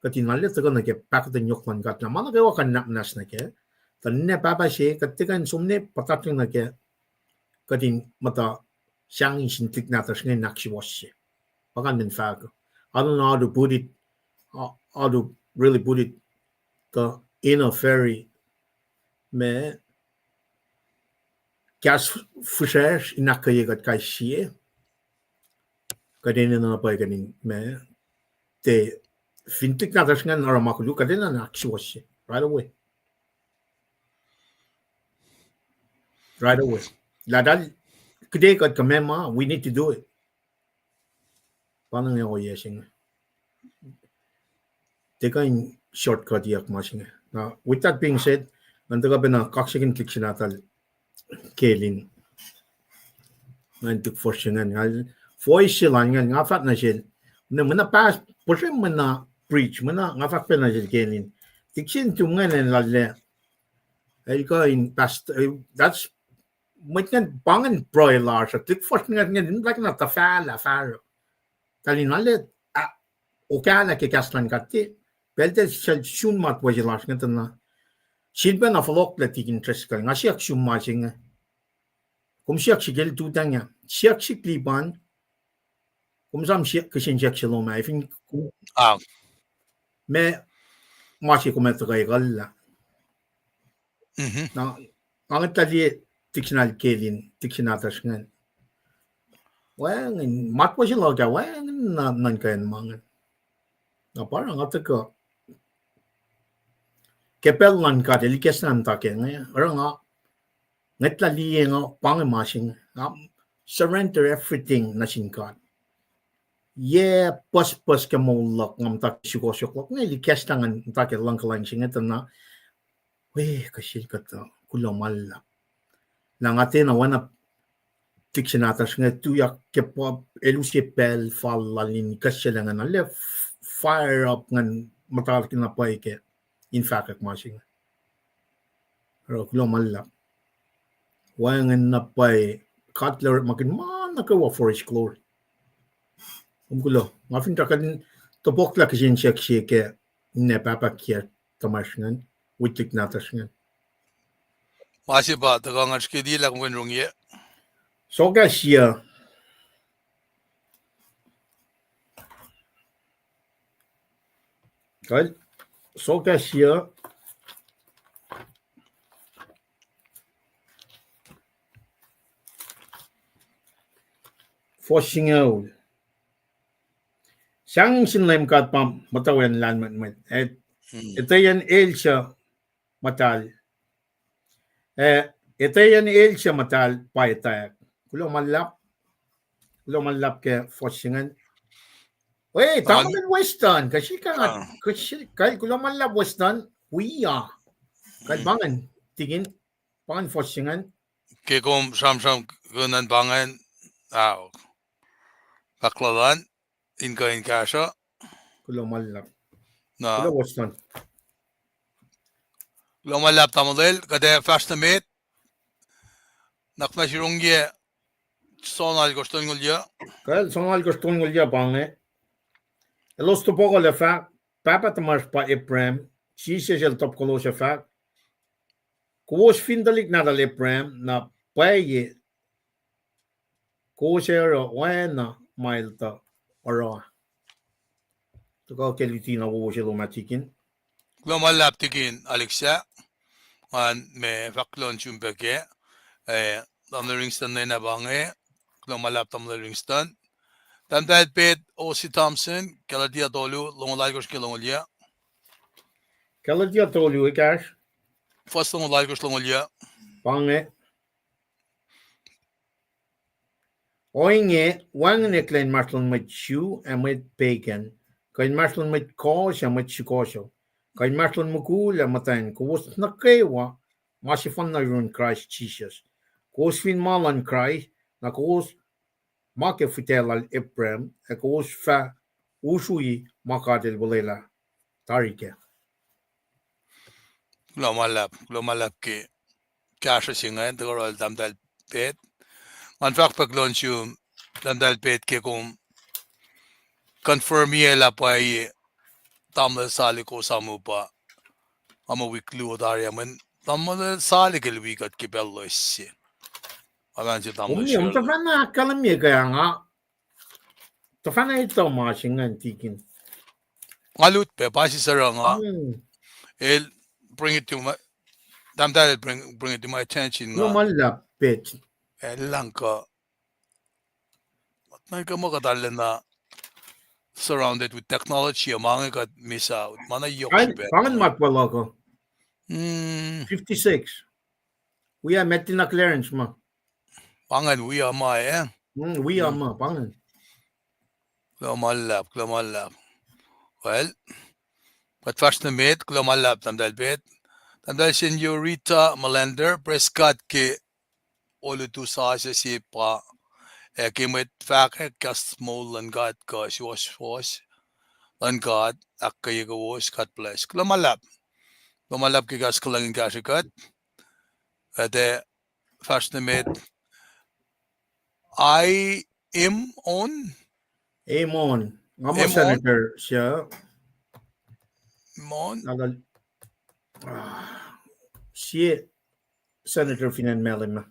Kuht in arlac tuhkuh nuh ke pahkotwen yohk luhn God, na ma nuh kwewa kuh in ahkmuhnahs nuh kac, tuh ninac pahpah se, kuht tiac kuh in som ne puhtatyang nuh kac, kuht in muhta sahngweng sin tuhlihk nahtuhsr inge in ahksuwohsye. Pa kuh in men fahk, I don't know how to put it, uh, how to really put it, the inner fairy, ma, kahs fihsracsr in ahkkweye kuht kais sie. Kuht enenuh na pwacye kuht in, ma, tiac, fin tuhlihk nahtuhsr ingacn oruh ma koluk, kuht enenuh in ahksuwohsye right away. Right away. Lah eltahl kihte kuht kuh meac ma, we need to do it. Pa inge ohiyac se inge. Tiac kuh in shortcut-iyuck ma se inge. Na, with that being said, ngan tuhkuh pacna kaksakihn tuhlihk se nahtuhl Kelin. Ngan tuhlihk fuhsr se ingacn, nga, voice se lal ingacn, nga fahk nuh sel, mwe na, mwe na pas-, puhsren mwe na preach, mwe na nga fahk pac nuh sel Kelin. Tuhlihk se nuhtum ingacn lal ah, el kuh in pastor, eh, that's, mwet ingacn, pa ingacn pruhe lasr uh, tuhlihk fuhsr ingacn, ingacn, in like na tuhfahlah fahsruh. Eltahl in arlac, ah, okahlah ke kahs luhn God, tiac, pacl tiac sun matwac se lasr inge tuh na. Sifilpacna fohlohklac Tikin Driscoll, nga siyuck sum ma se inge. Kom siyuck sihk el tutacng ah, siyuck sihk Lipan, kom esam siyuck, kihsen siyuck se lom ah, efin kom, ah, ma, ma se kom ac tuhkuh ekuhllah. Na, nga ngetlah liye tuhlihk se nahtuhl Kelin, tuhlihk se nahtuhsr ingacn. Wacngihn, matwac se luhk ah, wacngihn na nuhnkuh ma ingacn. Na pa oruh nga tuhkuh ke pacl luhn God, el ikacslah muhta ke inge, oruh nga ngetlah liye nga pa inge ma se inge, nga surrender everything nuh sin God. Yac pucspucs ke moul luhk nga muhta ke sukohsohk luhk inge, el ikacslah ngan muhta ke luhngkuhlwacng se inge tuh na, we, kuh sel kuhtuh, kuloh ma luhlahp. Na nga tiacna oacna tuhlihk se nahtuhsr inge tuyak ke pa, el use pacl fal lal in ikacslah ngan arlac fire up ngan muhta na pwacye ke in fahkwack ma se inge. Oruh kuloh ma luhlahp. Wacngihn na pwacye, God El orekmakihn ma nuh kwewa for His glory. Kom kuloh, nga finsrak kuht in topuklah kihsen siyuck se ke ninac pahpah kiyac tuhmwacsr ingacn, wi tuhlihk nahtuhsr ingacn. Ma se pa tuhkuh ngan srihke liye lah kom kuh in rongyac. Sokwack sie. Kal, sokwack sie. Fuhs singucul. Sahngweng sin Leum God pa muhtwacwacack lahlmwetmwet. Etweyacn el suc muhtahl. Eh, etweyacn el se muhtahl pa etwacack. Kuloh ma luhlahp. Kuloh ma luhlahp ke fuhs se ingacn. Oi, tamuhlwel Weston, kuh srihk, kuh srihk, kuloh ma luhlahp Weston, wi uh. Kuh pa ingacn, tikin, pa ingacn fuhs se ingacn. Ke kom sramsram kunan pa ingacn, ah, fahk luhn in kuh in kahsruh. Kuloh ma luhlahp. Na. Kuloh Weston. Kuloh ma luhlahp tamuhlwel, kuht ac fahsr nuh met. Nuhnak muhnahs yurin yac soanalkosr tolngoul yac. Kuh soanalkosr tolngoul yac pa inge. Elos topuk lah fahk, pahpah tuhmasr pa Abraham, Jisus el top kowos ac fahk, kowos fin tuhlihk nahtuhl Abraham, na pwacye kowos ac oruh oacna ma el tuh oruh. Tuhkuh ke luti na wowo se lom ah, tikin. Kuloh ma luhlahp tikin Alexa. Ngan me fahk kuloh nuh sum pac kac. Eh, Tamuhlwel Ringston lwen ah pa inge. Kuloh ma luhlahp Tamuhlwel Ringston. Tahmtahel Pet O C Thompson, Galatia tolu, longoul alkosr ke longoul yac. Galatia tolu, ekahsr. Fuhs longoul alkosr, longoul yac. Pa inge. Ohinge, wacngihn eklac inmahsrlon mwet Jew ac mwet pagan, kuh inmahsrlon mwet kohs ac mwet sukohsohk, kuh inmahsrlon mukul ac muhtwacn, kowos nuh kwewa ma sefanna yurin Kraist Jisus. Kowos fin ma luhn Kraist, na kowos ma ke fihtac lal Abraham, ac kowos fah usrui ma God El olwelah tari kac. Kuloh ma luhlahp, kuloh ma luhlahp ke kahsruh se ingacn, tuhkuh yohrohl Tahmtahel Pet. Ngan fahk pac kuloh nuh sum Tahmtahel Pet ke kom confirm-i lah pwacye tamuhlwel Salik Osamu pa, nga muh wik luo tari ah, mweyen tamuhlwel Salik el wi kuht ke pacl loes se. Alan se tamuhlwel Salik. Tuhfahna ahkkahlwemye ke nga tuhfahna etuh ma se ingacn, tikin. Nga lut pac, pa sisera nga. El bring it to my, Tahmtahel el bring, bring it to my attention. Kuloh ma luhlahp Pet. El lang kuh, na kuh muh kuht arulacna surrounded with technology, ma inge kuht miss out. Ma na yohk srihpac. Pa ingacn ma pwacye luhk uh. Fifty-six. Wi uh met na clearance ma. Pa ingacn wi uh ma, eh? Wi uh ma, pa ingacn. Kuloh ma luhlahp, kuloh ma luhlahp. Well, kuht fahsr nuh met, kuloh ma luhlahp Tahmtahel Pet. Tahmtahel Senorita Melander, praise God ke olutu sasuc se pa, ac ke mwet fahkwack kahs moul luhn God kuh suwohswohs luhn God ahkkweye kowos, God bless. Kuloh ma luhlahp. Kuloh ma luhlahp ke kahs kuhlwacng in kahsrwe kuht. Kuht ac fahsr nuh met. Ai, Amon? Amon. Nga muh Amon? Senator se. Amon? Sie senator fin acn Malem ah.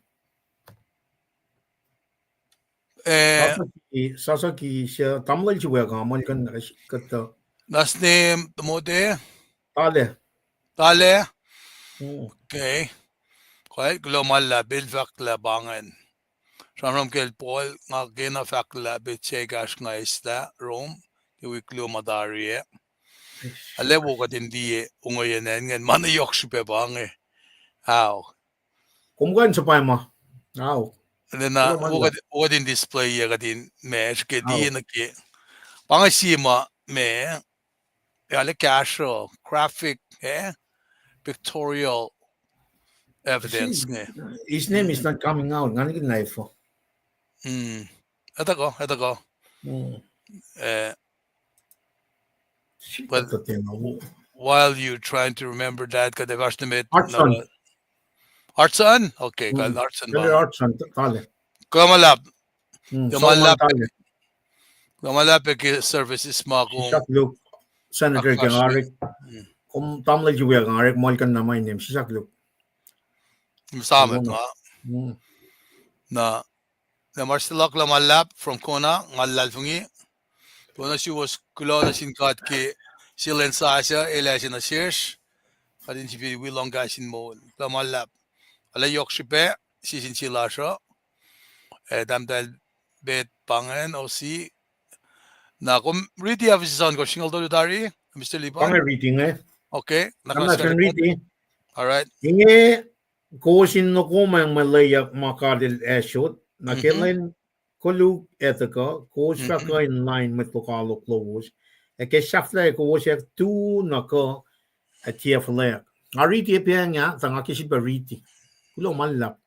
Eh, sasuc ke, sasuc ke se, tamuhlwel se wiyuck, nga muhlkuhnlah kuhtuh. Last name, Timote? Tale. Tale? Okay. Kuloh ma luhlahp, el fahk lah pa ingacn. Sramsram kacl Paul, nga kena fahk lah petsac ekahsr nga eslah Rome ke wik luo ma tari ah. Arlac wo kuht in liye ongaiyac ingacn, ma na yohk srihpac pa inge. Ao. Kom kuh in suhpwacma. Ao. Kuloh ma luhlahp. Wo kuht in display-i, kuht in ma srihke liye nuh ke. Pa inge sie ma, ma, arlac kahsruh, graphic, eh? Pictorial evidence inge. His name is not coming out. Nga nikihn lah efuh. Etuh kuh, etuh kuh. But while you're trying to remember that, kuht ac fahsr nuh met Artson. Artson? Okay, kal Artson pa. Artson, tale. Kuloh ma luhlahp. Kuloh ma luhlahp ke services ma kom. Sisak luk, Senator ke nga orekma. Kom tamuhlwel se wiyuck, nga orekma muhlkuhnlah ma inem, sisak luk. Samek nga. Na, na ma se luhk, kuloh ma luhlahp from Kona, nga luhlahlfongi. Kona suwos kuloh nuh sin God ke sie lwen sasuc el ase nuh sesr. Kuht in sifil wi lohng kahs in moul. Kuloh ma luhlahp. Arlac yohk srihpac, sie sin sie lasr uh. Eh, Tahmtahel Pet pa ingacn, O C. Na kom riti Ephesus ohnkohsr singucul tolu tari, Mister Lipan? Pa inge riti inge. Okay, na kom riti. All right. Inge kowos in nokomang mwe lweyuck ma God El asot nuh ke lwen koluk ac tuhkuh, kowos fah kuh in lain mwet lokoalok lowos, ac ke sahflah kowos ac tu na kuh ac tiac fuhlweack. Nga riti pac nga, tuh nga ke sifilpac riti. Kuloh ma luhlahp.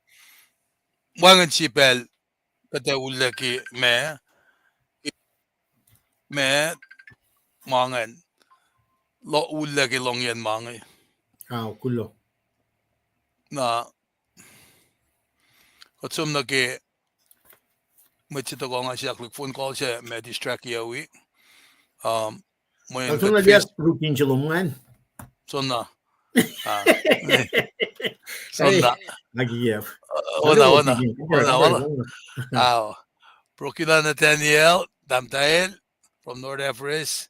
Wacngihn sifacl kuht ac ullac ke ma, ma, ma ingacn, lo-, ullac ke lohngiyacn ma inge. Ao, kuloh. Na, kuht som nuh ke mwet se tuhkuh nga siyuck lihk phone call se ma distract-i wi. Um, mweyen kuht face routine se lom ingacn. Soenna. Ah. Soenna. Ac, ona, ona, ona, ona. Ao. Brokina Nathaniel, tahmtahel, from North Everest.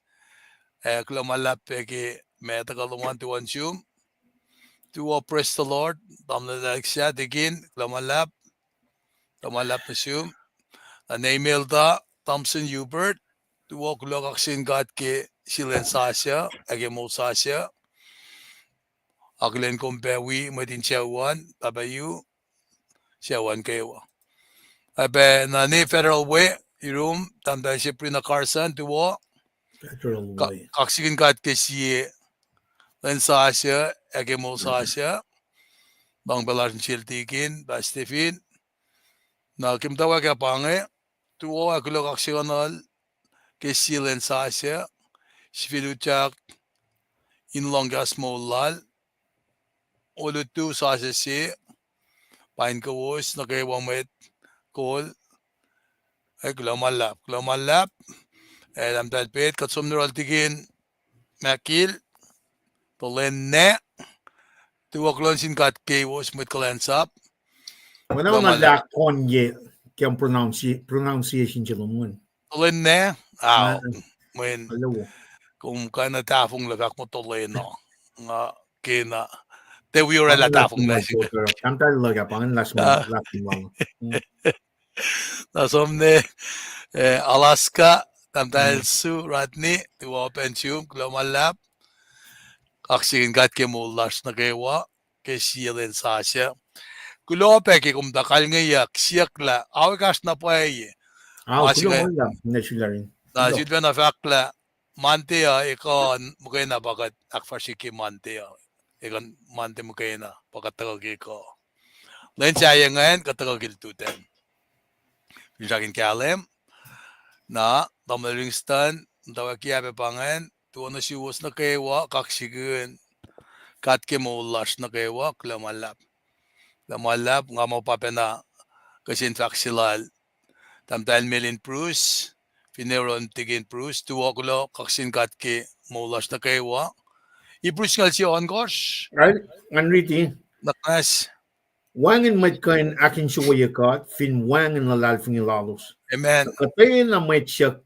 Eh, kuloh ma luhlahp pac ke ma tuhkuh lom an, tuh on sum. Tuh, praise the Lord. Tamuhlwel Alexa Tikin, kuloh ma luhlahp. Kuloh ma luhlahp nuh sum. Na Nemelta Thompson Hubert, tuh kuloh, kaksakihn God ke sie lwen sasuc ac ke moul sasuc. Akihlen kom pac wi mwet in sucu an, pahpah, sucu an kwewa. Ac pac na ne Federal Way, yurum, tahmtahel Sabrina Carson, tuh kaksakihn God ke sie lwen sasuc ac ke moul sasuc. Luhng pac lasr in sel Tikin, Pastor Stephen. Na ke muhtwacwacack pa inge, tuh ac kuloh, kaksakihnuhl ke sie lwen sasuc, sifil utyak in lohng kahs moul lal, olutu sasuc se, pain kowos nuh kwewa mwet kol. Ac kuloh ma luhlahp, kuloh ma luhlahp. Ac tahmtahel Pet, kuht som nuh yohrohl Tikin Makil, Tolena, tuh kuloh nuh sin God keiwos mwet kuhlwacnsap. Mweyen na lah konye ke pronounci-, pronunciation se lom ingacn. Tolena, ao, mweyen kom kuh na tahfonglac fahk muh Tolena. Nga kena, tiac wi oraclah tahfonglac se. Tahmtahel luhk ah pa ingacn last month, last month. Na som nuh, eh, Alaska, tahmtahel Sue Rodney, tuh open sum, kuloh ma luhlahp. Kaksakihn God ke moul lasr nuh kwewa ke sie lwen sasuc. Kuloh pac ke kom tuh kalngeyuck, siyuck lah ao ekahsr na pwacye. Na sifilpacna fahk lah Monday uh ekuh muhkwena pa kuht ahkfahsrye ke Monday uh. Ekuh Monday muhkwena pa kuht tuhkuh ke ekuh. Lwen sahyac ingacn kuht tuhkuh ke lututacng. Finsrak in kahlwem. Na, Tamuhlwel Livingston, muhtwacwacack pac pa ingacn, tuh nuh suwos nuh kwewa, kaksakihn God ke moul lasr nuh kwewa, kuloh ma luhlahp. Kuloh ma luhlahp, nga muh pa pacna kihsen fahk se lal tahmtahel Melin Bruce, finne oruh Tikin Bruce, tuh kuloh, kaksakihn God ke moul lasr nuh kwewa. Hebrew singucul sie ohnkohsr. Ngan riti. Wacngihn mwet kuh in ahkinsewowoye God fin wacngihn luhlahlfongi lalos. Amen. Kuhtwena mwet suc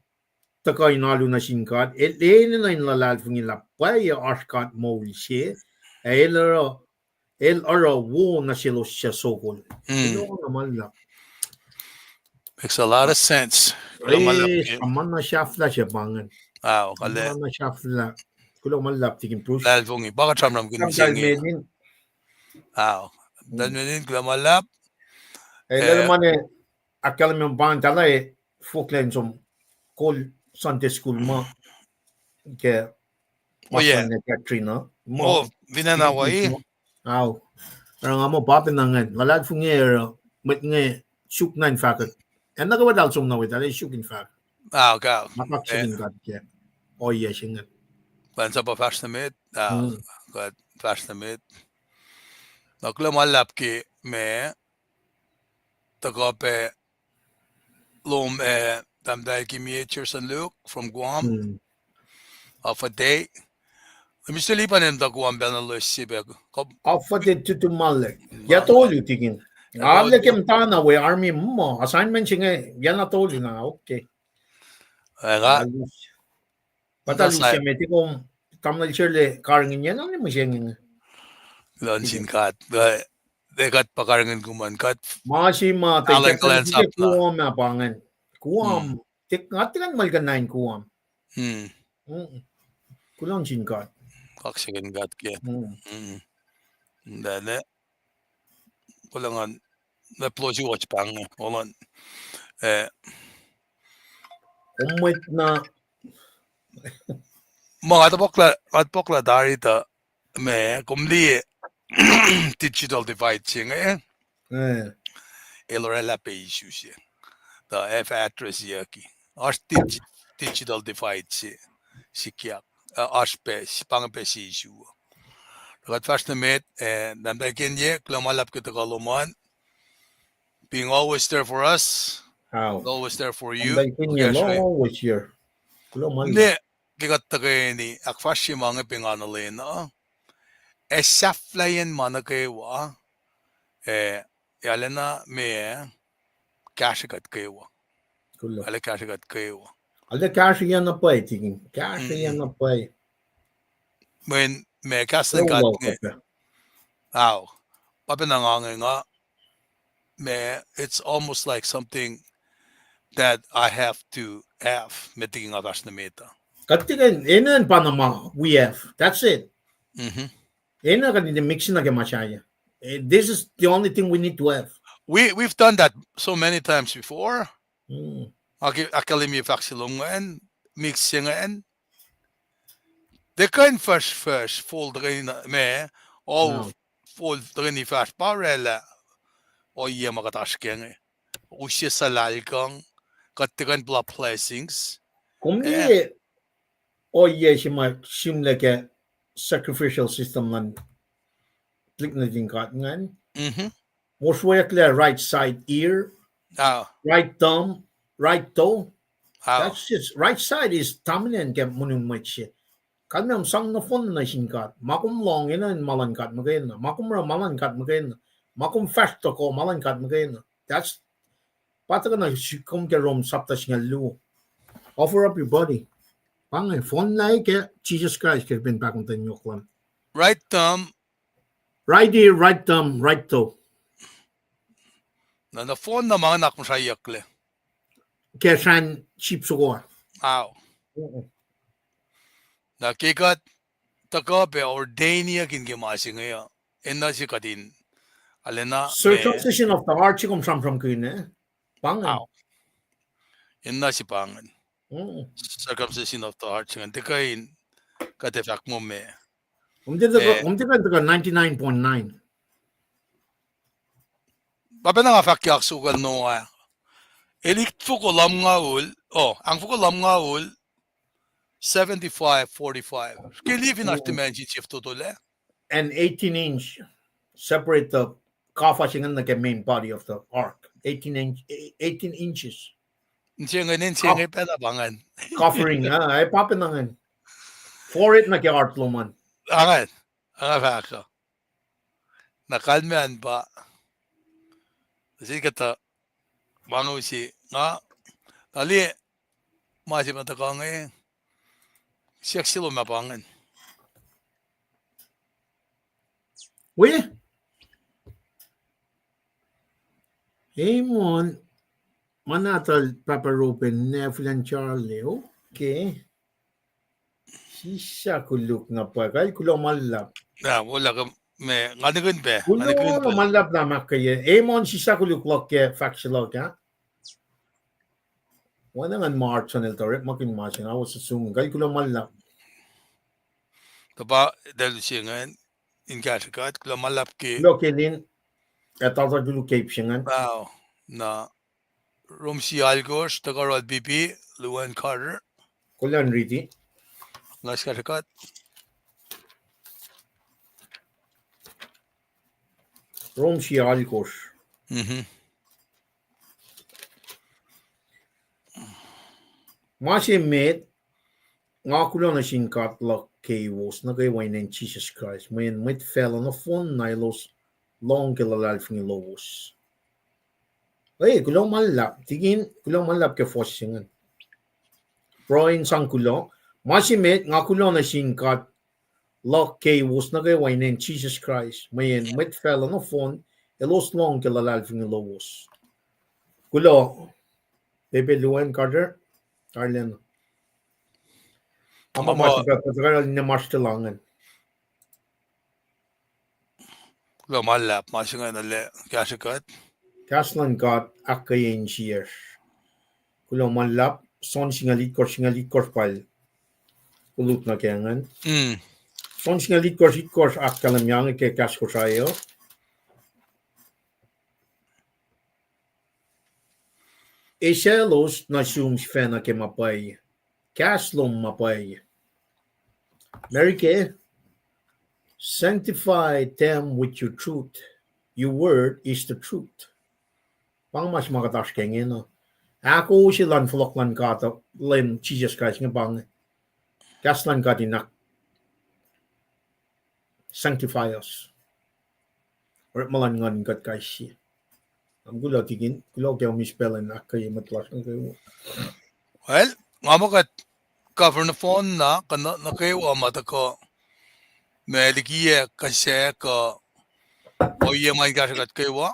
tuhkuh in alu nuh sin God, el enenuh in luhlahlfongi lah pwacye oasr God moul se, ac el oruh, el oruh wo nuh selos suc sokol. Makes a lot of sense. Sruhmuhn na sahflah se pa ingacn. Sruhmuhn na sahflah. Kuloh ma luhlahp Tikin Bruce. Luhlahlfongi. Pa kuht sramsramkihn se inge. Ao, tahmtahel Melin, kuloh ma luhlahp. Ac, eh, ma ne, ahkkahlwemye pa ingacn, tuh lah fohlohk in som kol Sunday school ma ke, ma Katrina. Finne na wa. Ao, oruh nga muh pa pacna ingacn, luhlahlfongi oruh mwet inge suk na in fahkwack. Acn nuh kwewa eltahl som nuh we, eltahl suk in fahkwack. Ao, kac. Ma kaksakihn God ke ohiyac se ingacn. Kuhlwacnsap uh fahsr nuh met, ah, kuht fahsr nuh met. Na kuloh ma luhlahp ke ma tuhkuh pac lom, eh, tahmtahel Kimie Cherson Luke from Guam. Off a day. Mister Lipan el tuh Guam pacna loes se pac. Off a day tutu ma luhlahp. Yac tolu Tikin. Nga arlac ke muhtana we army muh assignment se inge yac na tolu na, okay. Pa tuh luhngse met kom, tamuhlwel Sherley, karihngihn yac na mihsenge. Kuloh nuh sin God. Kuht pa karihngihn kom an, kuht ma se ma tuh kuhlwacnsap Guam ah pa ingacn. Guam. Tiac, nga tiac kuh in muhlkuhnlah in Guam. Kuloh nuh sin God. Kaksakihn God ke. Lah, lah, kulang an, lah, plosi watch pang, olan. Eh, Kom mwet na. Ma nga topuk lah, nga topuk lah tari tuh, ma, kom liye digital divide se inge. Eh. El oraclah pac issue se. Tuh ac fah address-yucki. Oasr digi-, digital divide se. Sikyak. Uh, oasr pac, si-, pa inge pac se issue. Tuh kuht fahsr nuh met, eh, tahmtahel Kenye, kuloh ma luhlahp ke tuhkuh lom an. Being always there for us. How? Always there for you. Tahmtahel Kenye, always here. Kuloh ma luhlahp. Ne, ke kuht tuhkweni, ahkfahsrye ma inge pa nga nuh lwen uh. Ac sahflahiyacn ma nuh kwewa. Eh, arulacna ma, kahsrwe kuht kwewa. Kuloh. Arlac kahsrwe kuht kwewa. Arlac kahsrweyacna pwacye, tikin. Kahsrweyacna pwacye. Mweyen ma kahs luhn God inge. Ao. Pa pacna nga inge nga, ma, it's almost like something that I have to have, met liki nga fahsr nuh met uh. Kuht tikin, enenuh pa na ma we have. That's it. Enenuh kuht in mix nuh ke ma sahyac. Eh, this is the only thing we need to have. We, we've done that so many times before. Ahkkahlwemye fahk se lom ingacn, mix se ingacn. Tiac kuh in fuhsrfuhsr, full tuhkweni, ma, oh, full tuhkweni fahsr pa oraclah, ohiyac ma kuht oasr kac inge. Use suhlahlkihn, kuht tiac kuh in puhla blessings. Kom liye ohiyac se ma sihmlac ke sacrificial system luhn tuhlihk nuhtin God ingacn. Mosrweyucklac right side ear, right thumb, right toe. That's just, right side is dominant ke monun mwet se. Kalmac, sang nohfohn nuh sin God. Ma kom lohng enenuh in ma luhn God muhkwena. Ma kom oruh, ma luhn God muhkwena. Ma kom fahsr tohkoh, ma luhn God muhkwena. That's, pa tuhkuh na si-, kom ke Rom sapta singucul luo. Offer up your body. Pa inge, fohnlah ke Jisus Kraist ke srihpen pahkomuhta in yohk Lal. Right thumb. Right ear, right thumb, right toe. Na, nohfohn na ma inge akmuhsrahyucklac. Ke srahn sip soko. Ao. Na ke kuht tuhkuh pac ordain-iyuck in ke ma se inge uh, enenuh se kuht in, arulacna, circumcision of the heart se kom sramsramkihn, eh? Pa ingacn. Enenuh se pa ingacn. Circumcision of the heart se ingacn. Tiac kuh in, kuht ac fahk muh ma. Kom tiac kuh in tuhkuh ninety-nine point nine. Pa pacna nga fahk ke ahksukohl Noah. El ikfoko lumngaul, oh, ahngfoko lumngaul, seventy-five forty-five. Ke liye fin oasr dimension se fototolac. An eighteen inch separate the cover se ingacn nuh ke main body of the ark. Eighteen inch, eighteen inches. Inse inge, inse inge pacna pa ingacn. Covering, ah, ac pa pacna ingacn. Forehead nuh ke heart lom an. Ingacn, ingacn fahk uh. Na kalmac an pa, se kuhtuh, ma nga use, nga, na liye, ma se ma tuhkuh inge, siyuck se lom ah pa ingacn. Wi? Amon, ma nahtuhl Pahpah Ropen, Nefilan Charlie, okay. Sislah koluk na pwacye, kuloh ma luhlahp. Na, wo lah, me, nga nihkihn pac. Kuloh ma luhlahp lah ma ahkkweye. Amon, sislah koluk luhk ke fahk se luhk ah. Oacna ngan March an el tuh orekmakihn ma se inge, I was assuming. Kuloh ma luhlahp. Tuh pa, eltahl se ingacn, in kahsrwe kuht, kuloh ma luhlahp ke. Kuloh ke lin, ac tata koluk ke ip se ingacn. Na, Rom sie alkosr, tuhkuh Rod P P, Luan Carter. Kuloh in riti. Nga sika srihkat. Rom sie alkosr. Ma se met, nga kuloh nuh sin God luhk keiwos nuh kwewa inen Jisus Kraist, mweyen mwet facluh nohfohn na elos lohng ke luhlahlfongi lowos. E, kuloh ma luhlahp, tikin, kuloh ma luhlahp ke fuhs se ingacn. Pruhe in sang kuloh, ma se met, nga kuloh nuh sin God luhk keiwos nuh kwewa inen Jisus Kraist, mweyen mwet facluh nohfohn elos lohng ke luhlahlfongi lowos. Kuloh, Pepe Luan Carter, arulacna. Ama ma se pahpah tuh karalin ne masr telangen. Kuloh ma luhlahp, ma se inge na lah kahsrwe kuht. Kahs luhn God ahkkweye insiyacsr. Kuloh ma luhlahp, John singucul itkohsr, singucul itkohsr pal koluk nuh ke ingacn. John singucul itkohsr, itkohsr ahkkahlwemye inge ke kahs Kosrae uh. Eselos nuh sum sifacna ke ma pwacye. Kahs lom ma pwacye. Marike, sanctify them with your truth. Your word is the truth. Pa inge ma se ma kuht oasr ke ingena. Ahkoo se luhn fohlohk luhn God, Leum Jisus Kraist inge pa inge. Kahs luhn God in ahk sanctify us. Orekma luhn Nguhn in kuht kais sie. Am kuloh tikin, kuloh ke omis pacl in ahkkweye mwet lasr nuh kwewa. Well, nga muh kuht cover nohfohn na, kuh nuh, nuh kwewa ma tuhkuh, ma likiyac kuh sac kuh ohiyac ma in kahsrwe kuht kwewa,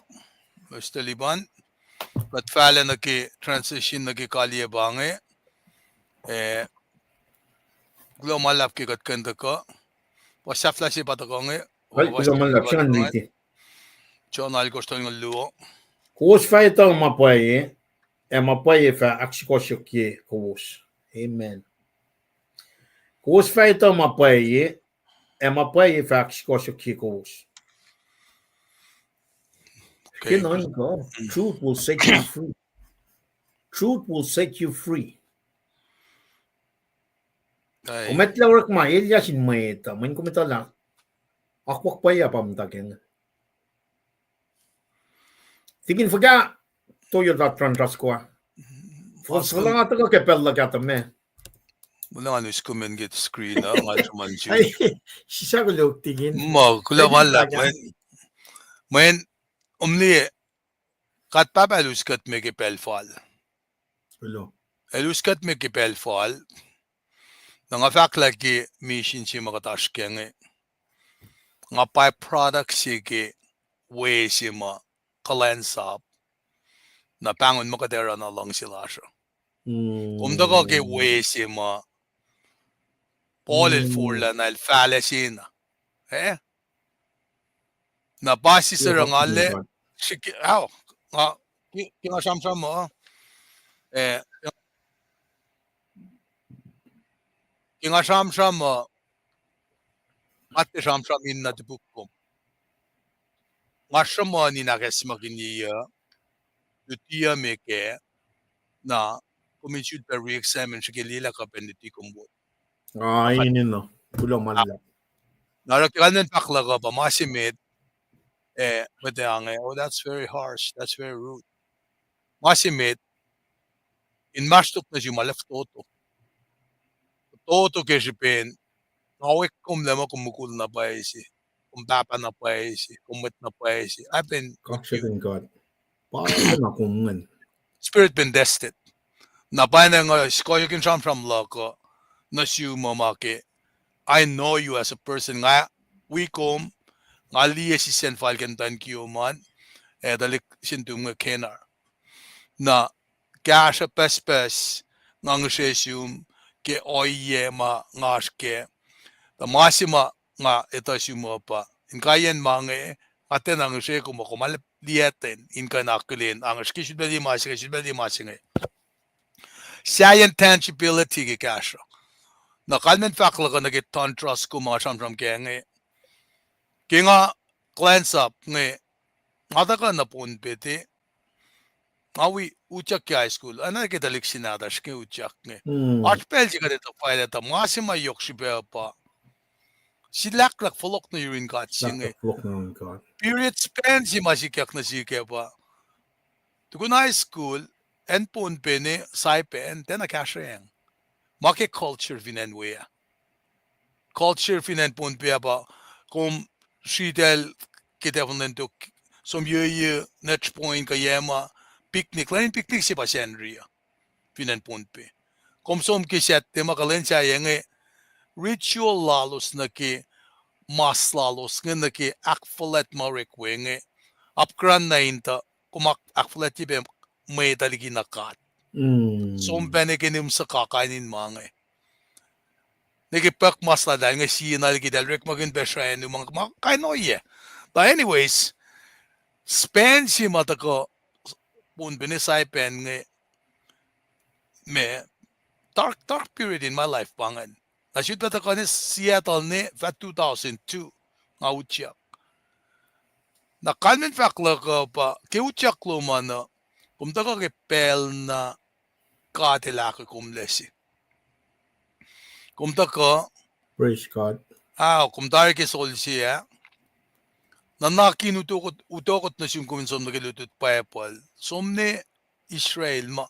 Mister Liban, kuht fahlac nuh ke transition nuh ke kaliyac pa inge, eh, kuloh ma luhlahp ke kuht kuh in tuhkuh. Pa sahflah se pa tuhkuh inge, John alkosr tolngoul luo. Kowos fah etuh ma pwacye, ac ma pwacye fah ahksukohsohkye kowos. Amen. Kowos fah etuh ma pwacye, ac ma pwacye fah ahksukohsohkye kowos. Ke nuhnkuh, truth will set you free. Truth will set you free. Kom etuh lah orekma elyah sin mwet uh, mweyen kom etuh lah akwuck pwacye pa muhta ke inge. Tikin fuhkah, toyol ta tran trust ko. Fuhkah tuhkuh ke pacl luhk ah tuh meac. Muh nga nus kom in get screen uh, nga sruhmuhn sisackulo tikin. Ma kuloh ma luhlahp, mweyen, mweyen, um, liye, God Pahpah El us kuht me ke pacl fal. El us kuht me ke pacl fal. Na nga fahk lah ke mission se ma kuht oasr kac inge, nga by-product se ke we se ma kuhlwacnsap, na pahngon ma kuht ac oruh na luhngse lasr uh. Kom tuhkuh ke we se ma Paul el forlah na el fahlac sena. Eh? Na pa sisera nga le, srihke, ao, nga, ke, ke nga sramsram uh, eh, ke nga sramsram uh, nga tiac sramsram in na topuk kom. Nga sruhmuhn in ahkacsmakihnye uh, luti uh me kac, na kom in sifilpac re-examine srihke liyelah kuh pacna luti kom wo. Kuloh ma luhlahp. Na oruh ke kalmacn fahk luhk uh pa ma se met, eh, mwet uh inge, oh, that's very harsh, that's very rude. Ma se met, inmahsrtok nuh sum ma lah fototo. Fototo ke srihpen, nga wek kom lah muh kom mukul na pwacye se, kom pahpah na pwacye se, kom mwet na pwacye se. I've been, spirit been tested. Na pwacye nga sikoyuck in sramsram luhk uh nuh sum uh ma ke I know you as a person. Nga wi kom, nga liye sisacn fal ke muhtwacn kiyom an, ac tuhlihk sin tum inge Kenar. Na kahsruh pucspucs nga ngihsre sum ke ohiyac ma nga oasr kac. Tuh ma se ma nga etuh sum uh pa, inkaiyacn ma inge, nga tiacna ngihsre kom uh, kom ac liyacten in kuh in akihlen, angisr ke sifilpac liye ma se inge, sifilpac liye ma se inge. Sahyacn tangibility ke kahsruh. Na kalmacn fahk luhk uh nuh ke tran trust kom ma nga sramsram kac inge. Ke nga glance up inge, nga tuhkuh nuh Pohnpei te, nga wi utyak ke high school, oacna ke tuhlihk se nahtuhsr ke utyak inge. Oasr pacl se kuht etuh fal etuh ma se ma yohk srihpac pa silahklahk fohlohk nuh yurin God se inge. Period span se ma sikyak nuh sihk ah pa, tukun high school, acn Pohnpei ne Saipan tiacna kahsrweacng. Ma ke culture fin acn we ah. Culture fin acn Pohnpei ah pa, kom sritacl ke tahfuh lwen tok, som yoyo, Notch Point kuh yac ma, picnic, lwen picnic se pa Sacnri uh, fin acn Pohnpei. Kom som ke Saturday ma kuh lwen sahyac inge, ritual lalos nuh ke mas lalos inge nuh ke ahkfuhlwact ma orek we inge, apkuhran na in tuh kom ahkfuhlwactye pac mwet uh liki na God. Som pac nuh ke nihm suhkak kain in ma inge. Nuh ke puhk mas lal inge sie na liki eltahl orekmakihn pac sracnu ma, ma kain ohiyac. But anyways, span se ma tuhkuh, pun pene saipan inge, ma, dark, dark period in my life pa ingacn. Na sut pac tuhkuh nuh Seattle inge fah two thousand two, nga utyak. Na kalmacn fahk luhk uh pa, ke utyak lom an uh, kom tuhkuh ke pacl na God El ahkolah kom lac se. Kom tuhkuh, praise God, ah, kom tari ke solse ah. Na nuhnak in utuckot, utuckot nuh sum kom in som nuh ke lutlut Bible. Som nuh Israel ma.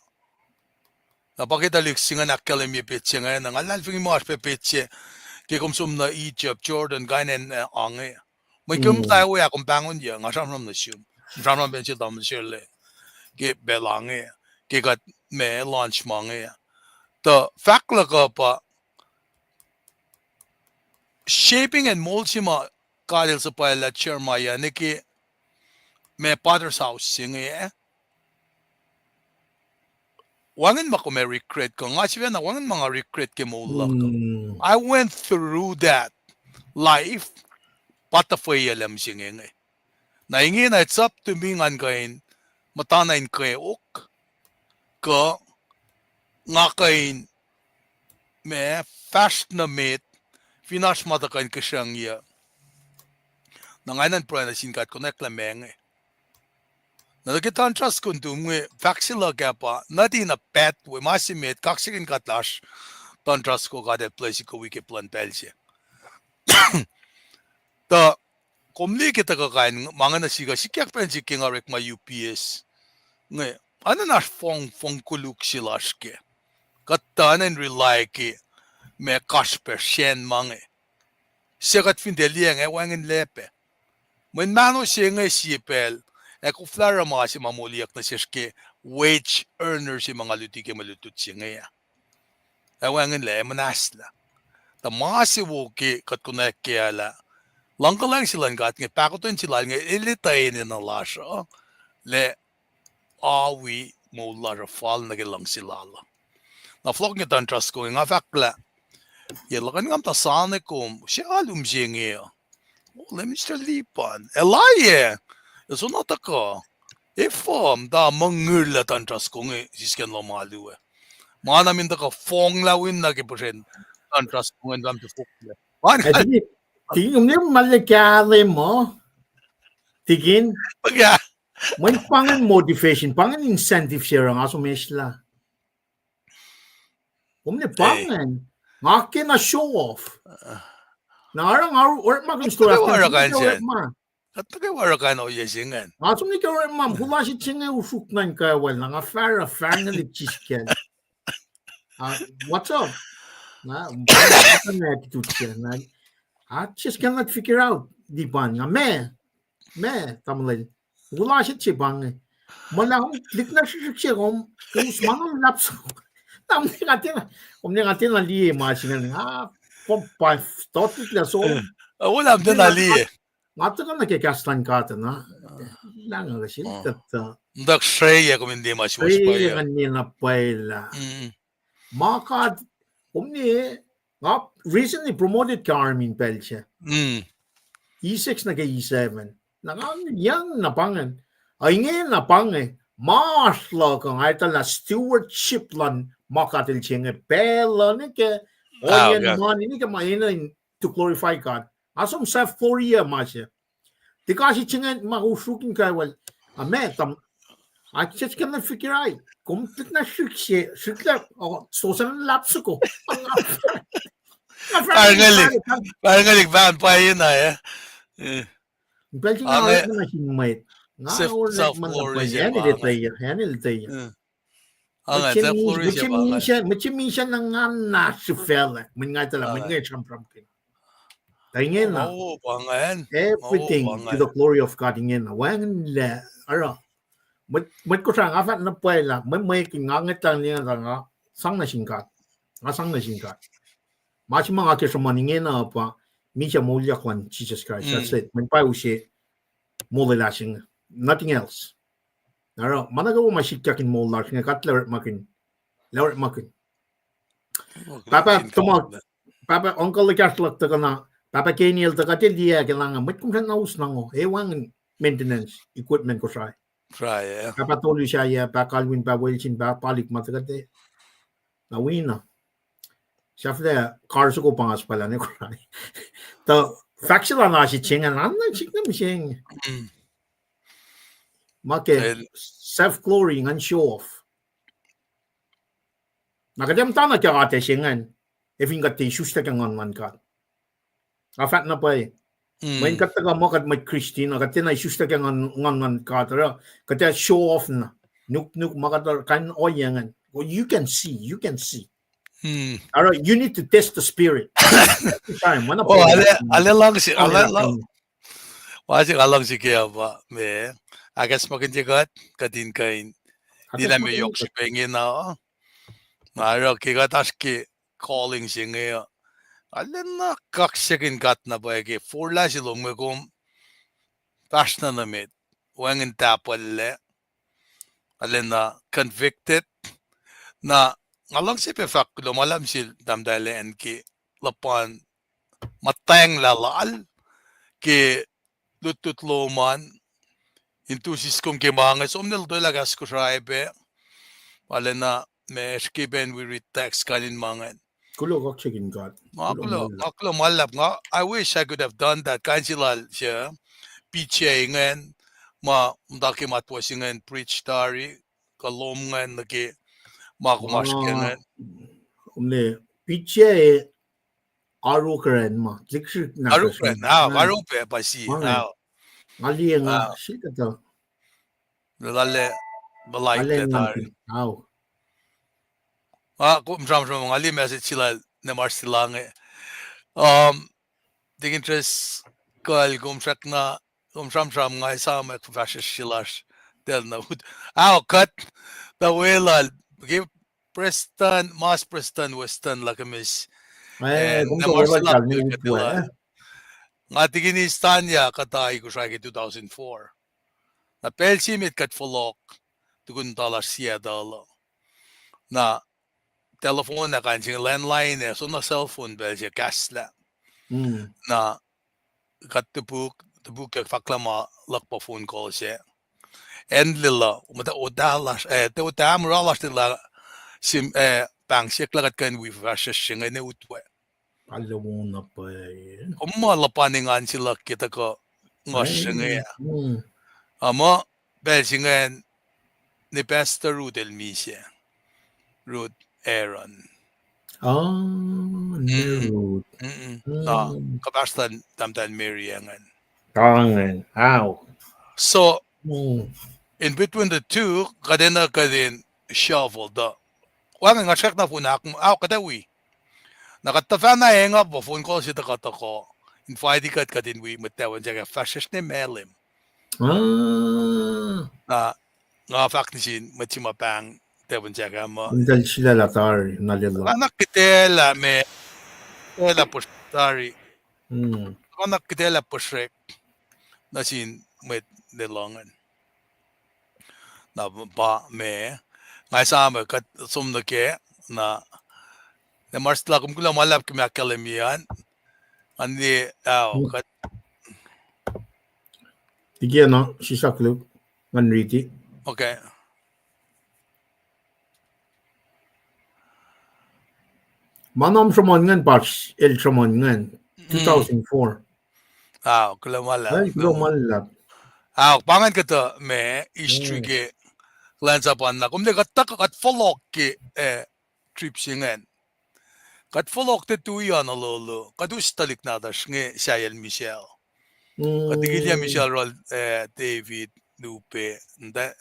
Na pa ke tuhlihk se ingacn ahkkahlwemye petsac ingacn, na nga luhlahlfongi ma oasr pac petsac ke kom som nuh Egypt, Jordan, kain in, uh, ange. Mwe kom, mm, ta we ah kom pahngonyuc, nga sramsram nuh sum. Sramsram pacl se tamuhlwel Sherle ke pacl ange, ke kuht ma launch ma inge. Tuh fahk luhk uh pa, shaping and mold se ma God El suhpwaclah Jeremiah nuh ke ma potter's house se inge, ah? Wacngihn ma kom ac regret kuh, nga sifacna wacngihn ma nga regret ke moul luhk uh. Mm. I went through that life, pa tuhfweyuclac mihsenge inge. Na ingena it's up to me ngan kuh in muhtana in kweok, kuh nga kuh in, ma, fahsr nuh met, fin oasr ma tuhkuh in kihsrucngyuc. Na nga enenuh in pruhe nuh sin God konwacack lah ma inge. Na nuh ke Don Truscott kom inge, fahk se luhk ah pa, not in a bad way, ma se met, kaksakihn God lah oasr Don Truscott, God El bless kuh wi ke plwacn pacl se. Tuh kom liye ke tuhkuh kain ma inge nuh sihk uh, sikyak pacl se ke nga orekma U P S inge, enenuh oasr fong, fong koluk se lasr kac. Kuht tuh enenuh in rely ke ma kasrpac sacn ma inge. Suc kuht fin tiac liye inge wacngihnlac pac. Mweyen mahno se inge sie pacl ac koflah oruh ma se ma moliyuck nuh sesr ke wage earner se ma nga luti ke mwe lutlut se inge ah. Ac wacngihnlac, ac muhnahslah. Tuh ma se wo ke kuht konwacack kac lah luhngkuhlwacng se luhn God inge, pahkotwen se lal inge, el etuh enenuh lasr uh, lah awi moul lasr uh fal nuh ke luhngse lal uh. Na fohlohk inge Don Truscott inge, nga fahk lah, yac luhkuhn nga muhta sani kom, se alu mihsenge uh. O, lah Mister Lipan, el oacyacpac, el soenna tuhkuh. Efuh muhta mongirlah Don Truscott inge sisken lohm alu ah? Ma na min tuhkuh fong lah win na ke puhsren Don Truscott inge in fahk fohlohklac. Tikin, kom ne malle kahlwem uh. Tikin, mweyen pa ingacn motivation, pa ingacn incentive se oruh nga som eslah. Kom ne pa ingacn, nga kena show off. Na oruh nga orekmakihn story, kuht nuh kwewa oruh kain ohiyac se ingacn. Nga som nuh ke orekma, kuhlasr se inge usruk nuh in kwewa, na nga fahsr, fahsr nuh lip sisken. What's up? Na attitude se, I just cannot figure out, Lipan, nga ma, ma tamuhlwel, kuhlasr se pa inge. Muh lah kom lihk na srihsrihk se kom, us ma na lapsok. Na kom ne nga tiacna, kom ne nga tiacna liye ma se ingacn, nga, kom pa, tohtik lah som. Nga tuhkuh nuh ke kahs luhn God na, lah nga kuh sel kuhtuh. Mtak sreye kom in liye ma suwohs pwacye, ngan liye na pwacye lah ma God, kom ne, nga recently promoted ke army in pacl se, E six nuh ke E seven. Na nga young na pa ingacn. Ingena pa inge, ma oasr luhk uh nga etuh lah stewardship luhn ma God El se inge, pacl uh nuh ke, ohiyac, money nuh ke, ma enenuh in to glorify God. Nga som self glory ma se. Tiac kahs se inge ma usruk in kwewa. Amen. Tam, I just cannot figure out. Kom lihk na srihk se, srihk lah, oh, stosah na lap soko. Parngelik, parngelik pahn pwacye na, eh? Pacl se nga orekma nuh sin mwet, nga orekma nuh pwacye, acn el etuh, acn el etuh. Mwet se misac, mwet se misac na nga na sifaclah, mweyen nga etuh lah, mweyen nga sramsramkihn. Tuh ingena, everything to the glory of God ingena. Wacngihnlac, oruh, mwet, mwet Kosrae, nga fahk na pwacye lah, mwe, mwekihn nga ngwetlah, nga sang nuh sin God. Nga sang nuh sin God. Ma se ma nga ke sruhmuhn ingena pa, misac moulyak luhn Jisus Kraist. That's it. Mweyen pa use molwelah se inge. Nothing else. Na oruh, ma nuh kwewa ma sikyak in moul lasr inge, kuht lah orekmakihn. Lah orekmakihn. Pahpah, tuhma, pahpah, uncle ekahsr luhk tuhkuh na, Pahpah Keniel tuh kuht liye ke lah nga mwet kom srackna us na ngo, e wacngihn maintenance equipment Kosrae. Pahpah tolu sahyac, pah kalwin, pah welsin, pah palik ma tuh kuht e. Na wi na. Sahflah kar soko pa nga sipahlah ne Kosrae. Tuh fahk se lal na se se ingacn, an na sik na mihsenge. Ma ke self glory ngan show off. Na kuht ac muhtana ke atac se ingacn, e fin kuht tiac isuslah ke nguhn luhn God. Nga fahk na pwacye. Mweyen kuht tuhkuh muh kuht mwet Christian, na kuht tiacna isuslah ke nguhn, nguhn luhn God, oruh kuht ac show off na. Nuknuk ma kuht oruh kain ohiyac ingacn. Well, you can see, you can see. Oruh you need to test the spirit. Time, ma na pwacye. Ale luhngse, ale luhng. Ma se nga luhngse ke uh pa me, ahkacsmakihnye kuht, kuht in kuh in, ninac me yohk srihpac ingena. Na oruh ke kuht oasr ke calling se inge uh, arulacna kaksakihn God na pwacye ke forlah se lom inge kom fahsr na nuh met, wacngihn tahpuhllac, arulacna convicted. Na nga luhngse pac fahk kuloh ma luhlahp sel Tahmtahel Ann ke luhpan muhtwacnglah lal ke lutlut lom an, in tu siskom ke ma inge, som ne lotwelah kahs Kosrae pac, arulacna ma srihke pacna wi read text kain in ma ingacn. Kuloh kaksakihn God. Kuloh ma luhlahp. Nga, kuloh ma luhlahp. Nga, I wish I could have done that. Kain se lal se, P J ingacn, ma muhta ke matwos ingacn preach tari, kuh lom ingacn nuh ke ma kom oasr ke ingacn. Kom ne, P J, Arukren ma, Arukren, ah, Arukren, pa si, ah. Nga liye nga, sikuhtuh. Lale, malaita tari. Ah, kom sramsram, nga liye message se lal Nemarstilange. Um, Deacon Driscoll, kom srackna, kom sramsram, nga esam ac fahsrwesr se lasr, tiacna ut. Ao, kuht, tuh weluhl, ke Prestuhn, mas Prestuhn Weston Lukemis, eh, Nemarstilange, nga Deacon East Tanya kuhtai Kosrae ke two thousand four. Na pacl se met kuht fohlohk, tukun muhta lasr Seattle uh. Na telephone ah kain se inge, landline ah, soenna cell phone pacl se, kahslah. Na kuht topuk, topuk ke fahk lah ma luhk pa phone call se. Acn Lelu, muhta, otalah, eh, te otalah, mura lasr Lelu, sim, eh, pahng siyuck lah kuht kuh in wi fahsrwesr se inge ne utwe. Kom ma luhpan engan se luhk ke tuhkuh nguhsr se inge ah. Ah, muh pacl se ingacn ne Pastor Ruth el misac. Ruth Aaron. Ah, ne Ruth. Na, kuhpahsr luhn Tahmtahel Mary ingacn. So, in between the two, kuht enenuh kuht in shuffle tuh. Wacngihn nga srackna phone ahk, ao kuht ac wi. Na kuht tuhfahna hang up uh phone call se tuhkuh tuhkuh. Invite kuht kuht in wi mwet Tawensaka fahsrwesr ne Malem. Na nga fahk nuh sin mwet se ma pahng Tawensaka muh, nga nuh kitaclah me, kitaclah puhsr tari. Nga nuh kitaclah puhsrek nuh sin mwet Lelu ingacn. Na pa me, nga esam kuht som nuh kac, na, Nemarstilange, kom kuloh ma luhlahp ke ma ahkkahlwemye an. Nga liye, ao, kuht. Tikiacna, sisak luk, ngan riti. Okay. Ma na sruhmuhn ingacn pa el sruhmuhn ingacn, two thousand four. Ao, kuloh ma luhlahp. Ao, pa ingacn kuhtuh ma history ke kuhlwacnsap an na. Kom liye kuht tuhkuh, kuht fohlohk ke, eh, trip se ingacn. Kuht fohlohk tuh tui an ololo, kuht us tuhlihk nahtuhsr inge, Sahyac el Michelle. Kuht ikilyac Michelle oruh, eh, David, Lupe,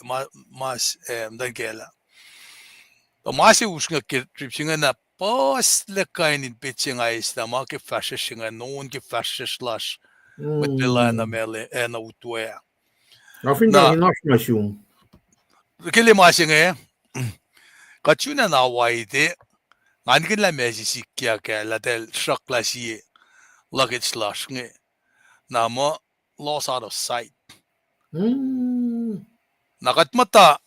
ma, mas, eh, muhtwacn kacl ah. Tuh ma se usrnguck ke trip se ingacn ah, puhslac kain in petsac nga eis lah ma ke fahsrwesr se ingacn, on ke fahsrwesr lasr, mwet Lelu na Malem, eh, na utwe ah. Nga fin na, ke ma se inge, kuht sun acn Hawaii te, nga nikihnlah message sikyak ah, lah eltahl sruhklah sie luggage lasr inge. Na muh lost out of sight. Na kuht muhta,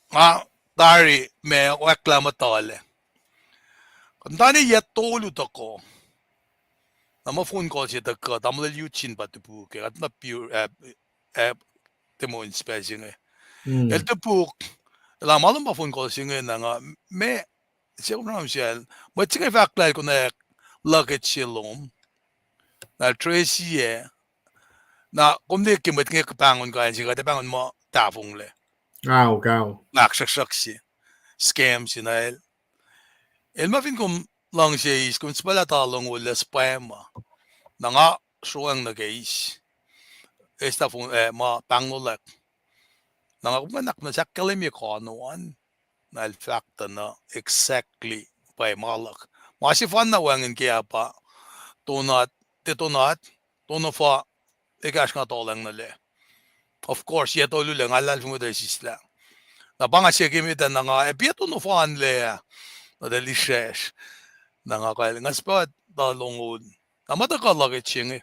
nga tari ma oacklah muhtuhlac. Kuht muhta ne yac tolu tohkoh. Na ma phone call se tuhkuh, tamuhlwel Eugene pa topuk, kuht na pure, eh, eh, Des Moines pacl se inge. El topuk, el ah, ma lom pa phone call se inge na nga, me, se kom ram sel, mwet se inge fahk lah el konwacack luggage se lom. Na el trace ah, na kom liye ke mwet inge pahngon kain se, kuht ac pahngon muh tahfonglac. Ahksruhksruhk se, scam se na el. El ma fin kom luhngse eis, kom suhpwaclah tuh longoul lah spam uh. Na nga sroacng nuh ke eis. Eis tahfonglac, eh, ma pahngnohlack. Na nga kom kuh in ahknwacsnwacs ahkkahlwemye koano an. Na el fahk tuh na exactly pwacye ma luhk. Ma sefanna wacngihn ke ah pa, tonat, te tonat, tonofa, ekahsr nga tolacng nuh lac. Of course, yac tolu lac nga luhlahlfongi tuh sislah. Na pa nga siyuck emet ah na nga, ac pa yac tonofa an lac ah? Na tuh el israsr. Na nga kal, nga suhpwaclah tuh longoul. Na ma tuhkuh luggage se inge.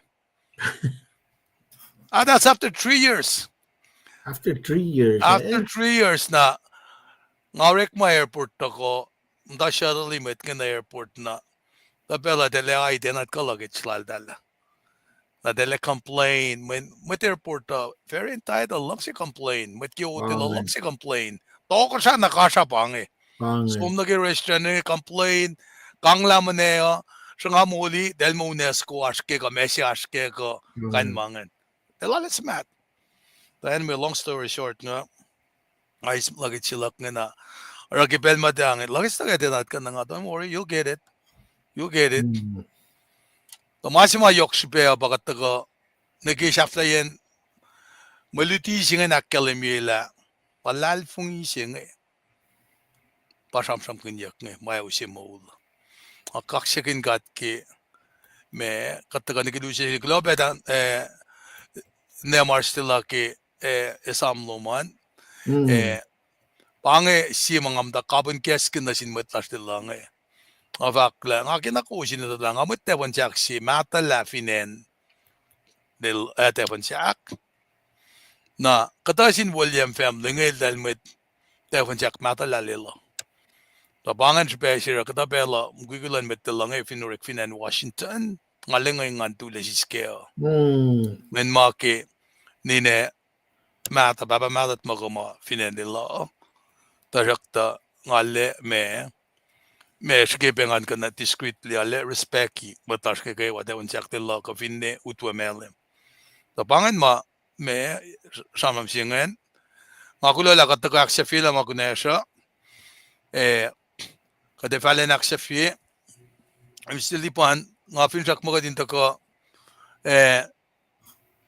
Ah, that's after three years. After three years, eh? After three years na nga orekma airport tuhkuh, muhta shuttle-i mwet inge nuh airport na. Tuh pacl uh tiac lah ai tiac na tuhkuh luggage laltahl ah. Na tiac lah complain, mwet, mwet airport uh very entitled, luhngse complain, mwet ke hotel uh luhngse complain. Tohkohsrah na kasra pa inge. Som nuh ke restaurant inge complain, kanglah muhnah uh, sruhnga moli, tiac lah muhnahs ko oasr ke kuh, mesi oasr ke kuh, kain ma ingacn. Tiac lah lal suhmaht. Tuh anyway, long story short, nga, nga eis luggage se luhk inge na. Oruh ke pacl ma tiac inge, luggage se tuh ke tiac na tuhkuh na nga, don't worry, you'll get it. You'll get it. Tuh ma se ma yohk srihpac uh pa kuht tuhkuh, nuh ke sahflahiyacn mwe luti se inge in ahkkahlwemye lah, pa luhlahlfongi se inge. Pa sramsramkihnyuck inge, ma use moul. Nga kaksakihn God ke, ma, kuht tuhkuh nuh ke luti se, kuloh pac, eh, Nemar Stella ke, eh, esam lom an. Eh, pa inge sie ma nga muhta kapihn kahskihn nuh sin mwet lasr Lelu inge. Nga fahk lah, nga kena kowos in etuh lah nga mwet tahfuhn sahk se mahtuhlah fin acn, eh, tahfuhn sahk. Na kuhtuh sin William family inge eltahl mwet tahfuhn sahk mahtuhlah Lelu. Tuh pa ingacn srihpac se oruh kuhtuh pacl uh mukwikwi luhn mwet Lelu inge fin orek fin acn Washington, nga lengah engan tuhlac siskac uh. Mweyen ma ke ninac mahtuh, pahpah mahtuh tuhmuhk uh ma fin acn Lelu. Tuhsruhktuh nga arlac ma, ma srihke pac ngan kuh na discreetly arlac respect-i mwet lasr inge kwewa tahfuhn sahk Lelu kuh finne utwe Malem. Tuh pa ingacn ma, ma, sramsram se ingacn. Nga kuloh lah kuht tuhkuh ahksahfyelah ma kunacsr uh. Eh, kuht ac fahlen ahksahfye. Mister Lipan, nga finsrak muh kuht in tuhkuh, eh,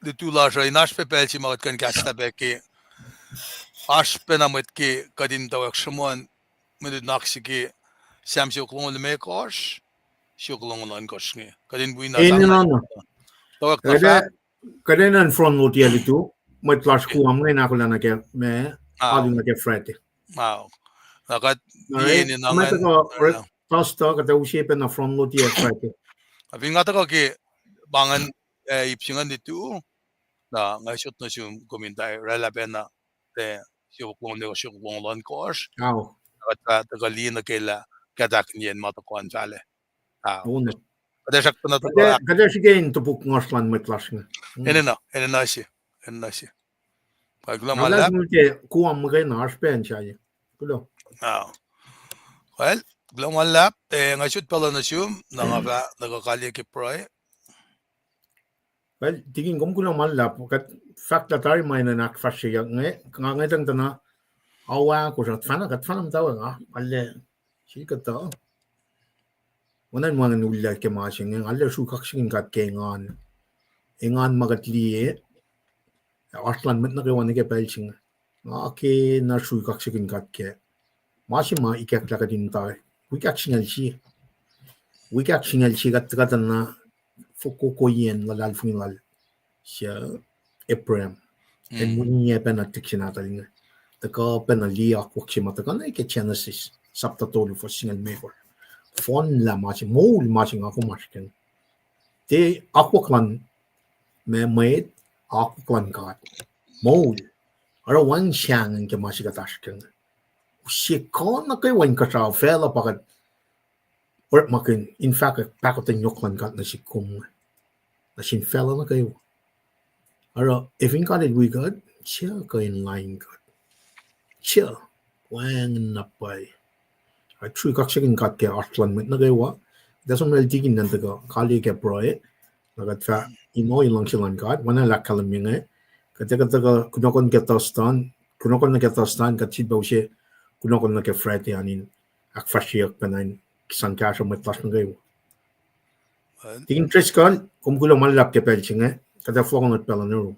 lutu lasr uh, in oasr pac pacl se ma kuht kuh in kahslah pac ke, oasr pacna mwet ke kuht in muhtwacwacack sruhmuhn, mwe lutlut nuh ke Sam siofok longoul limekohsr, siofok longoul ohnkohsr inge. Kuht in wi na Sam na. Kuht enenuh in front load-i lutu, mwet lasr Guam inge in ahkolah nuh ke, ma, alu nuh ke Friday. Na kuht, ma tuhkuh, Thursday, kuht ac use pacna front load-i Friday. Fin nga tuhkuh ke pa ingacn, eh, ip se ingacn lutu, na nga sot nuh sum kom in tiac oraclah pacna, eh, siofok longoul limekohsr, siofok longoul ohnkohsr. Kuht fah tuhkuh liye nuh ke lah kuht ahknwacn ma tuhkuh in fahlac. Kuht ac srihke in topuk ngohsr luhn mwet lasr inge. Enenuh, enenuh se, enenuh se. Kuloh ma luhlahp. Ke Guam muhkwena oasr pacna sahyac. Kuloh. Well, kuloh ma luhlahp, eh, nga sot pacl uh nuh sum, na nga fah tuhkuh kaliyac ke pruhe. Well, tikin kom kuloh ma luhlahp, kuht fahk lah tari ma enenuh in ahkfahsryeyuck inge, nga ngwetacng tuh na, awa, kosrat fahna, kuht fahna muhtwacwacack, ah, arlac, sikuhtuh. Oacna in wacngihn ullac ke ma se inge, nga arlac sru kaksakihn God ke engan. Engan ma kuht liye, oasr luhn mwet nuh kwewa nuh ke pacl se inge. Nga ke na sru kaksakihn God ke ma se ma ikacklah kuht in muhta. Wik ahksingucul sie. Wik ahksingucul sie kuht tuhkuh na fokokoiyacn luhlahlfongi lal se Abraham. Acn winiyac pacna tiksin atahl inge. Tuhkuh pacna liye akwuck se ma tuhkuh nuh ke Genesis sapta tolu fuhs singucul limekohsr. Fohnlah ma se, moul ma se nga kom oasr kac. Tiac akwuck luhn ma mwet, akwuck luhn God. Moul. Oruh wacngihn sahngweng ke ma se kuht oasr kac. Use kuh nuh kwewa inkuhsrao facluh pa kuht orekmakihn in fahkwack pahkotwen yohk luhn God nuh sihk kom. nuh sin facluh nuh kwewa. Oruh, ac fin God El wi kuht, tiac kuh in lain kuht. Tiac, wacngihn na pwacye. Ac true kaksakihn God ke oasr luhn mwet nuh kwewa. Kuht ac som lal tikin nuh tuhkuh kaliyac ke pruhe, na kuht fah ino in luhngse luhn God, oacna lah ahkkahlwemye inge. Kuht ac kuh tuhkuh kunohkohn ke Thursday, kunohkohn nuh ke Thursday, kuht sifilpac use kunohkohn nuh ke Friday an in ahkfahsryeyuck pacna in sang kahsruh mwet lasr nuh kwewa. Tikin Driscoll, kom kuloh ma luhlahp ke pacl se inge, kuht ac fohlohk nuh pacl uh nuh ru.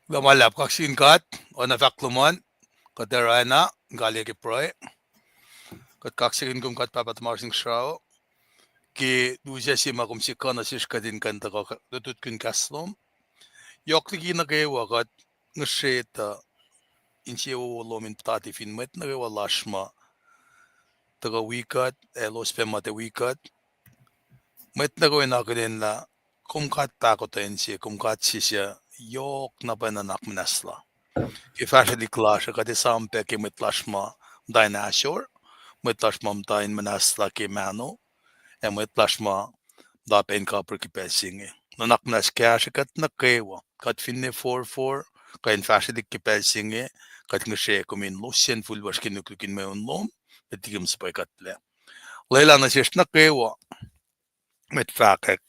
Kuloh ma luhlahp, kaksakihn God, oacna fahk lom an, kuht ac oruh na, kaliyac ke pruhe. Kuht kaksakihn kom God Pahpah tuhmasr Inkuhsrao, ke lusac se ma kom sikuh nuh sesr kuht in kuh in tuhkuh lutlutkihn kahs lom. Yohk liki nuh kwewa kuht ngihsre tuh insewowo lom in puhtati fin mwet nuh kwewa lasr ma tuhkuh wi kuht, ac elos pac ma tiac wi kuht. Mwet nuh kwewa in akihlen lah kom God pahkotwen se, kom God se suc yohk na pwacye nuhnak muhnahslah. Ke fahsrwelihk lasr uh kuht esam pac ke mwet lasr ma muhta in ahsor, mwet lasr ma muhta in muhnahslah ke mahno, ac mwet lasr ma muhta pac in kapihr ke pacl se inge. Nuhnak muhnahs kahsrwe kuht nuh kwewa, kuht finne forfor, kuh in fahsrwelihk ke pacl se inge, kuht ngihsre kom in losyacn fihl lasr ke nuknuk in mweun lom, met liki kom suhpwackuhtlac. Lwelah nuh sesr nuh kwewa mwet fahkwack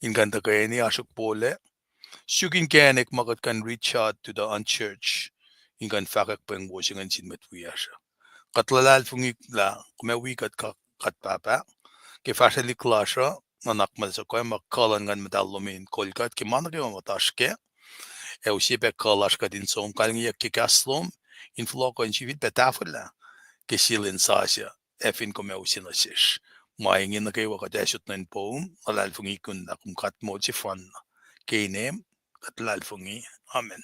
in kuh in tuhkweni asruk pole, suk inkacnek ma kuht kuh in reach out to the unchurch, in kuh in fahkwack pweng wo se ingacn sin mwet wiyacsr uh. Kuht luhlahlfongi lah kom ac wi kuht, kuht Pahpah, ke fahsrwelihk lasr uh, nuhnak muhnahs uh, kuh ma kuh luhn Nguhn Muhtahl lom in kol kuht ke ma nuh kwewa ma kuht oasr kac, ac use pac kuh lasr kuht in som kalingiyuck ke kahs lom, in fohlohkoh in sifilpac tahfwelah ke sie lwen sasuc, ac fin kom ac use nuh sesr. Ma inge nuh kwewa kuht ac sot nuh in poum, luhlahlfongi kom lah kom God moul sefanna. Ke inem, kuht luhlahlfongi. Amen.